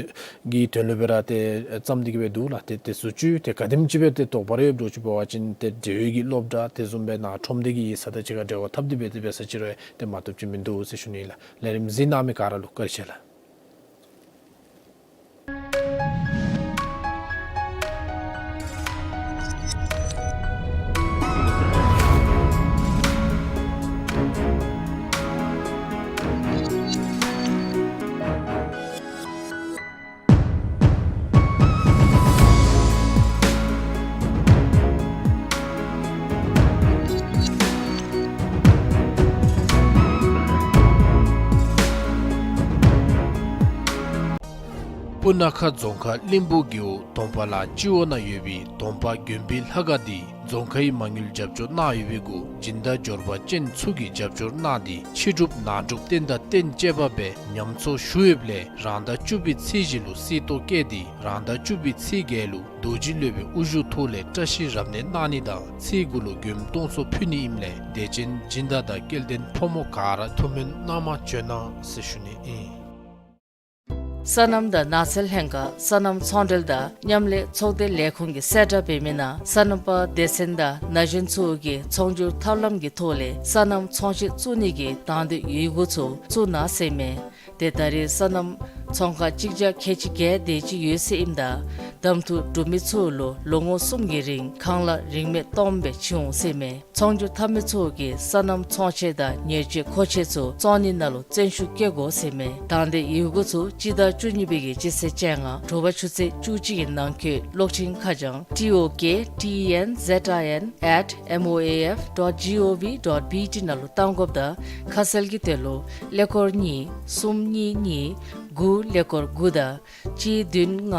གི་དོན་ལུ་སྦེ་ར་ཏེ་བརྩམས་ཏེ་གིས་སྦེ་འདུག་ལགས། ཏེ་དེ་ཚུ་ཅིག་ཏེ་ག་དེམ་ཅིག་སྦེ་ཏེ་དོགས་པ་རེ་ཡོདཔ་འདྲཝ་ཅིག་འབད་བ་ཅིན་ཏེ་འབྲེལ་ཡོད་ཀྱི་སློབ་གྲྭ་དེ་བཟུམ་སྦེ་ནཱ་ཁྲོམ་སྡེ་གི་ཡིག་ཚང་དང་གཅིག་ཁར་འབྲེལ་བ་འཐབ་སྟེ་སྦེ་ཏེ་འབད་ས་ཅིག་རུང་ཏེ་མ་བཏུབ་ཅིག་མིན་འདུག་ཟེར་ཞུ་ནི་ལགས། ལས་རིམ་གཟིགས་གནང་མི་ག་ར་ལུ་བཀའ་དྲིན་ཆེ་ལགས། སྤུ་ན་ཁ་རྫོང་ཁག་གླིང་བུ་རྒེད་འོག་གདོང་པ་ལ་སྤྱི་འོག་ནང་ཡོད་པའི་གདོང་པ་དགོན་པའི་ལྷ་ཁང་འདི་རྫོང་ཁའི་མ་དངུལ་རྒྱབ་སྐྱོར་གནང་ཡོད་པའི་གུ་སྦྱིན་བདག་འབྱོར་པ་ཅན་ཚུ་གིས་རྒྱབ་སྐྱོར་གནང་སྟེ་ཕྱི་སྒྲུབ་ནང་སྒྲུབ་རྟེན་དང་རྟེན་བཅས་པ་སྦེ་ཉམས་གསོ་ཞུ་ཡོདཔ་ལས་རང་ཟླ་བཅུ་པའི་ཚེས་བཞི་ལུ་རྩིས་ཐོ་བཀལ་ཏེ་རང་ཟླ་བཅུ་པའི་ཚེས་བརྒྱད་ལུ་རྡོ་རྗེ་སློབ་དཔོན་དབུ་བཞུགས་ཐོག་ལས་བཀྲ་ཤིས་རབ་གནས་གནང་ནི་དང་ཚེས་དགུ་ལུ་མགྱོནམ་གཏོང་ཚོགས་ཕུལ་ནི་ཨིནམ་ལས་དད་ཅན་སྦྱིན་བདག་དང་སྐལ་ལྡན་ཕོ་མོ་ག་ར་ཐུགས་སྨོན་གནང་མ་བྱོན་གནང་ཟེར་ཞུ་ནི་ཨིན། སོ་ནམ་དང་ནགས་ཚལ་ལྷན་ཁག་སོ་ནམ་ཚོང་འབྲེལ་དང་མཉམ་ལས་ཚོགས་སྡེ་ལས་ཁུངས་ཀྱིས་གསལ་བསྒྲགས་འབད་མི་ནང་སོ་ནམ་པ་སྡེ་ཚན་དང་ན་གཞོན་ཚུ་གིས་ཚོང་སྒྱུར་ཐབས་ལམ་གྱི་ཐོག་ལས་སོ་ནམ་ཚོང་ཆས་བཙུགས་ནི་གི་དང་འདོད་ཡོད་མི་ཚུ་བཙུགས་གནང་ཟེར་མས། ཏེ་ད་རེས་སོ་ནམ་ཚོང་ཁང་གཅིག་བརྒྱ་ཁལ་གཅིག་བརྒལ་དེ་ཅིག་ཡོད་ཟེར་ཨིནམ་ད་གདམ་འཐུ་གྲུབ་མི་ཚུ་ལུ་ལོ་ངོ་གསུམ་གྱི་རིང་ཁང་གླ་རིན་མེད་སྟོངམ་སྦེ་ཕྱིར་འོང་ཟེར་མས། ཚོང་སྒྱུར་འཐབ་མི་ཚུ་གིས་སོ་ནམ་ཚོང་ཆས་དང་ཉེར་སྤྱོད་མཁོ་ཆས་ཚུ་བཙོང་ནི་ནང་ལུ་བརྩོན་ཤུགས་བསྐྱེད་དགོ་ཟེར་མས། དང་འདོད་ཡོད་མི་ཚུ་སྤྱི་ཟླ་བཅུ་གཉིས་པའི་གི་སྤྱི་ཚེས་བཅོ་ལྔ་དྲོ་པ་ཆུ་ཚོད་བཅུ་གཅིག་གི་ནང་འཁོད་གློག་འཕྲིན་ཁ་བྱང་T O K T E N Z I N at M O A F dot G O V dot B T ནང་ལུ་གཏང་དགོཔ་དང་ཁ་གསལ་གྱི་དོན་ལུ་ཀླད་ཀོར་གཉིས་གསུམ་གཉིས་གཉིས་དགུ་ཀླད་ཀོར་དགུ་དང་གཅིག་བདུན་ལྔ་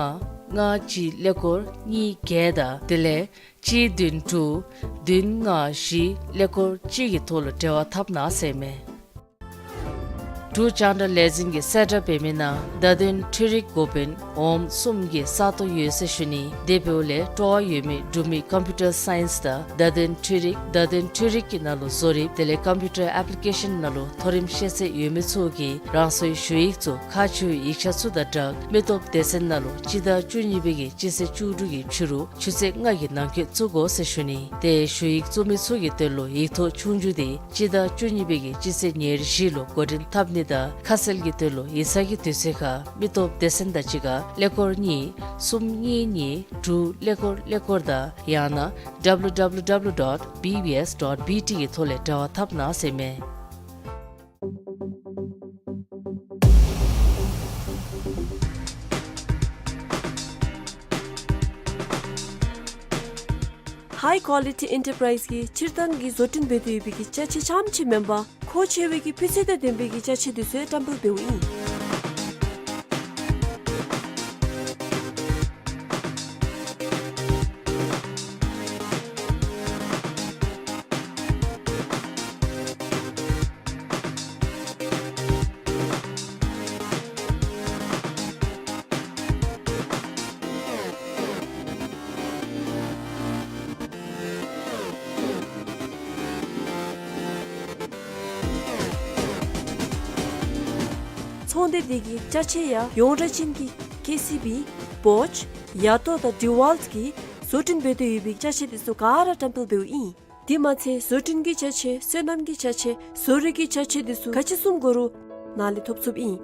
ལྔ་གཅིག་ཀླད་ཀོར་གཉིས་བརྒྱད་དང་དེ་ལས་གཅིག་བདུན་དྲུག་བདུན་ལྔ་བཞི་ཀླད་ཀོར་གཅིག་གི་ཐོག་ལུ་འབྲེལ་བ་འཐབ་གནང་ཟེར་མས། འབྲུག་རྒྱང་བསྒྲགས་ལས་འཛིན་གྱིས་གསལ་བསྒྲགས་འབད་མི་ནང་བརྡ་དོན་འཕྲུལ་རིག་འགོ་དཔོན་འོགམ་གསུམ་གྱི་ས་སྟོང་ཡོད་ཟེར་ཞུ་ནི། དེ་འབདཝ་ལས་སྤྲོ་བ་ཡོད་མི་འབྲུག་མི་ཀམ་པིའུ་ཊར་སའིནསི་དང་བརྡ་དོན་འཕྲུལ་རིག་བརྡ་དོན་འཕྲུལ་རིག་གི་ནང་ལུ་བཟོ་རིག་དེ་ལས་ཀམ་པིའུ་ཊར་ཨེཔ་ལི་ཀེ་ཤཱན་ནང་ལུ་མཐོ་རིམ་ཤེས་ཚད་ཡོད་མི་ཚུ་གིས་རང་སོའི་ཞུ་ཡིག་ཚུ་ཁག་ཆེ་བའི་ཡིག་ཆ་ཚུ་དང་སྦྲགས་མི་སྟོབས་སྡེ་ཚན་ནང་ལུ་སྤྱི་ཟླ་བཅུ་གཉིས་པའི་གི་སྤྱི་ཚེས་བཅུ་དྲུག་གི་ཕྱི་རུ་ཆུ་ཚོད་ལྔ་གི་ནང་འཁོད་བཙུགས་དགོ་ཟེར་ཞུ་ནི། ཏེ་ཞུ་ཡིག་བཙུགས་མི་ཚུ་གི་དོན་ལུ་ཡིག་ཐོག་ཆོས་རྒྱུགས་དེ་སྤྱི་ཟླ་བཅུ་གཉིས་པའི་གི་སྤྱི་ཚེས་ཉེར་བཞི་ལུ་འགོ་འདྲེན་འཐབ་ནི་དང་ཁ་གསལ་གྱི་དོན་ལུ་ཡིག་ཚང་གི་དུས་ཚོད་ཁར་མི་སྟོབས་སྡེ་ཚན་དང་གཅིག་ཁར་ཀླད་ཀོར་གཉིས་གསུམ་གཉིས་གཉིས་དྲུག་ཀླད་ཀོར་ཀླད་ཀོར་དང་ཡང་ན་W W W dot B B S dot B T གི་ཐོག་ལས་འབྲེལ་བ་འཐབ་གནང་ཟེར་མས། ཧའི་ཀོ་ལི་ཊི་ཨེན་ཊར་པ་རའིཛ་གིས་སྤྱིར་བཏང་གི་བཟོ་སྐྲུན་འབད་དེ་ཡོད་པའི་གི་ཅ་ཆས་རྐྱངམ་ཅིག་མེན་པར་མཁོ་ཆེ་བའི་གི་སྤུས་ཚད་དང་ལྡན་པའི་གི་ཅ་ཆས་དེ་ཚུ་ཡང་བཀྲམ་སྤེལ་འབདཝ་ཨིན། ཚོང་སྡེ་འདི་གི་ཅ་ཆས་ཡང་ཡོངས་གྲགས་ཅན་གྱི་ཀེ་སི་བི་བོཆ་ཡ་ཏོ་དང་ཌི་ཝཱལཊ་གིས་བཟོ་སྐྲུན་འབད་དེ་ཡོད་པའི་ཅ་ཆས་དེ་ཚུ་ག་ར་བཀྲམ་སྤེལ་འབདཝ་ཨིན། དེ་མ་ཚད་བཟོ་སྐྲུན་གྱི་ཅ་ཆས་སོ་ནམ་གྱི་ཅ་ཆས་བཟོ་རིག་གི་ཅ་ཆས་དེ་ཚུ་ག་ཅི་བཟུམ་དགོ་རུང་ནཱ་ལས་ཐོབ་ཚུགསཔ་ཨིན།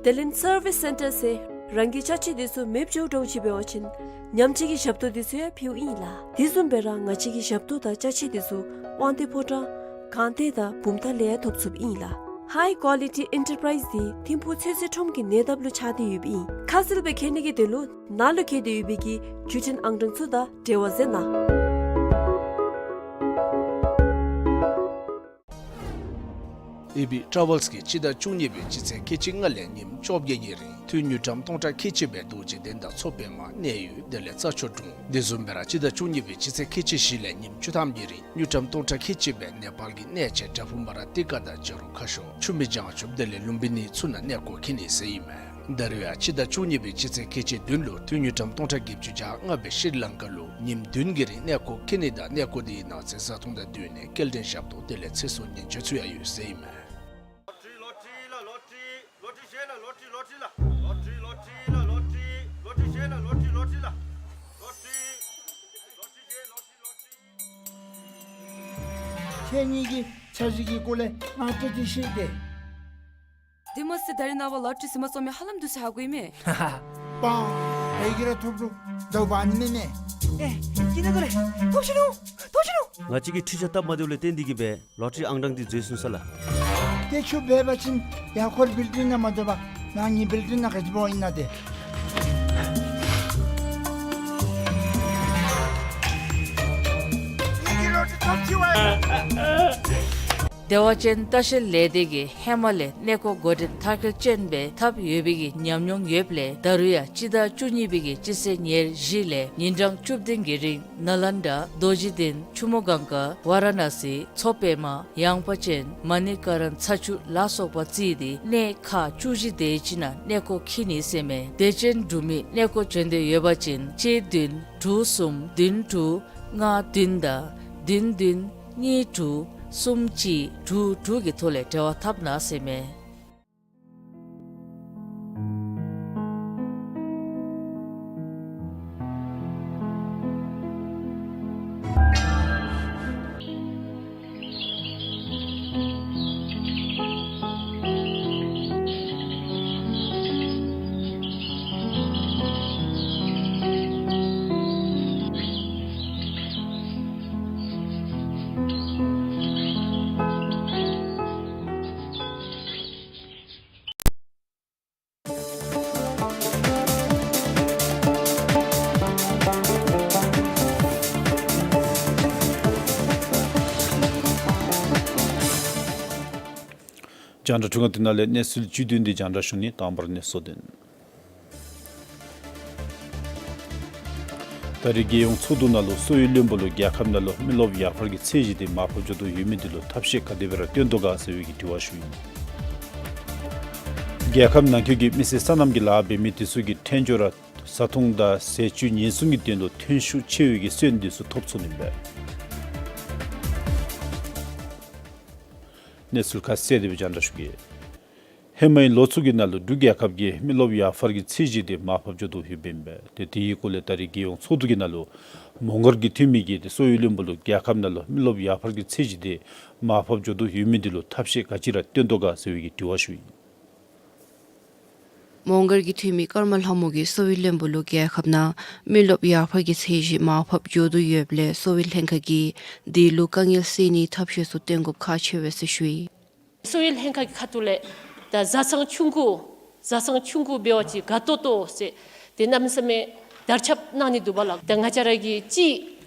དེ་ལས་སར་བིསི་སེན་ཊར་ཟེར་རང་གི་ཅ་ཆས་དེ་ཚུ་མེདཔ་འགྱོཝ་འདྲཝ་ཅིག་འབད་བ་ཅིན་ཉམས་བཅོས་ཀྱི་ཞབས་ཏོག་དེ་ཚུ་ཡང་ཕུལཝ་ཨིན་ལགས། དེ་བཟུམ་སྦེ་ར་ང་བཅས་ཀྱི་ཞབས་ཏོག་དང་ཅ་ཆས་དེ་ཚུ་དབང་འདུས་ཕོ་བྲང་སྒང་སྟེང་དང་བུམ་ཐང་ལས་ཡང་ཐོབ་ཚུགསཔ་ཨིན་ལགས། ཧའི་ཀོ་ལི་ཊི་ཨེན་ཊར་པ་རའིཛ་འདི་ཐིམ་ཕུག་ཚོད་བསྲེ་ཁྲོམ་གྱི་ཉེ་འདབས་ལུ་ཆགས་ཏེ་ཡོདཔ་ཨིན། ཁ་གསལ་སྦེ་མཁྱེན་ནི་གི་དོན་ལུ་ནཱ་ལུ་བཀོད་དེ་ཡོད་པའི་གི་བརྒྱུད་འཕྲིན་ཨང་གྲངས་ཚུ་དང་འབྲེལ་བ་མཛད་གནང་། ཨེ་བི་ཊ་རེ་ཝེལསི་གིས་སྤྱི་ཟླ་བཅུ་གཉིས་པའི་སྤྱི་ཚེས་ཁལ་གཅིག་ལྔ་ལས་ཉིནམ་བཅོ་བརྒྱད་ཉིན་རིང་ཐུན་དངུལ་ཀྲམ་སྟོང་ཕྲག་ཁལ་གཅིག་སྦེ་རྡོ་རྗེ་གདན་དང་མཚོ་པདྨ་གནས་ཡུལ་དེ་ལས་རྩྭ་མཆོག་གྲོང་། དེ་བཟུམ་སྦེ་ར་སྤྱི་ཟླ་བཅུ་གཉིས་པའི་སྤྱི་ཚེས་ཁལ་གཅིག་བཞི་ལས་ཉིནམ་བཅུ་ཐམ་གྱི་རིང་དངུལ་ཀྲམ་སྟོང་ཕྲག་ཁལ་གཅིག་སྦེ་ནེ་པཱལ་གྱི་གནས་ཆེན་བྲག་ཕུག་མ་ར་ཏི་ཀ་དང་བྱ་རུང་ཁ་ཤོར་ཆུ་སྨད་བྱང་ཆུབ་དེ་ལས་ལུམ་བི་ནི་ཚུ་ནང་གནས་སྐོར་འཁྱིད་ནི་ཟེར་ཨིན་མས། ད་རུང་ཡང་སྤྱི་ཟླ་བཅུ་གཉིས་པའི་སྤྱི་ཚེས་ཁལ་གཅིག་བདུན་ལུ་ཐུན་དངུལ་ཀྲམ་སྟོང་ཕྲག་བརྒྱད་ཅུ་གྱ་ལྔ་སྦེ་ཤྲི་ལང་ཀ་ལུ་ཉིནམ་བདུན་གྱི་རིང་གནས་སྐོར་འཁྱིད་ནི་དང་གནས་སྐོར་དེའི་ནང་གཟིགས་ས་མཐོང་དང་བསྟུན་ནས་སྐྱེལ་འདྲེན་ཞབས་ཏོག་དེ་ལས་ཚེ་སྲོག་ཉེན་བཅོལ་ཚུ་ཡང་ཡོད་ཟེར་ཨིན་མས། ཁྱེད་གཉིས་ཀྱིས་འཆར་གཞི་གི་སྐོར་ལས་ང་བཅས་ཀྱིས་ཤེས་ཏེ། དེ་མ་ཚད་ད་རིས་ནངས་པ་ལོ་ཊ་རི་ཟིན་མ་ཚུགས་མི་ཧ་ལམ་འདུག་ཟེར་ཧ་གོ་ཡི་མས། པ། ད་ཡི་གེ་ར་ཐོབ་རུང་ཟླཝ་ཨ་ནི་མེན་མས། ཨེ། ཀི་ན་གོ་ལེ། ཐོབ་ཤི་ནུག། ཐོབ་ཤི་ནུག། ང་བཅས་ཀྱིས་འཕྲུལ་ཆས་སྟབས་མ་བདེཝ་ལས་བརྟེན་ཏེ་གིས་སྦེ་ལོ་ཊ་རི་ཨང་གྲངས་འདི་འཛོལ་སོང་ས་ལགས། དེ་ཁྱོད་འབད་བ་ཅིན་ཡར་འཁོར་བིལ་ཌིང་ནང་མ་དོ་བར་ནང་གི་བིལ་ཌིང་ནང་ག་ཅི་འབད་ཨིན་ན་དེ། ཡི་གེ་ལོ་ཊ་རི་ཐོབ་ཅི་བ། བདེ་བ་ཅན་ལྟ་བཤལ་ལས་སྡེ་གིས་ཧེ་མ་ལས་གནས་སྐོར་འགོ་འདྲེན་མཐར་འཁྱོལ་ཅན་སྦེ་འཐབ་ཡོད་པའི་གི་ཉམས་མྱོང་ཡོདཔ་ལས་ད་རུང་ཡང་སྤྱི་ཟླ་བཅུ་གཉིས་པའི་གི་སྤྱི་ཚེས་ཉེར་བཞི་ལས་ཉིན་གྲངས་བཅུ་བདུན་གྱི་རིང་ནཱ་ལནྡཱ་རྡོ་རྗེ་གདན་ཆུ་མོ་གངྒཱ་ཝཱ་ར་ཎ་སི་མཚོ་པདྨ་ཡངས་པ་ཅན་མ་ཎི་ཀ་རན་ཚ་ཆུ་ལ་སོགས་པ་བརྩིས་ཏེ་གནས་ཁག་བཅུ་བཞི་དེ་ཅིག་ནང་གནས་སྐོར་འཁྱིད་ནི་ཟེར་མས། དད་ཅན་འབྲུག་མི་གནས་སྐོར་འབྱོན་འདོད་ཡོད་པ་ཅིན་གཅིག་བདུན་དྲུག་གསུམ་བདུན་དྲུག་ལྔ་བདུན་དང་བདུན་བདུན་གཉིས་དྲུག་གསུམ་གཅིག་དྲུག་དྲུག་གི་ཐོག་ལས་འབྲེལ་བ་འཐབ་གནང་ཟེར་མས། རྒྱང་བསྒྲགས་འཕྲུལ་ཁང་འདི་ནང་ལས་གནས་ཚུལ་བཅུད་བསྡུས་འདི་རྒྱང་བསྒྲགས་ཞུ་ནི། དང་པ་ར་གནས་ཚུལ་དོན། ད་རེས་རྒྱལ་ཡོངས་ཚོགས་འདུ་ནང་ལུ་གསོ་བའི་བློན་པོ་ལུ་རྒྱལ་ཁབ་ནང་ལུ་མི་རློབས་ཡར་འཕར་གྱི་ཚད་གཞི་དེ་མར་ཕབ་འགྱོ་དོ་ཡོད་མི་དེ་ལུ་ཐབས་ཤེས་ག་དེ་སྦེ་ར་བཏོན་དོ་ག་ཟེར་བའི་གི་དྲི་བ་ཞུ་ཡི། རྒྱལ་ཁབ་ནང་འཁོད་ཀྱི་མི་སེར་སོ་ནམ་གྱི་ལཱ་འབད་མི་དེ་ཚུ་གིས་ཐོན་སྐྱེད་ར་བཟའ་འཐུང་དང་ཟས་བཅུད་ཉེན་སྲུང་གི་དོན་ལུ་ཐོན་ཤུགས་ཆེ་བའི་གི་སོན་དེ་ཚུ་ཐོབ་ཚུགས་ནི་མས། གནས་ཚུལ་ཁ་གསལ་དེ་སྦེ་རྒྱང་བསྒྲགས་ཞུ་གེ། ཧེ་མའི་ལོ་ཚུ་གི་ནང་ལུ་འབྲུག་རྒྱལ་ཁབ་ཀྱི་མི་རློབས་ཡར་འཕར་གྱི་ཚད་གཞི་དེ་མར་ཕབ་འགྱོ་དོ་ཡོདཔ་ཨིན་པས། ཏེ་དེའི་སྐོར་ལས་ད་རེས་རྒྱལ་ཡོངས་ཚོགས་འདུ་གི་ནང་ལུ་མོང་སྒར་གྱི་འཐུས་མི་གིས་ཏེ་གསོ་བའི་བློན་པོ་ལུ་རྒྱལ་ཁབ་ནང་ལུ་མི་རློབས་ཡར་འཕར་གྱི་ཚད་གཞི་དེ་མར་ཕབ་འགྱོ་དོ་ཡོད་མི་དེ་ལུ་ཐབས་ཤེས་ག་ཅི་ར་བཏོན་དོ་ག་ཟེར་བའི་གི་དྲི་བ་ཞུ་ཡི། མོང་སྒར་གྱི་འཐུས་མི་ཀརྨ་ལྷ་མོ་གིས་གསོ་བའི་བློན་པོ་ལུ་རྒྱལ་ཁབ་ནང་མི་རློབས་ཡར་འཕར་གྱི་ཚད་གཞི་མར་ཕབ་འགྱོ་དོ་ཡོདཔ་ལས་གསོ་བའི་ལྷན་ཁག་གིས་དེ་ལུ་དཀའ་ངལ་སེལ་ནིའི་ཐབས་ཤེས་ཚུ་བཏོན་དགོཔ་ཁག་ཆེ་བས་ཟེར་ཞུ་ཡི། གསོ་བའི་ལྷན་ཁག་གི་ཁ་ཐུག་ལས་ད་བཟའ་ཚང་ཆུང་ཀུ་བཟའ་ཚང་ཆུང་ཀུ་འབད་བ་ཅིན་དགའ་ཏོག་ཏོ་ཟེར་ཏེ་གནམ་མེད་ས་མེད་དར་ཁྱབ་གནང་ནི་འདུག་པ་ལགས། ད་ང་བཅས་ར་གིས་ཅིག་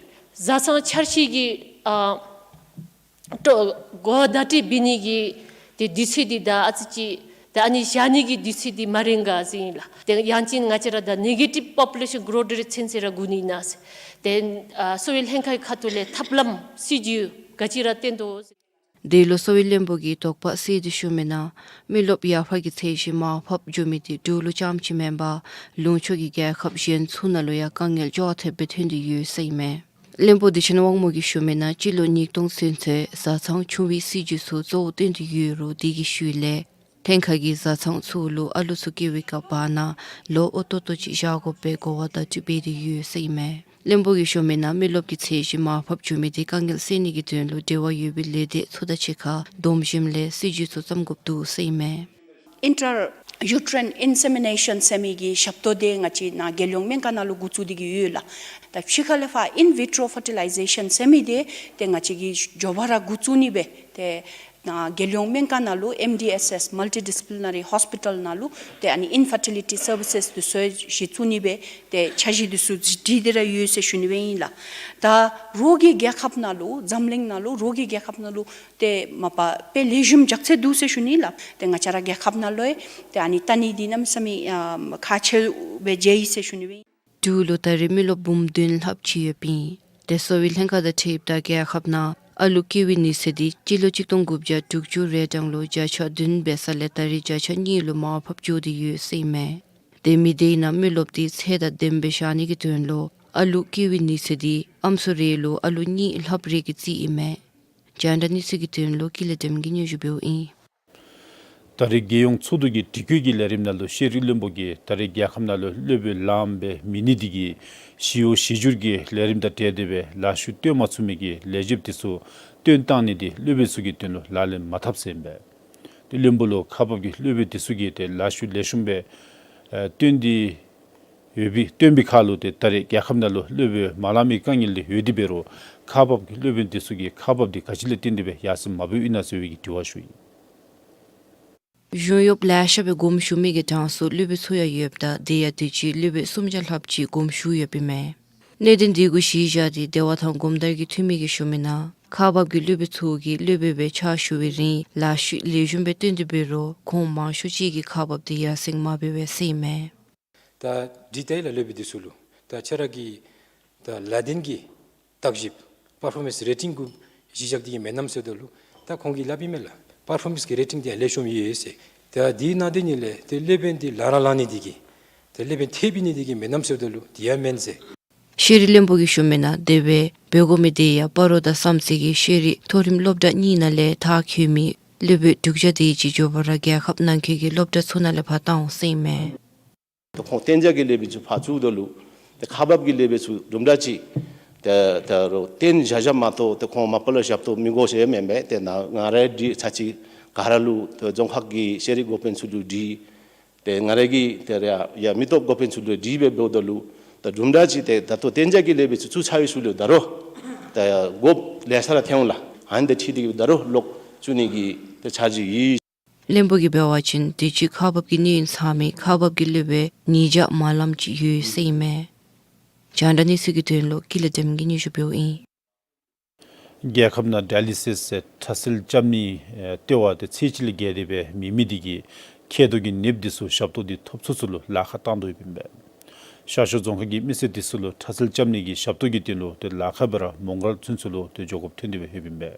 བཟའ་ཚང་འཆར་གཞི་གི་ཨ་ཏོ་གོ་བརྡ་སྤྲོད་འབད་ནི་གི་ཏེ་དུས་ཚོད་འདི་ད་ཨ་ཙི་ཅིག་ད་ཨ་ནི་བཞག་ནི་གི་དུས་ཚོད་འདི་མ་རན་ག་ཟེར་ཨིན་ལགས། ཏེ་ཡང་ཅིན་ང་བཅས་ར་ད་ནེ་གེ་ཊིབ་པོ་པུ་ལེ་ཤཱན་གྲོཐ་རེཊ་ཚུན་ཚོད་ར་སྒུག་ནི་ཨིན་ན་ཟེར། ཏེ་ཨ་གསོ་བའི་ལྷན་ཁག་གི་ཁ་ཐུག་ལས་ཐབས་ལམ་སྲིད་བྱུས་ག་ཅི་ར་བཏོན་དོ་ཟེར། དེ་ལུ་གསོ་བའི་བློན་པོ་གིས་དོགས་པ་སེལ་ཏེ་ཞུ་མི་ནང་མི་རློབས་ཡར་འཕར་གྱི་ཚད་གཞི་མར་ཕབ་འགྱོ་མི་དེ་འབྲུག་ལུ་རྐྱངམ་ཅིག་མེན་པར་ལུང་ཕྱོགས་ཀྱི་རྒྱལ་ཁབ་གཞན་ཚུ་ནང་ལུ་ཡང་དཀའ་ངལ་ཅོག་འཐདཔ་སྦེ་ཐོན་ཏེ་ཡོད་ཟེར་ཨིན་མས། བློན་པོ་བདེ་ཆེན་དབང་མོ་གིས་ཞུ་མི་ནང་སྤྱི་ལོ་ཉིས་སྟོང་ཚུན་ཚོད་བཟའ་ཚང་ཆུང་བའི་སྲིད་བྱུས་ཚུ་གཙོ་བོ་བཏོན་ཏེ་ཡོད་རུང་དེ་གི་ཤུལ་ལས་ལྷན་ཁག་གིས་བཟའ་ཚང་ཚུ་ལུ་ཨ་ལུ་ཚུ་སྐྱེ་བའི་སྐབས་བར་ན་ལོ་ཨོ་ཏོག་ཏོ་ཅིག་བཞག་དགོཔ་སྦེ་གོ་བ་བརྡ་སྤྲོད་འབད་དེ་ཡོད་ཟེར་ཨིན་མས། བློན་པོ་གིས་ཞུ་མི་ནང་མི་རློབས་ཀྱི་ཚད་གཞི་མར་ཕབ་འགྱོ་མི་དེ་དཀའ་ངལ་སེལ་ནི་གི་དོན་ལུ་འབྲེལ་བ་ཡོད་པའི་ལས་སྡེ་ཚུ་དང་གཅིག་ཁར་སྡོམ་ཞིནམ་ལས་སྲིད་བྱུས་ཚུ་བརྩམ་དགོཔ་འདུག་ཟེར་ཨིན་མས། ཨིན་ཊར་ཡུ་ཊི་རིན་ཨིན་སེ་མི་ནེ་ཤཱན་ཟེར་མི་གི་ཞབས་ཏོག་དེ་ང་བཅས་ནཱ་རྒྱལ་ཡོངས་སྨན་ཁང་ནང་ལུ་འགོ་བཙུགས་ཏེ་གི་ཡོད་ལགས། ད་ཕྱི་ཁ་ལས་ཕར་ཨིན་བི་ཊྲོ་ཕར་ཊི་ལའི་ཟེ་ཤཱན་ཟེར་མི་དེ་ཏེ་ང་བཅས་ཀྱིས་མགྱོགས་པ་ར་འགོ་བཙུགས་ནི་སྦེ་ཏེ་ ཨ་རྒྱལ་ཡོངས་སྨན་ཁང་ནང་ལུ་ཨེམ་ཌི་ཨེསི་ཨེསི་Multidisciplinary Hospital ནང་ལུ་ཏེ་ཨ་ནི་ཨིན་ཕར་ཊི་ལི་ཊི་སར་བི་སེསི་འདི་ཚུ་ཅིག་བཙུགས་ནི་སྦེ་ཏེ་འཆར་གཞི་འདི་ཚུ་བྲིས་ཏེ་ར་ཡོད་ཟེར་ཞུ་ནི་སྦེ་ཨིན་ལགས། ད་རོགས་ཀྱི་རྒྱལ་ཁབ་ནང་ལུ་འཛམ་གླིང་ནང་ལུ་རོགས་ཀྱི་རྒྱལ་ཁབ་ནང་ལུ་ཏེ་མ་པ་དཔེ་ལེགས་ཤོམ་རྒྱགས་ཚད་འདུག་ཟེར་ཞུ་ནི་ལགས། ཏེ་ང་བཅས་ར་རྒྱལ་ཁབ་ནང་ལུ་ཡང་ཏེ་ཨ་ནི་ལྟ་ནི་འདི་གནམ་མེད་ས་མེད་ཨ་ཁག་ཆེ་བའི་རྒྱུ་ཨིན་ཟེར་ཞུ་ནི་སྦེ་ཨིན། འབྲུག་ལུ་ད་རེས་མི་རློབས་འབུམ་བདུན་ལྷགཔ་ཅིག་ཡོདཔ་ཨིན། ཏེ་གསོ་བའི་ལྷན་ཁག་དང་འཁྲིལཝ་ད་རྒྱལ་ཁབ་ནང་ཨ་ལུ་སྐྱེ་བའི་ནུས་ཚད་འདི་སྤྱི་ལོ་གཅིག་སྟོང་དགུ་བརྒྱ་དྲུག་ཅུ་རེ་གྲངས་ལུ་བརྒྱ་ཆ་བདུན་འབད་ས་ལས་ད་རེས་བརྒྱ་ཆ་གཉིས་ལུ་མར་ཕབ་འགྱོ་སྟེ་ཡོད་ཟེར་ཨིན་མས། ཏེ་མི་སྡེའི་ནང་མི་རློབས་འདི་ཚད་དང་ལྡནམ་སྦེ་བཞག་ནི་གི་དོན་ལུ་ཨ་ལུ་སྐྱེ་བའི་ནུས་ཚད་འདི་ཨམ་སྲུ་རེ་ལུ་ཨ་ལུ་གཉིས་ལྷགཔ་རེ་གི་རྩིས་ཨིན་མས། རྒྱང་བསྒྲགས་གནས་ཚུལ་གྱི་དོན་ལུ་ཀུན་ལེགས་བདེམ་གིས་སྙན་ཞུ་འབདཝ་ཨིན། ད་རེས་རྒྱལ་ཡོངས་ཚོགས་འདུ་གི་དྲི་བཀོད་ཀྱི་ལས་རིམ་ནང་ལུ་ཤེས་རིག་བློན་པོ་གིས་ད་རེས་རྒྱལ་ཁབ་ནང་ལུ་སློབ་དཔོན་ལངམ་སྦེ་མེད་ནི་འདི་གིས་ཞི་གཡོག་བཞི་འགྱུར་གྱི་ལས་རིམ་དང་འབྲེལ་ཏེ་སྦེ་ལཱ་ཤུལ་བཏོན་མ་ཚུགས་མི་གི་ལས་བྱེདཔ་འདི་ཚུ་བཏོན་བཏང་ནི་འདི་སློབ་དཔོན་ཚུ་གི་དོན་ལུ་ལག་ལེན་མ་འཐབ་ཟེར་ཨིན་པས། ཏེ་བློན་པོ་ལུ་ཁག་འབག་གི་སློབ་དཔོན་འདི་ཚུ་གིས་ཏེ་ལཱ་ཤུལ་ལེགས་ཤོམ་སྦེ་ཨ་བཏོན་ཏེ་ཡོད་པའི་བཏོན་པའི་ཁར་ལུ་ཏེ་ད་རེས་རྒྱལ་ཁབ་ནང་ལུ་སློབ་དཔོན་མ་ལང་མི་དཀའ་ངལ་འདི་ཡོད་དེ་འབད་རུང་ཁག་འབག་གི་སློབ་དཔོན་འདི་ཚུ་གིས་ཁག་འབགཔ་འདི་ག་ཅི་ལས་བརྟེན་ཏེ་སྦེ་ཡར་སེང་མ་འབདཝ་ཨིན་ན་ཟེར་བའི་གི་དྲི་བ་ཞུ་ཡི། གཞུང་གཡོགཔ་ལེ་ཤ་སྦེ་དགོངསམ་ཞུ་མི་གི་གྲངས་སུ་སློབ་དཔོན་ཚུ་ཡང་ཡོདཔ་ད་དེ་ཡང་དུས་ཅི་སློབ་དཔོན་སུམ་བརྒྱ་ལྷགཔ་ཅིག་དགོངསམ་ཞུ་ཡོདཔ་ཨིན་མས། གནད་དོན་འདི་གུ་གཞི་བཞག་སྟེ་བདེ་བ་དང་སྒོམ་དར་གྱི་འཐུས་མི་གིས་ཞུ་མི་ནང་ཁག་འབག་གི་སློབ་དཔོན་ཚུ་གིས་སློབ་དཔོན་སྦེ་ཕྱག་ཞུ་བའི་རིང་ལཱ་ཤུལ་ལེགས་ཤོམ་སྦེ་བཏོན་ཏེ་འབད་རུང་ཁོང་མང་ཤོས་ཅིག་གི་ཁག་འབགཔ་འདི་ཡར་སེང་མ་འབད་བས་ཟེར་ཨིན་མས། ད་འདི་ལྟ་ཡི་ལགས། སློབ་དཔོན་འདི་ཚུ་ལུ་ད་ཁྱེད་ར་གི་ད་ལག་ལེན་གྱི་བརྟག་ཞིབ་པར་ཕོར་མེནསི་རེ་ཊིང་གུ་གཞི་བཞག་སྟེ་གི་མེན་ནམ་ཟེརཝ་ད་ལུ་ད་ཁོང་གིས་སླབ་ཨིན་མས་ལགས། པར་ཕོར་མེནསི་གི་རེ་ཊིང་འདི་ཡང་ལེགས་ཤོམ་ཡོད་ཟེར། ད་འདི་ནང་འདི་ནི་ལས་ཏེ་སློབ་དཔོན་འདི་ལང་ར་ལང་ནི་འདི་གིས་ད་སློབ་དཔོན་ཐེབས་ནི་འདི་གིས་མེན་ནམ་ཟེརཝ་ད་ལུ་འདི་ཡང་མེན་ཟེར། ཤེས་རིག་བློན་པོ་གིས་ཞུ་མི་ནང་དེ་སྦེ་འབད་དགོ་མི་འདི་ཡང་སྤ་རོ་དང་བསམ་རྩེ་གི་ཤེས་རིག་མཐོ་རིམ་སློབ་གྲྭ་གཉིས་ནང་ལས་མཐར་འཁྱོལ་མི་སློབ་དཔོན་དྲུག་བརྒྱ་དེ་ཅིག་འབྱོར་བ་ར་རྒྱལ་ཁབ་ནང་འཁོད་ཀྱི་སློབ་གྲྭ་ཚུ་ནང་ལས་ཕར་བཏང་འོང་ཟེར་ཨིན་མས། ཏེ་ཁོང་གཏན་འཇགས་ཀྱི་སློབ་དཔོན་ཚུ་ཕར་བཙུགསཔ་ད་ལུ་ཏེ་ཁག་འབག་གི་སློབ་དཔོན་ཚུ་དུམ་གྲ་ཅིག་ཏེ་ད་རུང་བཏོན་བཞག་བཞགཔ་མ་གཏོགས་ཏེ་ཁོང་མ་པ་ལུ་ཞབས་ཏོག་མི་དགོ་ཟེར་མེན་པས། ཏེ་ནཱ་ང་རའི་འདི་ཚར་ཅིག་ག་ར་ལུ་ཏེ་རྫོང་ཁག་གི་ཤེས་རིག་འགོ་དཔོན་ཚུ་ལུ་འདྲི། ཏེ་ང་རའི་གི་ཏེ་ར་ཡ་མི་སྟོབས་འགོ་དཔོན་ཚུ་ལུ་འདྲི་སྦེ་འབདཝ་ད་ལུ་ད་དུམ་གྲ་ཅིག་ཏེ་ད་ལྟོ་གཏན་འཇགས་ཀྱི་སློབ་དཔོན་ཚུ་བཙུགས་ཚར་བའི་ཤུལ་ལུ་ད་རུང་ཏེ་དགོཔ་ལེ་ཤ་ར་ཐོན་འོང་ལགས། ཨ་ནི་དང་འཁྲིལ་ཏེ་གི་ད་རུང་ལོག་བཙུགས་ནི་གི་ཏེ་འཆར་གཞི་ཡོད། བློན་པོ་གིས་འབད་བ་ཅིན་དུས་ཅི་ཁག་འབག་གི་གནས་ཡུན་ཚང་མི་ཁག་འབག་གི་སློབ་དཔོན་ཉིས་བརྒྱ་མ་ལངམ་ཅིག་ཡོད་ཟེར་ཨིན་མས། རྒྱང་བསྒྲགས་གནས་ཚུལ་གྱི་དོན་ལུ་ཀུན་ལེགས་བདེམ་གིས་སྙན་ཞུ་འབདཝ་ཨིན། རྒྱལ་ཁབ་ནང་ཌ་ཡ་ལི་སིསི་ཁྲག་སེལ་རྐྱབ་ནི་ཨེ་ལྟེ་བ་དེ་ཚེས་གཅིག་ལས་བརྒལ་ཏེ་སྦེ་མེད་མི་འདི་གིས་མཁལ་རྡོག་གི་ནདཔ་འདི་ཚུ་ཞབས་ཏོག་འདི་ཐོབ་ཚུགས་ཚུགས་ལུ་ལཱ་ཁག་བཏང་དོ་ཡོདཔ་ཨིན་པས། ཤར་ཕྱོགས་རྫོང་ཁག་གི་མི་སེར་འདི་ཚུ་ལུ་ཁྲག་སེལ་རྐྱབ་ནི་གི་ཞབས་ཏོག་གི་དོན་ལུ་ཏེ་ལཱ་ཁག་འབད་ར་མོང་སྒར་ཚུན་ཚོད་ལུ་ཏེ་འགྱོ་དགོཔ་ཐོན་ཏེ་སྦེ་ཡོདཔ་ཨིན་པས།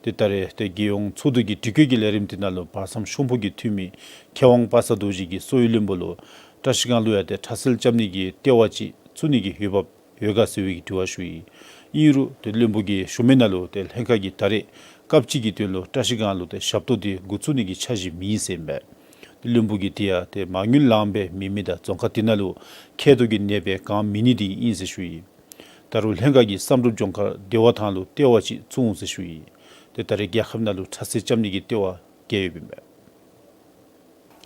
ཏེ་ད་རེས་ཏེ་རྒྱལ་ཡོངས་ཚོགས་འདུ་གི་དྲི་བཀོད་ཀྱི་ལས་རིམ་འདི་ནང་ལུ་བར་མཚམས་ཤོམ་ཕུག་གི་འཐུས་མི་མཁས་དབང་པ་སངས་རྡོ་རྗེ་གིས་གསོ་བའི་བློན་པོ་ལུ་བཀྲ་ཤིས་སྒང་ལུ་ཡང་ཏེ་ཁྲག་སེལ་རྐྱབ་ནི་གི་ལྟེ་བ་ཅིག་བཙུགས་ནི་གི་འོས་འབབ་ཡོད་ག་ཟེར་བའི་གི་དྲི་བ་ཞུ་ཡི། ཨིན་རུང་ཏེ་བློན་པོ་གིས་ཞུ་མི་ནང་ལུ་ཏེ་ལྷན་ཁག་གིས་ད་རེས་སྐབས་ཅིག་གི་དོན་ལུ་བཀྲ་ཤིས་སྒང་ལུ་ཏེ་ཞབས་ཏོག་འདི་འགོ་བཙུགས་ནི་གི་འཆར་གཞི་མེད་ཟེར་ཨིན་པས། ཏེ་བློན་པོ་གིས་དེ་ཡང་ཏེ་མ་དངུལ་ལངམ་སྦེ་མེད་མི་དང་རྫོང་ཁག་དེ་ནང་ལུ་མཁལ་རྡོག་གི་ནདཔ་སྦེ་གང་མེད་ནི་འདི་ཨིན་ཟེར་ཞུ་ཡི། ད་རུང་ལྷན་ཁག་གིས་བསམ་གྲུབ་ལྗོངས་མཁར་བདེ་བ་ཐང་ལུ་ལྟེ་བ་ཅིག་བཙུགས་འོང་ཟེར་ཞུ་ཡི། ཏེ་ད་རེས་རྒྱལ་ཁབ་ནང་ལུ་ཁྲག་སེལ་རྐྱབ་ནི་གི་ལྟེ་བ་བརྒྱད་ཡོདཔ་ཨིན་པས།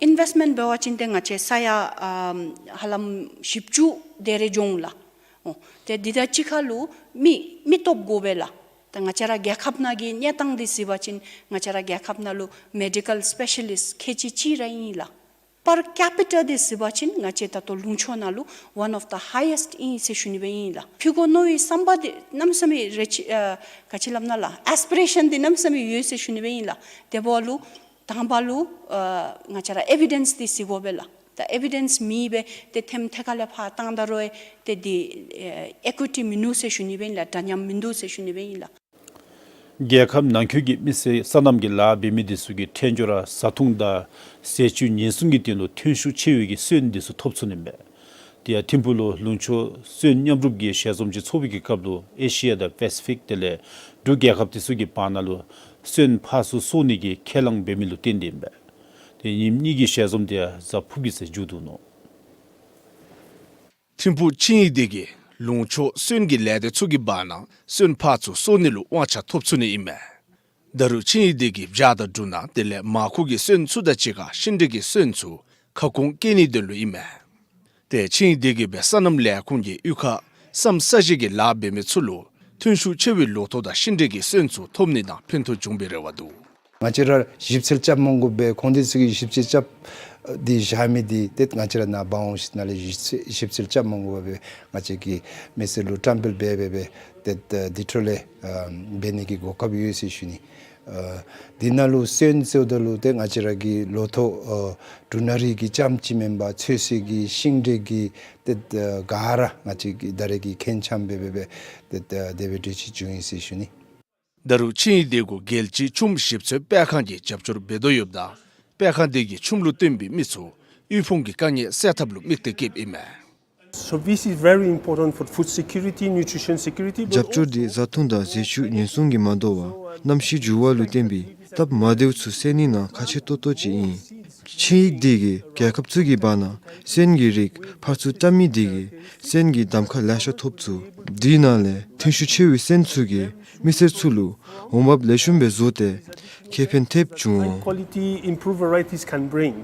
ཨིན་ཝེསཊ་མེནཊ་འབད་བ་ཅིན་ཏེ་ང་བཅས་ས་ཡ་ཨམ་ཧ་ལམ་བཞི་བཅུ་དེ་རེ་འགྱོ་འོང་ལགས། འོ་ཏེ་འདི་དང་གཅིག་ཁར་ལུ་མི་མི་སྟོབས་དགོ་པས་ལགས། ད་ང་བཅས་ར་རྒྱལ་ཁབ་ནང་གི་གནས་སྟངས་འདི་གཟིགས་པ་ཅིན་ང་བཅས་ར་རྒྱལ་ཁབ་ནང་ལུ་མེ་ཌི་ཀཱལ་སི་པེ་ཤ་ལིསཊ་ཁལ་གཅིག་གཅིག་ར་ཨིན་ལགས། པར་ཀེ་པི་ཊ་འདི་གཟིགས་པ་ཅིན་ང་བཅས་ད་ལྟོ་ལུང་ཕྱོགས་ནང་ལུ་ཝན་ཨོཕ་ཛ་ཧའི་ཨེསཊ་ཨིན་ཟེར་ཞུ་ནི་སྦེ་ཨིན་ལགས། ཕུལ་དགོ་མནོ་བའི་བསམ་པ་འདི་གནམ་མེད་ས་མེད་རེ་ཆེ་ཨ་ག་ཅི་སླབ་ན་ལགས། ཨེསི་པི་རེ་ཤཱན་འདི་གནམ་མེད་ས་མེད་ཡོད་ཟེར་ཞུ་ནི་སྦེ་ཨིན་ལགས། དེ་འབདཝ་ལུ་དང་པ་ལུ་ཨ་ང་བཅས་ར་ཨེ་བི་ཌེནསི་འདི་གཟིགས་དགོ་པས་ལགས། ད་ཨེ་བི་ཌེནསི་མེད་པར་ཏེ་ཐེམ་ཐེ་ཁ་ལས་ཕར་བཏང་ད་རུང་ཏེ་འདི་ཨེ་ཨེ་ཀུའི་ཊི་མིན་འདུག་ཟེར་ཞུ་ནི་སྦེ་ཨིན་ལགས། འདྲ་མཉམ་མིན་འདུག་ཟེར་ཞུ་ནི་སྦེ་ཨིན་ལགས། རྒྱལ་ཁབ་ནང་འཁོད་ཀྱི་མི་སེར་སོ་ནམ་གྱི་ལཱ་འབད་མི་འདི་ཚུ་གི་ཐལ་འགྱུར་བཟའ་འཐུང་དང་ཟས་བཅུད་ཉེན་སྲུང་གི་དོན་ལུ་ཐོན་ཤུགས་ཆེ་བའི་གི་སོན་འདི་ཚུ་ཐོབ་ཚུགས་ནི་མས། དེ་ཡང་ཐིམ་ཕུག་ལུ་ལུང་ཕྱོགས་སོན་མཉམ་རུབ་ཀྱི་ཞལ་འཛོམས་ཅིག་ཚོགས་པའི་གི་སྐབས་ལུ་ཨེ་ཤི་ཡ་དང་པེ་སི་ཕིག་དེ་ལས་འབྲུག་རྒྱལ་ཁབ་འདི་ཚུ་གི་བར་ན་ལུ་སོན་ཕར་ཚུར་གསོག་ནི་གི་ཁས་བླངས་འབད་མི་ལུ་བརྟེན་ཏེ་ཨིན་པས། ཏེ་ཉིནམ་གཉིས་ཀྱི་ཞལ་འཛོམས་དེ་ཡང་གཟའ་ཕུར་བུ་གི་ཚེ་མཇུག་བསྡུ་ནུག། ཐིམ་ཕུག་ཆིངས་ཡིག་སྡེ་གིས་ལུང་ཕྱོགས་སོན་གྱི་ལས་སྡེ་ཚུ་གི་བར་ན་སོན་ཕར་ཚུར་གསོག་ནི་ལུ་དབང་ཆ་ཐོབ་ཚུགས་ནི་ཨིན་མས། ད་རུང་ཆིངས་ཡིག་སྡེ་གིས་བྱཱར་དང་འབྲུ་སྣ་དེ་ལས་མར་ཁུ་གི་སོན་ཚུ་དང་གཅིག་ཁར་ཤིང་འབྲས་ཀྱི་སོན་ཚུ་ཁ་སྐོང་བཀལ་ནིའི་དོན་ལུ་ཨིན་མས། ཏེ་ཆིངས་ཡིག་སྡེ་གིས་སྦེ་སོ་ནམ་ལས་ཁུངས་ཀྱི་གཡུས་ཁར་སོན་ས་གཞི་གི་ལཱ་འབད་མི་ཚུ་ལུ་ཐོན་ཤུགས་ཆེ་བའི་ལོ་ཐོག་དང་ཤིང་འབྲས་ཀྱི་སོན་ཚུ་ཐོབ་ནི་དང་ཕན་ཐོགས་འབྱུང་བའི་རེ་བ་འདུག། ང་བཅས་ར་ཞིབ་འཚོལ་རྐྱབ་མ་དགོ་པར་ཁོང་དེ་ཚུ་གིས་ཞིབ་འཚོལ་རྐྱབ་འདི་བཞག་མི་འདི་ཏེ་ང་བཅས་ར་ནཱ་འབག་འོང་ཞིནམ་ལས་ཞིབ་འཚོལ་ཞིབ་འཚོལ་རྐྱབ་མ་དགོ་པར་ང་བཅས་ཀྱིས་མི་སེར་ལུ་བཀྲམ་སྤེལ་འབད་འབད་འབད་ཏེ་འདི་འཕྲོ་ལས་ཨ་འབད་ནི་གི་གོ་སྐབས་ཡོད་ཟེར་ཞུ་ནི། ཨ་འདི་ནང་ལུ་སོན་ཟེརཝ་ད་ལུ་ཏེ་ང་བཅས་ར་གི་ལོ་ཐོག་ཨ་འབྲུ་སྣ་རིགས་ཀྱི་ལྕངམ་ཅིག་མེན་པར་ཚོད་བསྲེ་གི་ཤིང་འབྲས་ཀྱི་ཏེ་ཨ་ག་ར་ང་བཅས་ཀྱིས་ད་རེས་ཀྱི་ཁེངས་ཆགས་འབད་འབད་འབད་ཏེ་ཨ་དེ་སྦེ་འབྲས་ཅིག་བྱུང་ཡི་ཟེར་ཞུ་ནི། ད་རུང་ཆིངས་ཡིག་དེ་གུ་རྒྱལ་སྤྱིའི་ཆུམ་ཞིབ་འཚོལ་སྤེལ་ཁང་གིས་རྒྱབ་སྐྱོར་འབད་དོ་ཡོདཔ་ད་སྤེལ་ཁང་དེ་གིས་ཆུམ་ལུ་བརྟེན་པའི་མི་ཚུ་དབུལ་ཕོངས་ཀྱི་དཀའ་ངལ་སེལ་ཐབས་ལུ་དམིགས་ཏེ་བསྐྱེདཔ་ཨིན་མས། So this is very important for food security, nutrition security, but རྒྱབ་སྐྱོར་དེ་བཟའ་འཐུང་དང་ཟས་བཅུད་ཉེན་སྲུང་གིས་མ་དོ་བར་གནམ་གཤིས་འགྱུར་བ་ལུ་བརྟེན་པའི་སྟབས་མ་བདེཝ་ཚུ་སེལ་ནི་ནང་ཁག་ཆེ་ཏོག་ཏོ་ཅིག་ཨིན། ཆིངས་ཡིག་དེ་གིས་རྒྱལ་ཁབ་ཚུ་གི་བར་ན་སོན་གྱི་རིགས་ཕར་ཚུར་བཀྲམ་མི་དེ་གིས་སོན་གྱི་གདམ་ཁ་ལེ་ཤ་ཐོབ་ཚུགས། དེ་ནང་ལས་ཐོན་ཤུགས་ཆེ་བའི་སོན་ཚུ་གིས་མི་སེར་ཚུ་ལུ་འོང་འབབ་ལེགས་ཤོམ་སྦེ་བཟོ་སྟེ་ཁེ་ཕན་ཐེབས་འབྱུང་འོང་། Quality improved varieties can bring.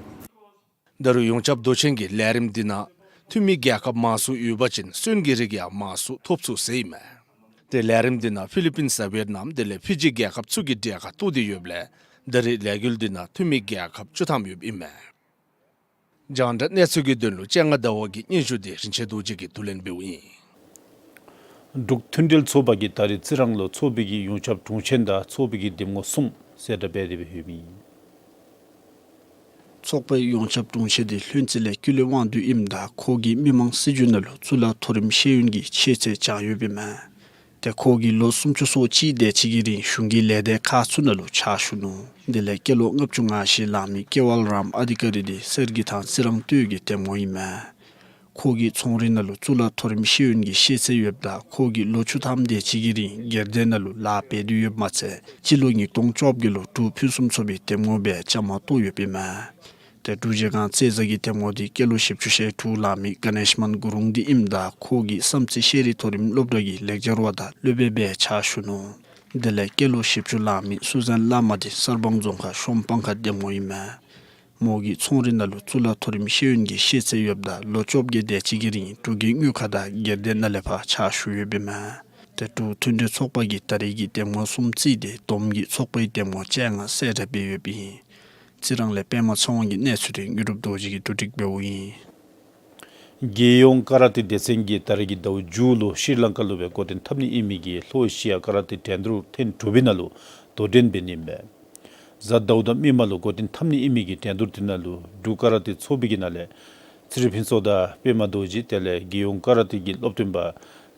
ད་རུང་ཡོངས་ཁྱབ་མདོ་ཆེན་གྱི་ལས་རིམ་འདི་ནང་འཐུས་མི་རྒྱལ་ཁབ་མང་སུ་ཡོད་པ་ཅིན་སོན་གྱི་རིགས་ཡང་མང་སུ་ཐོབ་ཚུགས་ཟེར་ཨིན་མས། ཏེ་ལས་རིམ་འདི་ནང་ཕི་ལི་པིན་སི་དང་ཝེཊ་ནམ་དེ་ལས་ཕི་ཇི་རྒྱལ་ཁབ་ཚུ་གིས་གྲལ་ཁར་གཏོགས་ཏེ་ཡོདཔ་ལས་ད་རེས་ལས་འགུལ་འདི་ནང་འཐུས་མི་རྒྱལ་ཁབ་བཅུ་ཐམ་ཡོདཔ་ཨིན་མས། རྒྱང་བསྒྲགས་གནས་ཚུལ་གྱི་དོན་ལུ་སྤྱན་སྔ་ཟླ་བ་གི་སྙན་ཞུ་དེ་རིན་ཆེན་རྡོ་རྗེ་གིས་བསྡུ་ལེན་འབདཝ་ཨིན། འབྲུག་མཐུན་འབྲེལ་ཚོགས་པ་གིས་ད་རེས་རྩི་རང་ལུ་ཚོགས་པའི་གི་ཡོངས་ཁྱབ་དྲུང་ཆེན་དང་ཚོགས་པའི་གི་འདེམས་ངོ་གསུམ་གསལ་བསྒྲགས་འབད་དེ་སྦེ་ཡོདཔ་ཨིན། ཚོགས་པའི་ཡོངས་ཁྱབ་དྲུང་ཆེན་དེ་ལྷུན་རྩེ་ལས་ཀུན་ལེགས་དབང་འདུས་ཨིནམ་ད་ཁོ་གིས་མི་དམངས་སྲིད་བྱུས་ནང་ལུ་གཙུག་ལག་མཐོ་རིམ་ཤེས་ཡོན་གྱི་ཤེས་ཚད་སྦྱངས་ཡོདཔ་ཨིན་མས། ཏེ་ཁོ་གིས་ལོ་སུམ་ཅུ་སོ་གཅིག་དེ་ཅིག་གི་རིང་གཞུང་གི་ལས་སྡེ་ཁག་ཚུ་ནང་ལུ་ཕྱག་ཞུ་ནུག། དེ་ལས་སྐྱེས་ལོ་ལྔ་བཅུ་ང་བཞི་ལང་མི་ཀེ་ཝལ་རམ་ཨ་དི་ཀ་རི་དེ་གསེར་གྱི་ཐང་རྩི་རང་སྟོད་ཀྱི་འདེམས་ངོ་ཨིན་མས། ཁོ་གིས་ཚོང་རའི་ནང་ལུ་གཙུག་ལག་མཐོ་རིམ་ཤེས་ཡོན་གྱི་ཤེས་ཚད་ཡོདཔ་ད་ཁོ་གིས་ལོ་བཅུ་ཐམ་དེ་ཅིག་གི་རིང་སྒེར་སྡེ་ནང་ལུ་ལཱ་འབད་དེ་ཡོདཔ་མ་ཚད་སྤྱི་ལོ་ཉིས་སྟོང་བཅོ་བརྒྱད་ལུ་འབྲུག་ཕུན་སུམ་ཚོགས་པའི་འདེམས་ངོ་སྦེ་བཅའ་མར་གཏོགས་ཡོདཔ་ཨིན་མས། ཏེ་འབྲུག་རྗེས་འགོང་རྩེ་བཟའ་གི་འདེམས་ངོ་དེ་སྐྱེས་ལོ་བཞི་བཅུ་ཞེ་དྲུག་ལང་མི་ག་ནེཤ་མཱན་གུ་རུང་དེ་ཨིནམ་ད་ཁོ་གིས་བསམ་རྩེ་ཤེས་རིག་མཐོ་རིམ་སློབ་གྲྭ་གི་ལེགས་སྦྱར་བ་དང་སློབ་དཔོན་སྦེ་ཕྱག་ཞུ་ནུག། དེ་ལས་སྐྱེས་ལོ་བཞི་བཅུ་ལང་མི་སུ་ཟན་བླ་མ་དེ་གསར་སྤང་རྫོང་ཁག་ཤོམ་སྤང་ཁ་འདེམས་ངོ་ཨིན་མས། མོ་གིས་ཚོང་རའི་ནང་ལུ་གཙུག་ལག་མཐོ་རིམ་ཤེས་ཡོན་གྱི་ཤེས་ཚད་ཡོདཔ་ད་ལོ་བཅོ་བརྒྱད་དེ་ཅིག་གི་རིང་འབྲུག་གི་དངུལ་ཁང་དང་སྒེར་སྡེ་ནང་ལས་ཕར་ཕྱག་ཞུ་ཡོདཔ་ཨིན་མས། ཏེ་འབྲུག་མཐུན་འབྲེལ་ཚོགས་པ་གིས་ད་རེས་ཀྱི་འདེམས་ངོ་གསུམ་བརྩིས་ཏེ་བསྡོམས་ཀྱིས་ཚོགས་པའི་འདེམས་ངོ་བཅོ་ལྔ་གསལ་བསྒྲགས་འབད་ཡོདཔ་ཨིན། རྩི་རང་ལས་པདྨ་ཚེ་དབང་གི་གནས་ཚུལ་དེ་དངོས་གྲུབ་རྡོ་རྗེ་གིས་བསྡུ་སྒྲིག་འབདཝ་ཨིན། རྒྱལ་ཡོངས་ཀ་ར་ཏེ་སྡེ་ཚན་གྱིས་ད་རེས་ཀྱི་ཟླཝ་མཇུག་ལུ་ཤྲི་ལང་ཀ་ལུ་སྦེ་འགོ་འདྲེན་འཐབ་ནི་ཨིན་མི་གི་ལྷོ་ཨེ་ཤི་ཡ་ཀ་ར་ཏེ་འགྲན་བསྡུར་ཐེངས་དྲུག་པའི་ནང་ལུ་དོ་འགྲན་འབད་ནི་ཨིན་པས། གཟའ་ཟླཝ་དང་མིག་དམར་ལུ་འགོ་འདྲེན་འཐབ་ནི་ཨིན་མི་གི་འགྲན་བསྡུར་དེ་ནང་ལུ་འབྲུག་ཀ་ར་ཏེ་ཚོགས་པའི་གི་ནང་ལས་ཚེ་རིང་ཕུན་ཚོགས་དང་པདྨ་རྡོ་རྗེ་དེ་ལས་རྒྱལ་ཡོངས་ཀ་ར་ཏེ་གི་སློབ་སྟོན་པ་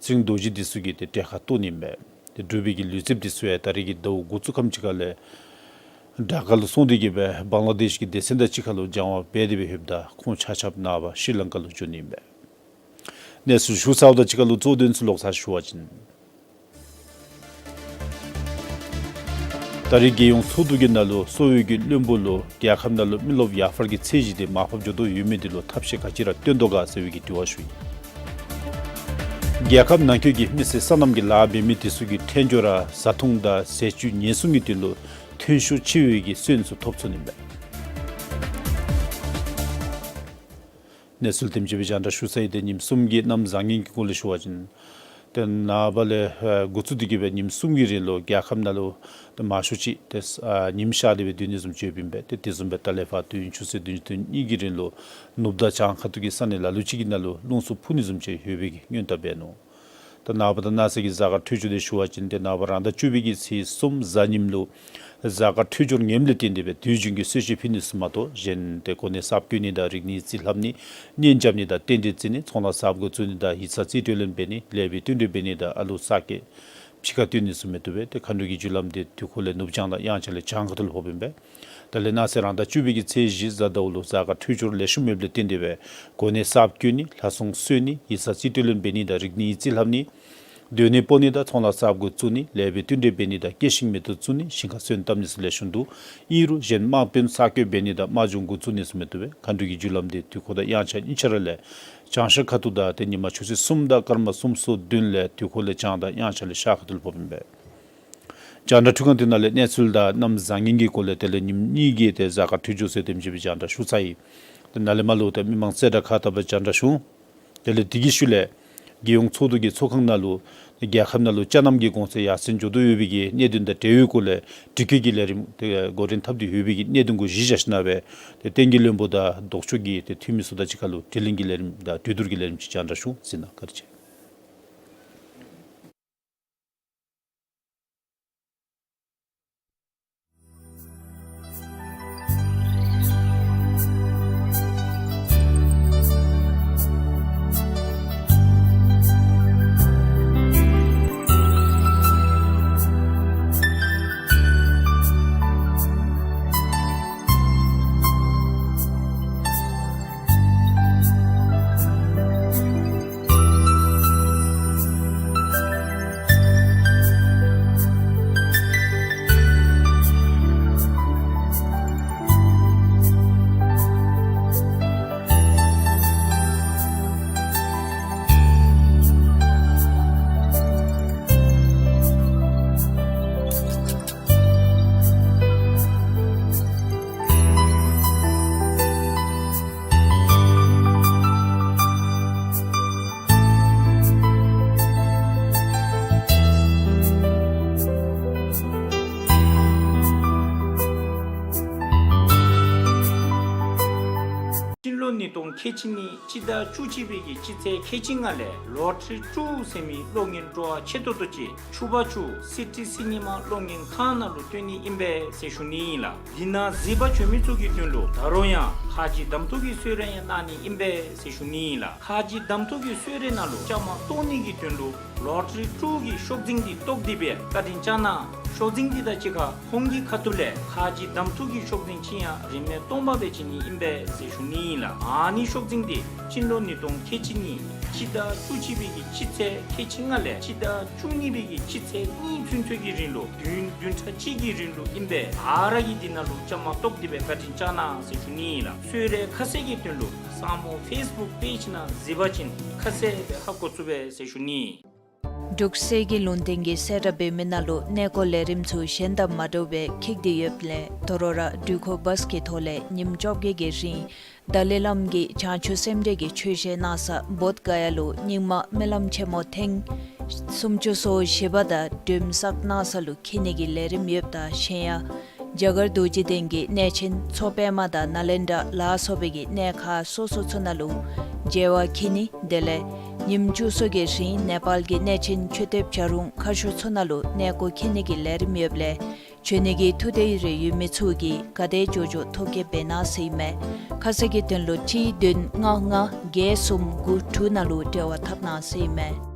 ཚེ་རིང་རྡོ་རྗེ་དེ་ཚུ་གིས་ཏེ་གྲལ་ཁར་གཏོགས་ནི་ཨིན་པས། ཏེ་འབྲུག་པའི་གི་ལུས་རྩལཔ་དེ་ཚུ་ཡང་ད་རེས་ཀྱི་ཟླཝ་འགོ་བཙུགས་ཁམས་ཅིག་ཁར་ལས་དྲག་ཁ་ལུ་སོང་སྟེ་གི་སྦེ་བང་ལ་དེཤ་གི་སྡེ་ཚན་དང་གཅིག་ཁར་ལུ་སྦྱང་བ་འབད་དེ་སྦེ་ཡོདཔ་ད་ཁོང་ཆ་ཁྱབ་ནངས་པ་ཤྲི་ལང་ཀ་ལུ་འགྱོ་ནི་ཨིན་པས། གནས་ཚུལ་ཞུ་ཚརཝ་དང་གཅིག་ཁར་ལུ་གཙོ་དོན་ཚུ་ལོག་ཚར་ཞུ་བ་ཅིན། ད་རེས་རྒྱལ་ཡོངས་ཚོགས་འདུ་གི་ནང་ལུ་གསོ་བའི་གི་བློན་པོ་ལུ་རྒྱལ་ཁབ་ནང་ལུ་མི་རློབས་ཡར་འཕར་གྱི་ཚད་གཞི་དེ་མར་ཕབ་འགྱོ་དོ་ཡོད་མི་དེ་ལུ་ཐབས་ཤེས་ག་ཅི་ར་བཏོན་དོ་ག་ཟེར་བའི་གི་དྲི་བ་ཞུ་ཡི། རྒྱལ་ཁབ་ནང་འཁོད་ཀྱི་མི་སེར་སོ་ནམ་གྱི་ལཱ་འབད་མི་དེ་ཚུ་གི་འཕྲལ་མགྱོགས་ར་བཟའ་འཐུང་དང་ཟས་བཅུད་ཉེན་སྲུང་གི་དོན་ལུ་ཐོན་ཤུགས་ཆེ་བའི་གི་སོན་ཚུ་ཐོབ་ཚུགས་ནི་ཨིན་པས། གནས་ཚུལ་དེམ་ཅིག་སྦེ་རྒྱང་བསྒྲགས་ཞུ་ཚར་ཡི། ཏེ་ཉིནམ་གསུམ་གྱི་གནམ་བཟང་ངན་གྱི་སྐོར་ལས་ཞུ་བ་ཅིན་ཏེ་ནངས་པ་ལས་ཨ་འགོ་བཙུགས་ཏེ་གི་སྦེ་ཉིནམ་གསུམ་གྱི་རིང་ལུ་རྒྱལ་ཁབ་ནང་ལུ་ཏེ་མང་ཤོས་ཅིག་ཏེ་ཨ་ཉིམ་ཤར་ཏེ་སྦེ་སྡོད་ནི་བཟུམ་ཅིག་ཡོདཔ་ཨིན་པས། ཏེ་དེ་བཟུམ་སྦེ་ད་ལས་ཕར་དུས་ཡུན་ཆུ་ཚོད་བདུན་ཅུ་དོན་གཉིས་ཀྱི་རིང་ལུ་ནུབ་དང་བྱང་ཁ་ཐུག་གི་ས་གནས་ལ་ལུ་ཅིག་གི་ནང་ལུ་རླུང་འཚུབ་འཕུ་ནི་བཟུམ་ཅིག་ཡོད་པའི་གི་སྔོན་བརྡ་འབད་ནུག། ད་ནངས་པ་དང་གནངས་ཚེ་གི་གཟའ་སྐར་འཕྲོད་སྦྱོར་དེ་ཞུ་བ་ཅིན་ཏེ་ནངས་པ་རང་ཟླ་བཅུ་པའི་གི་ཚེས་གསུམ་གཟའ་ཉིམ་ལུ་གཟའ་སྐར་འཕྲོད་སྦྱོར་ངནམ་ལས་བརྟེན་ཏེ་སྦེ་དུས་རྒྱུན་གྱི་གསོལ་མཆོད་ཕུལ་ནི་ཚུ་མ་གཏོགས་གཞན་ཏེ་གོ་གནས་གསརཔ་བསྐོ་ནི་དང་རིག་གནས་རྩིས་ལྷབ་ནི་གཉེན་རྐྱབ་ནི་དང་རྟེན་འབྲེལ་བརྩི་ནི་ཚོང་ལཱ་གསརཔ་འགོ་བཙུགས་ནི་དང་ཡིག་ཚང་རྩིས་སྤྲོད་ལེན་འབད་ནི་ལེགས་པའི་བསྟུན་གྲོས་འབད་ནི་དང་ཨ་ལུ་གསར་སྐྱེས་ཕྱི་ཁར་བཏོན་ནི་ཚུ་མི་བཏུབ་པས། ཏེ་མཁའ་འགྲོ་གི་རྒྱུ་ལམ་དེ་དུས་འཁོར་ལས་ནུབ་བྱང་དང་དབྱངས་འཆར་ལས་བྱང་ཁ་ཐུག་ལུ་ཕོགཔ་ཨིན་པས། ད་ལས་གནངས་ཚེ་རང་ཟླ་བཅུ་པའི་གི་ཚེས་བཞི་གཟའ་ཟླཝ་ལུ་གཟའ་སྐར་འཕྲོད་སྦྱོར་ལེགས་ཤོམ་མེདཔ་ལས་བརྟེན་ཏེ་སྦེ་གོ་གནས་གསརཔ་བསྐོ་ནི་ལྷ་སྲུང་གསོལ་ནི་ཡིག་ཚང་རྩིས་སྤྲོད་ལེན་འབད་ནི་དང་རིག་གནས་ཡིག་རྩིས་ལྷབ་ནི་སྡོད་གནས་སྤོ་ནི་དང་ཚོང་ལཱ་གསརཔ་འགོ་བཙུགས་ནི་ལེགས་པའི་བསྟུན་གྲོས་འབད་ནི་དང་སྐྱེད་ཤིང་མེ་ཏོག་བཙུགས་ནི་ཞིང་ཁར་སོན་བཏབ་ནི་ཚུ་ལེགས་ཤོམ་འདུག། ཨིན་རུང་གཞན་དམག་དཔོན་གསར་བསྐོ་འབད་ནི་དང་དམག་སྦྱོང་འགོ་བཙུགས་ནི་ཚུ་མི་བཏུབ་པས། མཁའ་འགྲོ་གི་རྒྱུ་ལམ་དེ་དུས་འཁོར་དང་དབྱངས་འཆར་གཉིས་ཆ་ར་ལས་བྱང་ཤར་ཁ་ཐུག་དང་ཏེ་ཉིན་མ་ཆུ་ཚོད་གསུམ་དང་སྐར་མ་གསུམ་སོ་བདུན་ལས་དུས་འཁོར་ལས་བྱང་དང་དབྱངས་འཆར་ལས་ཤར་ཁ་ཐུག་ལུ་ཕོགཔ་ཨིན་པས། རྒྱང་བསྒྲགས་འཕྲུལ་ཁང་དེ་ནང་ལས་གནས་ཚུལ་དང་གནམ་བཟང་ངན་གྱི་སྐོར་ལས་དེ་ལས་ཉིནམ་གཉིས་ཀྱི་ཏེ་གཟའ་སྐར་འཕྲོད་སྦྱོར་ཟེར་དེམ་ཅིག་སྦེ་རྒྱང་བསྒྲགས་ཞུ་ཚར་ཡི། ཏེ་ནཱ་ལས་མར་ལུ་ཏེ་མི་མང་གསལ་བསྒྲགས་ཁག་ལྟ་བུ་རྒྱང་བསྒྲགས་ཞུ་འོང་། དེ་ལས་དེ་གི་ཤུལ་ལས་རྒྱལ་ཡོངས་ཚོགས་འདུ་གི་ཚོགས་ཁང་ནང་ལུ་ རྒྱལ་ཁབ་ནང་ལུ་ཅ་རྣམ་གྱི་གོང་ཚད་ཡར་སེང་འགྱོ་དོ་ཡོད་པའི་གི་གནད་དོན་དང་འབྲེལ་བའི་སྐོར་ལས་དྲི་བཀོད་ཀྱི་ལས་རིམ་དེ་འགོ་འདྲེན་འཐབ་སྟེ་ཡོད་པའི་གི་གནད་དོན་གུ་གཞི་བཞག་ཞིནམ་ལས་དེ་བསྟན་རྒྱས་བློན་པོ་དང་ལྡོག་ཕྱོགས་ཀྱི་དེ་འཐུས་མི་ཚུ་དང་གཅིག་ཁར་ལུ་དྲི་ལན་གྱི་ལས་རིམ་དང་གྲོས་བསྡུར་གྱི་ལས་རིམ་ཅིག་རྒྱང་བསྒྲགས་ཞུ་ཟེར་ནི། བཀའ་དྲིན་ཆེ། སྤྱི་ལོ་ཉིས་སྟོང་ཁལ་གཅིག་གཉིས་སྤྱི་ཟླ་བཅུ་གཅིག་པའི་གི་སྤྱི་ཚེས་ཁལ་གཅིག་ལྔ་ལས་ལོ་ཊ་རི་ཊུ་ཟེར་མི་གློག་བརྙན་སྤྲོ་བ་ཆེ་ཏོག་ཏོ་ཅིག་ཕྱུ་པ་ཕྱུ་སི་ཊི་སི་ནི་མ་གློག་བརྙན་ཁང་ནང་ལུ་སྟོན་ནི་ཨིན་པས་ཟེར་ཞུ་ནི་ཨིན་ལགས། འདི་ནང་གཟིགས་པར་བྱོན་མི་ཚུ་གི་དོན་ལུ་ད་རུང་ཡང་ཁ་རྗེ་གདམ་འཐུ་གི་གསོལ་རས་ཡང་གནང་ནི་ཨིན་པས་ཟེར་ཞུ་ནི་ཨིན་ལགས། ཁ་རྗེ་གདམ་འཐུ་གི་གསོལ་རས་ནང་ལུ་བཅའ་མར་གཏོགས་ནི་གི་དོན་ལུ་ལོ་ཊ་རི་ཊུ་གི་ཤོག་འཛིན་འདི་གཏོགས་ཏེ་སྦེ་བཀའ་དྲིན་བསྐྱང་གནང་། ཤོག་འཛིན་འདི་དང་གཅིག་ཁར་ཁོང་གི་ཁ་ཐུག་ལས་ཁ་རྗེ་གདམ་འཐུ་གི་ཤོག་འཛིན་ཅིག་ཡང་རིན་མེད་སྟོང་པ་སྦེ་བྱིན་ནི་ཨིན་པས་ཟེར་ཞུ་ནི་ཨིན་ལགས། ཨ་ནི་ཤོག་འཛིན་འདི་སྤྱི་ལོ་ཉིས་སྟོང་ཁལ་གཅིག་གཉིས་སྤྱི་ཟླ་བཅུ་གཅིག་པའི་གི་སྤྱི་ཚེས་ཁལ་གཅིག་ལྔ་ལས་སྤྱི་ཟླ་བཅུ་གཉིས་པའི་གི་སྤྱི་ཚེས་གཉིས་ཚུན་ཚོད་ཀྱི་རིང་ལུ་བདུན་བདུན་ཕྲག་གཅིག་གི་རིང་ལུ་ཨིན་པས། ཨ་ར་གིས་འདི་ནང་ལུ་བཅའ་མར་གཏོགས་ཏེ་སྦེ་བཀའ་དྲིན་བསྐྱང་གནང་ཟེར་ཞུ་ནི་ཨིན་ལགས། གསོལ་རས་ཁ་གསལ་གྱི་དོན་ལུ་ས་སྨོ་ཕེསི་བུཀ་པེཇ་ནང་གཟིགས་པ་ཅིན་ཁ་གསལ་སྦེ་ཧ་གོ་ཚུགས་པས་ཟེར་ཞུ་ནི། འབྲུག་གསེར་གྱི་ལུང་བསྟན་གྱིས་གསལ་བསྒྲགས་འབད་མི་ནང་ལུ་གནས་སྐོར་ལས་རིམ་ཚུ་གཞན་དང་མ་འདྲཝ་སྦེ་འཁྱིད་དེ་ཡོདཔ་ལས་དོ་རུང་ར་འགྲུལ་འཁོར་བཱསི་གི་ཐོག་ལས་ཉིནམ་བཅོ་བརྒྱད་ཀྱི་རིང་ཏཱ་ལའི་བླམ་གྱིས་བྱང་ཆུབ་སེམས་འགྲེལ་གྱི་ཆོས་བཤད་གནང་ས་བོདྷ་ག་ཡ་ལུ་རྙིང་མ་སྨོན་ལམ་ཆེན་མོ་ཐེངས་སུམ་ཅུ་སོ་བཞི་པ་དང་འགྲེམས་བསགས་གནང་ས་ལུ་འཁྱིད་ནི་གི་ལས་རིམ་ཡོདཔ་དང་གཞན་ཡང་རྒྱ་གར་རྡོ་རྗེ་གདན་གྱི་གནས་ཆེན་མཚོ་པདྨ་དང་ནཱ་ལེནྡྲ་ལ་སོགས་པའི་གི་གནས་ཁག་སོ་སོ་ཚུ་ནང་ལུ་མཇལ་བར་འཁྱིད་ནི། དེ་ལས་ཉིནམ་བཅུ་གསུམ་གྱི་རིང་ནེ་པཱལ་གྱི་གནས་ཆེན་མཆོད་རྟེན་བྱ་རུང་མཁར་ཤུལ་ཚུ་ནང་ལུ་གནས་སྐོར་འཁྱིད་ནི་གི་ལས་རིམ་ཡོདཔ་ལས་བྱོན་ནི་གི་ཐུགས་འདོད་རེ་ཡོད་མི་ཚུ་གིས་ག་དེ་མགྱོགས་མགྱོགས་ཐོ་བཀོད་འབད་གནང་ཟེར་ཨིན་མས། ཁ་གསལ་གྱི་དོན་ལུ་ཁྲི་བདུན་ལྔ་ལྔ་བརྒྱད་གསུམ་དགུ་དྲུག་ནང་ལུ་འབྲེལ་བ་འཐབ་གནང་ཟེར་ཨིན་མས།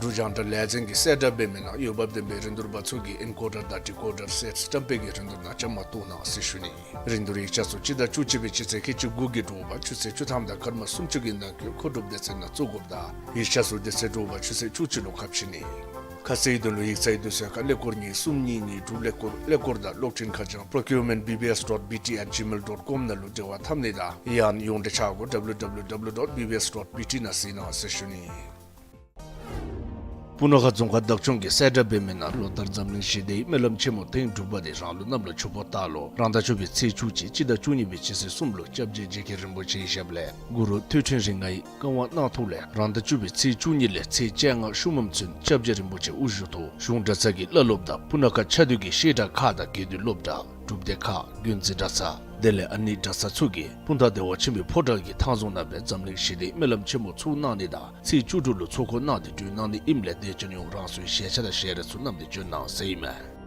འབྲུག་རྒྱང་བསྒྲགས་ལས་འཛིན་གྱིས་གསལ་བསྒྲགས་འབད་མི་ནང་འོས་འབབ་ལྡན་པའི་རིན་བསྡུར་པ་ཚུ་གིས་ཨིན་ཀོ་ཌར་དང་ཌི་ཀོ་ཌར་སེཊ་བཀྲམ་སྤེལ་གྱི་རིན་བསྡུར་ནང་བཅའ་མར་གཏོགས་གནང་ཟེར་ཞུ་ནི། རིན་བསྡུར་ཡིག་ཆ་ཚུ་སྤྱི་ཟླ་བཅུ་གཅིག་པའི་སྤྱི་ཚེས་ཁལ་གཅིག་དགུ་གི་དྲོ་པ་ཆུ་ཚོད་བཅུ་ཐམ་དང་སྐར་མ་སུམ་ཅུ་གི་ནང་འཁོད་མཁོ་སྒྲུབ་སྡེ་ཚན་ནང་བཙུགས་དགོཔ་དང་ཡིག་ཆ་ཚུ་དེ་ཚེ་དྲོ་པ་ཆུ་ཚོད་བཅུ་གཅིག་ལུ་ཁ་ཕྱེ་ནི། ཁ་གསལ་དོན་ལུ་ཡིག་ཚང་གི་དུས་ཚོད་ཁར་ཀླད་ཀོར་གཉིས་གསུམ་གཉིས་གཉིས་དྲུག་ཀླད་ཀོར་ཀླད་ཀོར་དང་གློག་འཕྲིན་ཁ་བྱང་procurement B B S dot B T at gmail dot com ནང་ལུ་འབྲེལ་བ་འཐབ་ནི་དང་ཡང་ན་ཡོངས་འབྲེལ་ཆ་སྒོ་W W W dot B B S dot B T ནང་གཟིགས་གནང་ཟེར་ཞུ་ནི། སྤུ་ན་ཁ་རྫོང་ཁག་བདག་སྐྱོང་གིས་གསལ་བསྒྲགས་འབད་མི་ནང་ལོ་ལྟར་འཛམ་གླིང་ཞི་བདེའི་སྨོན་ལམ་ཆེན་མོ་ཐེངས་དྲུག་པ་འདི་རང་ལུགས་གནམ་ལོ་ཆུ་ཕོ་སྟག་ལོ་རང་ཟླ་བཅུ་པའི་ཚེས་བཅུ་གཅིག་སྤྱི་ཟླ་བཅུ་གཉིས་པའི་སྤྱི་ཚེས་གསུམ་ལུ་སྐྱབས་རྗེ་རྗེ་མཁན་རིན་པོ་ཆེའི་ཞབས་ལས་གུ་རུ་ཐོད་ཕྲེང་རིགས་ལྔའི་བཀའ་དབང་གནང་ཐོག་ལས་རང་ཟླ་བཅུ་པའི་ཚེས་བཅུ་གཉིས་ལས་ཚེས་བཅོ་ལྔ་ཤུལ་མམ་ཚུན་སྐྱབས་རྗེ་རིན་པོ་ཆེ་དབུ་བཞུགས་ཐོག་གཞུང་གྲྭ་ཚང་གི་བླ་སློབ་དང་སྤུ་ན་ཁ་ཆ་འདུས་ཀྱི་བཤད་གྲྭ་ཁག་དང་དགེ་འདུན་སློབ་གྲྭ་སྒྲུབ་སྡེ་ཁག་དགོན་འཛིན་གྲྭ་ཚང་དེ་ལས་ཨ་ནི་གྲྭ་ཚང་ཚུ་གིས་སྤུངས་ཐང་བདེ་བ་ཆེན་པོའི་ཕོ་བྲང་གི་ཐང་རྫོང་ནང་སྦེ་འཛམ་གླིང་ཞི་བདེའི་སྨོན་ལམ་ཆེན་མོ་ཚོགས་གནང་ནི་དང་ཚེས་བཅུ་དྲུག་ལུ་ཚོགས་འཁོར་གནང་སྟེ་སྒྲུབ་གནང་ནི་ཨིནམ་ལས་དད་ཅན་ཡོངས་རང་སོའི་ཞལ་ཆས་དང་ཞལ་རས་ཚུ་བསྣམས་ཏེ་བྱོན་གནང་ཟེར་ཨིན་མས།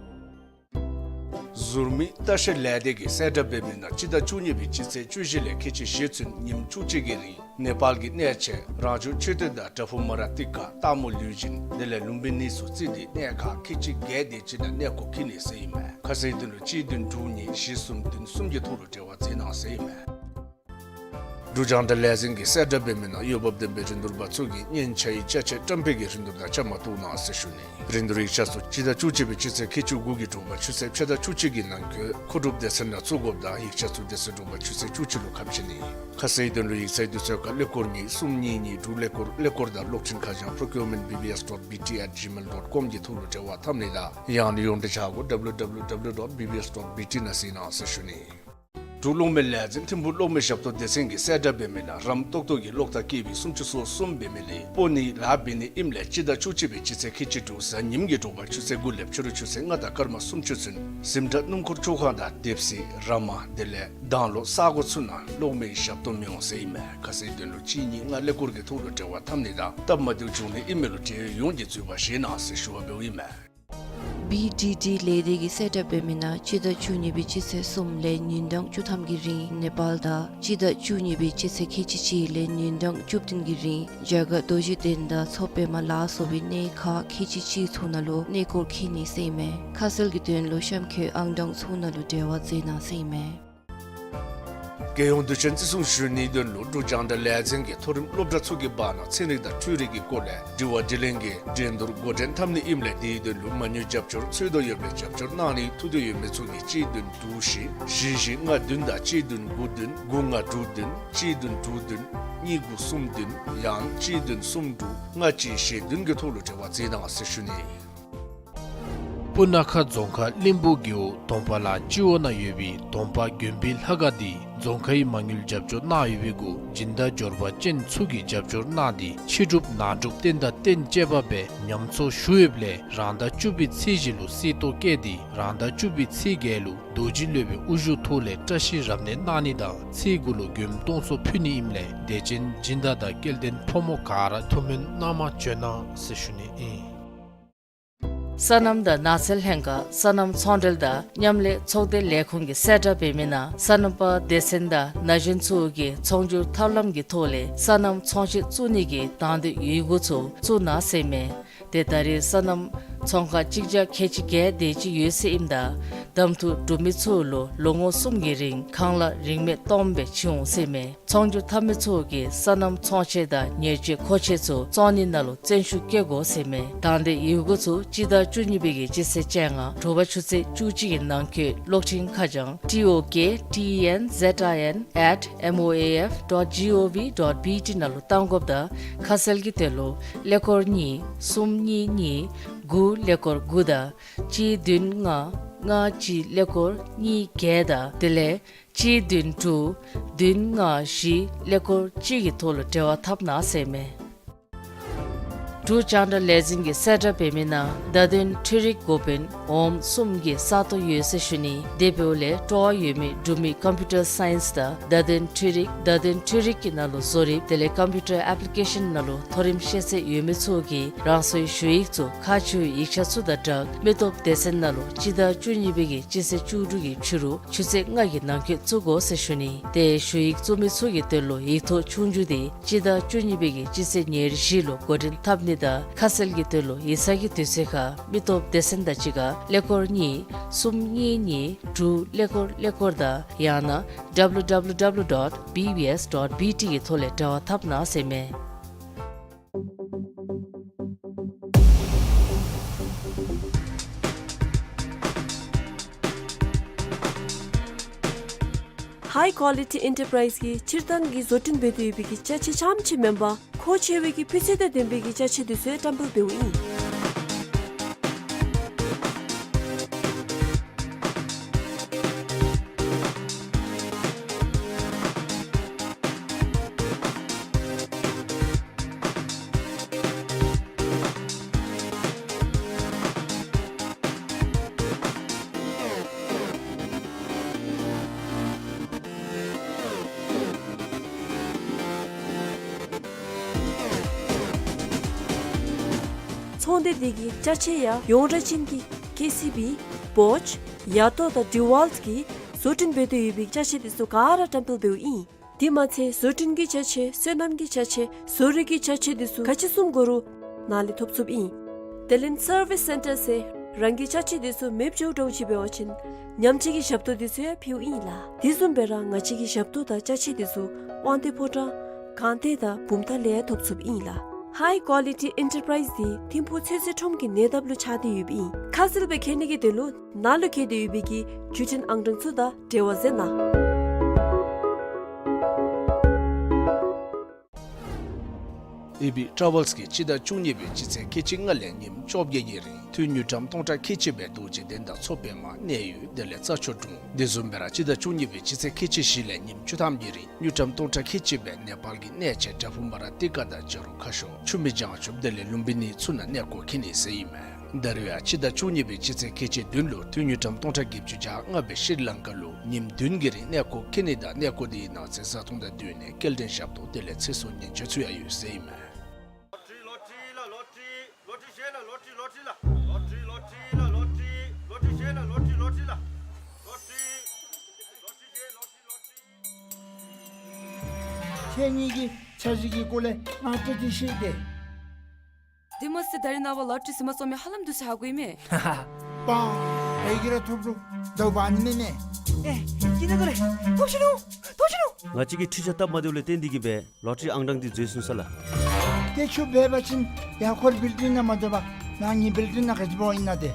ཟུར་མིག་ལྟ་བཤལ་ལས་སྡེ་གིས་གསལ་བསྒྲགས་འབད་མི་ནང་སྤྱི་ཟླ་བཅུ་གཉིས་པའི་སྤྱི་ཚེས་བཅུ་བཞི་ལས་ཁལ་གཅིག་བཞེས་ཚུན་ཉིནམ་བཅུ་གཅིག་གི་རིང་ནེ་པཱལ་གྱི་གནས་ཆེན་རང་བྱུང་མཆོད་རྟེན་དང་བྲག་ཕུག་མ་ར་ཏི་ཀ་སྟག་མོ་ལུས་སྦྱིན་དེ་ལས་ལུམ་བི་ནི་ཚུ་བརྩིས་ཏེ་གནས་ཁག་ཁལ་གཅིག་བརྒྱད་དེ་ཅིག་ནང་གནས་སྐོར་འཁྱིད་ནི་ཟེར་ཨིན་མས། ཁ་གསལ་དོན་ལུ་གཅིག་བདུན་དྲུག་གཉིས་བཞི་གསུམ་བདུན་གསུམ་གྱི་ཐོག་ལུ་འབྲེལ་བ་མཛད་གནང་ཟེར་ཨིན་མས། འབྲུག་རྒྱང་བསྒྲགས་ལས་འཛིན་གྱིས་གསལ་བསྒྲགས་འབད་མི་ནང་འོས་འབབ་ལྡན་པའི་རིན་བསྡུར་པ་ཚུ་གིས་སྙན་ཆ་ཡི་ཅ་ཆས་བཀྲམ་སྤེལ་གྱི་རིན་བསྡུར་ནང་བཅའ་མར་གཏོགས་གནང་ཟེར་ཞུ་ནི། རིན་བསྡུར་ཡིག་ཆ་ཚུ་སྤྱི་ཟླ་བཅུ་གཅིག་པའི་སྤྱི་ཚེས་ཁལ་གཅིག་དགུ་གི་དྲོ་པ་ཆུ་ཚོད་ཕྱེད་དང་བཅུ་གཅིག་གི་ནང་འཁོད་མཁོ་སྒྲུབ་སྡེ་ཚན་ནང་བཙུགས་དགོཔ་དང་ཡིག་ཆ་ཚུ་དེ་ཚེ་དྲོ་པ་ཆུ་ཚོད་བཅུ་གཅིག་ལུ་ཁ་ཕྱེ་ནི། ཁ་གསལ་དོན་ལུ་ཡིག་ཚང་གི་དུས་ཚོད་ཁར་ཀླད་ཀོར་གཉིས་གསུམ་གཉིས་གཉིས་དྲུག་ཀླད་ཀོར་ཀླད་ཀོར་དང་གློག་འཕྲིན་ཁ་བྱང་procurement B B S dot B T at gmail dot com གི་ཐོག་ལུ་འབྲེལ་བ་འཐབ་ནི་དང་ཡང་ན་ཡོངས་འབྲེལ་ཆ་སྒོ W W W dot B B S dot B T ནང་གཟིགས་གནང་ཟེར་ཞུ་ནི། འབྲུག་གློག་མེ་ལས་འཛིན་ཐིམ་ཕུག་གློག་མེ་ཞབས་ཏོག་སྡེ་ཚན་གྱིས་གསལ་བསྒྲགས་འབད་མི་ནང་རམ་ཏོག་ཏོ་གི་གློག་ཐག་ཀེ་བི་སུམ་ཅུ་སོ་གསུམ་འབད་མི་ལས་སྤོ་ནི་ལཱ་འབད་ནི་ཨིནམ་ལས་སྤྱི་ཟླ་བཅུ་གཅིག་པའི་སྤྱི་ཚེས་ཁལ་གཅིག་དྲུག་གཟའ་ཉིམ་གྱི་དྲོ་པ་ཆུ་ཚོད་དགུ་ལས་ཕྱི་རུ་ཆུ་ཚོད་ལྔ་དང་སྐར་མ་སུམ་ཅུ་ཚུན་གཟིམ་དྲག་སྣུམ་འཁོར་བཅོ་ཁང་དང་དེབ་གཟིགས་ར་མ་དེ་ལས་དྭང་ལོ་ས་གོ་ཚུ་ནང་གློག་མེ་ཞབས་ཏོག་མི་འོང་ཟེར་ཨིན་མས། ཁ་གསལ་དོན་ལུ་གཅིག་གཉིས་ལྔ་ཀླད་ཀོར་གྱི་ཐོག་ལུ་འབྲེལ་བ་འཐབ་ནི་དང་སྟབས་མ་བདེཝ་བྱུང་ནི་ཨིན་མས་ལུ་འབྲེལ་ཡོད་ཡོངས་ཀྱིས་འཛོལ་བ་བཞེས་གནང་ཟེར་ཞུ་བ་འབདཝ་ཨིན་མས། བི་ཌི་ཌི་ལས་སྡེ་གིས་གསལ་བསྒྲགས་འབད་མི་ནང་སྤྱི་ཟླ་བཅུ་གཉིས་པའི་སྤྱི་ཚེས་གསུམ་ལས་ཉིན་གྲངས་བཅུ་ཐམ་གྱི་རིང་ནེ་པཱལ་དང་སྤྱི་ཟླ་བཅུ་གཉིས་པའི་སྤྱི་ཚེས་ཁལ་གཅིག་གཅིག་ལས་ཉིན་གྲངས་བཅུ་བདུན་གྱི་རིང་རྒྱ་གར་རྡོ་རྗེ་གདན་དང་མཚོ་པདྨ་ལ་སོགས་པའི་གནས་ཁག་ཁལ་གཅིག་གཅིག་ཚུ་ནང་ལུ་གནས་སྐོར་འཁྱིད་ནི་ཟེར་ཨིན་མས། ཁ་གསལ་གྱི་དོན་ལུ་གཤམ་འཁོད་ཨང་གྲངས་ཚུ་ནང་ལུ་འབྲེལ་བ་མཛད་གནང་ཟེར་ཨིན་མས། རྒྱལ་ཡོངས་དུས་ཆེན་བརྩི་སྲུང་ཞུ་ནིའི་དོན་ལུ་འབྲུག་རྒྱང་བསྒྲགས་ལས་འཛིན་གྱིས་མཐོ་རིམ་སློབ་གྲྭ་ཚུ་གི་བར་ན་ཚན་རིག་དང་འཕྲུལ་རིག་གི་སྐོར་ལས་དྲི་བ་དྲིས་ལན་གྱི་འགྲན་བསྡུར་འགོ་འདྲེན་འཐབ་ནི་ཨིནམ་ལས་དེའི་དོན་ལུ་མ་དངུལ་རྒྱབ་སྐྱོར་འཚོལ་དོ་ཡོདཔ་ལས་རྒྱབ་སྐྱོར་གནང་ནི་ཐུགས་འདོད་ཡོད་མི་ཚུ་གིས་གཅིག་བདུན་དྲུག་བཞི་བཞི་བཞི་ལྔ་བདུན་དང་གཅིག་བདུན་དགུ་བདུན་དགུ་ལྔ་དྲུག་བདུན་གཅིག་བདུན་དྲུག་བདུན་གཉིས་དགུ་གསུམ་བདུན་ཡང་གཅིག་བདུན་གསུམ་དྲུག་ལྔ་གཅིག་བཞི་བདུན་གྱི་ཐོག་ལུ་འབྲེལ་བ་མཛད་གནང་ཟེར་ཞུ་ནི། སྤུ་ན་ཁ་རྫོང་ཁག་གླིང་བུ་རྒེད་འོག་དོང་པ་ལ་སྤྱི་འོག་ན་ཡོད་པའི་དོང་པ་དགོན་པའི་ལྷ་ཁང་འདི་རྫོང་ཁའི་མ་དངུལ་རྒྱབ་སྐྱོར་གནང་ཡོད་པའི་གུ་སྦྱིན་བདག་འབྱོར་པ་ཅན་ཚུ་གིས་རྒྱབ་སྐྱོར་གནང་སྟེ་ཕྱི་སྒྲུབ་ནང་སྒྲུབ་རྟེན་དང་རྟེན་བཅས་པ་སྦེ་ཉམས་གསོ་ཞུ་ཡོདཔ་ལས་རང་ཟླ་བཅུ་པའི་ཚེས་བཞི་ལུ་གསེར་ཏོག་བཀལ་ཏེ་རང་ཟླ་བཅུ་པའི་ཚེས་བརྒྱད་ལུ་རྡོ་རྗེ་སློབ་དཔོན་དབུ་བཞུགས་ཐོག་ལས་བཀྲ་ཤིས་རབ་གནས་གནང་ནི་དང་ཚེས་དགུ་ལུ་མགྱོནམ་སྟོང་ཚོགས་ཕུལ་ནི་ཨིནམ་ལས་དད་ཅན་སྦྱིན་བདག་དང་སྐལ་ལྡན་ཕོ་མོ་ག་ར་ཐུགས་སྨོན་གནང་མ་བྱོན་གནང་ཟེར་ཞུ་ནི་ཨིན། སོ་ནམ་དང་ནགས་ཚལ་ལྷན་ཁག་སོ་ནམ་ཚོང་འབྲེལ་དང་མཉམ་ལས་ཚོགས་སྡེ་ལས་ཁུངས་ཀྱིས་གསལ་བསྒྲགས་འབད་མི་ནང་སོ་ནམ་པ་སྡེ་ཚན་དང་ན་གཞོན་ཚུ་གིས་ཚོང་སྒྱུར་ཐབས་ལམ་གྱི་ཐོག་ལས་སོ་ནམ་ཚོང་ཤེད་བཙུགས་ནི་གི་དང་འདོད་ཡོད་མི་ཚུ་བཙུགས་གནང་ཟེར་མས། ཏེ་ད་རེས་སོ་ནམ་ཚོང་ཁང་གཅིག་བརྒྱ་ཁལ་གཅིག་བརྒལ་དེ་ཅིག་ཡོད་ཟེར་ཨིནམ་ད་གདམ་འཐུ་གྲུབ་མི་ཚུ་ལུ་ལོ་ངོ་གསུམ་གྱི་རིང་ཁང་གླ་རིན་མེད་སྟོངམ་སྦེ་བྱིན་འོང་ཟེར་མས། ཚོང་སྒྱུར་འཐབ་མི་ཚུ་གིས་སོ་ནམ་ཚོང་ཆས་དང་ཉེར་སྤྱོད་མཁོ་ཆས་ཚུ་བཙོང་ནི་ནང་ལུ་བརྩོན་ཤུགས་བསྐྱེད་དགོ་ཟེར་མས། དང་འདོད་ཡོད་མི་ཚུ་སྤྱི་ཟླ་བཅུ་གཉིས་པའི་གི་སྤྱི་ཚེས་བཅོ་ལྔ་དྲོ་པ་ཆུ་ཚོད་བཅུ་གཅིག་གི་ནང་འཁོད་གློག་འཕྲིན་ཁ་བྱང་T O K T E N Z I N at M O A F dot G O V dot B T ནང་ལུ་གཏང་དགོཔ་དང་ཁ་གསལ་གྱི་དོན་ལུ་ཀླད་ཀོར་གཉིས་གསུམ་གཉིས་གཉིས་དགུ་ཀླད་ཀོར་དགུ་དང་གཅིག་བདུན་ལྔ་ལྔ་གཅིག་ཀླད་ཀོར་གཉིས་བརྒྱད་དང་དེ་ལས་གཅིག་བདུན་དྲུག་བདུན་ལྔ་བཞི་ཀླད་ཀོར་གཅིག་གི་ཐོག་ལུ་འབྲེལ་བ་འཐབ་གནང་ཟེར་མས། འབྲུག་རྒྱང་བསྒྲགས་ལས་འཛིན་གྱིས་གསལ་བསྒྲགས་འབད་མི་ནང་བརྡ་དོན་འཕྲུལ་རིག་འགོ་དཔོན་འོགམ་གསུམ་གྱི་ས་སྟོང་ཡོད་ཟེར་ཞུ་ནི། དེ་འབདཝ་ལས་སྤྲོ་བ་ཡོད་མི་འབྲུག་མི་ཀམ་པིའུ་ཊར་སའིནསི་དང་བརྡ་དོན་འཕྲུལ་རིག་བརྡ་དོན་འཕྲུལ་རིག་གི་ནང་ལུ་བཟོ་རིགཔ་དེ་ལས་ཀམ་པིའུ་ཊར་ཨེཔ་ལི་ཀེ་ཤཱན་ནང་ལུ་མཐོ་རིམ་ཤེས་ཚད་ཡོད་མི་ཚུ་གིས་རང་སོའི་ཞུ་ཡིག་ཚུ་ཁག་ཆེ་བའི་ཡིག་ཆ་ཚུ་དང་སྦྲགས་མི་སྟོབས་སྡེ་ཚན་ནང་ལུ་སྤྱི་ཟླ་བཅུ་གཉིས་པའི་གི་སྤྱི་ཚེས་བཅུ་དྲུག་གི་ཕྱི་རུ་ཆུ་ཚོད་ལྔ་གི་ནང་འཁོད་བཙུགས་དགོ་ཟེར་ཞུ་ནི། ཏེ་ཞུ་ཡིག་བཙུགས་མི་ཚུ་གི་དོན་ལུ་ཡིག་ཐོག་ཆོས་རྒྱུགས་དེ་སྤྱི་ཟླ་བཅུ་གཉིས་པའི་གི་སྤྱི་ཚེས་ཉེར་བཞི་ལུ་འགོ་འདྲེན་འཐབ་ནི་དང་ཁ་གསལ་གྱི་དོན་ལུ་ཡིག་ཚང་གི་དུས་ཚོད་ཁར་མི་སྟོབས་སྡེ་ཚན་དང་གཅིག་ཁར་ཀླད་ཀོར་གཉིས་གསུམ་གཉིས་གཉིས་དྲུག་ཀླད་ཀོར་ཀླད་ཀོར་དང་ཡང་ན་W W W dot B B S dot B T གི་ཐོག་ལས་འབྲེལ་བ་འཐབ་གནང་ཟེར་མས། ཧའི་ཀོ་ལི་ཊི་ཨེན་ཊར་པ་རའིཛ་གིས་སྤྱིར་བཏང་གི་བཟོ་སྐྲུན་འབད་དེ་ཡོད་པའི་གི་ཅ་ཆས་རྐྱངམ་ཅིག་མེན་པར་མཁོ་ཆེ་བའི་གི་སྤུས་ཚད་དང་ལྡན་པའི་གི་ཅ་ཆས་དེ་ཚུ་ཡང་བཀྲམ་སྤེལ་འབདཝ་ཨིན། ཚོང་སྡེ་འདི་གི་ཅ་ཆས་ཡང་ཡོངས་གྲགས་ཅན་གྱི་ཀེ་སི་བི་བོཆ་ཡ་ཏོ་དང་ཌི་ཝཱལཊ་གིས་བཟོ་སྐྲུན་འབད་དེ་ཡོད་པའི་ཅ་ཆས་དེ་ཚུ་ག་ར་བཀྲམ་སྤེལ་འབདཝ་ཨིན། དེ་མ་ཚད་བཟོ་སྐྲུན་གྱི་ཅ་ཆས་སོ་ནམ་གྱི་ཅ་ཆས་བཟོ་རིག་གི་ཅ་ཆས་དེ་ཚུ་ག་ཅི་བཟུམ་དགོ་རུང་ནཱ་ལས་ཐོབ་ཚུགསཔ་ཨིན། དེ་ལས་སར་བིསི་སེན་ཊར་ཟེར་རང་གི་ཅ་ཆས་དེ་ཚུ་མེདཔ་འགྱོཝ་འདྲཝ་ཅིག་འབད་བ་ཅིན་ཉམས་བཅོས་ཀྱི་ཞབས་ཏོག་དེ་ཚུ་ཡང་ཕུལཝ་ཨིན་ལགས། དེ་བཟུམ་སྦེ་ར་ང་བཅས་ཀྱི་ཞབས་ཏོག་དང་ཅ་ཆས་དེ་ཚུ་དབང་འདུས་ཕོ་བྲང་སྒང་སྟེང་དང་བུམ་ཐང་ལས་ཡང་ཐོབ་ཚུགསཔ་ཨིན་ལགས། ཧའི་ཀོ་ལི་ཊི་ཨེན་ཊར་པ་རའིཛ་འདི་ཐིམ་ཕུག་ཚོད་བསྲེ་ཁྲོམ་གྱི་ཉེ་འདབས་ལུ་ཆགས་ཏེ་ཡོདཔ་ཨིན། ཁ་གསལ་སྦེ་མཁྱེན་ནི་གི་དོན་ལུ་ནཱ་ལུ་བཀོད་དེ་ཡོད་པའི་གི་བརྒྱུད་འཕྲིན་ཨང་གྲངས་ཚུ་དང་འབྲེལ་བ་མཛད་གནང་། ཨེ་བི་ཊ་རེ་ཝལསི་གིས་སྤྱི་ཟླ་བཅུ་གཉིས་པའི་སྤྱི་ཚེས་ཁལ་གཅིག་ལྔ་ལས་ཉིནམ་བཅོ་བརྒྱད་ཀྱི་རིང་དངུལ་ཀྲམ་སྟོང་ཕྲག་ཁལ་གཅིག་སྦེ་རྡོ་རྗེ་གདན་དང་མཚོ་པདྨ་གནས་ཡུལ་དེ་ལས་རྩྭ་མཆོག་གྲོང་དེ་བཟུམ་སྦེ་ར་སྤྱི་ཟླ་བཅུ་གཉིས་པའི་སྤྱི་ཚེས་ཁལ་གཅིག་བཞི་ལས་ཉིནམ་བཅུ་ཐམ་གྱི་རིང་དངུལ་ཀྲམ་སྟོང་ཕྲག་ཁལ་གཅིག་སྦེ་ནེ་པཱལ་གྱི་གནས་ཆེན་བྲག་ཕུག་མ་ར་ཏི་ཀ་དང་བྱ་རོག་ཁ་ཤོར་ཆུ་སྨད་བྱང་ཆུབ་དེ་ལས་ལུམ་བི་ནི་ཚུ་ནང་གནས་སྐོར་འཁྱིད་ནི་ཟེར་ཨིན་མས། ད་རུང་ཡང་སྤྱི་ཟླ་བཅུ་གཉིས་པའི་སྤྱི་ཚེས་ཁལ་གཅིག་བདུན་ལུ་དངུལ་ཀྲམ་སྟོང་ཕྲག་བརྒྱད་ཅུ་གྱ་ལྔ་སྦེ་ཤྲི་ལང་ཀ་ལུ་ཉིནམ་བདུན་གྱི་རིང་གནས་སྐོར་འཁྱིད་ནི་དང་གནས་སྐོར་དེའི་ནང་ཚེས་བཟང་སྟོང་དང་བསྟུན་ནས་སྐྱེལ་འདྲེན་ཞབས་ཏོག་དེ་ལས་ཚེ་སྲོག་ཉེན་བཅོལ་ཚུ་ཡང་ཡོད་ཟེར་ཨིན་མས། ལོ་ཊི་རི་ལོ་ཊི་རི་ལ་ལོ་ཊི་རི་ལོ་ཊི་རི་ཤེ་ལ་ལོ་ཊི་རི་ལོ་ཊི་རི་ལ་ལོ་ཊི་རི་ལོ་ཊི་རི་ལ་ལོ་ཊི་རི་ལོ་ཊི་རི་ཤེ་ལ་ལོ་ཊི་རི་ལོ་ཊི་རི་ལ་ལོ་ཊི་རི་ལོ་ཊི་རི་ཤེ་ལོ་ཊི་རི་ལོ་ཊི་རི། ཁྱེད་གཉིས་ཀྱིས་འཆར་གཞི་གི་སྐོར་ལས་ང་བཀྲ་ཤིས་ཤིག་སྟེ། དེ་མ་ཚད་ད་རིས་ནངས་པ་ལོ་ཊི་རི་ཟིན་པ་ཚུ་མི་ཧ་ལམ་འདུག་ཟེར་ཧ་གོ་ཡི་མས། པ། བལ་གྱི་ར་ཐོབ་རུང་དོ་བ་ནི་མེད་མས། ཨེ། ཀྱི་ན་དོ་ལེ། ཐོབ་ཤི་ནུག། ཐོབ་ཤི་ནུག། ང་བཅས་ཀྱིས་འཕྲུལ་ཆས་སྟབས་མ་བདེཝ་ལས་བརྟེན་ཏེ་གིས་སྦེ་ལོ་ཊི་རི་ཨང་གྲངས་འདི་འཛོལ་སོང་ས་ལགས། ཏེ་ཆུ་འབབ་པ་ཅིན་ཡར་འཁོར་བིལ་ཌིང་ནང་མ་འཛུལ་བར་ནཱ་ངེའི་བིལ་ཌིང་ནང་ག་ཅི་འབད་འོང་ཨིན་ན་ཏེ།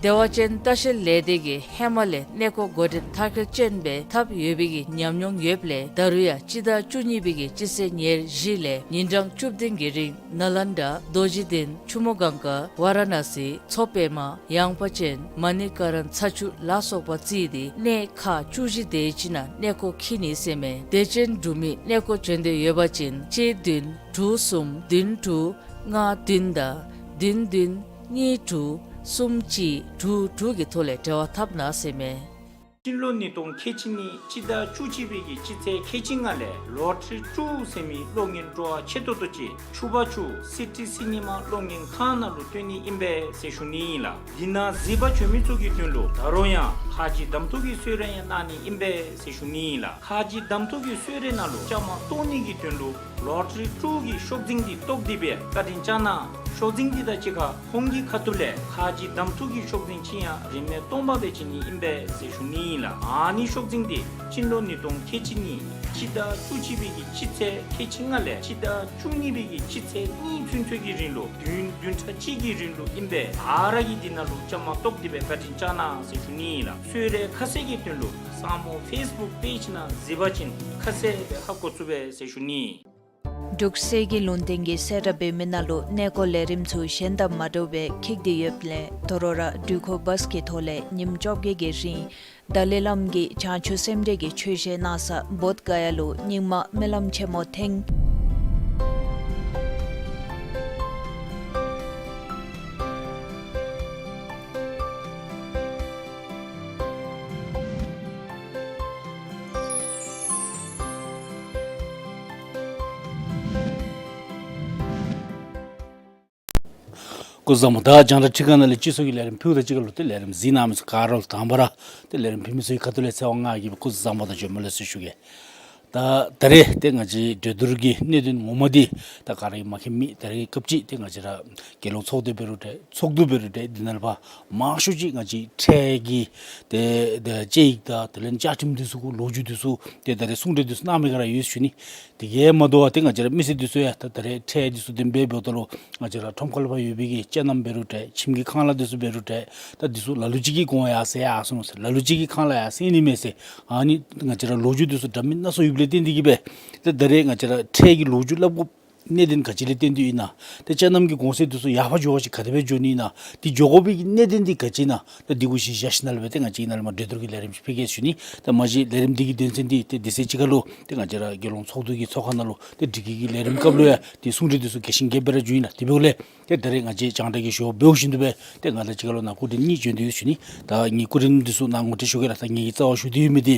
བདེ་བ་ཅན་ལྟ་བཤལ་ལས་སྡེ་གིས་ཧེ་མ་ལས་གནས་སྐོར་འགོ་འདྲེན་མཐར་འཁྱོལ་ཅན་སྦེ་འཐབ་ཡོད་པའི་གི་ཉམས་མྱོང་ཡོདཔ་ལས་ད་རུང་ཡང་སྤྱི་ཟླ་བཅུ་གཉིས་པའི་གི་སྤྱི་ཚེས་ཉེར་བཞི་ལས་ཉིན་གྲངས་བཅུ་བདུན་གྱི་རིང་ནཱ་ལེནྡྲ་རྡོ་རྗེ་གདན་ཆུ་མོ་གངྒཱ་ཝཱ་ར་ཎ་སི་མཚོ་པདྨ་ཡངས་པ་ཅན་མ་ཎི་ཀ་རན་ཚ་ཆུ་ལ་སོགས་པ་བརྩིས་ཏེ་གནས་ཁག་བཅུ་བཞི་དེ་ཅིག་ནང་གནས་སྐོར་འཁྱིད་ནི་ཟེར་མས། དད་ཅན་འབྲུག་མི་གནས་སྐོར་འབྱོན་འདོད་ཡོད་པ་ཅིན་གཅིག་བདུན་དྲུག་གསུམ་བདུན་དྲུག་ལྔ་བདུན་དང་བདུན་བདུན་གཉིས་དྲུག་གསུམ་གཅིག་དྲུག་དྲུག་གི་ཐོག་ལས་འབྲེལ་བ་འཐབ་གནང་ཟེར་མས། སྤྱི་ལོ་ཉིས་སྟོང་ཁལ་གཅིག་གཉིས་སྤྱི་ཟླ་བཅུ་གཅིག་པའི་གི་སྤྱི་ཚེས་ཁལ་གཅིག་ལྔ་ལས་ལོ་ཊི་རི་ཊུ་ཟེར་མི་གློག་བརྙན་སྤྲོ་བ་ཆེ་ཏོག་ཏོ་ཅིག་ཆུ་བར་ཆུ་སི་ཊི་སི་ནི་མ་གློག་བརྙན་ཁང་ནང་ལུ་སྟོན་ནི་ཨིན་པས་ཟེར་ཞུ་ནི་ཨིན་ལགས། འདི་ནང་གཟིགས་པར་བྱོན་མི་ཚུ་གི་དོན་ལུ་ད་རུང་ཡང་ཁ་རྗེ་གདམ་འཐུ་གི་གསོལ་རས་ཡང་གནང་ནི་ཨིན་པས་ཟེར་ཞུ་ནི་ཨིན་ལགས། ཁ་རྗེ་གདམ་འཐུ་གི་གསོལ་རས་ནང་ལུ་བཅའ་མར་གཏོགས་ནི་གི་དོན་ལུ་ལོ་ཊི་རི་ཊུ་གི་ཤོག་འཛིན་འདི་བཏོག་སྟེ་སྦེ་བཀའ་དྲིན་བསྐྱང་གནང་། ཤོག་འཛིན་འདི་དང་གཅིག་ཁར་ཁོང་གི་ཁ་ཐུག་ལས་ཁ་རྗེ་གདམ་འཐུ་གི་ཤོག་འཛིན་ཅིག་ཡང་རིན་མེད་སྟོང་པ་སྦེ་བྱིན་ནི་ཨིན་པས་ཟེར་ཞུ་ནི་ཨིན་ལགས། ཨ་ནི་ཤོག་འཛིན་འདི་སྤྱི་ལོ་ཉིས་སྟོང་ཁལ་གཅིག་གཉིས་སྤྱི་ཟླ་བཅུ་གཅིག་པའི་གི་སྤྱི་ཚེས་ཁལ་གཅིག་ལྔ་ལས་སྤྱི་ཟླ་བཅུ་གཉིས་པའི་གི་སྤྱི་ཚེས་གཉིས་ཚུན་ཚོད་ཀྱི་རིང་ལུ་བདུན་བདུན་ཕྲག་གཅིག་གི་རིང་ལུ་ཨིན་པས། ཨ་ར་གིས་འདི་ནང་ལུ་བཅའ་མར་གཏོགས་ཏེ་སྦེ་བཀའ་དྲིན་བསྐྱང་གནང་ཟེར་ཞུ་ནི་ཨིན་ལགས། གསོལ་རས་ཁ་གསལ་གྱི་དོན་ལུ་སངས་མོ་ཕེསི་བུཀ་པེཇ་ནང་གཟིགས་པ་ཅིན་ཁ་གསལ་སྦེ་ཧ་གོ་ཚུགས་པས་ཟེར་ཞུ་ནི། འབྲུག་གསེར་གྱི་ལུང་བསྟན་གྱིས་གསལ་བསྒྲགས་འབད་མི་ནང་ལུ་གནས་སྐོར་ལས་རིམ་ཚུ་གཞན་དང་མ་འདྲཝ་སྦེ་འཁྱིད་དེ་ཡོདཔ་ལས་དོ་རུང་ར་འགྲུལ་འཁོར་བཱསི་གི་ཐོག་ལས་ཉིནམ་བཅོ་བརྒྱད་ཀྱི་རིང་ཏཱ་ལའི་བླམ་གྱིས་བྱང་ཆུབ་སེམས་འགྲེལ་གྱི་ཆོས་བཤད་གནང་ས་བོདྷ་ག་ཡ་ལུ་རྙིང་མ་སྨོན་ལམ་ཆེན་མོ་ཐེངས། སྐུ་གཟུགས་བཟང་པོ། ད་རྒྱང་བསྒྲགས་ཁྲི་ཁང་ནང་ལས་སྤྱི་ཚོགས་ཀྱི་ལས་རིམ་ཕུལཝ་ད་གཅིག་ཁར་ལུ་ཏེ་ལས་རིམ་གཟིགས་གནང་མི་ཚུ་ག་ར་ལུ་དང་པ་ར་ཏེ་ལས་རིམ་ཕུལ་མི་ཚུ་གི་ཁ་ཐུག་ལས་ཚེ་དབང་ང་གིས་སྐུ་གཟུགས་བཟང་པོ་དང་བྱོན་པ་ལེགས་སོ་ཞུ་གེ། ད་ད་རེས་ཏེ་ང་བཅས་གྲོས་བསྡུར་གྱི་གནད་དོན་ངོ་མ་འདི་ད་ག་ར་གིས་མ་མཁྱེན་མེད། ད་རེས་སྐབས་ཅིག་ཏེ་ང་བཅས་ར་རྒྱལ་ཡོངས་ཚོགས་སྡེ་འབད་རུང་འདྲ་ཚོགས་འདུ་འབད་རུང་འདྲ་འདི་ནང་ལུ་ཕར་མང་ཤོས་ཅིག་ང་བཅས་འཕྲལ་གྱི་ཏེ་ཏེ་དཔྱད་ཡིག་དང་དེ་ལས་བཅའ་ཁྲིམས་འདི་ཚུ་གི་ལོ་རྒྱུས་འདི་ཚུ་ཏེ་ད་རེས་གསུང་གྲོས་འདི་ཚུ་གནང་མི་ག་ར་ཡོད་ཞུ་ནི། དེ་གིས་མ་དོ་བར་ཏེ་ང་བཅས་ར་མི་སེར་འདི་ཚུ་ཡང་ད་ད་རེས་འཕྲལ་འདི་ཚུ་དེ་སྦེ་འབདཝ་ད་ལུ་ང་བཅས་ར་ཁྲོམ་ཁ་ལུ་ཕར་ཡོད་པའི་གི་སྤྱོད་ལམ་འབད་རུང་འདྲ་ཁྱིམ་གྱི་ཁང་གླ་འདི་ཚུ་འབད་རུང་འདྲ་ད་འདི་ཚུ་ལ་ལུ་ཅིག་གིས་གོང་ཡར་སེང་ཡར་སོང་ཟེར་ལ་ལུ་ཅིག་གིས་ཁང་གླ་ཡར་སེང་ནི་མས་ཟེར། ཨ་ནི་ང་བཅས་ར་ལོ་རྒྱུས་འདི་ཚུ་འདྲ་མིན་སྣ་ཚོགས་ཡོདཔ་ལས་བརྟེན་ཏེ་གིས་སྦེ་ད་ད་རེས་ང་བཅས་ར་འཕྲལ་གྱི་ལོ་རྒྱུས་སླབ་དགོ་གནད་དོན་ག་ཅི་ལས་བརྟེན་ཏེ་ཨིན་ན། ཏེ་སྤྱོད་ལམ་གྱི་གོང་ཚད་འདི་ཚུ་ཡར་ཕར་འགྱོ་བ་ཅིན་ག་དེ་སྦེ་འགྱོ་ནི་ཨིན་ན། ཏེ་འགྱོ་དགོ་པའི་གི་གནད་དོན་འདི་ག་ཅི་ཨིན་ན། ད་འདི་གུ་གཞི་བཞག་ཞིནམ་ལས་སྦེ་ཏེ་ང་བཅས་ནཱ་ལས་མར་གྲོས་བསྡུར་གྱི་ལས་རིམ་ཅིག་ཕུལ་གེ་ཞུ་ནི། ད་མ་གཞི་ལས་རིམ་འདི་གི་དོན་ཚན་འདི་ཏེ་དེ་ཚེ་གཅིག་ཁར་ལུ་ཏེ་ང་བཅས་ར་རྒྱལ་ཡོངས་ཚོགས་འདུ་གི་ཚོགས་ཁང་ནང་ལུ་ཏེ་སྒྲིག་གི་གི་ལས་རིམ་སྐབས་ལུ་ཡང་ཏེ་གསུང་གྲོས་འདི་ཚུ་རྒྱས་ཤིང་རྒྱསཔ་སྦེ་ར་འགྱོཝ་ཨིན་ལགས། དེ་འབདཝ་ལས་ཏེ་ད་རེས་ང་བཅས་རྒྱང་བསྒྲགས་ཀྱི་ཞུ་བ་འབདཝ་བཞིན་དུ་སྦེ་ཏེ་ང་དང་གཅིག་ཁར་ལུ་ནཱ་སྐུ་མགྲོན་གཉིས་བྱོན་ཏེ་ཡོད་ཞུ་ནི། ད་ངེའི་སྐུ་མགྲོན་འདི་ཚུ་ནཱ་ངོ་སྤྲོད་ཞུ་གེ་ལགས། ད་ངེའི་རྩ་བར་ཞུ་སྟེ་ཡོད་མི་འདི་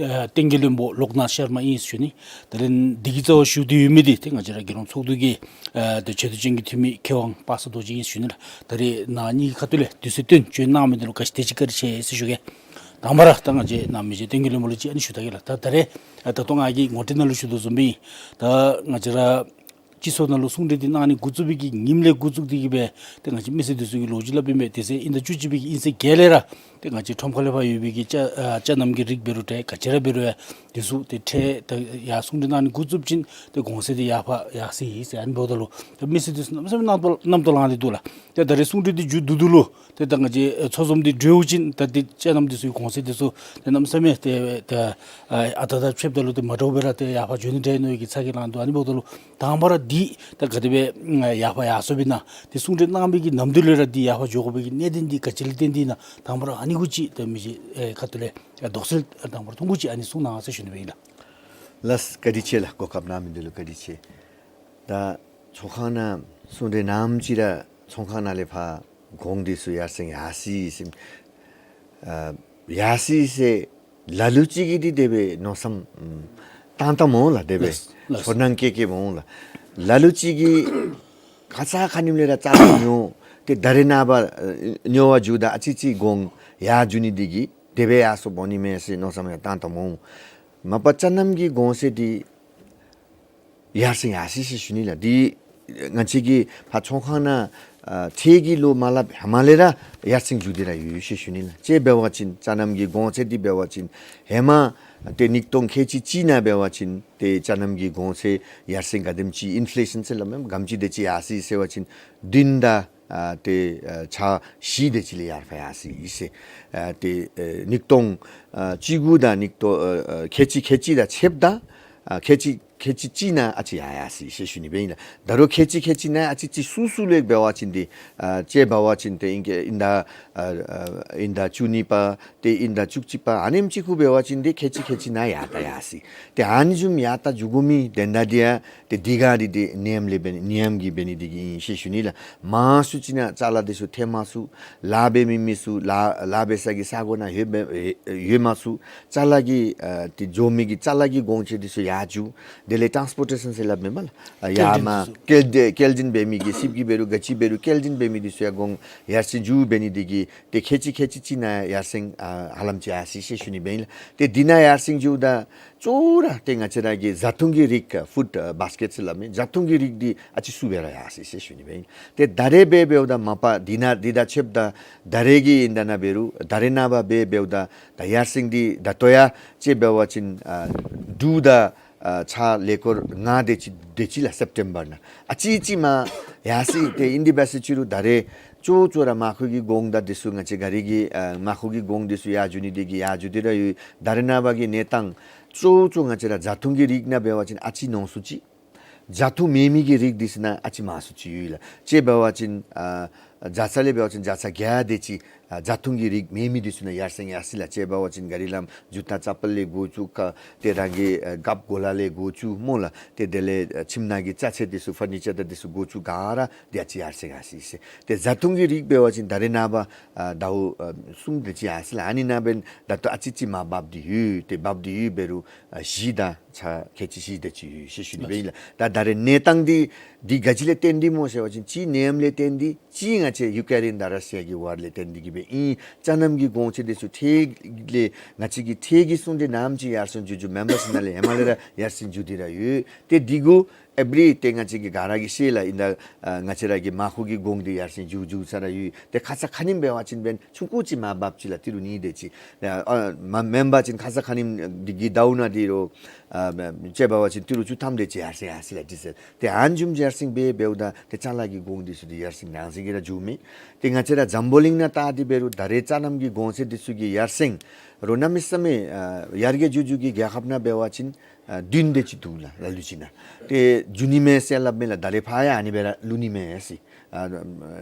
ཨ་བསྟན་རྒྱས་བློན་པོ་ལོཀ་ནཱཐ་ཤར་མ་ཨིན་ཞུ་ནི། དེ་ལས་འདི་གི་རྩ་བར་ཞུ་སྟེ་ཡོད་མི་འདི་ཏེ་ང་བཅས་ར་རྒྱལ་ཡོངས་ཚོགས་འདུ་གི་ཨ་ཏེ་ཆེ་བསྟོད་ཅན་གྱི་འཐུས་མི་མཁས་དབང་པ་སངས་རྡོ་རྗེ་ཨིན་ཞུ་ནི་ལགས། ད་རེས་ནཱ་གཉིས་ཀྱི་ཁ་ཐུག་ལས་དུས་ཚོད་བཏོན་བྱོན་གནང་མི་འདི་ལུ་བཀྲིན་ཆེ་བཀྲིན་ཆེ་ཟེར་ཞུ་གེ། དང་པ་ར་ད་ང་བཅས་ནཱ་མི་རྗེ་བསྟན་རྒྱས་བློན་པོ་ལུ་ཅིག་ཨ་ནི་ཞུ་ད་གེ་ལགས། ད་ད་རེས་ཨ་ད་ལྟོ་ང་གིས་ངོ་སྤྲོད་ནང་ལུ་ཞུ་དོ་བཟུམ་སྦེ་ད་ང་བཅས་ར་སྤྱི་ཚོགས་ནང་ལུ་གསུང་གྲོས་འདི་གནང་ནི་འགོ་བཙུགས་པའི་གི་ཉིནམ་ལས་འགོ་བཙུགས་ཏེ་གིས་སྦེ་ཏེ་ང་བཅས་མི་སེར་འདི་ཚུ་གི་ལོ་རྒྱུས་སླབ་ཨིན་པས། དེ་ཚེ་དབྱིན་ཟླ་བཅུ་གཅིག་པའི་གི་དབྱིན་ཚེས་བརྒྱད་ལས་ར་ ཏེ་ང་བཅས་ཁྲོམ་ཁ་ལས་ཕར་ཡོད་པའི་གི་ཅ་ཨ་ཅ་རྣམས་ཀྱི་རིགས་འབད་རུང་ཏེ་ག་ཅི་ར་འབད་རུང་ཡང་འདི་ཚུ་ཏེ་ཁྲལ་ད་ཡར་གསུང་གྲོས་གནང་ནི་འགོ་བཙུགས་ཞིནམ་ཏེ་གོང་ཚད་འདི་ཡར་ཕར་ཡར་སེང་ཡི་ཟེར། ཨ་ནི་འབདཝ་ད་ལུ་ཏེ་མི་སེར་འདི་ཚུ་གནམ་མེད་ས་མེད་རྣམ་རྟོག་རྣམ་རྟོག་ལངས་ཏེ་འདུག་ལགས། ཏེ་ད་རེས་གསུང་གྲོས་འདི་མཇུག་བསྡུ་དོ་ལུ་ཏེ་ད་ང་བཅས་ཚོགས་འཛོམས་འདི་གྲོལ་ཞིནམ་ད་འདི་ཅ་རྣམས་འདི་ཚུ་གོང་ཚད་འདི་ཚུ་ཏེ་གནམ་མེད་ས་མེད་ཏེ་ད་ཨ་ད་ལྟོ་ཕྱདཔ་ད་ལུ་ཏེ་མ་འདྲཝ་སྦེ་ར་ཏེ་ཡར་ཕར་འགྱོ་ནི་འདྲས་མནོ་བའི་གི་ཚ་གྱང་ལངས་འདུག། ཨ་ནི་འབདཝ་ད་ལུ་དང་པ་ར་འདི་ད་ག་དེ་སྦེ་ཡར་ཕར་ཡར་སོང་པས་ན་ཏེ་གསུང་གྲོས་གནང་བའི་གི་ནམ་དུས་ལས་ར་འདི་ཡར་ཕར་འགྱོ་དགོ་པའི་གི་གནད་དོན་འདི་ག་ཅི་ལས་བརྟེན་ཏེ་ཨིན་ན་དང་པ་ར་ཨ་ནི་གུ་ཅིག་ཏེ་མི་རྗེ་ཨེ་ཁ་ཐུག་ལས་ཨེ་དོགས་སེལ་དང་པ་ར་ཐུང་ཀུ་ཅིག་ཨ་ནི་གསུང་གནང་ཟེར་ཞུ་ནི་སྦེ་ཨིན་ལགས། ལགས་བཀའ་དྲིན་ཆེ་ལགས། གོ་སྐབས་གནང་མི་འདི་ལུ་བཀའ་དྲིན་ཆེ། ད་ཚོགས་ཁང་ནང་གསུང་གྲོས་གནངམ་ཅིག་ར་ཚོགས་ཁང་ནང་ལས་ཕར་གོང་འདི་ཚུ་ཡར་སེང་ཡར་སི་ཟེར་ཨ་ཡར་སི་ཟེར་ལ་ལུ་ཅིག་གིས་འདི་དེ་སྦེ་མནོ་བསམ་ཨམ་བཏང་བཏངམ་འོང་ལགས། དེ་སྦེ་ལགས་ལགས། ཚོར་སྣང་སྐྱེ་སྐྱེཝ་འོང་ལགས། ལ་ལུ་ཅིག་གིས་ཁ་ཙ་ཁ་ཉིནམ་ལས་ར་ཙ་ལ་ཉོ་ཏེ་ད་རེས་ནངས་པ་ཨ་ཉོ་བར་འགྱོཝ་ད་ཨ་ཙི་ཅིག་གོང་ཡར་འགྱོ་ནི་འདི་གིས་དེ་སྦེ་ཡར་སོངམ་འོང་ནི་མས་ཟེར་མནོ་བསམ་ཡང་བཏང་བཏངམ་འོང་། མ་པ་ཅ་རྣམས་ཀྱི་གོང་ཚད་འདི་ཡར་སེང་ཡར་སི་ཟེར་ཞུ་ནི་ལགས། འདི་ང་བཅས་ཀྱི་ཕར་ཚོགས་ཁང་ནང་ཨ་ཁྲལ་གྱི་བློ་མ་སླབ་ཧེ་མ་ལས་ར་ཡར་སེང་འགྱོ་སྟེ་ར་ཡོད་ཟེར་ཞུ་ནི་ལགས། ཅིག་འབད་བ་ཅིན་ཅ་རྣམས་ཀྱི་གོང་ཚད་འདི་འབད་བ་ཅིན་ཧེ་མ་ཏེ་ཉིས་སྟོང་ཁལ་གཅིག་གཅིག་ནང་འབད་བ་ཅིན་ཏེ་ཅ་རྣམས་ཀྱི་གོང་ཚད་ཡར་སེང་ག་དེམ་ཅིག་ཨིན་ཕི་ལེ་ཤཱན་ཟེར་སླབ་མས། ག་དེམ་ཅིག་དེ་ཅིག་ཡར་སི་ཟེར་བ་ཅིན་བདུན་དང་ཨ་ཏེ་ཨ་ཆ་བཞི་དེ་ཅིག་ལས་ཡར་ཕར་ཡར་སི་ཡི་ཟེར། ཨ་ཏེ་ཨ་ཉིས་སྟོང་ཨ་བཅུ་དགུ་དང་ཉིས་སྟོང་ཨ་ཨ་ཁལ་གཅིག་ཁལ་གཅིག་དང་ཕྱདཔ་ད་ཨ་ཁལ་གཅིག་ཁལ་གཅིག་གཅིག་ནང་ཨ་ཙི་ཡར་ཡར་སི་ཟེར་ཞུ་ནི་སྦེ་ཨིན་ལགས། ད་རུང་ཁལ་གཅིག་ཁལ་གཅིག་ནང་ཨ་ཙི་ཅིག་སུ་སུ་ལས་འབད་བ་ཅིན་འདི་ཨ་ཅིག་འབད་བ་ཅིན་ཏེ་ཨིན་ཀེ་ཨིན་ད་ཨ་ཨ་ཨིན་ད་བཅུ་གཉིས་པ་ཏེ་ཨིན་ད་བཅུ་གཅིག་པ་ཨ་ནེམ་ཅིག་གུ་འབད་བ་ཅིན་འདི་ཁལ་གཅིག་ཁལ་གཅིག་ནང་ཡར་ད་ཡར་སི། ཏེ་ཨ་ནི་བཟུམ་ཡར་ད་འགྱོ་དགོ་མི་དོན་དག་འདི་ཡང་ཏེ་འདི་ག་འདི་ཏེ་ནད་ཡམས་ལས་འབད་ནི་ནད་ཡམས་ཀྱིས་འབད་ནི་འདི་གིས་ཨིན་ཟེར་ཞུ་ནི་ལགས། མང་སུ་ཅིག་ནང་ཅ་ལ་འདི་ཚུ་ཐོན་མ་ཚུགས། ལཱ་འབད་མི་མི་ཚུ་ལཱ་ལཱ་འབད་ས་གི་ས་གོ་ནང་ཡོད་འབད་ཡོད་མ་ཚུགས། ཅ་ལ་གི་ཨ་ཏེ་འགྱོ་མི་གི་ཅ་ལ་གི་གོང་ཚད་འདི་ཚུ་ཡར་འགྱོ། དེ་ལས་ཊཱནསི་པོར་ཊེ་ཤཱན་ཟེར་སླབ་མས་པ་ལགས། ཨ་ཡར་མར་སྐྱེལ་འདྲེན་སྐྱེལ་འདྲེན་འབད་མི་གི་ཤིཔ་གིས་འབད་རུང་ག་ཅི་འབད་རུང་སྐྱེལ་འདྲེན་འབད་མི་འདི་ཚུ་ཡང་གོང་ཡར་སེང་འགྱོ་འབད་ནི་འདི་གིས་ཏེ་ཁལ་གཅིག་ཁལ་གཅིག་གཅིག་ནང་ཡར་སེང་ཨ་ཧ་ལམ་ཅིག་ཡར་སི་ཟེར་ཞུ་ནི་སྦེ་ཨིན་ལགས། ཏེ་འདི་ནང་ཡར་སེང་འགྱོཝ་ད་གཙོ་བོ་ར་ཏེ་ང་བཅས་ར་གི་བཟའ་འཐུང་གི་རིགས་ཨ་ཕུཌ་ཨ་བཱསི་ཀེཊ་ཟེར་སླབ་མི་བཟའ་འཐུང་གི་རིགས་འདི་ཨ་ཙི་སུ་སྦེ་ར་ཡར་སི་ཟེར་ཞུ་ནི་སྦེ་ཨིན། ཏེ་ད་རེས་འབད་འབདཝ་ད་མ་པ་འདི་ནང་འདི་དང་ཕྱདཔ་ད་ད་རེས་ཀྱི་ཨིན་ད་ནང་འབད་རུང་ད་རེས་ནངས་པ་འབད་འབདཝ་ད་ད་ཡར་སེང་འདི་ད་ལྟོ་ཡང་ཅིག་འབད་བ་ཅིན་ཨ་དྲུག་དང་ཨ་ཆ་ཀྲོར་ལྔ་དེ་ཅིག་དེ་ཅིག་ལགས། སེབ་ཊེམ་བར་ནང་ཨ་ཙི་ཅིག་མར་ཡར་སི། ཏེ་ཨིན་དེ་འབད་ཟེར་ཅི་རུང་ད་རེས་གཙོ་བོ་གཙོ་བོ་ར་མར་ཁུ་གི་གོང་དང་འདི་ཚུ་ང་བཅས་ག་ར་གི་ཨ་མར་ཁུ་གི་གོང་འདི་ཚུ་ཡར་འགྱོ་ནི་འདི་གིས་ཡར་འགྱོ་སྟེ་ར་ཡོད། ད་རེས་ནངས་པ་གི་གནས་སྟངས་གཙོ་བོ་གཙོ་བོ་ང་བཅས་ར་བཟའ་འཐུང་གི་རིགས་ནང་འབད་བ་ཅིན་ཨ་ཙི་ཉུང་སུ་ཅིག། བཟའ་འཐུང་མེད་མི་གི་རིགས་འདི་ཚུ་ནང་ཨ་ཙི་མང་སུ་ཅིག་ཡོད་ལགས། ཅིག་འབད་བ་ཅིན་ཨ་བརྒྱ་ཆ་ལས་འབད་བ་ཅིན་བརྒྱ་ཆ་བརྒྱ་དེ་ཅིག་ཨ་བཟའ་འཐུང་གི་རིགས་མེད་མི་འདི་ཚུ་ནང་ཡར་སེང་ཡར་སི་ལགས། ཅིག་འབད་བ་ཅིན་ག་རི་ལམ་ཇུ་ཏ་ཙ་པཱལ་ལས་འགོ་བཙུགས་ཁ་ཏེ་རང་གི་ཨ་རྒཔོ་གོ་ལ་ལས་འགོ་བཙུགས་སྨོ་ལགས། ཏེ་དེ་ལས་ཨ་ཁྱིམ་ནང་གི་ཅ་ཆས་འདི་ཚུ་ཕར་ནི་ཅ་ད་འདི་ཚུ་འགོ་བཙུགས་ག་ར་འདི་ཨ་ཙི་ཡར་སེང་ཡར་སི་ཟེར། ཏེ་བཟའ་འཐུང་གི་རིགས་འབད་བ་ཅིན་ད་རེས་ནངས་པ་ཨ་ཟླཝ་ཨ་གསུམ་དེ་ཅིག་ཡར་སི་ལགས། ཨ་ནི་ནང་འབདན་ད་ལྟོ་ཨ་ཙི་ཅིག་མར་འབབ་སྟེ་ཡོད། ཏེ་འབབ་སྟེ་ཡོད་འབད་རུང་ཨ་བཞི་དང་ཆ་ཁལ་གཅིག་བཞི་དེ་ཅིག་ཡོད་ཟེར་ཞུ་ནི་སྦེ་ཨིན་ལགས། ད་ད་རེས་གནས་སྟངས་འདི་འདི་ག་ཅི་ལས་བརྟེན་ཏེ་སྨོ་ཟེར་བ་ཅིན་གཅིག་ནད་ཡམས་ལས་བརྟེན་ཏེ་གཅིག་ང་བཅས་ཡུ་ཀེ་རེན་དང་ར་སི་ཡ་གི་ཝར་ལས་བརྟེན་ཏེ་གིས་སྦེ་ཨིན། ཅ་རྣམས་ཀྱི་གོང་ཚད་འདི་ཚུ་ཁྲལ་ལས་ང་བཅས་ཀྱི་ཁྲལ་གྱི་གསུང་གྲོས་གནངམ་ཅིག་ཡར་སེང་འགྱོ་འགྱོ་མེམ་བར་ཚུ་ནང་ལས་ཧེ་མ་ལས་ར་ཡར་སེང་འགྱོ་སྟེ་ར་ཡོད། ཏེ་འདི་གུ་ཨེ་བི་རི་ཏེ་ང་བཅས་ཀྱིས་ག་ར་གིས་ཤེས་ལགས། ཨིན་ད་ཨ་ང་བཅས་ར་གི་མར་ཁུ་གི་གོང་འདི་ཡར་སེང་འགྱོ་འགྱོ་ས་ར་ཡོད། ཏེ་ཁ་ཙ་ཁ་ཉིནམ་འབད་བ་ཅིན་འབདན་ཆུང་ཀུ་ཅིག་མར་འབབ་ཅི་ལགས། ཏི་རུ་གཉིས་དེ་ཅིག། ཨ་མ་མེན་པ་ཅིན་ཁ་ཙ་ཁ་ཉིནམ་འདི་གི་ཟླཝ་ནང་འདི་རུ་ཨ་ཅིག་འབད་བ་ཅིན་ཏི་རུ་བཅུ་ཐམ་དེ་ཅིག་ཡར་སེང་ཡར་སི་ལགས་ཌི་ཟེལ། ཏེ་ཨ་ནི་བཟུམ་ཡར་སེང་འབད་འབདཝ་ད་ཏེ་ཅ་ལ་གི་གོང་འདི་ཚུ་འདི་ཡར་སེང་ནང་སེང་གི་ར་འགྱོཝ་མས། ཏེ་ང་བཅས་ར་འཛམ་བུ་གླིང་ནང་བལྟ་སྟེ་འབད་རུང་ད་རེས་ཅ་རྣམས་ཀྱི་གོང་ཚད་འདི་ཚུ་གི་ཡར་སེང་རོགས་གནམ་མེད་ས་མེད་ཨ་ཡར་རྒྱས་འགྱོ་འགྱོ་གི་རྒྱལ་ཁབ་ནང་འབད་བ་ཅིན་ཨ་བདུན་དེ་ཅིག་འདུག་ལགས། ལ་ལུ་ཅིག་ནང་ཏེ་འགྱོ་ནི་མས་ཟེར་སླབ་མས་ལགས། ད་རེས་ཕར་ཡང་ཨ་ནི་སྦེ་ར་ལུས་ནི་མས་ཟེར། ཨ་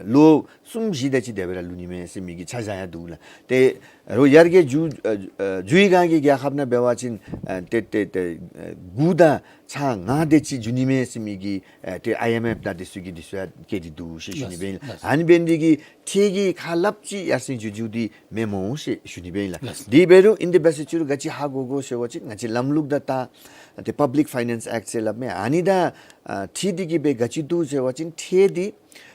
ལོ་གསུམ་བཞི་དེ་ཅིག་དེ་སྦེ་ར་ལུས་ནི་མས་ཟེར་མི་གི་ཆ་བཞག་ཡང་འདུག་ལགས། ཏེ་རོགས་ཡར་རྒྱས་འགྱོ་ཨ་ཨ་འགྱོ་བའི་སྒང་གི་རྒྱལ་ཁབ་ནང་འབད་བ་ཅིན་ཨ་ཏེ་ཏེ་ཏེ་ཨ་དགུ་དང་ཆ་ལྔ་དེ་ཅིག་འགྱོ་ནི་མས་ཟེར་མི་གི་ཨ་ཏེ་ཨའི་ཨེམ་ཨེཕ་དང་འདི་ཚུ་གིས་འདི་ཚུ་ཡང་བཀོད་དེ་འདུག་ཟེར་ཞུ་ནི་སྦེ་ཨིན་ལགས། ཨ་ནི་འབད་ནི་འདི་གིས་ཁྲལ་གྱི་ཁ་སླབ་ཅིག་ཡར་སེང་འགྱོ་འགྱོཝ་འདི་མེན་སྨོ་ཟེར་ཞུ་ནི་སྦེ་ཨིན་ལགས། ལགས། དེ་འབད་རུང་ཨིན་དེ་འབད་ཟེར་ཅི་རུང་ག་ཅི་ཧ་གོ་དགོ་ཟེར་བ་ཅིན་ང་བཅས་ལམ་ལུགས་དང་ད་ཏེ་པབ་ལིཀ་ཕའི་ནེནསི་ཨེཀཊ་ཟེར་སླབ་མས། ཨ་ནི་དང་ཨ་འཁྲིལ་ཏེ་གིས་སྦེ་ག་ཅི་འདུག་ཟེར་བ་ཅིན་ཁྲལ་འདི་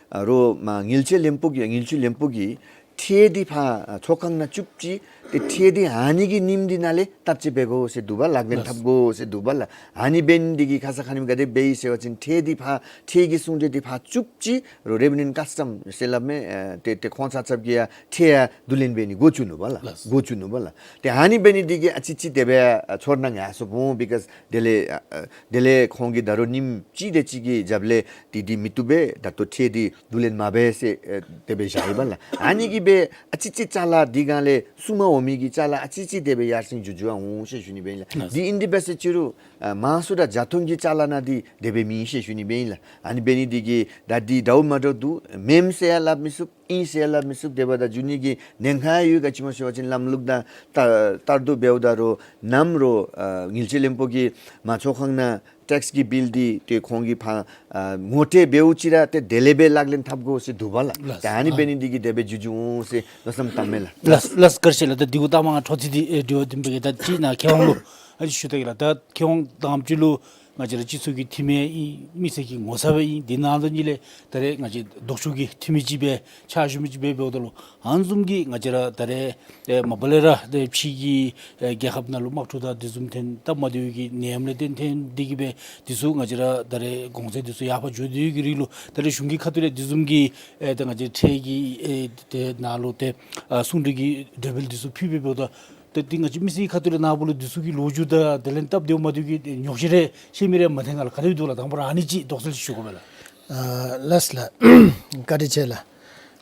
ཨ་རོགས་མར་དངུལ་ཆད་ལྷན་ཁག་གིས་དངུལ་ཆད་ལྷན་ཁག་གིས་ཁྲལ་འདི་ཕར་ཨ་ཚོགས་ཁང་ནང་བཙུགས་ཅི། ཏེ་ཁྲལ་འདི་ཨ་ནི་གི་ཉིནམ་འདི་ནང་ལས་བཏབ་སྤྱོད་འབད་དགོ་ཟེར་འདུག་པ་ལགས། ལག་ལེན་ལགས། འཐབ་དགོ་ཟེར་འདུག་པ་ལགས། ཨ་ནི་འབད་ནི་འདི་གིས་ཁ་ཙ་ཁ་ཉིནམ་ག་དེ་འབད་ཡི་ཟེར་བ་ཅིན་ཁྲལ་འདི་ཕར་ཁྲལ་གྱི་གསུང་གྲོས་འདི་ཕར་བཅུག་ཅི་རུང་Revenue and Custom ཟེར་སླབ་མས། ཨ་ཏེ་ཏེ་ཁོང་ཆ་ཁྱབ་ཀྱིས་ཡང་ཁྲལ་ཡང་བསྡུ་ལེན་འབད་ནི་འགོ་བཙུགས་ནུག་པ་ལགས། ལགས། འགོ་བཙུགས་ནུག་པ་ལགས། ཏེ་ཨ་ནི་འབད་ནི་འདི་གིས་ཨ་ཙི་ཙི་དེ་སྦེ་ཨ་ཚོར་སྣང་ཡར་སོངམ་འོང་། Because དེ་ལས་ཨ་ཨ་དེ་ལས་ཁོང་གིས་ད་རུང་ཉིནམ་གཅིག་དེ་ཅིག་གི་རྒྱབ་ལས་འདི་འདི་མི་བཏུབ་པས། ད་ལྟོ་ཁྲལ་འདི་བསྡུ་ལེན་མ་འབད་ཟེར་ཨེ་དེ་སྦེ་བཞག་ཡི་པ་ལགས། ཨ་ནི་གིས་སྦེ་ཨ་ཙི་ཙི་ཅ་ལ་འདི་སྒང་ལས་བསུབ་མ་འོང་མི་གི་ཅ་ལ་ཨ་ཙི་ཙི་དེ་སྦེ་ཡར་སེང་འགྱོ་འགྱོཝ་འོང་ཟེར་ཞུ་ནི་འབད་ཨིན་ལགས། ལགས། འདི་ཨིན་དེ་འབད་ཟེར་ཅི་རུང་ཨ་མང་སུ་ར་བརྒྱ་སྟོང་གི་ཅ་ལ་ནང་འདི་དེ་སྦེ་མེད་ཟེར་ཞུ་ནི་འབད་ཨིན་ལགས། ཨ་ནི་འབད་ནི་འདི་གིས་ད་འདི་འདྲཝ་མ་འདྲཝ་འདུག། མེནམ་ཟེར་ཡང་སླབ་མི་ཚུགས། ཨིན་ཟེར་ཡང་སླབ་མི་ཚུགས། དེ་འབདཝ་ད་འགྱོ་ནི་གི་ཉེན་ཁ་ཡོད་ག་ཅི་སྨོ་ཟེར་བ་ཅིན་ལམ་ལུགས་དང་ལྟ་ལྟར་དུ་འབདཝ་ད་རུང་ནམ་རུང་ཨ་དངུལ་ཆད་བློན་པོ་གིས་མ་ཚོགས་ཁང་ནང་ཊེགསི་གི་བིལ་འདི་ཏེ་ཁོང་གིས་ཕར་ཨ་ངོ་སྤྲོད་འབདཝ་ཅིག་ར་ཏེ་དེ་ལས་འབད་ལག་ལེན་འཐབ་དགོ་ཟེར་འདུག་པ་ལགས། ལགས། ཏེ་ཨ་ནི་འབད་ནི་འདི་གིས་དེ་སྦེ་འགྱོ་འགྱོཝ་འོང་ཟེར་མནོ་བསམ་བཏངམ་མས་ལགས། ལགས་ལགས། བཀའ་དྲིན་ཆེ་ལགས། ད་འདི་གུ་ལྟ་མ་ང་འཕྲོ་མཐུད་དེ་ཨེ་དྲི་བ་འདི་འབད་གེ། ད་ཅིག་ནཱ་མཁས་དབང་ལུ་ཨ་ཅིག་ཞུ་ད་གེ་ལགས། ད་མཁས་དབང་དང་པ་ཅིག་ལུ་ང་བཅས་ར་སྤྱི་ཚོགས་ཀྱི་འཐུས་མི་ཨིན། མི་སེར་གྱི་ངོ་ཚབ་ཨིན། དེ་ནང་དོན་གཉིས་ལས་ད་རེས་ང་བཅས་ལྡོག་ཕྱོགས་ཀྱི་འཐུས་མི་ཅིག་སྦེ་ཕྱག་ཞུ་མི་ཅིག་སྦེ་འབདཝ་ད་ལུ་ཨ་ནི་བཟུམ་གྱི་ང་བཅས་ར་ད་རེས་ཨེ་མ་པ་ལས་ར་ཏེ་ཕྱི་གི་ཨེ་རྒྱལ་ཁབ་ནང་ལུ་དམག་འཁྲུག་དང་དེ་བཟུམ་ཐོན་སྟབས་མ་བདེཝ་གི་ནད་ཡམས་ལས་བརྟེན་ཐོན་ཏེ་གིས་སྦེ་འདི་ཚུ་ང་བཅས་ར་ད་རེས་གོང་ཚད་འདི་ཚུ་ཡར་ཕར་འགྱོ་སྟེ་གི་རིང་ལུ་ད་རེས་གཞུང་གི་ཁ་ཐུག་ལས་དེ་བཟུམ་གྱི་ཨེ་ད་ང་བཅས་ཁྲལ་གྱི་ཨེ་དེ་ནང་ལུ་ཏེ་ཨ་གསུང་གྲོས་ཀྱི་འགྲེལ་པ་འདི་ཚུ་ཕུལ་སྦེ་འབདཝ་ད་ཏེ་འདི་ང་བཅས་མི་སེར་ཁ་ཐུག་ལས་ནཱ་བུ་ལུ་འདི་ཚུ་གི་ལོ་རྒྱུས་དང་དེ་ལས་སྟབས་བདེཝ་མ་བདེཝ་གི་ཉོགས་བཤད་རེ་ཤེས་མི་རེ་མ་ཐོན་ག་ལགས། ག་དེ་སྦེ་འདུག་ལགས། དང་པ་ར་ཨ་ནི་ཅིག་དོགས་སེལ་ཞུ་དགོ་པས་ལགས། ཨ་ལགས་ལགས། བཀའ་དྲིན་ཆེ་ལགས།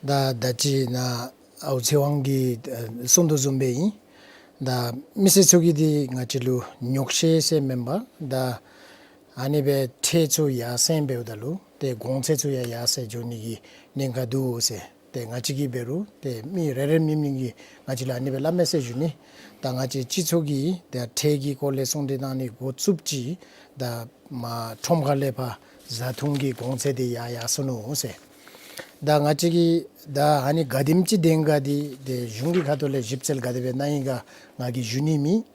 ད་ད་ཅི་ནཱ་ཨའུ་ཚེ་དབང་གིས་ཨ་གསུང་དོ་བཟུམ་སྦེ་ཨིན། ད་མི་སེར་ཚུ་གིས་འདི་ང་བཅས་ལུ་ཉོགས་བཤད་ཟེར་མེན་པར་ད་ཨ་ནི་སྦེ་ཁྲལ་ཚུ་ཡར་སེང་འབདཝ་ད་ལུ་ཏེ་གོང་ཚད་ཚུ་ཡང་ཡར་སེང་འགྱོ་ནི་གི་ཉེན་ཁ་འདུག་ཟེར། ཏེ་ང་བཅས་ཀྱིས་འབད་རུང་ཏེ་མི་རེ་རེ་མི་མི་གིས་ང་བཅས་ལུ་ཨ་ནི་སྦེ་སླབ་མས་ཟེར་ཞུ་ནི། ད་ང་བཅས་སྤྱི་ཚོགས་ཀྱིས་ད་ཁྲལ་གྱི་སྐོར་ལས་གསུང་གྲོས་གནང་ནི་འགོ་བཙུགས་ཅི། ད་མ་ཁྲོམ་ཁ་ལས་ཕར་བཟའ་འཐུང་གི་གོང་ཚད་འདི་ཡར་ཡར་སོ་ནུག་ཟེར། ད་ང་བཅས་ཀྱིས་ད་ཨ་ནི་ག་དེམ་ཅིག་བདེན་ག་འདི་ཏེ་གཞུང་གི་ཁ་ཐུག་ལས་ཞིབ་འཚོལ་ག་དེ་སྦེ་གནང་ཡི་ག་ང་གིས་ཞུ་ནི་མེད།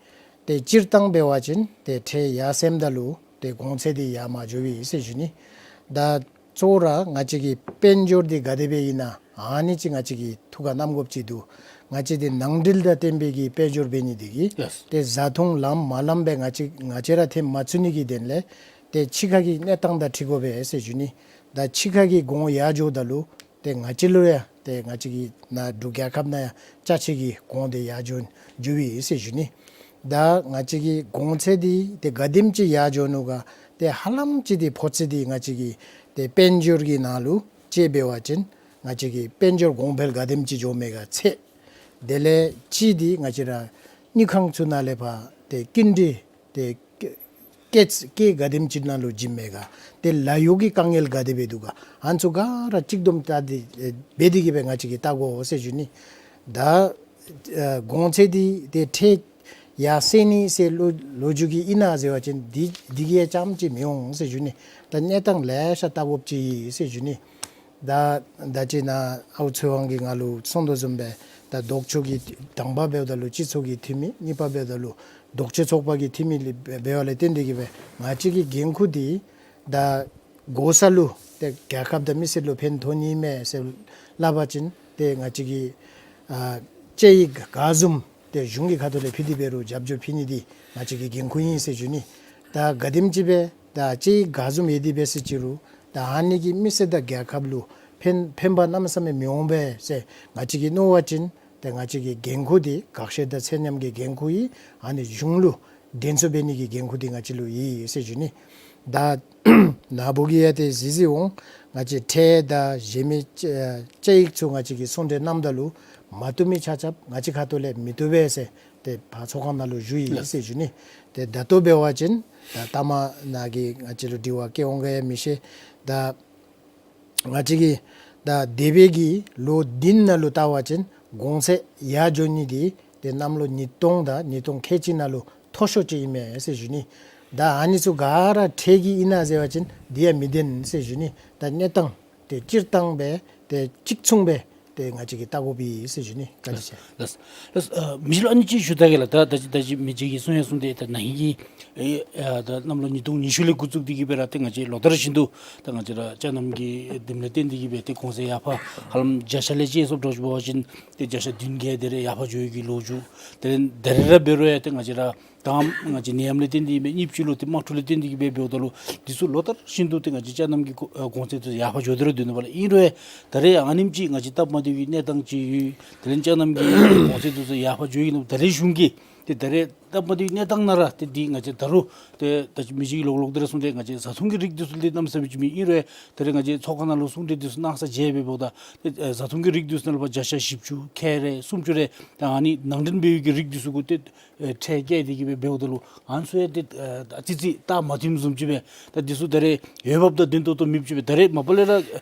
ཏེ་སྤྱིར་བཏང་འབད་བ་ཅིན་ཏེ་ཁྲལ་ཡར་སེངམ་ད་ལུ་ཏེ་གོང་ཚད་འདི་ཡར་མར་འགྱོ་བས་ཟེར་ཞུ་ནི། ད་གཙོ་བོ་ར་ང་བཅས་ཀྱི་དཔལ་འབྱོར་འདི་ག་དེ་སྦེ་ཨིན་ན་ཨ་ནི་ཅིག་ང་བཅས་ཀྱིས་ཐུགས་ཁར་བསྣམ་དགོཔ་ཅིག་འདུག། ང་བཅས་འདི་ནང་འགྲུལ་དང་བསྟུན་པའི་གི་དཔལ་འབྱོར་འབད་ནི་འདི་གིས་ལགས། ཏེ་བཟའ་འཐུང་ལངམ་མ་ལངམ་སྦེ་ང་བཅས་ང་བཅས་ར་ཐོན་མ་ཚུགས་ནི་གི་དོན་ལས་ཏེ་ཕྱི་ཁ་གི་གནས་སྟངས་དང་འཁྲིལ་དགོ་པས་ཟེར་ཞུ་ནི། ད་ཕྱི་ཁ་གི་གོང་ཡར་འགྱོཝ་ད་ལུ་ཏེ་ང་བཅས་ལུ་ཡང་ཏེ་ང་བཅས་ཀྱི་ནཱ་འབྲུག་རྒྱལ་ཁབ་ནང་ཡང་ཅ་ཆས་ཀྱི་གོང་འདི་ཡར་འགྱོ་འགྱོ་བས་ཟེར་ཞུ་ནི། ད་ང་བཅས་ཀྱི་གོང་ཚད་འདི་ཏེ་ག་དེམ་ཅིག་ཡར་འགྱོ་ནུག་ག་ཏེ་ཧ་ལམ་ཅིག་འདི་ཕོག་ཚད་འདི་ང་བཅས་ཀྱི་ཏེ་དཔལ་འབྱོར་གྱི་ནང་ལུ་དཔྱེ་འབད་བ་ཅིན་ང་བཅས་ཀྱི་དཔལ་འབྱོར་གོང་འཕེལ་ག་དེམ་ཅིག་འགྱོ་མས་ག་ཚད། དེ་ལས་གཅིག་འདི་ང་བཅས་ར་དངུལ་ཁང་ཚུ་ནང་ལས་ཕར་ཏེ་སྐྱིན་འགྲུལ་ཏེ་སྐྱེད་སྐྱེད་ག་དེམ་ཅིག་ནང་ལུ་བྱིནམ་མས་ག། ཏེ་ལཱ་གཡོག་གི་དཀའ་ངལ་ག་དེ་སྦེ་འདུག་ག། ཨ་ནི་ཚུ་ག་ར་གཅིག་བསྡོམས་བལྟ་སྟེ་ཨེ་འབད་དེ་གིས་སྦེ་ང་བཅས་ཀྱིས་བལྟ་དགོ་ཟེར་ཞུ་ནི། ད་ཨ་གོང་ཚད་འདི་ཏེ་ཁྲལ་ཡར་སེང་ནི་ཟེར་ལོ་ལོ་རྒྱུས་ཀྱི་ཨིན་ན་ཟེར་བ་ཅིན་འདི་འདི་གིས་ཡང་རྐྱངམ་ཅིག་མི་འོང་ཟེར་ཞུ་ནི། ད་གནས་སྟངས་ལེ་ཤ་བལྟ་དགོཔ་ཅིག་ཨིན་ཟེར་ཞུ་ནི། ད་ད་ཅི་ནཱ་ཨའུ་ཚེ་དབང་གིས་ང་ལུ་གསུང་དོ་བཟུམ་སྦེ་ད་ལྡོག་ཕྱོགས་ཀྱི་དང་པ་འབདཝ་ད་ལུ་སྤྱི་ཚོགས་ཀྱི་འཐུས་མི་གཉིས་པ་འབདཝ་ད་ལུ་ལྡོག་ཕྱོགས་ཚོགས་པ་གི་འཐུས་མི་ལས་འབད་འབདཝ་ལས་བརྟེན་ཏེ་གིས་སྦེ་ང་བཅས་ཀྱི་འགན་ཁུར་འདི་ད་གོ་ས་ལུ་ཏེ་རྒྱལ་ཁབ་དང་མི་སེར་ལུ་ཕན་ཐོགས་ནི་མས་ཟེར་སླབ་པ་ཅིན་ཏེ་ང་བཅས་ཀྱིས་ཨ་དཔྱད་ཡིག་ག་བཟུམ་ཏེ་གཞུང་གི་ཁ་ཐུག་ལས་ཕུལ་ཏེ་འབད་རུང་རྒྱབ་སྐྱོར་ཕུལ་ནི་འདི་ང་བཅས་ཀྱི་འགན་ཁུར་ཨིན་ཟེར་ཞུ་ནི། ད་ག་དེམ་ཅིག་སྦེ་ད་དཔྱད་ཡིག་ག་བཟུམ་ཡོད་དེ་འབད་ཟེར་ཅི་རུང་ད་ཨ་ནི་གིས་མི་སེར་དང་རྒྱལ་ཁབ་ལུ་ཕན་ཕན་པ་གནམ་མེད་ས་མེད་མི་འོང་པས་ཟེར་ང་བཅས་ཀྱིས་མནོ་བ་ཅིན་ཏེ་ང་བཅས་ཀྱི་འགན་ཁུར་འདི་བཀག་ཆ་དང་ཚད་མཉམ་གྱི་འགན་ཁུར་ཨིན། ཨ་ནི་གཞུང་ལུ་དྲན་གསོ་འབད་ནི་གི་འགན་ཁུར་འདི་ང་བཅས་ལུ་ཡོད་ཟེར་ཞུ་ནི། ད་ནཱ་བུ་གིས་ཡང་ཏེ་གཟིགས་གཟིགསཔ་འོང་། ང་བཅས་ཁྲལ་དང་གཞན་མི་དཔྱད་དཔྱད་ཡིག་ཚུ་ང་བཅས་ཀྱིས་གསུང་གྲོས་གནངམ་ད་ལུ་མ་བཏུབ་མི་ཆ་ཁྱབ་ང་བཅས་ཁ་ཐུག་ལས་མི་བཏུབ་པས་ཟེར་ཏེ་ཕར་ཚོགས་ཁང་ནང་ལུ་ཞུ་ཡི་ལགས། ཟེར་ཞུ་ནི། ཏེ་ད་ལྟོ་འབད་བ་ཅིན་ད་ལྟ་མ་ནཱ་གིས་ང་བཅས་ལུ་དྲི་བ་བཀོད་འོང་ག་ཡང་མི་ཤེས། ད་ང་བཅས་ཀྱིས་ད་འདས་པའི་གི་ལོ་བདུན་ནང་ལུ་བལྟ་བ་ཅིན་གོང་ཚད་ཡར་འགྱོ་ནི་འདི་ཏེ་གནམ་ལོ་ཉིས་སྟོང་དང་ཉིས་སྟོང་ཁལ་གཅིག་ནང་ལུ་མཐོ་ཤོས་ཅིག་ཨིན་མས་ཟེར་ཞུ་ནི། ད་ཨ་ནི་ཚུ་ག་ར་ཁྲལ་གྱི་ཨིན་ན་ཟེར་བ་ཅིན་འདི་ཡང་མི་བདེན་ཟེར་ཞུ་ནི། ད་གནས་སྟངས་ཏེ་སྤྱིར་བཏང་སྦེ་ཏེ་གཅིག་མཚུངས་སྦེ་ ཏེ་ང་བཅས་ཀྱིས་བལྟ་དགོ་པས་ཟེར་ཞུ་ནི། བཀའ་དྲིན་ཆེ། ལགས། ལགས། ལགས། ཨ་མི་རྗེ་ལུ་ཨ་ནི་ཅིག་ཞུ་ད་གེ་ལགས། ད་ད་ཅི་ད་ཅི་མི་རྗེ་གིས་གསུང་ཡང་གསུངས་ཏེ་ད་ན་ཧིང་གི་ཨེ་ཨ་ད་གནམ་ལོ་ཉིས་སྟོང་ཉི་ཤུ་ལས་འགོ་བཙུགས་ཏེ་གི་སྦེ་ར་ཏེ་ང་བཅས་ལོ་ལྟར་བཞིན་དུ་ད་ང་བཅས་ར་ཅ་རྣམ་གྱི་དེམ་ལས་བརྟེན་ཏེ་གི་སྦེ་ཏེ་གོང་ཚད་ཡར་འཕར། ཧ་ལམ་བརྒྱ་ཆ་ལས་ཅིག་སོབ་འདྲཝ་ཅིག་འབད་བ་ཅིན་ཏེ་བརྒྱ་ཆ་བདུན་བརྒྱད་དེ་རེ་ཡར་འཕར་འགྱོ་ཡི་གི་ལོ་རྒྱུས། དེ་ལས་ད་རེས་ར་འབད་རུང་ཡང་ཏེ་ང་བཅས་ར་ད་ང་བཅས་ནད་ཡམས་ལས་བརྟེན་ཏེ་ཨིན་པས། གཉིས་པ་ཅིག་ལུ་ཏེ་དམག་འཁྲུག་ལས་བརྟེན་ཏེ་གི་སྦེ་འབདཝ་ད་ལུ་འདི་ཚུ་ལོ་ལྟར་བཞིན་དུ་ཏེ་ང་བཅས་ཅ་རྣམ་གྱི་གོ་ཨ་གོང་ཚད་འདི་ཡར་འཕར་འགྱོ་སྟེ་ར་སྡོད་ནུག་པ་ལགས། ཨིན་རུང་ད་རེས་ཨ་ནེམ་ཅིག་ང་བཅས་སྟབས་མ་བདེ་བའི་གནས་སྟངས་ཅིག་ཡོད། དེ་ལས་ཅ་རྣམ་གྱི་གོང་ཚད་འདི་ཚུ་ཡར་འཕར་འགྱོ་ཡི་ནུག། ད་རེས་གཞུང་གིས་ཏེ་ད་རེས་སྟབས་མ་བདེ་བའི་གནས་སྟངས་ནང་ར་ཏེ་འདི་ང་བཅས་ད་རུང་ཏེ་ད་ཅི་མི་རྗེ་གིས་ལོག་ལོག་སྟེ་ར་གསུངས་ཏེ་ང་བཅས་བཟའ་འཐུང་གི་རིགས་འདི་ཚུ་ལུ་གནམ་མེད་ས་མེད་ཅིག་མེད། ཨིན་རུང་ད་རེས་ང་བཅས་ཚོགས་ཁང་ནང་ལུ་གསུང་གྲོས་འདི་ཚུ་གནང་ས་མཇལ་བའི་འབདཝ་ད་ཏེ་ཨེ་བཟའ་འཐུང་གི་རིགས་འདི་ཚུ་ནང་ལུ་ཕར་བརྒྱ་ཆ་བཞི་བཅུ་ཁལ་རེ་སུམ་ཅུ་རེ་ད་ཨ་ནི་ནང་འདྲེན་འབད་བའི་གི་རིགས་འདི་ཚུ་གུ་ཏེ་ཨེ་ཁྲལ་བཀལ་ཏེ་གི་སྦེ་འབདཝ་ད་ལུ་ཨ་ནི་ཚུ་ཡང་ཏེ་ཨེ་ཨ་ཙི་ཙི་སྟབས་མ་བདེཝ་བཟུམ་ཅིག་སྦེ་ད་འདི་ཚུ་ད་རེས་འོས་འབབ་དང་ལྡན་ཏོག་ཏོ་མེདཔ་ཅིག་སྦེ་ད་རེས་མ་པ་ལས་ར་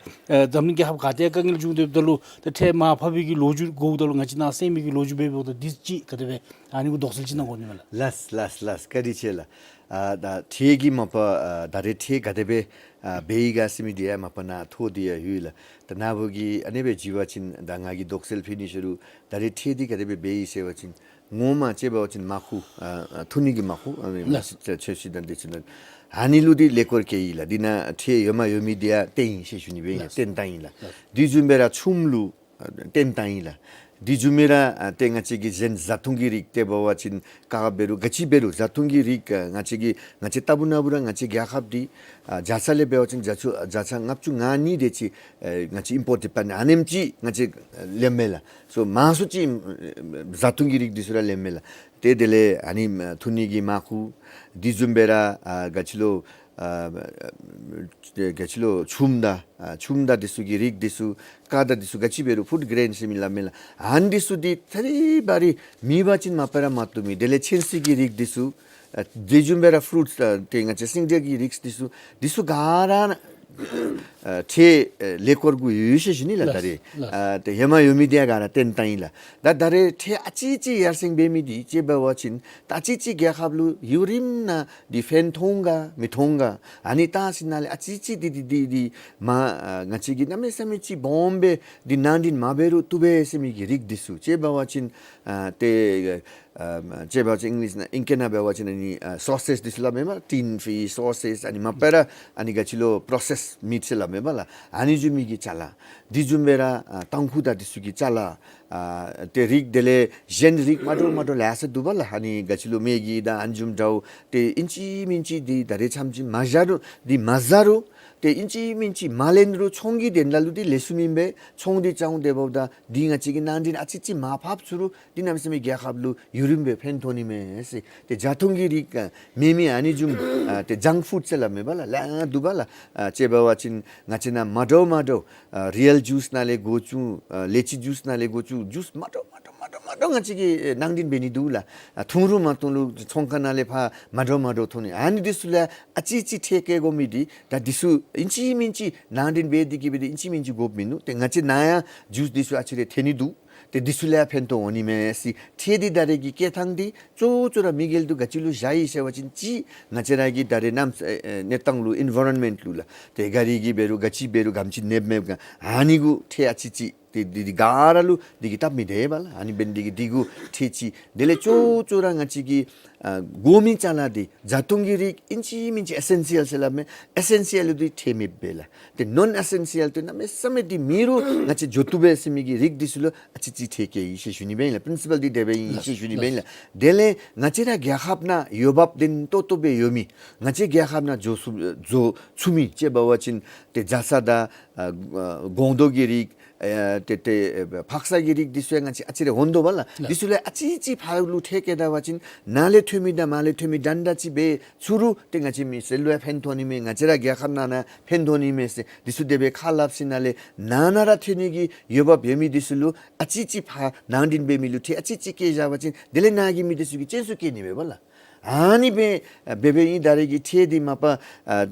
ཨེ་འཛམ་གླིང་རྒྱལ་ཁབ་ག་ཏེ་དཀའ་ངལ་བྱུང་སྡོདཔ་ད་ལུ་ད་ཁྲལ་མར་འཕར་བའི་གི་ལོ་རྒྱུས་དགོཔ་ད་ལུ་ང་བཅས་ནཱ་གསན་མི་གི་ལོ་རྒྱུས་འབད་འབདཝ་ད་འདི་ཅིག་ག་དེ་སྦེ་ཨ་ནི་གུ་དོགས་སེལ་ཅིག་གནང་དགོ་ནི་མས་ལགས། ལགས་ལགས་ལགས། བཀའ་དྲིན་ཆེ་ལགས། ཨ་ད་ཁྲལ་གྱི་མ་པ་ཨ་ད་རེས་ཁྲལ་ག་དེ་སྦེ་ཨ་འབད་ཡི་ག་ཟེར་མི་འདི་ཡང་མ་པ་ནཱ་ཐོ་འདི་ཡང་ཡོད་ལགས། ད་ནཱ་བུ་གིས་ཨ་ནེ་སྦེ་བརྗོད་པ་ཅིན་ད་ང་གིས་དོགས་སེལ་ཕུལ་ནི་ཞུ་རུང་ད་རེས་ཁྲལ་འདི་ག་དེ་སྦེ་འབད་ཡི་ཟེར་བ་ཅིན་ངོ་མ་ཅིག་འབད་བ་ཅིན་མར་ཁུ་ཨ་ཨ་འཐུ་ནི་གི་མར་ཁུ་ཨ་ནི་ལགས། ཚོས་གཞི་དང་འདི་ཚུ་ནང་ཨ་ནི་ལུ་འདི་ལས་སྐོར་བཀལ་ཡི་ལགས། འདི་ནང་ཁྲལ་ཡོད་མ་ཡོད་མི་འདི་ཡང་བཏོན་ཡི་ཟེར་ཞུ་ནི་སྦེ་ཨིན་ལགས། ལགས། བཏོན་བཏང་ཡི་ལགས། ལགས། དེ་བཟུམ་སྦེ་ར་ཆུམ་ལུ་ཨ་བཏོན་བཏང་ཡི་ལགས། དེ་བཟུམ་སྦེ་ར་ཨ་ཏེ་ང་བཅས་ཀྱི་གཞན་བཟའ་འཐུང་གི་རིགས་ཏེ་འབད་བ་ཅིན་ཀ་འབད་རུང་ག་ཅི་འབད་རུང་བཟའ་འཐུང་གི་རིགས་ཨ་ང་བཅས་ཀྱི་ང་བཅས་ལྟ་བུ་ན་བུ་ར་ང་བཅས་རྒྱལ་ཁབ་འདི་ཨ་བརྒྱ་ཆ་ལས་འབད་བ་ཅིན་བརྒྱ་ཆ་བརྒྱ་ཆ་ལྔ་བཅུ་ང་གཉིས་དེ་ཅིག་ཨ་ང་བཅས་ཨིམ་པོརཊ་འབད་ནི་ཨ་ནེམ་ཅིག་ང་བཅས་ལེན་མས་ལགས། སོ་མང་སུ་ཅིག་བཟའ་འཐུང་གི་རིགས་འདི་ཚུ་ར་ལེན་མས་ལགས། ཏེ་དེ་ལས་ཨ་ནི་ཨ་འཐུ་ནི་གི་མར་ཁུ་དེ་བཟུམ་སྦེ་ར་ཨ་ག་ཅི་ལོ་ཨ་ག་ཅི་ལོ་ཆུམ་དང་ཨ་ཆུམ་དང་འདི་ཚུ་གི་རིགས་འདི་ཚུ་ཀ་དང་འདི་ཚུ་ག་ཅི་འབད་རུང་ཕུཌ་གྲེནསི་ཟེར་མི་སླབ་མས་ལགས། ཨ་ནི་འདི་ཚུ་འདི་ཐ་རི་བ་རི་མེད་པ་ཅིན་མ་པ་ར་མ་བཏུབ་མི། དེ་ལས་ཚོད་བསྲེ་གི་རིགས་འདི་ཚུ་ཨ་དེ་བཟུམ་སྦེ་ར་ཕུ་རུཊསི་ཨ་ཏེ་ང་བཅས་སེང་འབྲས་ཀྱི་རིགས་འདི་ཚུ་འདི་ཚུ་ག་ར་ཨ་ཁྲལ་ཨ་ལས་སྐོར་གུ་ཡོད་ཟེར་ཞུ་ནི་ལགས། ད་རེས་ལགས། ཨ་ཏེ་ཧེ་མ་ཡོད་མི་འདི་ཡང་ག་ར་བཏོན་བཏང་ཡི་ལགས། ད་ད་རེས་ཁྲལ་ཨ་ཙི་ཙི་ཡར་སེང་འབད་མི་འདི་ཅིག་འབད་བ་ཅིན་ད་ཨ་ཙི་ཙི་རྒྱལ་ཁབ་ལུ་ཡུན་རིངམོ་ནང་འདི་ཕན་ཐོགས་ག་མི་ཐོགས་ག་ཨ་ནི་བལྟ་ཞིནམ་ལས་ཨ་ཙི་ཙི་འདི་འདི་འདི་འདི་མ་ཨ་ང་བཅས་ཀྱིས་གནམ་མེད་ས་མེད་ཅིག་སྦོམ་སྦེ་འདི་ནང་འདྲེན་མ་འབད་རུང་བཏུབ་པས་ཟེར་མི་གི་རིགས་འདི་ཚུ་ཅིག་འབད་བ་ཅིན་ཨ་ཏེ་ཨ་ཅིག་འབད་བ་ཅིན་ཨིང་ལིཤ་ནང་ཨིང་སྐད་ནང་འབད་བ་ཅིན་ཨ་ནི་ཨ་སོ་སེཇ་འདི་ཚུ་སླབ་མས་པ། ཊིན་ཕིཤ་སོ་སེཇ་ཨ་ནི་མ་པ་ར་ཨ་ནི་ག་ཅི་ལོ་པྲོ་སེསཌ་མིཊ་ཟེར་སླབ་མས་པ་ལགས། ཨ་ནི་བཟུམ་མའི་གི་ཅ་ལ་དེ་བཟུམ་སྦེ་ར་ཨ་ཏམ་ཁུ་དང་འདི་ཚུ་གི་ཅ་ལ་ཨ་ཏེ་རིགས་དེ་ལས་གཞན་རིགས་མ་འདྲཝ་མ་འདྲཝ་ལེ་ཤ་འདུག་པ་ལགས། ཨ་ནི་ག་ཅི་ལོ་མེ་གི་དང་ཨ་ནི་བཟུམ་འདྲཝ་ཏེ་ཨིན་ཅི་མིན་ཅི་འདི་ད་རེས་ཙམ་ཅིག་མ་བཞག་རུང་འདི་མ་བཟའ་རུང་ཏེ་ཨིན་ཅི་མིན་ཅི་མ་ལེན་རུང་ཚོང་གི་དོན་དག་ལུ་འདི་ལེགས་ཤོམ་ཨིན་པས། ཚོང་འདི་རྐྱངམ་དེ་འབདཝ་ད་འདི་ང་བཅས་ཀྱིས་ནང་འདྲེན་ཨ་ཙི་ཙི་མར་ཕབ་ཚུགས་རུང་འདི་གནམ་མེད་ས་མེད་རྒྱལ་ཁབ་ལུ་ཡུན་རིངམོ་སྦེ་ཕན་ཐོགས་ནི་མས་ཟེར། ཏེ་བཟའ་འཐུང་གི་རིགས་ཨ་མེན་མི་ཨ་ནི་བཟུམ་ཨ་ཏེ་ཇངཀ་ཕུཌ་ཟེར་སླབ་མས་པ་ལགས། ལེ་ཤ་འདུག་པ་ལགས། ཨ་ཅིག་འབད་བ་ཅིན་ང་བཅས་ནང་མ་འདྲཝ་མ་འདྲཝ་ཨ་རི་ཡལ་ཇུས་ནང་ལས་འགོ་བཙུགས་ཨ་ལི་ཅི་ཇུས་ནང་ལས་འགོ་བཙུགས་ཇུས་མ་འདྲཝ་མ་འདྲཝ་མ་འདྲཝ་མ་འདྲཝ་ང་བཅས་ཀྱིས་ནང་འདྲེན་འབད་ནི་འདུག་ལགས། ཨ་འཐུང་རུང་མ་འཐུང་རུང་ཚོང་ཁང་ནང་ལས་ཕར་མ་འདྲཝ་མ་འདྲཝ་འཐུང་ནི་ཨ་ནི་འདི་ཚུ་ལུ་ཨ་ཙི་ཙི་ཁྲལ་བཀལ་དགོ་མི་འདི་ད་འདི་ཚུ་ཨིན་ཅི་མིན་ཅི་ནང་འདྲེན་འབད་དེ་གི་སྦེ་འདི་ཨིན་ཅི་མིན་ཅི་དགོཔ་མིན་ནུག། ཏེ་ང་བཅས་ནང་ཡང་ཇུས་འདི་ཚུ་ཨ་ཙི་རེ་ཐོན་ནི་འདུག། ཏེ་འདི་ཚུ་ལུ་ཡང་ཕན་ཐོགས་འོང་ནི་མས་ཟེར། ཁྲལ་འདི་ད་རེས་ཀྱི་བཀལ་ཐངས་འདི་གཙོ་བོ་གཙོ་བོ་ར་དམིགས་ཡུལ་འདི་ག་ཅི་ལུ་བཞག་ཡི་ཟེར་བ་ཅིན་ཅིག་ང་བཅས་ར་གི་ད་རེས་གནམ་ས་ཨེ་ཨེ་གནས་སྟངས་ལུ་ཨིན་ཝཱ་རོན་མེནཊ་ལུ་ལགས། ཏེ་ག་རི་གི་འབད་རུང་ག་ཅི་འབད་རུང་ག་དམ་ཅིག་ནདཔ་མེདཔ་ག་ཨ་ནི་གུ་ཁྲལ་ཨ་ཙི་ཙི་ཏེ་འདི་འདི་ག་ར་ལུ་འདི་གིས་སྟབས་མི་བདེ་བས་ལགས། ཨ་ནི་འབད་ནི་འདི་གིས་འདི་གུ་ཁྲལ་ཅིག། དེ་ལས་གཙོ་བོ་གཙོ་བོ་ར་ང་བཅས་ཀྱི་ཨ་དགོ་མི་ཅ་ལ་འདི་བཟའ་འཐུང་གི་རིགས་ཨིན་ཅི་མིན་ཅི་ཨི་སེན་སི་ཡལ་ཟེར་སླབ་མས། ཨི་སེན་སི་ཡལ་ལུ་འདི་ཁྲལ་མེདཔ་སྦེ་ལགས། ཏེ་ནོན་ཨི་སེན་སི་ཡལ་ཏེ་གནམ་མེད་ས་མེད་འདི་མེད་རུང་ང་བཅས་འགྱོ་བཏུབ་པས་ཟེར་མི་གི་རིགས་འདི་ཚུ་ལུ་ཨ་ཙི་ཙི་ཁྲལ་བཀལ་ཡི་ཟེར་ཞུ་ནི་སྦེ་ཨིན་ལགས། པིརིན་སི་པཱལ་འདི་དེ་སྦེ་ཨིན་ཟེར་ཞུ་ནི་སྦེ་ཨིན་ལགས། དེ་ལས་ང་བཅས་ར་རྒྱལ་ཁབ་ནང་འོས་འབབ་ལྡན་ཏོག་ཏོ་སྦེ་ཡོད་མི་ང་བཅས་རྒྱལ་ཁབ་ནང་འགྱོ་ཚུགས་འགྱོ་ཚུགས་མི་ཅིག་འབད་བ་ཅིན་ཏེ་རྒྱ་ཚ་དང་ཨ་ཨ་སྒོང་རྡོག་གི་རིགས་ཨ་ཏེ་ཏེ་ཨ་ཕག་ཚ་གི་རིགས་འདི་ཚུ་ཡང་ང་བཅས་ཨ་ཙི་རེ་འོང་དོ་བས་ལགས། ལགས། འདི་ཚུ་ལུ་ཨ་ཙི་ཙི་ཕར་ལུ་ཁྲལ་བཀལ་ད་བ་ཅིན་ནཱ་ལས་ཐོན་མི་དང་མར་ལས་ཐོན་མི་འདྲན་འདྲ་ཅིག་འབད་ཚུགས་རུང་ཏེ་ང་བཅས་མི་སེར་ལུ་ཡང་ཕན་ཐོགས་ནི་མས། ང་བཅས་ར་རྒྱལ་ཁབ་ནང་ན་ཕན་ཐོགས་ནི་མས་ཟེར་འདི་ཚུ་དེ་སྦེ་ཁ་སླབ་ཞིནམ་ལས་ནང་ན་ར་ཐོན་ནི་གི་འོས་འབབ་ཡོད་མི་འདི་ཚུ་ལུ་ཨ་ཙི་ཙི་ཕར་ནང་འདྲེན་འབད་མི་ལུ་ཁྲལ་ཨ་ཙི་ཙི་བཀལ་བཞག་པ་ཅིན་དེ་ལས་ནཱ་གི་མི་འདི་ཚུ་གིས་ཅན་སུ་བཀལ་ནི་མས་པ་ལགས། ཨ་ནི་སྦེ་འབད་འབདཝ་ཨིན། ད་རེས་ཀྱི་ཁྲལ་འདི་མ་པ་ཨ་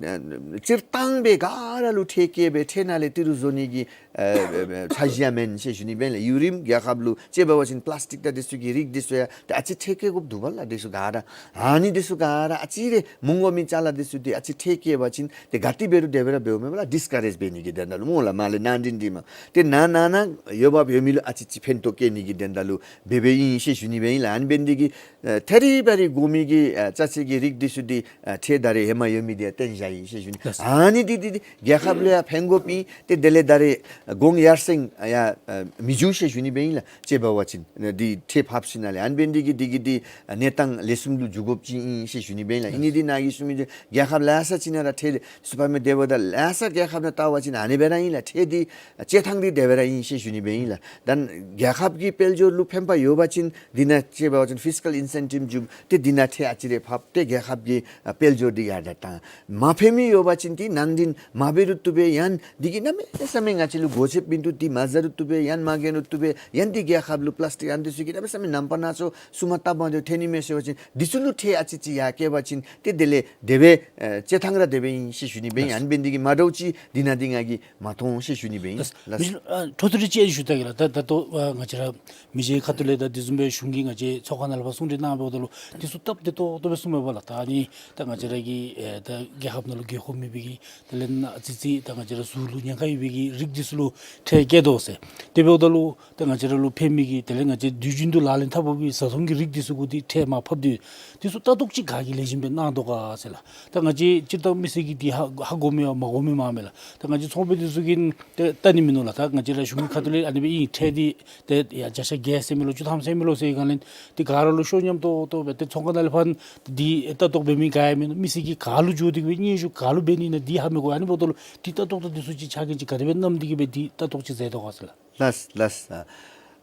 སྤྱིར་བཏང་སྦེ་ག་ར་ལུ་ཁྲལ་བཀལ་སྦེ་ཁྲལ་ནང་ལས་ཏི་རུ་བཟོ་ནི་གི་ཨ་ཚ་གྱང་མེན་ཟེར་ཞུ་ནི་སྦེ་ལགས། ཡུན་རིངམོ་རྒྱལ་ཁབ་ལུ་ཅིག་འབད་བ་ཅིན་པླཱསི་ཊིཀ་དང་འདི་ཚུ་གི་རིགས་འདི་ཚུ་ཡང་ཏེ་ཨ་ཙི་ཁྲལ་བཀལ་དགོཔ་འདུག་པ་ལགས། འདི་ཚུ་ག་ར་ཨ་ནི་འདི་ཚུ་ག་ར་ཨ་ཙི་རེ་མི་དགོ་མི་ཅ་ལ་འདི་ཚུ་འདི་ཨ་ཙི་ཁྲལ་བཀལ་བ་ཅིན་ཏེ་ག་ཏེ་འབད་རུང་དེ་སྦེ་ར་འབདཝ་མས་པ་ལགས། ཌིསི་ཀ་རེཇ་འབད་ནི་གི་དོན་དག་ལུ་སྨོ་ལགས། མར་ལས་ནང་འདྲེན་འདི་མ་ཏེ་ནང་ན་ན་འོས་འབབ་ཡོད་མི་ལུ་ཨ་ཙི་ཅིག་ཕན་ཐོགས་བཀལ་ནི་གི་དོན་དག་ལུ་འབད་འབདཝ་ཨིན་ཟེར་ཞུ་ནི་སྦེ་ཨིན་ལགས། ཨ་ནི་འབད་ནི་འདི་གིས་ཨ་ཐད་རི་བ་རི་དགོ་མི་གི་ཨ་ཅ་ཆས་ཀྱི་རིགས་འདི་ཚུ་འདི་ཨ་ཁྲལ་ད་རེས་ཧེ་མ་ཡོད་མི་འདི་ཡང་བཏོན་བཞག་ཡི་ཟེར་ཞུ་ནི། ལགས། ཨ་ནི་འདི་འདི་འདི་རྒྱལ་ཁབ་ལུ་ཡང་ཕན་དགོཔ་ཨིན། ཏེ་དེ་ལས་ད་རེས་གོང་ཡར་སེང་ཡང་ཨ་མི་འགྱོ་ཟེར་ཞུ་ནི་སྦེ་ཨིན་ལགས། ཅིག་འབད་བ་ཅིན་འདི་ཁྲལ་ཕབ་ཞིནམ་ལས་ཨ་ནི་འབད་ནི་འདི་གིས་འདི་གིས་འདི་ཨ་གནས་སྟངས་ལེགས་ཤོམ་ལུ་འགྱོ་དགོཔ་ཅིག་ཨིན་ཟེར་ཞུ་ནི་སྦེ་ཨིན་ལགས། ཨིན་ནི་འདི་ནཱ་གིས་ཞུ་མི་འདི་རྒྱལ་ཁབ་ལེ་ཤ་ཅིག་ནང་ར་ཁྲལ་ཚུ་ཕབ་མི་དེ་འབདཝ་ད་ལེ་ཤ་རྒྱལ་ཁབ་ནང་བལྟ་བ་ཅིན་ཨ་ནི་སྦེ་ར་ཨིན་ལགས། ཁྲལ་འདི་ཨ་བཅད་ཐངས་འདི་དེ་སྦེ་ར་ཨིན་ཟེར་ཞུ་ནི་སྦེ་ཨིན་ལགས། ད་རྒྱལ་ཁབ་ཀྱི་དཔལ་འབྱོར་ལུ་ཕན་པ་ཡོད་པ་ཅིན་འདི་ནང་ཅིག་འབད་བ་ཅིན་ཕིསི་ཀཱལ་ཨིན་སེན་ཊིབ་འགྱོ་ཏེ་འདི་ནང་ཁྲལ་ཨ་ཙི་རེ་ཕབ་སྟེ་རྒྱལ་ཁབ་ཀྱི་ཨ་དཔལ་འབྱོར་འདི་ཡར་དྲག་བཏང་། མ་ཕན་མི་ཡོད་པ་ཅིན་ཏེ་ནང་འདྲེན་མ་འབད་རུང་བཏུབ་པས། ཡང་འདི་གིས་གནམ་མེད་ས་མེད་ང་བཅས་ལུ་གོ་ཆོདཔ་མིན་འདུག། འདི་མ་བཟའ་རུང་བཏུབ་པས། ཡང་མ་གྱོན་རུང་བཏུབ་པས། ཡང་འདི་རྒྱལ་ཁབ་ལུ་པླཱསི་ཊིཀ་ཨ་ནི་འདི་ཚུ་གིས་གནམ་མེད་ས་མེད་ནམ་པ་ནང་ཚོ་སྲུངམ་བཏབ་མ་འདི་ཐོན་ནི་མས་ཟེར་བ་ཅིན་འདི་ཚུ་ལུ་ཁྲལ་ཨ་ཙི་ཅིག་ཡར་བཀལ་བ་ཅིན་ཏེ་དེ་ལས་དེ་སྦེ་ཨ་བཅད་ཐངས་ར་དེ་སྦེ་ཨིན་ཟེར་ཞུ་ནི་སྦེ་ཨིན། ལགས། ཨ་ནི་འབད་ནི་འདི་གིས་མ་འདྲཝ་ཅིག་འདི་ནང་འདི་ང་གིས་མ་མཐོང་ཟེར་ཞུ་ནི་སྦེ་ཨིན། ལགས། ལགས། མི་ཨ་འཕྲོ་མཐུད་དེ་ཅིག་ཞུ་ད་གེ་ལགས། ད་ད་ལྟོ་ཨ་ང་བཅས་ར་མི་རྗེ་ཁ་ཐུག་ལས་ད་དེ་བཟུམ་སྦེ་གཞུང་གིས་ང་བཅས་ཚོགས་ཁང་ནང་ལས་ཕར་གསུང་གྲོས་གནང་འབདཝ་ད་ལུ་དེ་ཚུ་སྟབས་བདེ་ཏོག་ཏོ་སྦེ་གསུངམ་མས་པ་ལགས། ད་ཨ་ནི་ད་ང་བཅས་ར་གི་ཨེ་ད་རྒྱལ་ཁབ་ནང་ལུ་དགོས་མཁོ་མེད་པའི་གི་དེ་ལས་ཨ་ཙི་ཅིག་ད་ང་བཅས་ར་གཟུགས་ལུ་ཉེན་ཁ་ཡོད་པའི་གི་རིགས་འདི་ཚུ་ལུ་ཁྲལ་བཀལ་དོ་ཟེར། དེ་འབདཝ་ད་ལུ་ད་ང་བཅས་ར་ལུ་ཕན་མི་གི་དེ་ལས་ང་བཅས་དུས་རྒྱུན་དུ་ལག་ལེན་འཐབ་དགོ་པའི་བཟའ་འཐུང་གི་རིགས་འདི་ཚུ་གུ་འདི་ཁྲལ་མར་ཕབ་སྟེ་དེ་ཚུ་ལྟ་རྟོག་ཅིག་ག་གིས་ལེགས་ཤོམ་སྦེ་གནང་དོ་ག་ཟེར་ལགས། ད་ང་བཅས་སྤྱིར་བཏང་མི་སེར་གྱིས་འདི་ཧ་ཧ་གོ་མི་མ་གོ་མི་མ་མས་ལགས། ད་ང་བཅས་ཚོང་པ་འདི་ཚུ་གིས་ཏེ་བལྟ་ནི་མིན་ནུག་ལགས། ད་ང་བཅས་ར་གཞུང་གི་ཁ་ཐུག་ལས་ཨ་ནི་སྦེ་ཨིན། ཁྲལ་འདི་ཏེ་ཡ་བརྒྱ་ཆ་བརྒྱད་ཟེར་མི་ལོ་བཅུ་ཐམ་ཟེར་མི་ལོ་ཟེར་བའི་སྒང་ལས་ཏེ་ག་ར་ལུ་ཤོ་ཉམས་ཏོག་ཏོ་སྦེ་ཏེ་ཚོང་ཁང་ནང་ལས་ཕར་འདི་ལྟ་རྟོག་འབད་མི་ག་ཡང་མིན་ནུག། མི་སེར་གྱིས་ག་ལུ་འགྱོ་སྟེ་གི་སྦེ་སྙན་ཞུ་ག་ལུ་འབད་ནི་ཨིན་ན་འདི་ཧ་མི་གོ། ཨ་ནི་འབདཝ་ད་ལུ་འདི་ལྟ་རྟོག་དང་འདི་ཚུ་ཅིག་ཆ་རྐྱེན་ཅིག་ག་དེ་སྦེ་གནངམ་འདི་གིས་སྦེ་འདི་ལྟ་རྟོག་ཅིག་མཛད་དོ་ག་ཟེར་ལགས། ལགས་ལགས། ཨ་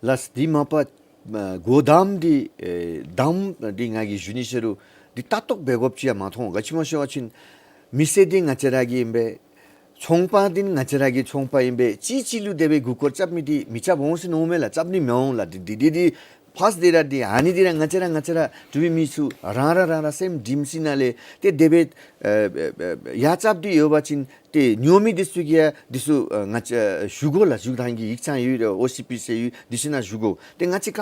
ལགས། འདི་མ་པ་ཨ་སྒོ་བསྡམ་འདི་ཨེ་བསྡམ་འདི་ང་གིས་ཞུ་ནི་ཟེར་རུང་འདི་ལྟ་རྟོག་འབད་དགོཔ་ཅིག་ཡང་མ་མཐོང་། ག་ཅི་སྨོ་ཟེར་བ་ཅིན་མི་སེར་འདི་ང་བཅས་ར་གི་ཨིན་པས། ཚོང་པ་འདི་ང་བཅས་ར་གི་ཚོང་པ་ཨིན་པས། གཅིག་གཅིག་ལུ་དེ་སྦེ་མགུ་སྐོར་རྐྱབ་མི་འདི་མི་རྐྱབ་འོང་ཟེར་མནོཝ་མས་ལགས། རྐྱབ་ནི་མི་འོང་ལགས། འདི་འདི་འདི་འདི་ཕར་འདི་ར་འདི་ཨ་ནི་འདི་ར་ང་བཅས་ར་ང་བཅས་ར་འབྲུག་པའི་མི་ཚུ་རང་ར་རང་ར་སེམས་སྒྲིམ་ཞིནམ་ལས་ཏེ་དེ་སྦེ་ཨེ་ཨེ་ཨེ་ཡར་རྐྱབ་སྟེ་ཡོད་པ་ཅིན་ཏེ་ཉོ་མི་འདི་ཚུ་གིས་ཡང་འདི་ཚུ་ཨ་ང་བཅས་ཞུ་དགོ་ལགས། ཞུ་ཐངས་ཀྱི་ཡིག་ཚང་ཡོད། ཨོ་སི་པི་ཟེར་ཡོད། འདི་ཚུ་ནང་ཞུ་དགོ། ཏེ་ང་བཅས་ག་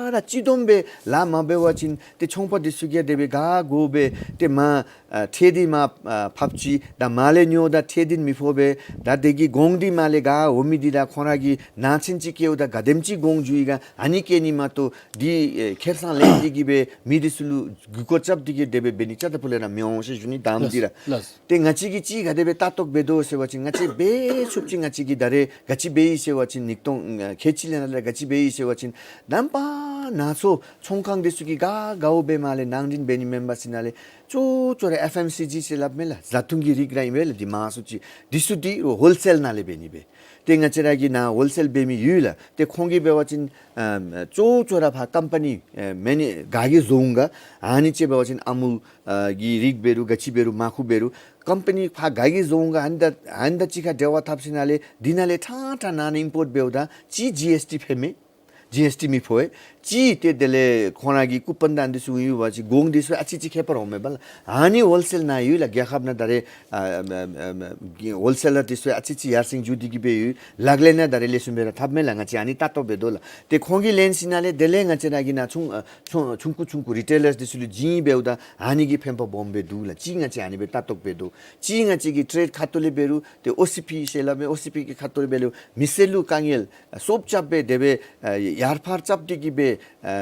ར་སྤྱི་བསྡོམས་སྦེ་ལཱ་མ་འབད་བ་ཅིན་ཏེ་ཚོང་པ་འདི་ཚུ་གིས་ཡང་དེ་སྦེ་ག་དགོ་སྦེ་ཏེ་མར་ཨ་ཁྲལ་འདི་མར་ཨ་ཕབ་ཅི་དང་མར་ལས་ཉོཝ་ད་ཁྲལ་འདི་མི་ཕོག་པས། ད་དེ་གི་གོང་འདི་མར་ལས་ག་འོང་མི་འདི་དང་ཁོང་ར་གིས་ནང་ཆེན་ཅིག་བཀལཝ་ད་ག་དེམ་ཅིག་གོང་འགྱོ་ཡི་ག་ཨ་ནི་བཀལ་ནི་མ་གཏོགས་འདི་ཨེ་ཁེ་སང་ལེན་འདི་གིས་སྦེ་མི་འདི་ཚུ་ལུ་མགུ་སྐོར་རྐྱབ་སྟེ་གི་དེ་སྦེ་འབད་ནི་རྩ་དང་ཕུ་ལས་ར་མི་འོང་ཟེར་ཞུ་ནི། དང་པ་འདི་ར། ལགས་ལགས། ཏེ་ང་བཅས་ཀྱིས་ཅིག་ག་དེ་སྦེ་ལྟ་རྟོག་འབད་དོ་ཟེར་བ་ཅིན་ང་བཅས་འབད་ཚུགསཔ་ཅིག་ང་བཅས་ཀྱིས་ད་རེས་ག་ཅི་འབད་ཡི་ཟེར་བ་ཅིན་ཉིས་སྟོང་ཁལ་གཅིག་ལས་ནཱ་ལས་ག་ཅི་འབད་ཡི་ཟེར་བ་ཅིན་ནམ་པ་ནང་ཚོ་ཚོང་ཁང་འདི་ཚུ་གིས་ག་དགའཝ་སྦེ་མར་ལས་ནང་འདྲེན་འབད་ནི་མེན་པར་ཞིནམ་ལས་གཙོ་གཙོ་ར་ཨེཕ་ཨེམ་སི་ཇི་ཟེར་སླབ་མས་ལགས། བཟའ་འཐུང་གི་རིགས་ར་ཨིན་པས་ལགས། འདི་མང་སུ་ཅིག་འདི་ཚུ་འདི་ཧོལ་སེལ་ནང་ལས་འབད་ནི་སྦེ། ཏེ་ང་བཅས་ར་གི་ནཱ་ཧོལ་སེལ་འབད་མི་ཡོད་ལགས། ཏེ་ཁོང་གིས་འབད་བ་ཅིན་ཨ་གཙོ་གཙོ་ར་ཕར་ཀམ་པ་ནི་ཨེ་མེ་ནི་ག་གིས་བཟོ་འོང་ག་ཨ་ནི་ཅིག་འབད་བ་ཅིན་ཨ་མུལ་ཨ་གི་རིགས་འབད་རུང་ག་ཅི་འབད་རུང་མར་ཁུ་འབད་རུང་ཀམ་པ་ནི་ཕར་ག་གིས་བཟོ་འོང་ག་ཨ་ནི་དང་ཨ་ནི་དང་གཅིག་ཁར་འབྲེལ་བ་འཐབ་ཞིནམ་ལས་འདི་ནང་ལས་ཕྲང་ཕྲང་ནང་ན་ཨིམ་པོརཊ་འབདཝ་ད་ཅིག་ཇི་ཨེསི་ཊི་ཕན་མས། ཇི་ཨེསི་ཊི་མི་ཕོག་པས། ཅིག་ཏེ་དེ་ལས་ཁོང་ར་གི་ཀུ་པོན་དང་འདི་ཚུ་ཡོད་པ་ཅིན་གོང་འདི་ཚུ་ཨ་ཙི་ཅིག་ཁྱད་པར་འོང་མས་པ་ལགས། ཨ་ནི་ཧོལ་སེལ་ནང་ཡོད་ལགས། རྒྱལ་ཁབ་ནང་ད་རེས་ཨ་ཨ་ཨ་ཨ་ཧོལ་སེ་ལར་འདི་ཚུ་ཨ་ཙི་ཅིག་ཡར་སེང་འགྱོ་སྟེ་གི་སྦེ་ཡོད། ལག་ལེན་ནང་ད་རེས་ལེགས་ཤོམ་སྦེ་ར་འཐབ་མས་ལགས། ང་བཅས་ཨ་ནི་ལྟ་རྟོག་འབད་དོ་ལགས། ཏེ་ཁོང་གིས་ལེན་ཞིནམ་ལས་དེ་ལས་ང་བཅས་ར་གི་ནཱ་ཆུང་ཨ་ཆུང་ཆུང་ཀུ་རི་ཊེ་ལརསི་འདི་ཚུ་ལུ་བྱིན་འབདཝ་ད་ཨ་ནི་གིས་ཕན་པ་སྦོམ་སྦེ་འདུག་ལགས། ཅིག་ང་བཅས་ཨ་ནི་སྦེ་ལྟ་རྟོག་འབད་དོ། ཅིག་ང་བཅས་ཀྱི་ཊེ་རེཌ་ཁ་ཐུག་ལས་འབད་རུང་ཏེ་ཨོ་སི་པི་ཟེར་སླབ་མས། ཨོ་སི་པི་གི་ཁ་ཐུག་ལས་འབད་རུང་མི་སེར་ལུ་དཀའ་ངལ་སོབ་རྐྱབ་སྦེ་དེ་སྦེ་ཨ་ཡར་འཕར་རྐྱབ་སྟེ་གི་སྦེ་ཨ་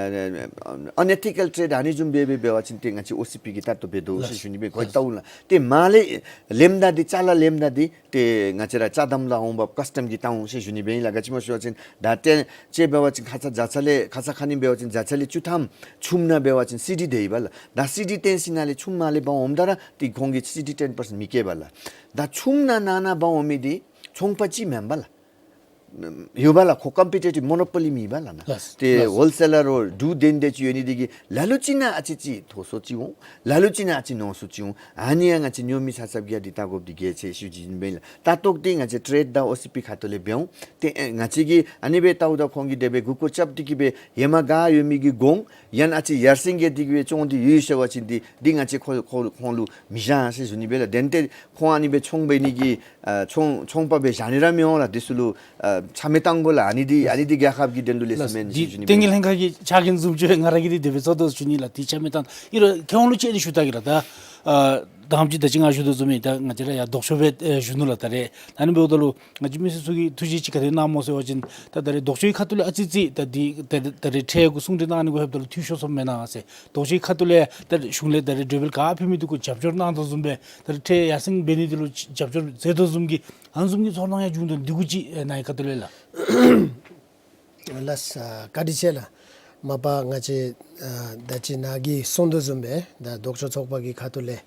ཨན་ཨེ་ཐི་ཀལ་ཊེ་རེཌ་ཨ་ནི་བཟུམ་སྦེ་སྦེ་འབད་བ་ཅིན་ཏེ་ང་བཅས་ཨོ་སི་པི་གིས་ལྟ་རྟོག་འབད་དོ་ཟེར་ཞུ་ནི་སྦེ་གོ་ལྟ་འོང་ལགས། ཏེ་མར་ལས་ལེནམ་ད་འདི་ཅ་ལ་ལེནམ་ད་འདི་ཏེ་ང་བཅས་ར་ཅ་དམ་ལ་འོང་འབབ་ཀཱསི་ཊམ་གྱིས་བཏང་འོང་ཟེར་ཞུ་ནི་སྦེ་ཨིན་ལགས། ག་ཅི་སྨོ་ཟེར་བ་ཅིན་ད་ཏེ་ཅིག་འབད་བ་ཅིན་ཁ་ཙ་བརྒྱ་ཆ་ལས་ཁ་ཙ་ཁ་ཉིནམ་འབད་བ་ཅིན་བརྒྱ་ཆ་ལས་བཅུ་ཐམ་ཆུམ་ནང་འབད་བ་ཅིན་སི་ཌི་དེ་ཡི་པ་ལགས། ད་སི་ཌི་བཏོན་ཞིནམ་ལས་ཆུམ་མར་ལས་འབག་འོངམ་ད་ར་ཏེ་ཁོང་གིས་སི་ཌི་ཊེན་པར་སེནཊ་མི་བཀལ་བ་ལགས། ད་ཆུམ་ནང་ནང་ན་འབག་འོང་མི་འདི་ཚོང་པ་ཅིག་མེན་པ་ལགས། ཡོད་པ་ལགས། ཁོ་ཀམ་པི་ཊི་ཊིབ་མོ་ནོ་པོ་ལི་མེད་པ་ལགས་ན། ལགས། ཏེ་ལགས། ཧོལ་སེ་ལར་རོ་འབྲུག་དེ་འདྲ་ཅིག་ཡོད་ནི་དེ་གིས་ལ་ལུ་ཅིག་ནང་ཨ་ཙི་ཅིག་མཐོ་སུ་ཅིག་འོང་། ལ་ལུ་ཅིག་ནང་ཨ་ཙི་ཉུང་སུ་ཅིག་འོང་། ཨ་ནི་ཡང་ང་བཅས་ཉོ་མི་ཚབ་ཚབ་གིས་ཡང་འདི་བལྟ་དགོཔ་འདི་གལ་ཆེ་ཤོས་ཅིག་ཨིན་པས་ལགས། ལྟ་རྟོག་འདི་ང་བཅས་ཊེཌ་དང་ཨོ་སི་པི་ཁ་ཐུག་ལས་འབད་འོང་། ཏེ་ཨེ་ང་བཅས་ཀྱིས་ཨ་ནི་སྦེ་བལྟཝ་ད་ཁོང་གིས་དེ་སྦེ་མགུ་སྐོར་རྐྱབ་སྟེ་གིས་སྦེ་ཧེ་མ་ག་ཡོད་མི་གི་གོང་ཡང་ན་ཨ་ཙི་ཡར་སེང་གེ་འདི་གིས་སྦེ་བཙོང་སྟེ་ཡོད་ཟེར་བ་ཅིན་འདི་འདི་ང་བཅས་ཁོ་ཁོ་ཁོང་ལུ་མི་བཞག་ཟེར་ཞུ་ནི་སྦེ་ལགས། དེ་ལས་ཏེ་ཁོང་ཨ་ནི་སྦེ་ཚོང་འབད་ནི་གི་ཨ་ཚོང་ཚོང་པ་སྦེ་བཞག་ནི་ར་མི་འོང་ལགས། འདི་ཚུ་ལུ་ཨ་ཆ་མེད་བཏང་དགོ་ལགས། ཨ་ནི་འདི་ཨ་ནི་འདི་རྒྱལ་ཁབ་ཀྱི་དོན་ལུ་ལེགས་ཤོམ་མེན་ཟེར་ཞུ་ནི་སྦེ་ལགས། འདི་ལྟེ་གནས་ལྷན་ཁག་གི་ཕྱག་འགན་བཟུམ་ཅིག་ང་ར་གིས་འདི་དེ་སྦེ་བཟོ་དོ་ཞུ་ནི་ལགས། འདི་ཆ་མེད་བཏང་ཨིན་རུང་ཁྱེད་རང་ལུ་ཅིག་ཨ་ནི་ཞུ་ད་གེ་ལགས། ད་ཨ་དང་པ་ཅིག་ད་ཅི་ང་ཞུ་དོ་བཟུམ་སྦེ་ད་ང་བཅས་ར་ཡར་ལྡོག་ཕྱོགས་སྦེ་ཨེ་ཞུ་ནུག་ལགས། ད་རེས་ཨ་ནི་འབདཝ་ད་ལུ་ང་བཅས་མི་སེར་ཚུ་གིས་ཐུགས་རྗེ་ཅིག་ག་དེ་གནང་སྨོ་ཟེར་བ་ཅིན་ད་ད་རེས་ལྡོག་ཕྱོགས་ཀྱི་ཁ་ཐུག་ལས་ཨ་ཙི་ཙི་ད་འདི་ད་ད་རེས་ཁྲལ་གུ་གསུང་གྲོས་གནང་ནི་གུ་ལྷོདཔ་ད་ལུ་འཐུས་ཤོར་སོངམ་མེན་ན་ཟེར། ལྡོག་ཕྱོགས་ཁ་ཐུག་ལས་ད་གཞུང་ལས་ད་རེས་གྲོས་འབུལ་ག་ཕུལ་མི་འདི་གུ་རྒྱབ་སྐྱོར་གནང་དོ་བཟུམ་སྦེ་ད་རེས་ཁྲལ་ཡར་སེང་འབད་ནི་འདི་ལུ་རྒྱབ་སྐྱོར་མཛད་དོ་བཟུམ་གྱི་ཨ་ནི་བཟུམ་གྱི་ཚོར་སྣང་ཡང་བྱུང་དོ། འདི་གུ་ཅིག་ཨེ་ནཱ་གི་ཁ་ཐུག་ལས་ལགས། ལགས་སོ། བཀའ་དྲིན་ཆེ་ལགས། མ་པ་ང་བཅས་ཨ་ད་ཅི་ནཱ་གིས་གསུང་དོ་བཟུམ་སྦེ་ད་ལྡོག་ཕྱོགས་ཚོགས་པ་གི་ཁ་ཐུག་ལས་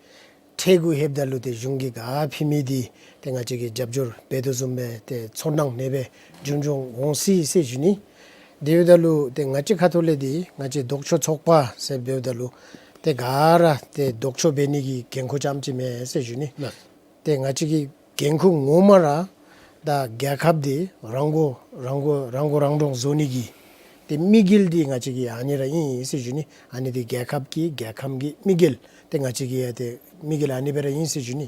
ཁྲལ་གུ་ལྷོདཔ་ད་ལུ་ཏེ་གཞུང་གིས་ག་ཕུལ་མི་འདི་ཏེ་ང་བཅས་ཀྱིས་རྒྱབ་སྐྱོར་འབད་དོ་བཟུམ་སྦེ་ཏེ་ཚོར་སྣང་ཨ་ནེ་སྦེ་བྱུང་བྱུངམ་འོང་སྲིད་ཟེར་ཞུ་ནི། དེ་འབདཝ་ད་ལུ་ཏེ་ང་བཅས་ཁ་ཐུག་ལས་འདི་ང་བཅས་ལྡོག་ཕྱོགས་ཚོགས་པ་ཟེར་འབདཝ་ད་ལུ་ཏེ་ག་ར་ཏེ་ལྡོག་ཕྱོགས་འབད་ནི་གི་འགན་ཁུར་རྐྱངམ་ཅིག་མེན་ཟེར་ཞུ་ནི། ལགས། ཏེ་ང་བཅས་ཀྱི་འགན་ཁུར་ངོ་མ་ར་ད་རྒྱལ་ཁབ་འདི་རང་མགོ་རང་མགོ་རང་མགོ་རང་འདྲོངས་བཟོ་ནི་གི་ཏེ་དམིགས་ཡུལ་འདི་ང་བཅས་ཀྱི་ཨ་ནི་ར་ཨིན་ཟེར་ཞུ་ནི། ཨ་ནི་འདི་རྒྱལ་ཁབ་ཀྱི་རྒྱལ་ཁམས་ཀྱི་དམིགས་ཡུལ་ཏེ་ང་བཅས་ཀྱི་ཡ་ཏེ་དམིགས་ཡུལ་ཨ་ནི་སྦེ་ར་ཨིན་ཟེར་ཞུ་ནི།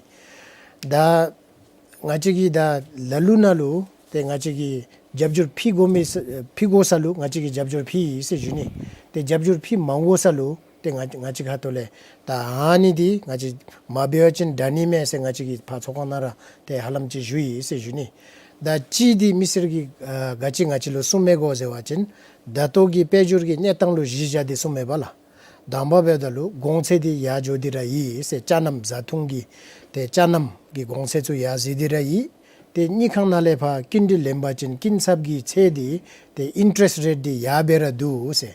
ད་ང་བཅས་ཀྱིས་ད་ལ་ལུ་ནང་ལུ་ཏེ་ང་བཅས་ཀྱིས་རྒྱབ་སྐྱོར་ཕུལ་དགོ་མི་ས་ཕུལ་དགོ་ས་ལུ་ང་བཅས་ཀྱིས་རྒྱབ་སྐྱོར་ཕུལ་ཡི་ཟེར་ཞུ་ནི། ཏེ་རྒྱབ་སྐྱོར་ཕུལ་མ་དགོ་ས་ལུ་ཏེ་ང་ང་བཅས་ཁ་ཐུག་ལས་ད་ཨ་ནི་འདི་ང་བཅས་མ་འབད་བ་ཅིན་དྲག་ནི་མས་ཟེར་ང་བཅས་ཀྱིས་ཕར་ཚོགས་ཁང་ནང་ར་ཏེ་ཧ་ལམ་ཅིག་ཞུ་ཡི་ཟེར་ཞུ་ནི། ད་གཅིག་འདི་མི་སེར་གྱིས་ཨ་ག་ཅི་ང་བཅས་ལུ་གསུང་མི་གོ་ཟེར་བ་ཅིན་ད་ལྟོ་གི་དཔལ་འབྱོར་གྱི་གནས་སྟངས་ལུ་གཞི་བཞག་སྟེ་གསུང་མི་པ་ལགས། དང་པ་འབདཝ་ད་ལུ་གོང་ཚད་འདི་ཡར་འགྱོ་སྟེ་ར་ཡོད་ཟེར། ཅ་རྣམ་བཟའ་འཐུང་གི་ཏེ་ཅ་རྣམ་གྱི་གོང་ཚད་ཚུ་ཡར་འཛེགས་ཏེ་ར་ཡོད། ཏེ་དངུལ་ཁང་ནང་ལས་ཕར་སྐྱིན་འགྲུལ་ལེན་པ་ཅིན་སྐྱིན་ཚབ་ཀྱི་ཚད་འདི་ཏེ་ཨིན་ཊ་རེསཊ་རེཊ་འདི་ཡར་འབད་ར་འདུག་ཟེར།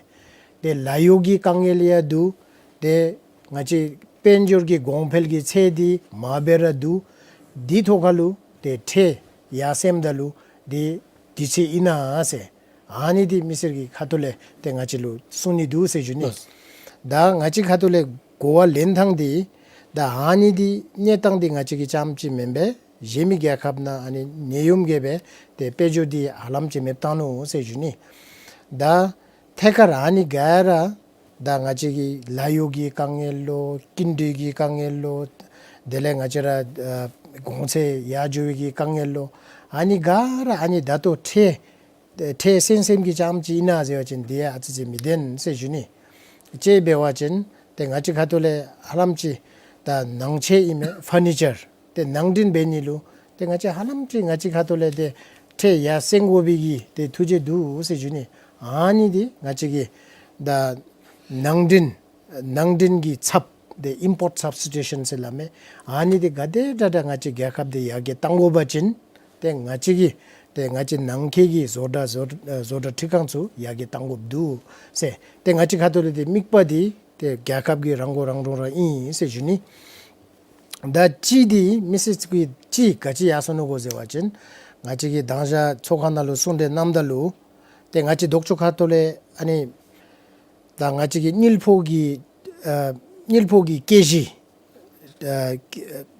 ཏེ་ལཱ་གཡོག་གི་དཀའ་ངལ་ཡང་འདུག། ཏེ་ང་བཅས་དཔལ་འབྱོར་གྱི་གོང་འཕེལ་གྱི་ཚད་འདི་མར་འབད་ར་འདུག། འདི་ཐོག་ཁ་ལུ་ཏེ་ཁྲལ་ཡར་སེངམ་ད་ལུ་འདི་དུས་ཚོད་ཨིན་ན་ཟེར། ཨ་ནི་འདི་མི་སེར་གྱི་ཁ་ཐུག་ལས་ཏེ་ང་བཅས་ལུ་གསུང་ནི་འདུག་ཟེར་ཞུ་ནི། ལགས། ད་ང་བཅས་ཁ་ཐུག་ལས་གོ་བ་ལེན་ཐངས་འདི་ད་ཨ་ནི་འདི་གནས་སྟངས་འདི་ང་བཅས་ཀྱི་རྐྱངམ་ཅིག་མེན་པར་གཞན་མི་རྒྱལ་ཁབ་ནང་ཨ་ནི་ནད་ཡམས་གིས་སྦེ་ཏེ་དཔལ་འབྱོར་འདི་ཧ་ལམ་ཅིག་མེདཔ་བཏང་ནུག་ཟེར་ཞུ་ནི། ད་ཐད་ཀར་ཨ་ནི་ག་ར་ད་ང་བཅས་ཀྱི་ལཱ་གཡོག་གི་དཀའ་ངལ་ལོ། སྐྱིན་འགྲུལ་གྱི་དཀའ་ངལ་ལོ། དེ་ལས་ང་བཅས་ར་ཨ་གོང་ཚད་ཡར་འགྱོ་བའི་གི་དཀའ་ངལ་ལོ། ཨ་ནི་ག་ར་ཨ་ནི་ད་ལྟོ་ཁྲལ་ཁྲལ་སེང་སེང་གི་རྐྱངམ་ཅིག་ཨིན་ན་ཟེར་བ་ཅིན་འདི་ཡང་ཨ་ཙི་ཅིག་མི་བདེན་ཟེར་ཞུ་ནི། ཅིག་འབད་བ་ཅིན་ཏེ་ང་བཅས་ཁ་ཐུག་ལས་ཧ་ལམ་ཅིག་ད་ནང་ཆས་ཨིན་མས། ཕར་ནི་ཅར་ཏེ་ནང་འདྲེན་འབད་ནི་ལུ་ཏེ་ང་བཅས་ཧ་ལམ་ཅིག་ང་བཅས་ཁ་ཐུག་ལས་ཏེ་ཁྲལ་ཡར་སེང་དགོ་པའི་གི་ཏེ་ཐུགས་བཞེད་འདུག་ཟེར་ཞུ་ནི། ཨ་ནི་འདི་ང་བཅས་ཀྱིས་ད་ནང་འདྲེན་ནང་འདྲེན་གྱི་ཚབ་ཏེ་ཨིམ་པོརཊ་སབ་སི་ཊི་ཊུ་ཤཱན་ཟེར་སླབ་མས། ཨ་ནི་འདི་ག་དེ་དྲག་དྲག་ང་བཅས་རྒྱལ་ཁབ་འདི་ཡར་རྒྱས་གཏང་དགོ་པ་ཅིན་ཏེ་ང་བཅས་ཀྱིས་ཏེ་ང་བཅས་ནང་འཁོད་ཀྱི་བཟོ་གྲྭ་བཟོ་བཟོ་གྲྭ་འཕྲུལ་ཁང་ཚུ་ཡར་རྒྱས་གཏང་དགོཔ་འདུག་ཟེར། ཏེ་ང་བཅས་ཁ་ཐུག་ལས་ཏེ་དམིགས་པ་འདི་ཏེ་རྒྱལ་ཁབ་ཀྱི་རང་མགོ་རང་འདྲོངས་ར་ཨིན་ཟེར་ཞུ་ནི། ད་གཅིག་འདི་མི་སེར་ཚུ་གིས་གཅིག་ག་ཅི་ཡར་སོང་ནུག་གོ་ཟེར་བ་ཅིན་ང་བཅས་ཀྱིས་མདང་ཞག་ཚོགས་ཁང་ནང་ལུ་གསུང་གྲོས་གནངམ་ད་ལུ་ཏེ་ང་བཅས་ལྡོག་ཕྱོགས་ཁ་ཐུག་ལས་ཨ་ནི་ད་ང་བཅས་ཀྱི་དངུལ་ཕོགས་ཀྱི་ཨ་དངུལ་ཕོགས་ཀྱི་སྐད་གཞི་ཨ་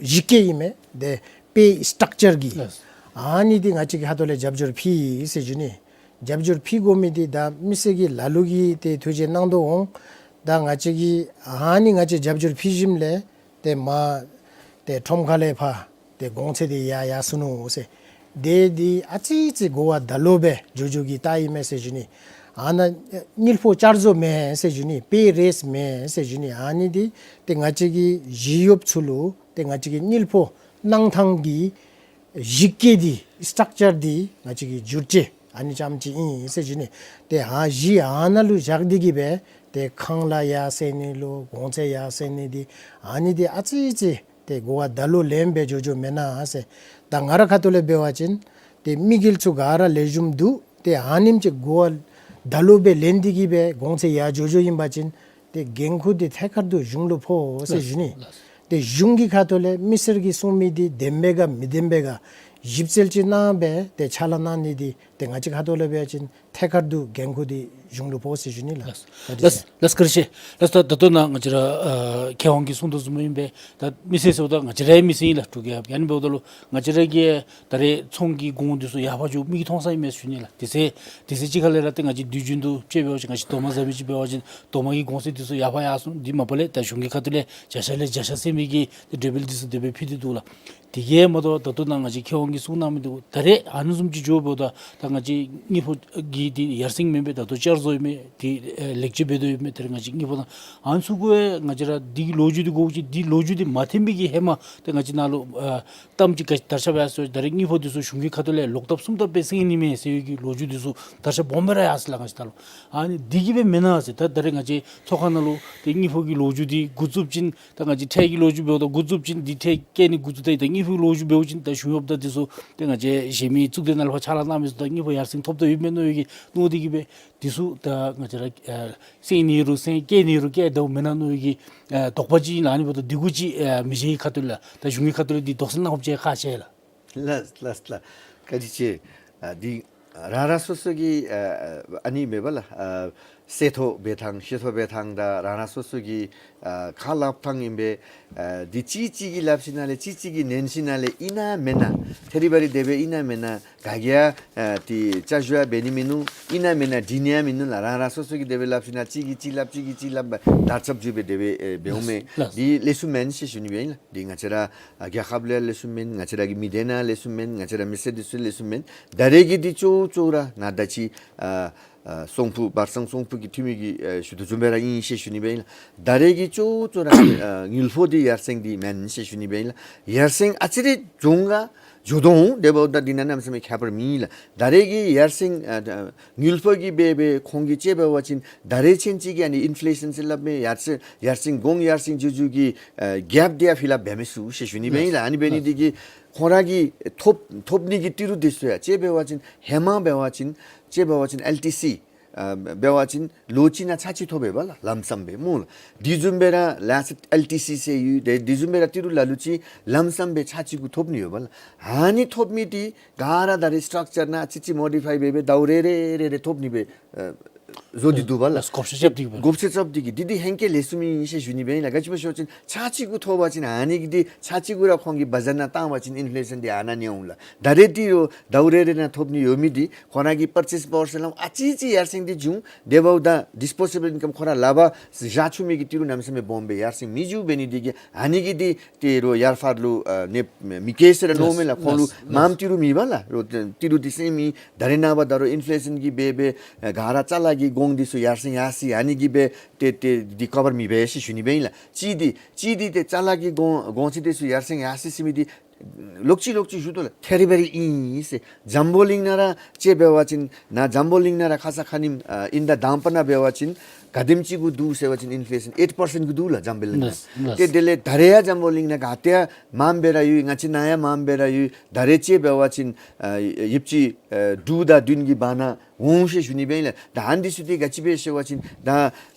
གཞི་སྐད་ཨིན་མས། ཏེ་པེ་སི་ཊག་ཅར་གྱི་ལགས། ཨ་ནི་འདི་ང་བཅས་ཀྱི་ཁ་ཐུག་ལས་རྒྱབ་སྐྱོར་ཕུལ་ཡི་ཟེར་ཞུ་ནི། རྒྱབ་སྐྱོར་ཕུལ་དགོ་མི་འདི་ད་མི་སེར་གྱིས་ལ་ལུ་གིས་ཏེ་ཐུགས་བཞེད་གནང་དོ་འོང་། ད་ང་བཅས་ཀྱིས་ཨ་ནི་ང་བཅས་རྒྱབ་སྐྱོར་ཕུལ་ཞིནམ་ལས་ཏེ་མར་ཏེ་ཁྲོམ་ཁ་ལས་ཕར་ཏེ་གོང་ཚད་འདི་ཡར་ཡར་སོང་ནུག་ཟེར། ཏེ་འདི་ཨ་ཙི་ཅིག་གོ་བ་ད་ལོ་སྦེ་འགྱོ་འགྱོ་གི་རྟགས་ཨིན་མས་ཟེར་ཞུ་ནི། ཨ་ནཱ་དངུལ་ཕོགས་བསྐྱར་བཟོ་མེན་ཟེར་ཞུ་ནི། པེ་རེསི་མེན་ཟེར་ཞུ་ནི། ཨ་ནི་འདི་ཏེ་ང་བཅས་ཀྱི་ཞི་གཡོགཔ་ཚུ་ལུ་ཏེ་ང་བཅས་ཀྱི་དངུལ་ཕོགས་གནང་ཐངས་ཀྱི་གཞི་སྐད་འདི་སི་ཊག་ཅར་འདི་ང་བཅས་ཀྱི་བསྒྱུར་བཅོས་ཨ་ནི་རྐྱངམ་ཅིག་ཨིན་ཟེར་ཞུ་ནི། ཏེ་ཨ་གཞི་ཨ་ནཱ་ལུ་བཞག་སྟེ་གིས་སྦེ་ཏེ་ཁང་གླ་ཡར་སེང་ནི་ལོ་གོང་ཚད་ཡར་སེང་ནི་འདི་ཨ་ནི་འདི་ཨ་ཙི་ཅིག་ཏེ་གོ་བ་ད་ལོ་ལེན་སྦེ་འགྱོ་འགྱོཝ་མེན་ན་ཟེར། ད་ང་ར་ཁ་ཐུག་ལས་འབད་བ་ཅིན་ཏེ་དམིགས་ཡུལ་ཚུ་ག་ར་ལེགས་ཤོམ་འདུག། ཏེ་ཨ་ནེམ་ཅིག་གོ་བ་ད་ལོ་སྦེ་ལེན་ཏེ་གིས་སྦེ་གོང་ཚད་ཡར་འགྱོ་འགྱོཝ་ཨིན་པ་ཅིན་ཏེ་འགན་ཁུར་འདི་ཐད་ཀར་དུ་གཞུང་ལུ་ཕོག་ཟེར་ཞུ་ནི། ལགས། ཏེ་གཞུང་གི་ཁ་ཐུག་ལས་མི་སེར་གྱིས་གསུང་མི་འདི་བདེན་པས་ག་མི་བདེན་པས་ག་ ཞིབ་འཚོལ་ཅིག་གནང་སྦེ་ཏེ་ཕྱག་ལཱ་གནང་ནི་འདི་ཏེ་ང་བཅས་ཁ་ཐུག་ལས་འབད་བ་ཅིན་ཐད་ཀར་དུ་འགན་ཁུར་འདི་གཞུང་ལུ་ཕོག་ཟེར་ཞུ་ནི་ལགས། ལགས་ལགས་ལགས། བཀའ་དྲིན་ཆེ། ལགས་ད་ད་ལྟོ་ནཱ་ང་བཅས་ར་ཨ་མཁས་དབང་གིས་གསུངས་དོ་བཟུམ་ཨིན་པས། ད་མི་སེར་ཟེརཝ་ད་ང་བཅས་རའི་མི་སེར་ཨིན་ལགས། འབྲུག་རྒྱལ་ཁབ་ཨ་ནི་འབདཝ་ད་ལུ་ང་བཅས་ར་གི་ད་རེས་ཚོང་གི་གོང་འདི་ཚུ་ཡར་འཕར་འགྱོ་མི་གིས་མཐོང་ས་ཨིན་མས་ཟེར་ཞུ་ནི་ལགས། དེ་ཚེ་དེ་ཚེ་གཅིག་ཁ་ལས་ར་ཏེ་ང་བཅས་དུས་རྒྱུན་དུ་དཔྱེ་འབད་བ་ཅིན་ང་བཅས་རྡོག་མ་བཟའ་མི་ཅིག་འབད་བ་ཅིན་རྡོག་མ་གི་གོང་ཚད་འདི་ཚུ་ཡར་འཕར་ཡར་སོང་། དེ་མ་པ་ལས་ད་གཞུང་གི་ཁ་ཐུག་ལས་བརྒྱ་ཆ་ལས་བརྒྱ་ཆ་ཟད་མི་གི་ཏེ་འགྲེམས་སྤེལ་འདི་ཚུ་དེ་སྦེ་ཕུལ་ཏེ་འདུག་ལགས། དེ་གིས་མ་གཏོགས་ད་ལྟོ་ནཱ་ང་བཅས་མཁས་དབང་གིས་གསུངས་གནང་མི་འདི་ད་རེས་ཨ་ནི་བཟུམ་ཅིག་འགྱོཝ་ད་ད་ང་བཅས་དངུལ་ཕོགས་ཀྱི་འདི་ཡར་སེང་མེན་པས། ད་ལྟོ་བསྐྱར་བཟོ་ཨིན་མས། ཏེ་ཨེ་ལེགས་བཅོས་འབད་དོ་ཨིན་མས། ད་རེས་ང་བཅས་དངུལ་ཕོགས་དང་ཨ་ནི་ཚུ་གུ་ང་བཅས་ར་འདི་གི་ལོ་རྒྱུས་འདི་གོཝ་ཅིག། འདི་ལོ་རྒྱུས་འདི་མ་ཐོན་པའི་གི་ཧེ་མ་ཏེ་ང་བཅས་ནཱ་ལུ་ཨ་གཏམ་ཅིག་ག་དར་ཁྱབ་ཡར་སོང་། ད་རེས་དངུལ་ཕོགས་འདི་ཚུ་གཞུང་གི་ཁ་ཐུག་ལས་ལོག་ལྟབ་གསུམ་ལྟབ་སྦེ་སེང་ནི་མས་ཟེར་བའི་གི་ལོ་རྒྱུས་འདི་ཚུ་དར་ཁྱབ་སྦོམ་སྦེ་ར་ཡར་སོང་ལགས། ང་བཅས་ད་ལུ་ཨ་ནི་འདི་གིས་སྦེ་མེན་ན་ཟེར། ད་ད་རེས་ང་བཅས་ཚོགས་ཁང་ནང་ལུ་ཏེ་དངུལ་ཕོགས་ཀྱི་ལོ་རྒྱུས་འདི་འགོ་བཙུགས་ཅིན་ད་ང་བཅས་ཁྲལ་གྱི་ལོ་རྒྱུས་འབདཝ་ད་འགོ་བཙུགས་ཅིན་འདི་ཁྲལ་བཀལ་ནི་འགོ་བཙུགས་ད་ད་དངུལ་ཕོགས་ལོ་རྒྱུས་འབདཝ་ཅིན་ད་གཞུང་གཡོགཔ་དང་འདི་ཚུ་ཏེ་ང་བཅས་གཞན་མི་གཙུག་སྡེ་ནང་ལུ་ཕར་ཕྱག་ལཱ་གནང་མི་ཚུ་ད་དངུལ་ཕོགས་ཡར་སེང་ཐོབ་དོ་ཡོད་མེན་མནོ་བའི་གི་མནོ་སྟེ་གིས་སྦེ་འདི་ཚུ་ད་ང་བཅས་ར་ཨ་སེང་ནི་རུང་སེང་བཀལ་ནི་རུང་བཀལ་དོ་མེན་ན་མནོ་བའི་གི་ཨ་དོགས་པ་ཅིག་ཨིན་ལགས། ཨ་ནི་འབདཝ་ད་འདི་གུ་ཅིག་ཨ་མི་སེར་གྱི་ཁ་ཐུག་ལས་ད་གཞུང་གི་ཁ་ཐུག་ལས་འདི་དོགས་སེལ་གནང་དགོཔ་ཅིག་ཁག་ཆེ་ལགས། ལགས་ལགས་ལགས། བཀའ་དྲིན་ཆེ། ཨ་འདི་རང་རང་སོ་སོ་གི་ཨ་ཨ་ནི་མེན་པ་ལགས། ཨ་གསལ་ཏོག་ཏོ་འབད་ཐངས་ཤེས་ཏོག་ཏོ་འབད་ཐངས་དང་རང་རང་སོ་སོ་གི་ཨ་ཁ་སླབ་ཐངས་ཨིན་པས། ཨ་འདི་གཅིག་གཅིག་གིས་སླབ་ཞིནམ་ལས་གཅིག་གཅིག་གིས་ནན་ཞིནམ་ལས་ཨིན་ན་མེན་ན་ཐད་རི་བ་རི་དེ་སྦེ་ཨིན་ན་མེན་ན་ག་གིས་ཡང་ཨ་ཏེ་བཅའ་བཞག་འབད་ནི་མིན་ནུག། ཨིན་ན་མེན་ན་འདྲི་ནི་ཡང་མིན་ནུག་ལགས། རང་རང་སོ་སོ་གིས་དེ་སྦེ་སླབ་ཞིནམ་ལས་གཅིག་གིས་གཅིག་སླབ་གཅིག་གིས་གཅིག་སླབ་སྦེ་དར་ཁྱབ་འགྱོ་སྦེ་དེ་སྦེ་ཨེ་འབད་འོང་མས། ལགས་ལགས། འདི་ལེགས་ཤོམ་མེན་ཟེར་ཞུ་ནི་སྦེ་ཨིན་ལགས། འདི་ང་བཅས་ར་ཨ་རྒྱལ་ཁབ་ལུ་ཡང་ལེགས་ཤོམ་མེན། ང་བཅས་ར་གི་མི་སྡེ་ནང་ལེགས་ཤོམ་མེན། ང་བཅས་ར་མི་སེར་འདི་ཚུ་ལེགས་ཤོམ་མེན། ད་རེས་ཀྱི་འདི་གཙོ་བོ་གཙོ་བོ་ར་ནཱ་ད་ཅི་ཨ་ཨ་སོང་ཕུ་བར་སང་སོང་ཕུ་གི་འཐུས་མི་གིས་ཨ་ཞུ་དོ་བཟུམ་སྦེ་ར་ཨིན་ཟེར་ཞུ་ནི་སྦེ་ཨིན་ལགས། ད་རེས་ཀྱི་གཙོ་བོ་གཙོ་བོ་ར་ཨ་དངུལ་ཕོགས་འདི་ཡར་སེང་འདི་མེན་ཟེར་ཞུ་ནི་སྦེ་ཨིན་ལགས། ཡར་སེང་ཨ་ཙི་རེ་འགྱོ་འོང་ག་འགྱོ་དོ་འོང་། དེ་འབདཝ་ད་འདི་ནང་གནམ་མེད་ས་མེད་ཁྱད་པར་མེད་ལགས། ད་རེས་ཀྱི་ཡར་སེང་ཨ་དངུལ་ཕོགས་ཀྱི་སྦེ་སྦེ་ཁོང་གིས་དཔྱེ་འབད་བ་ཅིན་ད་རེས་ཚུན་ཚོད་ཀྱི་ཨ་ནི་ཨིན་ཕི་ལེ་ཤཱན་ཟེར་སླབ་མི་ཡར་སེང་ཡར་སེང་གོང་ཡར་སེང་འགྱོ་འགྱོ་གི་ཨ་གེབ་འདི་ཡང་ཕིལ་ལཱབ་འབད་མི་ཚུགས་ཟེར་ཞུ་ནི་སྦེ་ཨིན་ལགས། ཨ་ནི་འབད་ནི་འདི་གིས་ཁོང་ར་གི་ཐོབ་ཐོབ་ནི་གི་ཏི་རུ་འདི་ཚུ་ཡང་དཔྱེ་འབད་བ་ཅིན་ཧེ་མ་འབད་བ་ཅིན་དཔྱེ་འབད་བ་ཅིན་ཨེལ་ཊི་སི་ཨ་འབད་བ་ཅིན་ལོ་གཅིག་ནང་ཚར་གཅིག་ཐོབ་པས་པ་ལགས། ལམ་སམ་སྦེ་སྨོ་ལགས། དེ་བཟུམ་སྦེ་ར་ལཱསཊ་ཨེལ་ཊི་སི་ཟེར་ཡོད། དེ་དེ་བཟུམ་སྦེ་ར་ཏི་རུ་ལ་ལུ་ཅིག་ལམ་སམ་སྦེ་ཚར་གཅིག་གུ་ཐོབ་ནི་ཡོད་པ་ལགས། ཨ་ནི་ཐོབ་མི་འདི་ག་ར་ད་རེས་སི་ཊག་ཅར་ནང་ཨ་ཙི་ཅིག་མོ་ཌི་ཕའི་འབད་འབད་ཟླཝ་རེ་རེ་རེ་རེ་ཐོབ་ནི་སྦེ་ཨ་བཟོ་སྟེ་འདུག་པ་ལགས། བགོ་བཤའ་རྐྱབ་སྟེ་གིས་སྦེ། བགོ་བཤའ་རྐྱབ་སྟེ་གིས། འདི་འདི་ཧེང་སྐལ་ལེགས་ཤོམ་ཨིན་ཟེར་ཞུ་ནི་སྦེ་ཨིན་ལགས། ག་ཅི་སྦེ་ཟེར་བ་ཅིན་ཚར་གཅིག་གུ་ཐོབ་པ་ཅིན་ཨ་ནི་གི་འདི་ཚར་གཅིག་གུ་ར་ཁོང་གིས་བ་ཛར་ནང་བཏང་བ་ཅིན་ཨིན་ཕི་ལེ་ཤཱན་འདི་ཨ་ནཱ་ནི་འོང་ལགས། ད་རེས་འདི་རུ་ཟླཝ་རེ་རེ་ནང་ཐོབ་ནི་ཡོད་མི་འདི་ཁོང་ར་གི་པར་ཅེསི་པ་ཝར་ཟེར་སླབ་ཨ་ཙི་ཅིག་ཡར་སེང་འདི་འབྱུང་། དེ་འབདཝ་ད་ཌིསི་པོ་ཟེ་བཱལ་ཨིན་ཀམ་ཁོང་ར་ལག་པར་བཞག་ཚུགས་མི་གི་ཏི་རུ་གནམ་མེད་ས་མེད་སྦོམ་སྦེ་ཡར་སེང་མི་འགྱོ་འབད་ནི་འདི་གིས་ཨ་ནི་གིས་འདི་ཏི་རུ་ཡར་འཕར་ལུ་ཨ་ནི་མི་བཀལ་ཟེར་ར་མནོཝ་མས་ལགས། ཁོང་ལུ་མངམ་ཏི་རུ་མེད་པ་ལགས། རོགས་ཏི་རུ་འདི་སེང་མི་ད་རེས་ནངས་པ་ད་རུང་ཨིན་ཕི་ལེ་ཤཱན་གྱིས་འབད་འབད་ཨ་ག་ར་ཅ་ལ་གི་གོང་འདི་ཚུ་ཡར་སེང་ཡར་སེང་ཨ་ནི་གིས་འབད་ཏེ་ཏེ་འདི་ཀ་བར་མི་འབད་ཟེར་ཞུ་ནི་སྦེ་ཨིན་ལགས། གཅིག་འདི་གཅིག་འདི་ཏེ་ཅ་ལ་གི་གོང་གོང་ཚད་འདི་ཚུ་ཡར་སེང་ཡར་སེང་ཟེར་མི་འདི་ལོག་ཅི་ལོག་ཅི་ཞུ་དོ་ལགས། ཐད་རི་བ་རི་ཨིན་ཟེར། འཛམ་བུ་གླིང་ནང་ར་དཔྱེ་འབད་བ་ཅིན་ནཱ་འཛམ་བུ་གླིང་ནང་ར་ཁ་ཙ་ཁ་ཉིམ་ཨ་དབྱིན་ཟླ་དང་པ་ནང་འབད་བ་ཅིན་ག་དེམ་ཅིག་གུ་འདུག་ཟེར་བ་ཅིན་ཨིན་ཕི་ལེ་ཤཱན་ཨེཊ་པར་སེནཊ་གུ་འདུག་ལགས་འཛམ་བུ་གླིང་ནང་། ལགས་ལགས། ཏེ་དེ་ལས་ད་རེས་ཡང་འཛམ་བུ་གླིང་ནང་ག་ཏེ་ཡང་མངམ་སྦེ་ར་ཡོད། ང་བཅས་ནཱ་ཡང་མངམ་སྦེ་ར་ཡོད། ད་རེས་དཔྱེ་འབད་བ་ཅིན་ཨ་ཡོདཔ་ཅིག་ཨ་དྲུག་དང་བདུན་གྱི་བར་ན་འོང་ཟེར་ཞུ་ནི་སྦེ་ཨིན་ལགས། ད་ཨ་ནི་འདི་ཚུ་འདི་ག་ཅི་སྦེ་ཟེར་བ་ཅིན་ད་ཨ་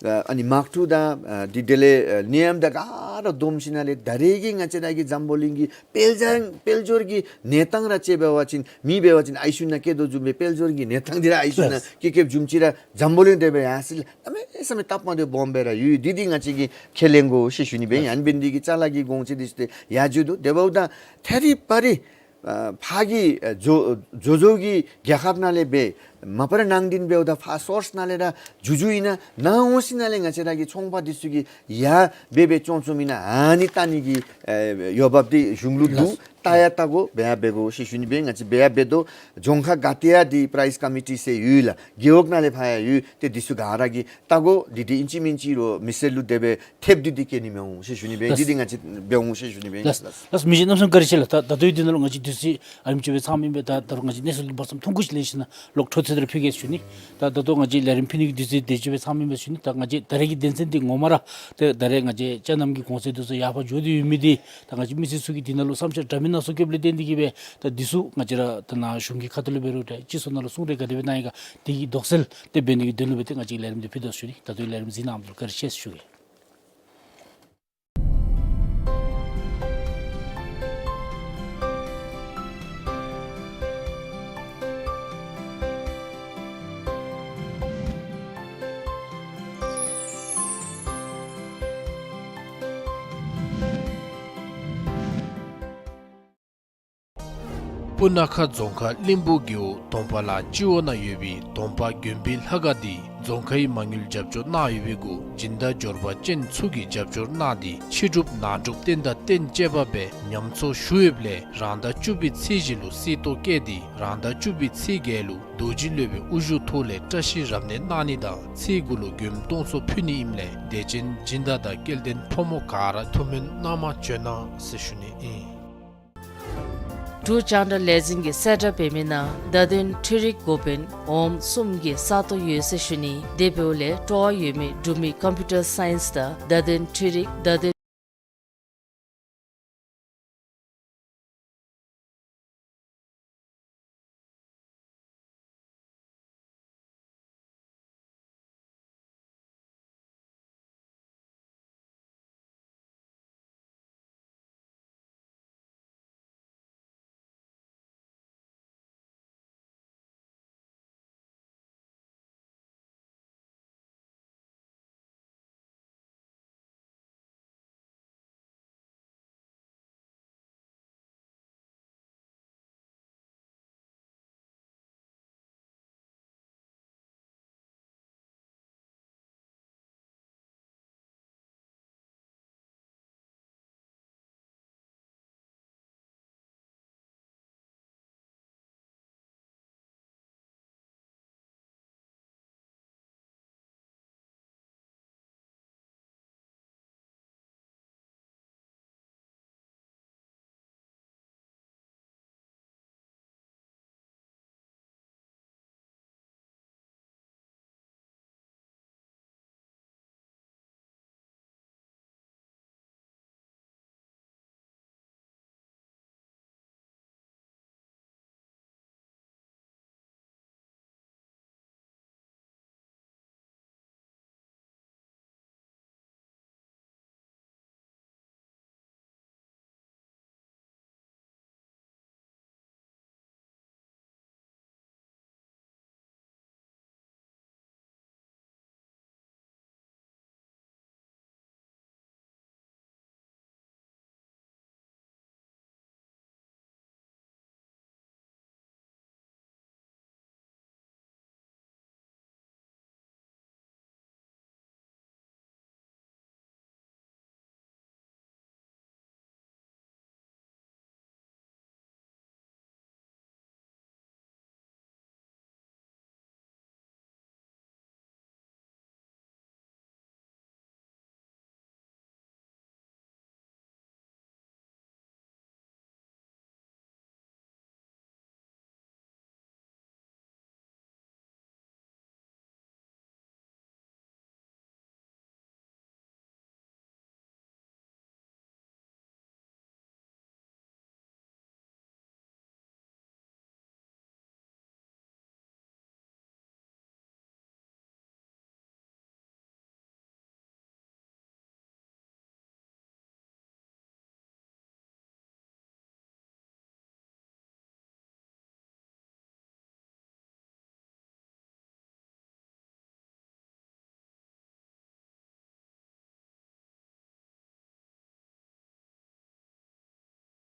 ཨ་ནི་མཱཀ་ཊུ་དང་ཨ་འདི་དེ་ལས་ཨ་ནད་ཡམས་དང་ག་ར་བསྡོམས་ཞིནམ་ལས་ད་རེས་ཀྱི་ང་བཅས་ར་གི་འཛམ་བུ་གླིང་གི་དཔལ་འབྱོར་དཔལ་འབྱོར་གྱི་གནས་སྟངས་ར་དཔྱེ་འབད་བ་ཅིན་མི་འབད་བ་ཅིན་ཨའི་སི་ཡུ་ནང་བསྐྱལ་དོ་བཟུམ་སྦེ་དཔལ་འབྱོར་གྱི་གནས་སྟངས་འདི་ར་ཨའི་སི་ཡུ་ནང་བསྐྱལ་བསྐྱལཝ་བཟུམ་ཅིག་ར་འཛམ་བུ་གླིང་དེ་སྦེ་ཡར་སེང་གནམ་མེད་ས་མེད་སྟབས་མ་བདེཝ་སྦོམ་སྦེ་ར་ཡོད། འདི་འདི་ང་བཅས་ཀྱིས་ཁས་ལེན་དགོ་ཟེར་ཞུ་ནི་སྦེ་ཨིན། ཨ་ནི་འབད་ནི་འདི་གིས་ཅ་ལ་གི་གོང་ཚད་འདི་ཚུ་ཏེ་ཡར་འགྱོ་དོ། དེ་འབདཝ་ད་ཐད་རི་བ་རི་ཨ་ཕར་གྱི་ཨ་འགྱོ་འགྱོ་འགྱོ་གི་རྒྱལ་ཁབ་ནང་ལས་འབད་མ་པ་ར་ནང་འདི་འབདཝ་ད་ཕར་སོརསི་ནང་ལས་ར་འགྱོ་འགྱོཝ་ཨིན་ན་ནཱ་འོང་ཞིནམ་ལས་ང་བཅས་ར་གི་ཚོང་པ་འདི་ཚུ་གིས་ཡར་འབད་འབད་བཙོང་བཙོངམ་ཨིན་ན་ཨ་ནི་བལྟ་ནི་གི་ཨེ་འོས་འབབ་འདི་གཞུང་ལུ་འདུག། ལགས། བལྟ་ཡང་བལྟ་དགོ། འབད་ཡང་འབད་དགོ་ཟེར་ཞུ་ནི་སྦེ་ང་བཅས་འབད་ཡང་འབད་དོ། རྫོང་ཁག་ག་ཏེ་ཡང་འདི་པ་རའིསི་ཀོ་མི་ཊི་ཟེར་ཡོད་ལགས། རྒེད་འོག་ནང་ལས་ཕར་ཡང་ཡོད། ཏེ་འདི་ཚུ་ག་ར་གིས་བལྟ་དགོ། འདི་འདི་ཨིན་ཅི་མིན་ཅི་རོགས་མི་སེར་ལུ་དེ་སྦེ་ཐེབས་འདི་འདི་བཀལ་ནི་མི་འོང་ཟེར་ཞུ་ནི་སྦེ། ལགས། འདི་འདི་ང་བཅས་འབད་འོང་ཟེར་ཞུ་ནི་སྦེ། ལགས་ལགས། མི་རྗེ་རྣམ་གསུམ་བཀའ་དྲིན་ཆེ་ལགས། ད་ད་ལྟོའི་འདི་ནང་ལུ་ང་བཅས་དུས་ཚོད་ཨ་ནེམ་ཅིག་སྦེ་ཚངམ་ཨིན་པས། ད་ད་རུང་ང་བཅས་གནས་ཚུལ་འདི་བར་མཚམས་ཐུང་ཀུ་ཅིག་ལེན་ཞིནམ་ལོག་འཕྲོ་མཐུད་དེ་ར་ཕུལ་གེ་ཟེར་ཞུ་ནི། ད་ད་ལྟོ་ང་བཅས་ལས་རིམ་ཕུལ་ནི་གི་དུས་ཚོད་དེ་ཅིག་སྦེ་ཚངམ་ཨིན་པས་ཟེར་ཞུ་ནི། ད་ང་བཅས་ད་རེས་ཀྱི་དོན་ཚན་འདི་ངོ་མ་ར་ཏེ་ད་རེས་ང་བཅས་ཅ་ནམ་གྱི་གོང་ཚད་འདི་ཚུ་ཡར་འཕར་འགྱོ་སྟེ་ཡོད་མི་འདི་ད་ང་བཅས་མི་སེར་ཚུ་གིས་འདི་ནང་ལུ་བསམ་འཆར་འདྲ་མིན་སྣ་ཚོགས་བསྐྱེདཔ་ལས་བརྟེན་ཏེ་གིས་སྦེ་ད་འདི་ཚུ་ང་བཅས་ར་ད་ནཱ་གཞུང་གི་ཁ་ཐུག་ལས་འབད་རུང་ཏེ་སྤྱི་ཚོགས་ནང་ལུ་གསུང་རེ་ག་དེ་སྦེ་གནང་ཡི་ག་དེ་གི་དོགས་སེལ་དེ་འབད་ནི་གི་དོན་ལུ་སྦེ་ཏེ་ང་བཅས་ལས་རིམ་འདི་ཕུལ་དོ་ཟེར་ཞུ་ནི། ད་ལྟོའི་ལས་རིམ་གཟིགས་གནང་མི་ལུ་བཀའ་དྲིན་ཆེ་ཟེར་ཞུ་གེ། སྤུ་ན་ཁ་རྫོང་ཁག་གླིང་བུ་རྒེད་འོག་དོང་པ་ལ་སྤྱི་འོག་ནང་ཡོད་པའི་དོང་པ་དགོན་པའི་ལྷ་ཁང་འདི་རྫོང་ཁའི་མ་དངུལ་རྒྱབ་སྐྱོར་གནང་ཡོད་པའི་གུ་སྦྱིན་བདག་འབྱོར་པ་ཅན་ཚུ་གིས་རྒྱབ་སྐྱོར་གནང་སྟེ་ཕྱི་སྒྲུབ་ནང་སྒྲུབ་རྟེན་དང་རྟེན་བཅས་པ་སྦེ་ཉམས་གསོ་ཞུ་ཡོདཔ་ལས་རང་ཟླ་བཅུ་པའི་ཚེས་བཞི་ལུ་རྩིས་ཏོ་བཀལ་ཏེ་རང་ཟླ་བཅུ་པའི་ཚེས་བརྒྱད་ལུ་རྡོ་རྗེ་སློབ་དཔོན་དབུ་བཞུགས་ཐོག་ལས་བཀྲ་ཤིས་རབ་གནས་གནང་ནི་དང་ཚེས་དགུ་ལུ་མགྱོནམ་སྟོང་ཚོ་ཕུལ་ནི་ཨིནམ་ལས་དད་ཅན་སྦྱིན་བདག་དང་སྐལ་ལྡན་ཕོ་མོ་ག་ར་ཐུགས་སྨོན་གནང་མ་བྱོན་གནང་ཟེར་ཞུ་ནི་ཨིན། འབྲུག་རྒྱང་བསྒྲགས་ལས་འཛིན་གྱིས་གསལ་བསྒྲགས་འབད་མི་ནང་བརྡ་དོན་འཕྲུལ་རིག་འགོ་དཔོན་འོགམ་གསུམ་གྱི་ས་སྟོང་ཡོད་ཟེར་ཞུ་ནི། དེ་འབདཝ་ལས་སྤྲོ་བ་ཡོད་མི་འབྲུག་མི་ཀམ་པིའུ་ཊར་སའིནསི་དང་བརྡ་དོན་འཕྲུལ་རིག་བརྡ་དོན་